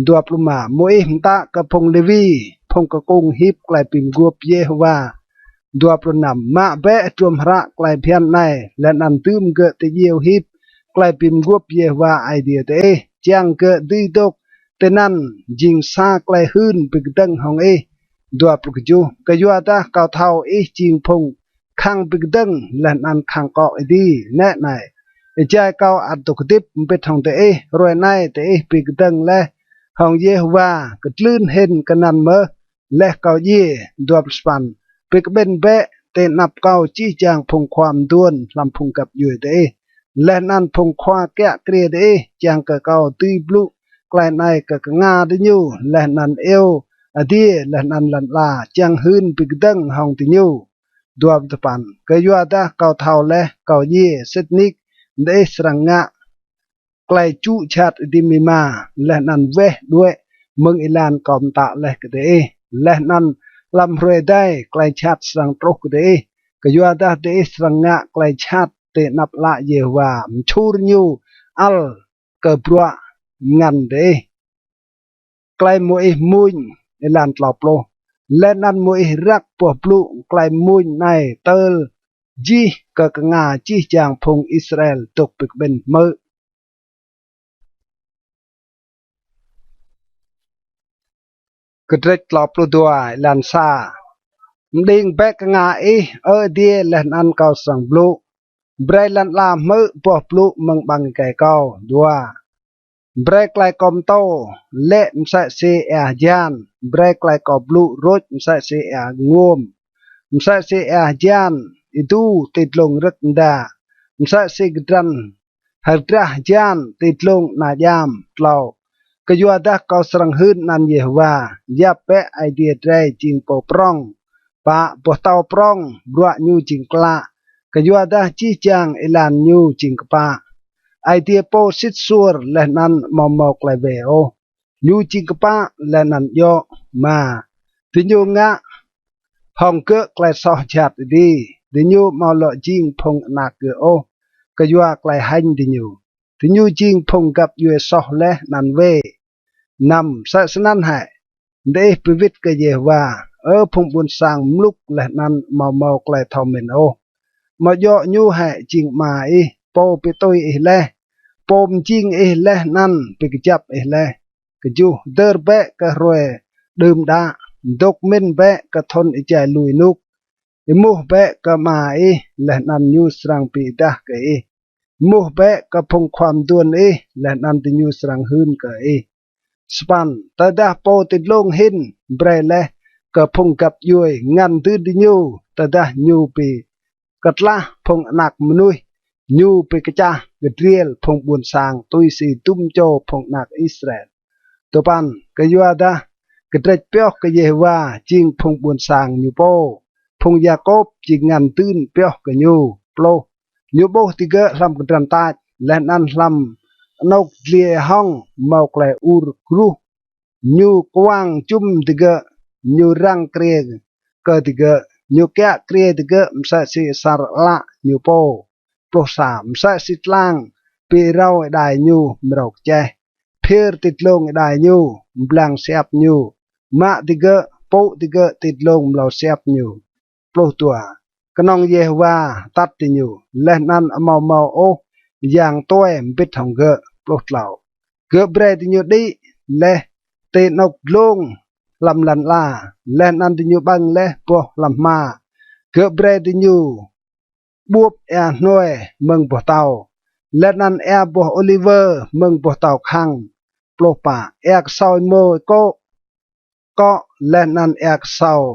Dua pluh êma. Môis mtă kơ phung Lêwi, phung kkung hip klei bi mguôp Yêhôwa. Dua pluh năm. Mă bĕ hdruôm hră klei bhiăn anei leh anăn dưm gơ̆ ti djiêu hip klei bi mguôp Yêhôwa Aê Diê diih, čiăng gơ̆ dưi dôk tinăn jing sa klei hưn bi kdơ̆ng hŏng ih. Dua pluh kjuh. Kyuadah kâo thâo ih jing phung khăng bi kdơ̆ng leh anăn khăng kŏ êdi. Nĕ anei, êjai kâo ăt dôk hdĭp mbĭt hŏng diih, hruê anei diih bi kdơ̆ng leh hŏng Yêhôwa kdlưn hĭn kơnăn mơh leh kâo djiê. Dua pluh sa păn. Bi kƀĭn bĕ ti anăp kâo jih jang phung khua mduôn hlăm phung găp djuê diih, leh anăn phung khua kiă kriê diih, čiăng kơ kâo dưi blŭ klei anei kơ knga diñu, leh anăn iêu adiê leh anăn lăn ala, čiăng hưn bi kdơ̆ng hŏng diñu. Dua pluh dua păn. Kyuadah kâo thâo leh kâo djiê, sĭt nik diih srăng ngă klei čŭ jhat êdimima, leh anăn weh đuĕ mơ̆ng êlan kâo mtă leh kơ diih. Leh anăn hlăm hruê êdei klei jhat srăng truh kơ diih, kyuadah diih srăng ngă klei jhat ti anăp ală Yêhôwa, mčhur ñu ăl kơ bruă ngăn diih. Klei Môis mmuñ. Êlan tlâo pluh. Leh anăn Môis răk boh blŭ klei mmuñ anei tơl jih kơ knga jih jang phung Israel dôk bi kƀĭn hmư̆. Kdrêč tlâo pluh dua, êlan sa. Mđing bĕ knga ih, Ơ adiê, leh anăn kâo srăng blŭ. Brei lăn ala hmư̆ boh blŭ mơ̆ng ƀăng êgei kâo. Dua. Brei klei kâo mtô lĕ msĕ si êa hjan, brei klei kâo blŭ rôč msĕ si êa nguôm. Msĕ si êa hjan êdu ti dlông rơ̆k mda, msĕ si kdrăn hơdrah hjan ti dlông ana djam. Tlâo. Kyuadah kâo srăng hưn anăn Yêhôwa, yap bĕ Aê Diê drei jing pô prŏng. Pă. Boh tâo prŏng, bruă ñu jing klă, kyuadah jih jang êlan ñu jing kpă. Aê Diê pô sĭt suôr leh anăn amâo mâo klei wê ôh. Ñu jing kpă leh anăn djŏ. Êma. Diñu ngă hŏng gơ̆ klei soh jhat êdi. Diñu amâo lŏ jing phung anak gơ̆ ôh kyua klei hêñ diñu. Diñu jing phung găp djuê soh leh anăn wê. Năm. Msĕ snăn hĕ diih bi wĭt kơ Yêhôwa, Ơ phung ƀuôn sang mluk leh anăn amâo mâo klei thâo mĭn ôh? Amâo djŏ ñu hĕ jing ama ih, pô bi tui ih leh, pô mjing ih leh anăn bi kjăp ih leh? Kjuh. Hdơr bĕ kơ hruê đưm đă, dôk mĭn bĕ kơ thŭn êjai lui ênuk. Êmuh bĕ kơ ama ih, leh anăn ñu srăng bi êdah kơ ih. Êmuh bĕ kơ phung khua mduôn ih, leh anăn diñu srăng hưn kơ ih. Sa păn. Tơdah pô ti dlông hĭn brei leh kơ phung găp djuê ngăn dưn diñu, tơdah ñu bi ktlah phung anak mnuih, ñu bi kčah kdriêl phung ƀuôn sang tui si dŭm čô phung anak Israel. Dua păn. Kyuadah kdrêč pioh kơ Yêhôwa jing phung ƀuôn sang ñu pô, phung Yakôp jing ngăn dưn pioh kơ ñu. Pluh. Ñu ƀuh digơ̆ hlăm kdrăn tač, leh anăn hlăm anôk dliê hŏng mâo klei ur gruh. Ñu kuang jŭm digơ̆, ñu răng kriê kơ digơ̆, ñu kiă kriê digơ̆ msĕ si asăr ală ñu pô. Pluh sa. Msĕ si tlang bi êrâo êđai ñu mrâo kčeh, phiơr ti dlông êđai ñu, mblang siăp ñu, mă digơ̆, pŭ digơ̆ ti dlông mlâo siăp ñu. Pluh dua. Knŏng Yêhôwa atăt diñu, leh anăn amâo mâo ôh yang tue mbĭt hŏng gơ̆. Pluh tlâo. Gơ̆ brei diñu đĭ leh ti anôk dlông hlăm lăn ala, leh anăn diñu ƀơ̆ng leh boh hlăm hma. Gơ̆ brei diñu ƀuôp êa hnue mơ̆ng boh tâo, leh anăn êa boh ôliwơ mơ̆ng boh tâo khăng. Pluh pă. Êa ksâo êmô kô̆, kŏ, leh anăn êa ksâo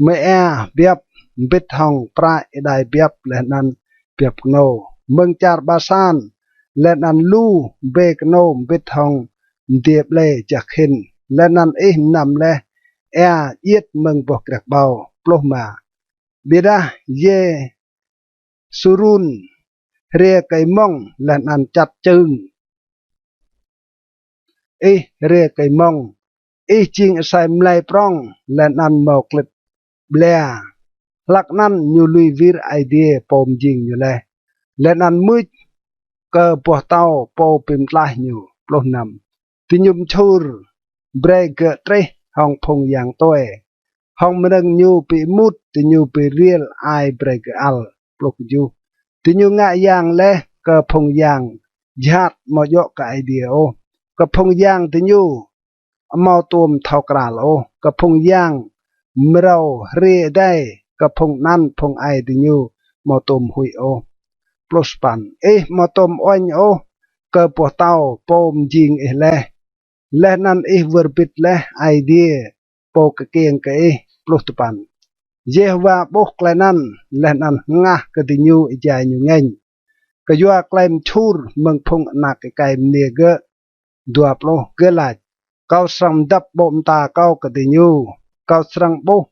mơêa biăp mbĭt hŏng prăi êđai biăp leh anăn biăp knô mơ̆ng čar Basan, leh anăn lu bê knô mbĭt hŏng mdiê ƀlê jăk hĭn, leh anăn ih mnăm leh êa djiêt mơ̆ng boh kriăk ƀâo. Pluh êma. Ƀiădah Yêsurun hriê kơ êmŏng leh anăn čăt čưng. Ih hriê kơ êmŏng, ih jing asei mlei prŏng leh anăn mâo klĭt ƀlia. Hlăk anăn ñu lui wir Aê Diê pô mjing ñu leh, leh anăn mưč kơ boh tâo pô bi mtlaih ñu. Pluh năm. Diñu mčhur brei gơ̆ trih hŏng phung yang tue, hŏng mnơ̆ng ñu bi êmut diñu bi riêl ai brei gơ̆ ăl. Pluh kjuh. Diñu ngă yang leh kơ phung yang jhat amâo djŏ kơ Aê Diê ôh, kơ phung yang diñu amâo tuôm thâo kral ôh, kơ phung yang mrâo hriê êdei, kơ phung anăn phung aê diñu amâo tuôm huĭ ôh. Pluh sa păn. Ih amâo tuôm uêñ ôh kơ boh tâo pô mjing ih leh, leh anăn ih wơr bĭt leh Aê Diê pô kkiêng kơ ih. Pluh dua păn. Yêhôwa ƀuh klei anăn, leh anăn hngah kơ diñu êjai ñu ngêñ, kyua klei mčhur mơ̆ng phung anak êkei mniê gơ̆. Dua pluh. Gơ̆ lač: Kâo srăng mdăp ƀô̆ mta kâo kơ diñu, kâo srăng ƀuh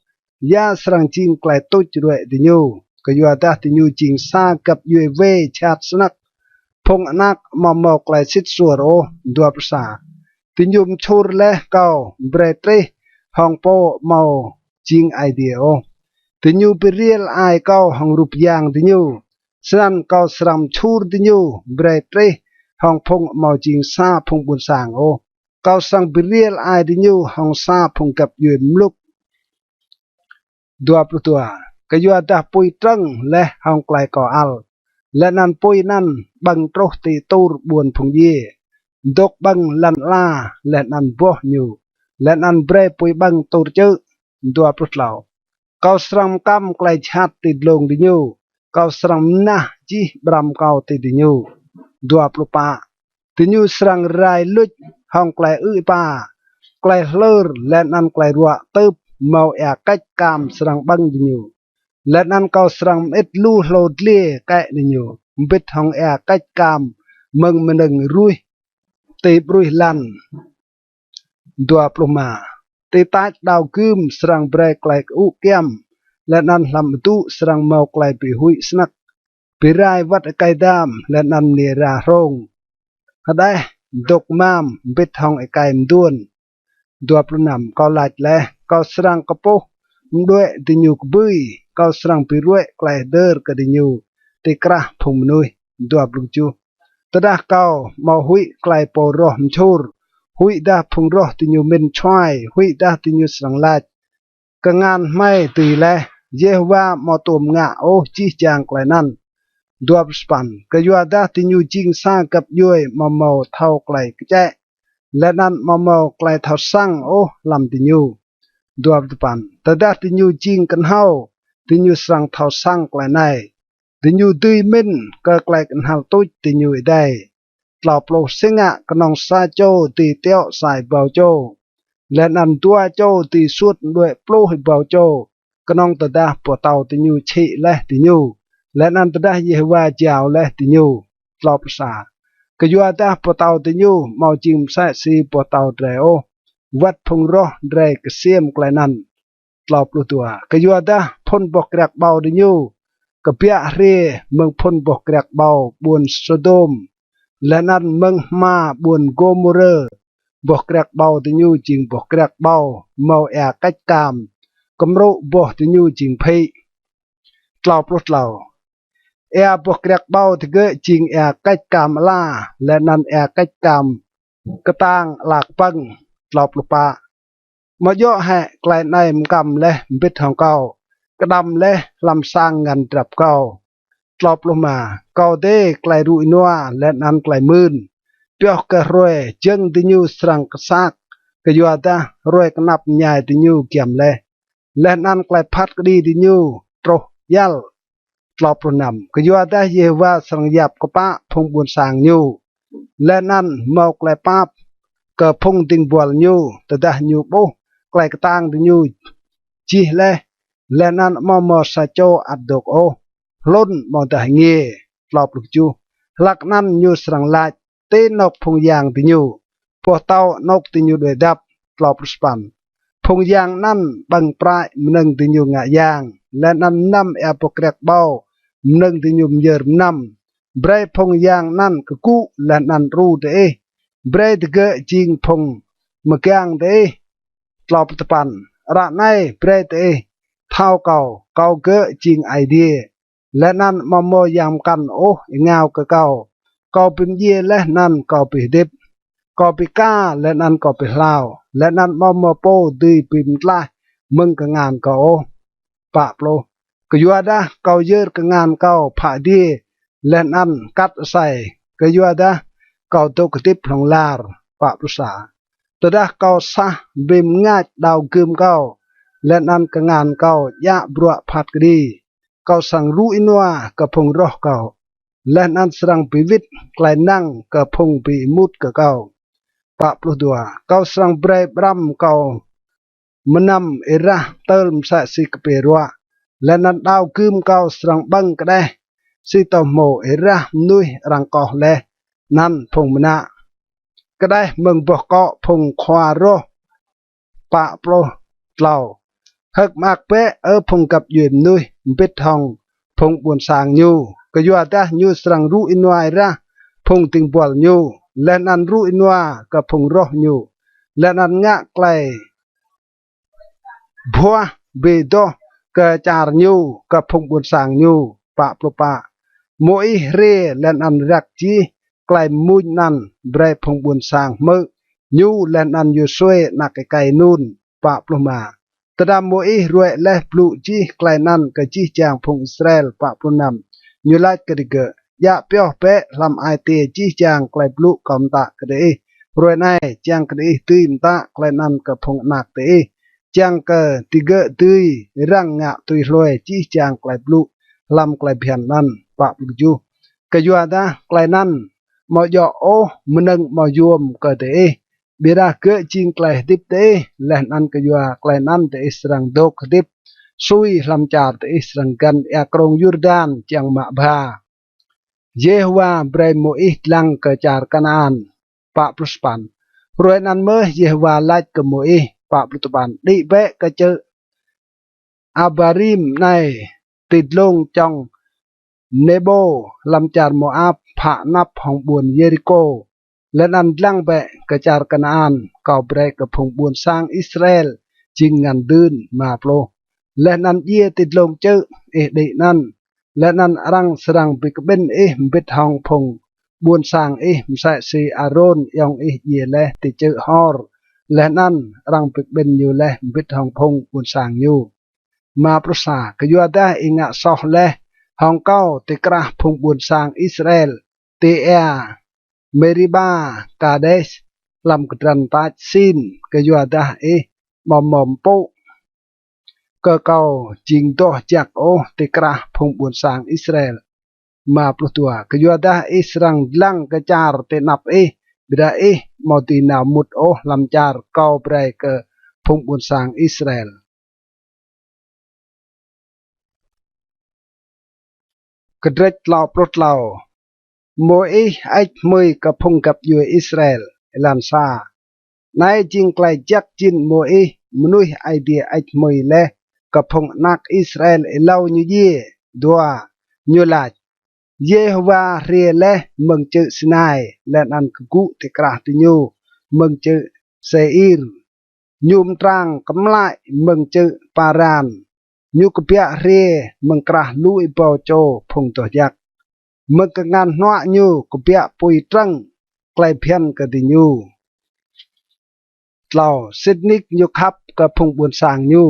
ya srăng jing klei tuč ruê̆ diñu, kyuadah diñu jing sa găp djuê wê jhat snăk, phung anak amâo mâo klei sĭt suôr ôh. Dua pluh sa. Diñu mčhur leh kâo brei trih hŏng pô amâo jing Aê Diê ôh. Diñu bi riêl ai kâo hŏng rup yang diñu, snăn kâo srăng mčhur diñu brei trih hŏng phung amâo jing sa phung ƀuôn sang ôh. Kâo srăng bi riêl ai diñu hŏng sa phung găp djuê mluk. Dua pluh dua. Kyuadah pui trơ̆ng leh hŏng klei kâo ăl, leh anăn pui anăn ƀơ̆ng truh ti tur ƀuôn phung djiê, dôk ƀơ̆ng lăn ala leh anăn boh ñu, leh anăn brei pui ƀơ̆ng tur čư̆. Dua pluh tlâo. Kâo srăng mkăm klei jhat ti dlông diñu, kâo srăng mnah jih ƀrăm kâo ti diñu. Dua pluh pă. Diñu srăng rai luč hŏng klei ư̆ êpa, klei hlơr, leh anăn klei ruă tưp, mâo êa kêč kam srăng ƀơ̆ng diñu. Leh anăn kâo srăng mơĭt lu hlô dliê kĕ diñu, mbĭt hŏng êa kêč kam mơ̆ng mnơ̆ng ruih ti ƀruih lăn. Dua pluh êma. Ti tač đao gưm srăng brei klei kơŭ kyăm, leh anăn hlăm adŭ srăng mâo klei bi huĭ snăk, bi rai wăt êkei dam, leh anăn mniê êra hrông, hđeh, dôk mam mbĭt hŏng êkei mduôn. Dua pluh năm. Kâo lač leh: Kâo srăng kpuh mđuĕ diñu kbưi, kâo srăng bi ruê̆ klei hdơr kơ diñu ti krah phung mnuih. Dua pluh kjuh. Tơdah kâo amâo huĭ klei pô roh mčhur, huĭdah phung roh diñu mĭn čhuai, huĭdah diñu srăng lač: Kngan hmei dưi leh. Yêhôwa amâo tuôm ngă ôh jih jang klei anăn. Dua pluh sa păn. Kyuadah diñu jing sa găp djuê amâo mâo thâo klei kčĕ, leh anăn amâo mâo klei thâo săng ôh hlăm diñu. Dua pluh dua păn. Tơdah diñu jing knhâo, diñu srăng thâo săng klei anei, diñu dưi mĭn kơ klei knhal tuč diñu êdei. Tlâo pluh. Si ngă knŏng sa čô dưi tiŏ sa êbâo čô, leh anăn dua čô dưi suôt mđuĕ pluh êbâo čô, knŏng tơdah boh tâo diñu čhĭ leh diñu, leh anăn tơdah Yêhôwa jao leh diñu? Tlâo pluh sa. Kyuadah boh tâo diñu amâo jing msĕ si boh tâo drei ôh, wăt phung roh drei ksiêm klei anăn. Tlâo pluh dua. Kyuadah phŭn boh kriăk ƀâo diñu kbiă hriê mơ̆ng phŭn boh kriăk ƀâo ƀuôn Sôdôm, leh anăn mơ̆ng hma ƀuôn Gômôrơ. Boh kriăk ƀâo diñu jing boh kriăk ƀâo mâo êa kêč kam, kmrŭ boh diñu jing phĭ. Tlâo pluh tlâo. Êa boh kriăk ƀâo digơ̆ jing êa kêč kam ala, leh anăn êa kêč kam ktang ala kpơ̆ng. Tlâo pluh pă. Amâo djŏ hĕ klei anei mkăm leh mbĭt hŏng kâo, kđăm leh hlăm sang ngăn drăp kâo? Tlâo pluh êma. Kâo dê klei rŭ ênua leh anăn klei mưn, pioh kơ hruê jơ̆ng diñu srăng ksak, kyuadah hruê knap mñai diñu giăm leh, leh anăn klei phat kđi diñu truh yăl. Tlâo pluh năm. Kyuadah Yêhôwa srăng yap kpă phung ƀuôn sang ñu, leh anăn mâo klei pap kơ phung dĭng buăl ñu, tơdah ñu ƀuh klei ktang diñu jih leh, leh anăn amâo mâo sa čô ăt dôk ôh, hlŭn amâodah êngiê. Tlâo pluh kjuh. Hlăk anăn ñu srăng lač: Ti anôk phung yang diñu? Boh tâo anôk diñu đuĕ dăp? Tlâo pluh sa păn. Phung yang anăn ƀơ̆ng prăi mnơ̆ng diñu ngă yang, leh anăn mnăm êa boh kriăk ƀâo mnơ̆ng diñu myơr mnăm. Brei phung yang anăn kgŭ leh anăn rŭ diih, brei digơ̆ jing phung mgang diih. Tlâo pluh dua păn. Ară anei brei diih thâo kâo, kâo gơ̆ jing Aê Diê, leh anăn amâo mâo yang mkăn ôh êngao kơ kâo. Kâo bi mdjiê leh anăn kâo bi hdĭp, kâo bi ka leh anăn kâo bi hlao, leh anăn amâo mâo pô dưi bi mtlaih mơ̆ng kngan kâo ôh. Pă pluh. Kyuadah kâo yơr kngan kâo phă adiê, leh anăn kat asei, kyuadah kâo dôk hdĭp hlŏng lar. Pă pluh sa. Tơdah kâo sah bi mngač đao gưm kâo, leh anăn kngan kâo djă bruă phat kđi, kâo srăng rŭ ênua kơ phung roh kâo, leh anăn srăng bi wĭt klei năng kơ phung bi êmut kơ kâo. Pă pluh dua. Kâo srăng brei ƀrăm kâo mnăm êrah tơl msĕ si kpiê ruă, leh anăn đao gưm kâo srăng ƀơ̆ng kđeh, si tô hmô êrah mnuih arăng koh leh anăn phung mnă, kđeh mơ̆ng boh kŏ phung khua roh. Pă pluh tlâo. Hơ̆k mơak bĕ, Ơ phung găp djuê mnuih, mbĭt hŏng phung ƀuôn sang ñu, kyuadah ñu srăng rŭ ênua êrah phung dĭng buăl ñu, leh anăn rŭ ênua kơ phung roh ñu, leh anăn ngă klei buah bi doh kơ čar ñu, kơ phung ƀuôn sang ñu. Pă pluh pă. Môis hriê leh anăn răk jih klei mmuñ anăn brei phung ƀuôn sang hmư̆, ñu leh anăn Yôsuê anak êkei Nun. Pă pluh êma. Tơdah Môis ruê̆ leh blŭ jih klei anăn kơ jih jang phung Israel. Pă pluh năm. Ñu lač kơ digơ̆: Djă pioh bĕ hlăm ai tiê jih jang klei blŭ kâo mtă kơ diih hruê anei, čiăng kơ diih dưi mtă klei anăn kơ phung anak diih, čiăng kơ digơ̆ dưi răng ngă tui hlue jih jang klei blŭ hlăm klei bhiăn anăn. Pă pluh kjuh. Kyuadah klei anăn amâo djŏ ôh mnơ̆ng amâo yuôm kơ diih, ƀiădah gơ̆ jing klei hdĭp diih, leh anăn kyua klei anăn diih srăng dôk hdĭp sui hlăm čar diih srăng găn êa krông Yurdan čiăng mă ba. Yêhôwa brei Môis dlăng kơ čar Kanaan. Pă pluh sa păn. Hruê anăn mơh Yêhôwa lač kơ Môis. Pă pluh dua păn. Đĭ bĕ kơ čư̆ Abarim anei, ti dlông čŏng Nêbô, hlăm čar Môap, phă anăp hŏng ƀuôn Yêrikô, leh anăn dlăng bĕ kơ čar Kanaan kâo brei kơ phung ƀuôn sang Israel jing ngăn dưn. Êma pluh. Leh anăn djiê ti dlông čư̆ ih đĭ anăn, leh anăn arăng srăng bi kƀĭn ih mbĭt hŏng phung ƀuôn sang ih, msĕ si Arôn ayŏng ih djiê leh ti čư̆ Hôr, leh anăn arăng bi kƀĭn ñu leh mbĭt hŏng phung ƀuôn sang ñu. Êma pluh sa. Kyuadah ih ngă soh leh hŏng kâo ti krah phung ƀuôn sang Israel ti êa Mêriba Kades hlăm kdrăn tač Sin, kyuadah ih amâo mâo mpŭ kơ kâo jing doh jăk ôh ti krah phung ƀuôn sang Israel. Êma pluh dua. Kyuadah ih srăng dlăng kơ čar ti anăp ih, ƀiădah ih amâo dưi nao mŭt ôh hlăm čar kâo brei kơ phung ƀuôn sang Israel. Kdrêč tlâo pluh tlâo. Môis hơêč hmưi kơ phung găp djuê Israel. Êlan sa. Anei jing klei jăk jĭn Môis, mnuih Aê Diê hơêč hmưi leh kơ phung anak Israel êlâo ñu djiê. Dua. Ñu lač: Yêhôwa hriê leh mơ̆ng čư̆ Sinai, leh anăn kgŭ ti krah diñu mơ̆ng čư̆ Sêir. Ñu mtrang kmlăi mơ̆ng čư̆ Paran. Ñu kbiă hriê mơ̆ng krah lu êbâo čô phung doh jăk. Mơ̆ng kngan hnuă ñu kbiă pui trơ̆ng klei bhiăn kơ diñu. Tlâo, sĭt nik ñu khăp kơ phung ƀuôn sang ñu,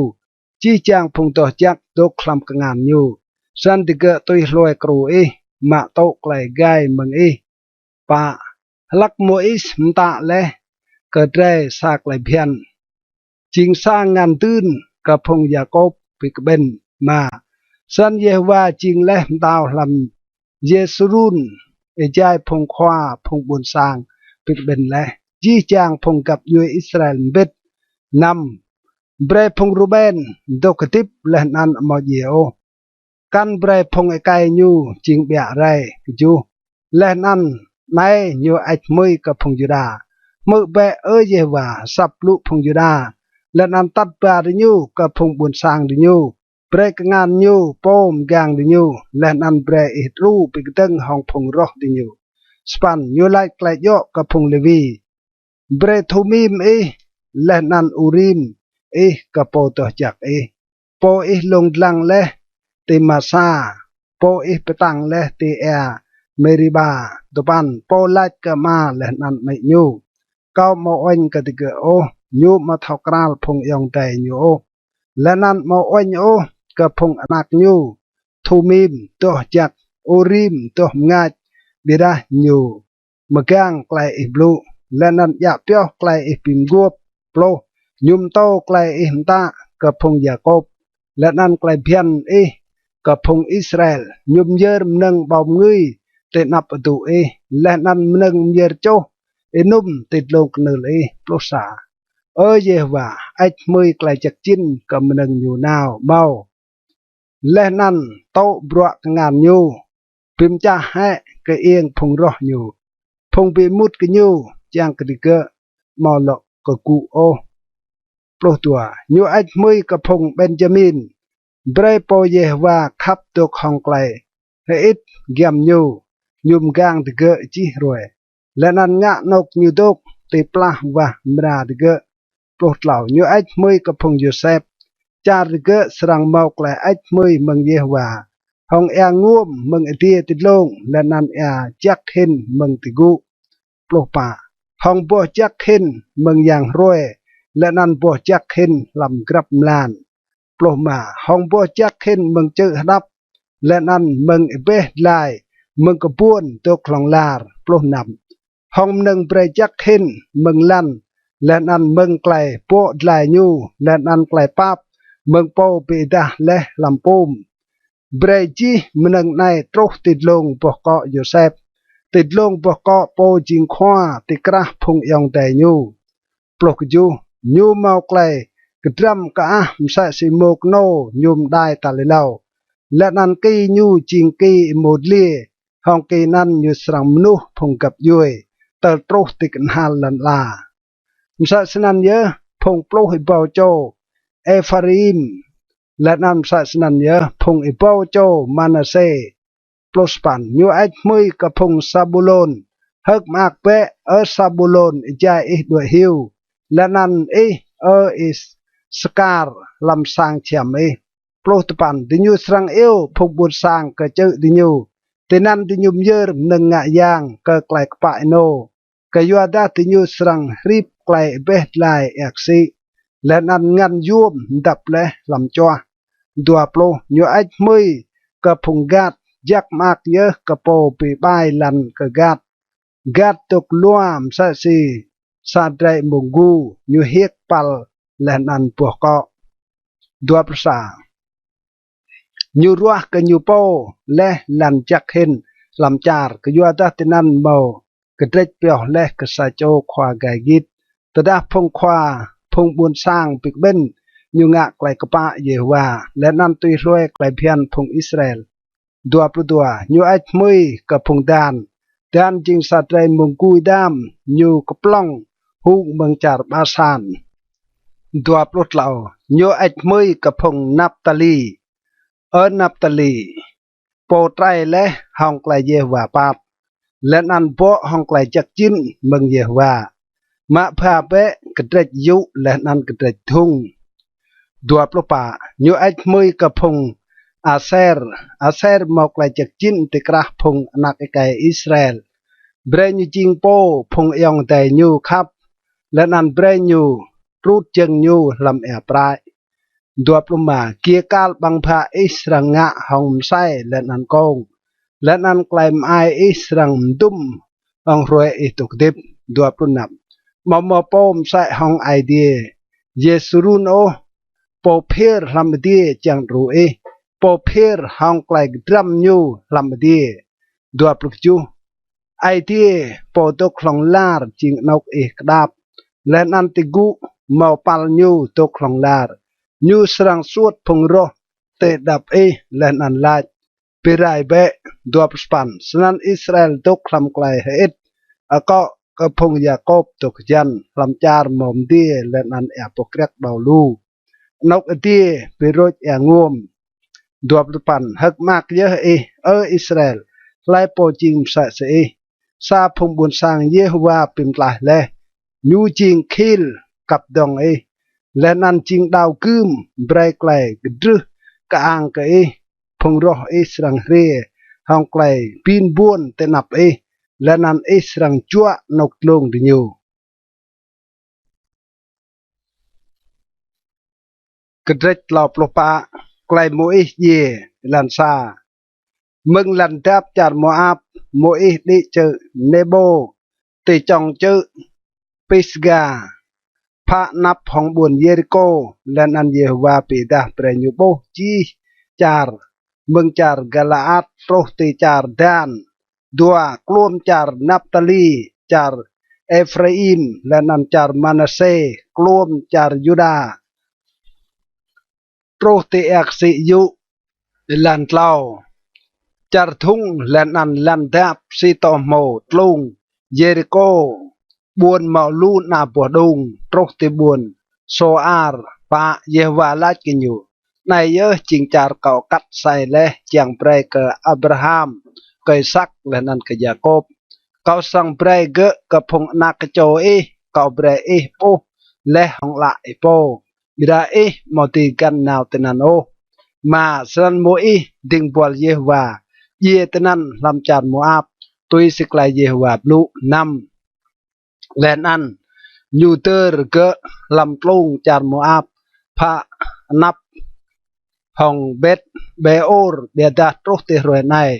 jih jang phung doh jăk dôk hlăm kngan ñu. Snăn digơ̆ tui hlue kru ih, mă tŭ klei gai mơ̆ng ih. Pă, hlăk Môis mtă leh kơ drei sa klei bhiăn, jing sa ngăn dưn kơ phung Yakôp bi kƀĭn. Êma, snăn Yêhôwa jing leh mtao hlăm Yêsurun, êjai phung khua phung ƀuôn sang bi kƀĭn leh, jih jang phung găp djuê Israel mbĭt. Năm, brei phung Ruben dôk hdĭp leh anăn amâo djiê ôh. Kăn brei phung êkei ñu jing ƀiă rei. Kjuh, leh anăn anei ñu hơêč hmưi kơ phung Yuđa: Hmư̆ bĕ, Ơ Yêhôwa, asăp blŭ phung Yuđa, leh anăn atăt ba diñu kơ phung ƀuôn sang diñu. Brei kngan ñu pô mgang diñu, leh anăn brei ih đru bi kdơ̆ng hŏng phung roh diñu. Sa păn, ñu lač klei djŏ kơ phung Lêwi: Brei Thumim ih leh anăn Urim ih kơ pô doh jăk ih, pô ih lông dlăng leh ti Masa, pô ih bi tăng leh ti êa Mêriba. Dua păn, pô lač kơ ama leh anăn amĭ ñu: Kâo amâo uêñ kơ digơ̆ ôh, ñu amâo thâo kral phung ayŏng adei ñu ôh, leh anăn amâo uêñ ôh kơ phung anak ñu. Thumim doh jăk, Urim doh mngač, ƀiădah ñu mgang klei ih blŭ, leh anăn djă pioh klei ih bi mguôp. Pluh, ñu mtô klei ih mtă kơ phung Yakôp, leh anăn klei bhiăn ih kơ phung Israel. Ñu myơr mnơ̆ng ƀâo mngưi ti anăp adŭ ih, leh anăn mnơ̆ng myơr čuh ênŭm ti dlông knưl ih. Pluh sa, Ơ Yêhôwa, hơêč hmưi klei jăk jĭn kơ mnơ̆ng ñu nao mâo, leh anăn tŭ bruă kngan ñu. Bi mčah hĕ kơiêng phung roh ñu, phung bi êmut kơ ñu, čiăng kơ digơ̆ amâo lŏ kgŭ ôh. Pluh dua, ñu hơêč hmưi kơ phung Benjamin: Brei pô Yêhôwa khăp dôk hŏng klei hơĭt giăm ñu, ñu mgang digơ̆ jih hruê, leh anăn ngă anôk ñu dôk ti plah wah mra digơ̆. Pluh tlâo, ñu hơêč hmưi kơ phung Yôsep: Čar digơ̆ srăng mâo klei hơêč hmưi mơ̆ng Yêhôwa, hŏng êa nguôm mơ̆ng adiê ti dlông, leh anăn êa jăk hĭn mơ̆ng ti gŭ. Pluh pă, hŏng boh jăk hĭn mơ̆ng yang hruê, leh anăn boh jăk hĭn hlăm grăp mlan. Pluh êma, hŏng boh jăk hĭn mơ̆ng čư̆ hđăp, leh anăn mơ̆ng êbeh dlai, mơ̆ng kbuôn dôk hlŏng lar. Pluh năm, hŏng mnơ̆ng brei jăk hĭn mơ̆ng lăn, leh anăn mơ̆ng klei bŏ dlai ñu, leh anăn klei pap mơ̆ng pô bi êdah leh hlăm pum. Brei jih mnơ̆ng anei truh ti dlông boh kŏ Yôsep, ti dlông boh kŏ pô jing khua ti krah phung ayŏng adei ñu. Pluh kjuh, ñu mâo klei kdrăm kơah msĕ si êmô knô ñu mđai tal êlâo, leh anăn ki ñu jing ki êmô dliê. Hŏng ki anăn ñu srăng mnuh phung găp djuê tơl truh ti knhal lăn ala. Msĕ snăn yơh phung pluh êbâo čô Êphraim, leh anăn msĕ snăn yơh phung êbâo čô Manasê. Pluh sa păn, ñu hơêč hmưi kơ phung Sabulôn: Hơ̆k mơak bĕ, Ơ Sabulôn, êjai ih đuĕ hiu, leh anăn ih, Ơ Isakar, hlăm sang čhiăm ih. Pluh dua păn, diñu srăng iêu phung ƀuôn sang kơ čư̆ diñu, tinăn diñu myơr mnơ̆ng ngă yang kơ klei kpă ênô, kyuadah diñu srăng hrip klei êbeh dlai êa ksĭ, leh anăn ngăn yuôm mdăp leh hlăm čuah. Dua pluh, ñu hơêč hmưi kơ phung Gat: Jăk mơak yơh kơ pô bi ƀai lăn kơ Gat. Gat dôk lua msĕ si sa drei êmông gu, ñu hiêk păl leh anăn boh kŏ. Dua pluh sa, ñu ruah kơ ñu pô leh lăn jăk hĭn hlăm čar, kyuadah tinăn mâo kdrêč pioh leh kơ sa čô khua gai gĭt. Tơdah phung khua, phung ƀuôn sang bi kƀĭn, ñu ngă klei kpă Yêhôwa, leh anăn tui hlue klei bhiăn phung Israel. Dua pluh dua, ñu hơêč hmưi kơ phung Dan: Dan jing sa drei êmông gu êdam, ñu kplŏng hung mơ̆ng čar Basan. Dua pluh tlâo, ñu hơêč hmưi kơ phung Naptali: Ơ Naptali, pô trei leh hŏng klei Yêhôwa pap, leh anăn bŏ hŏng klei jăk jĭn mơ̆ng Yêhôwa. Mă bha bĕ kdrêč yŭ leh anăn kdrêč dhŭng. Dua pluh pă. Ñu hơêč hmưi kơ phung Aser. Aser mâo klei jăk jĭn ti krah phung anak êkei Israel. Brei ñu jing pô phung ayŏng adei ñu khăp, leh anăn brei ñu trŭt jơ̆ng ñu hlăm êa prăi. Dua pluh êma. Giê kal ƀăng bha ih srăng ngă hŏng msei leh anăn kông, leh anăn klei mơai ih srăng mdŭm hŏng hruê ih dôk hdĭp. Dua pluh năm. Amâo mâo pô msĕ hŏng Aê Diê Yêsurun ôh, pô phiơr hlăm adiê čiăng đru ih, pô phiơr hŏng klei kdrăm ñu hlăm adiê. Dua pluh kjuh. Aê Diê pô dôk hlŏng lar jing anôk ih kđap, leh anăn ti gŭ mâo păl ñu dôk hlŏng lar. Ñu srăng suôt phung roh ti anăp ih leh anăn lač, bi rai bĕ. Dua pluh sa păn. Snăn Israel dôk hlăm klei hơĭt akŏ kơ phung Yakôp dôk hjăn hlăm čar mâo mdiê leh anăn êa boh kriăk ƀâo lu, anôk adiê bi rôč êa nguôm. Dua pluh păn. Hơ̆k mơak yơh ih, Ơ Israel, hlei pô jing msĕ si ih, sa phung ƀuôn sang Yêhôwa bi mtlaih leh. Ñu jing khil kăp dŏng ih, leh anăn jing đao gưm brei klei kdrưh kơang kơ ih. Phung roh ih srăng hriê hŏng klei bi mbuôn ti anăp ih, leh anăn ih srăng juă anôk dlông diñu. Kdrêč tlâo pluh pă. Klei Môis djiê. Êlan sa. Mơ̆ng lăn dap čar Môap, Môis đĭ čư̆ Nêbô ti čŏng čư̆ Pisga, phă anăp hŏng ƀuôn Yêrikô, leh anăn Yêhôwa bi êdah brei ñu ƀuh jih čar, mơ̆ng čar Galaat truh ti čar Dan. Dua. Kluôm čar Naptali, čar Êphraim, leh anăn čar Manasê, kluôm čar Yuđa, truh ti êa ksĭ yŭ. Êlan tlâo. Čar dhŭng leh anăn lăn dap si tô hmô tlung Yêrikô, ƀuôn mâo lu ana boh đung, truh ti ƀuôn Sôar. Pă. Yêhôwa lač kơ ñu, Anei yơh jing čar kâo kat asei leh čiăng brei kơ Abraham, kơ Isak, leh anăn kơ Yakôp. Kâo srăng brei gơ̆ kơ phung anak čô ih, kâo brei ih ƀuh leh hŏng ală ih pô. Ƀiădah ih amâo dưi găn nao tinăn ôh. Êma. Snăn Môis dĭng buăl Yêhôwa djiê tinăn hlăm čar Môap, tui si klei Yêhôwa blŭ. Năm. Leh anăn ñu dơr gơ̆ hlăm tlung čar Môap, phă anăp hŏng Bet Pêôr, ƀiădah truh ti hruê anei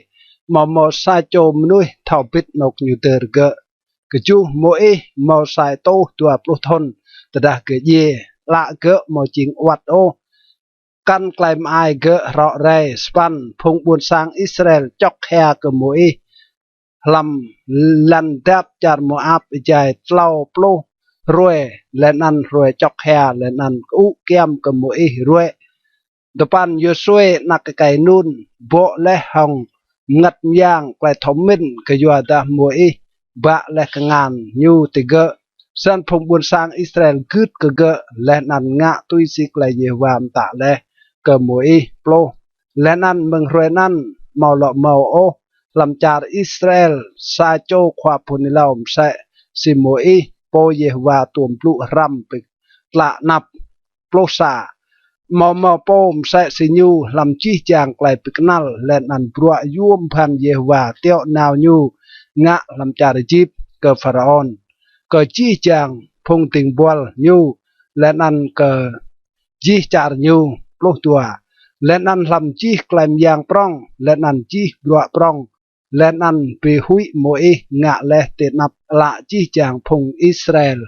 amâo mâo sa čô mnuih thâo bĭt anôk ñu dơr gơ̆. Kjuh. Môis mâo sa êtuh dua pluh thŭn tơdah gơ̆ djiê. Ală gơ̆ amâo jing awăt ôh, kăn klei mơai gơ̆ hrŏ rei. Sa păn. Phung ƀuôn sang Israel čŏk hia kơ Môis hlăm lăn dap čar Môap êjai tlâo pluh hruê, leh anăn hruê čŏk hia, leh anăn kơŭ kyăm kơ Môis ruê̆. Dua păn. Yôsuê anak êkei Nun bŏ leh hŏng mngăt myang klei thâo mĭn kyuadah Môis bă leh kngan ñu ti gơ̆. Snăn phung ƀuôn sang Israel gưt kơ gơ̆ leh anăn ngă tui si klei Yêhôwa mtă leh kơ Môis. Pluh. Leh anăn mơ̆ng hruê anăn amâo lŏ mâo ôh hlăm čar Israel sa čô khua phŭn êlâo msĕ si Môis, pô Yêhôwa tuôm blŭ hrăm bi tlă anăp. Pluh sa. Amâo mâo pô msĕ si ñu hlăm jih jang klei bi knăl leh anăn bruă yuôm bhăn Yêhôwa tiŏ nao ñu ngă hlăm čar Êjip kơ Pharaôn, kơ jih jang phung dĭng buăl ñu, leh anăn kơ jih čar ñu. Pluh dua. Leh anăn hlăm jih klei myang prŏng, leh anăn jih bruă prŏng, leh anăn bi huĭ Môis ngă leh ti anăp ală jih jang phung Israel.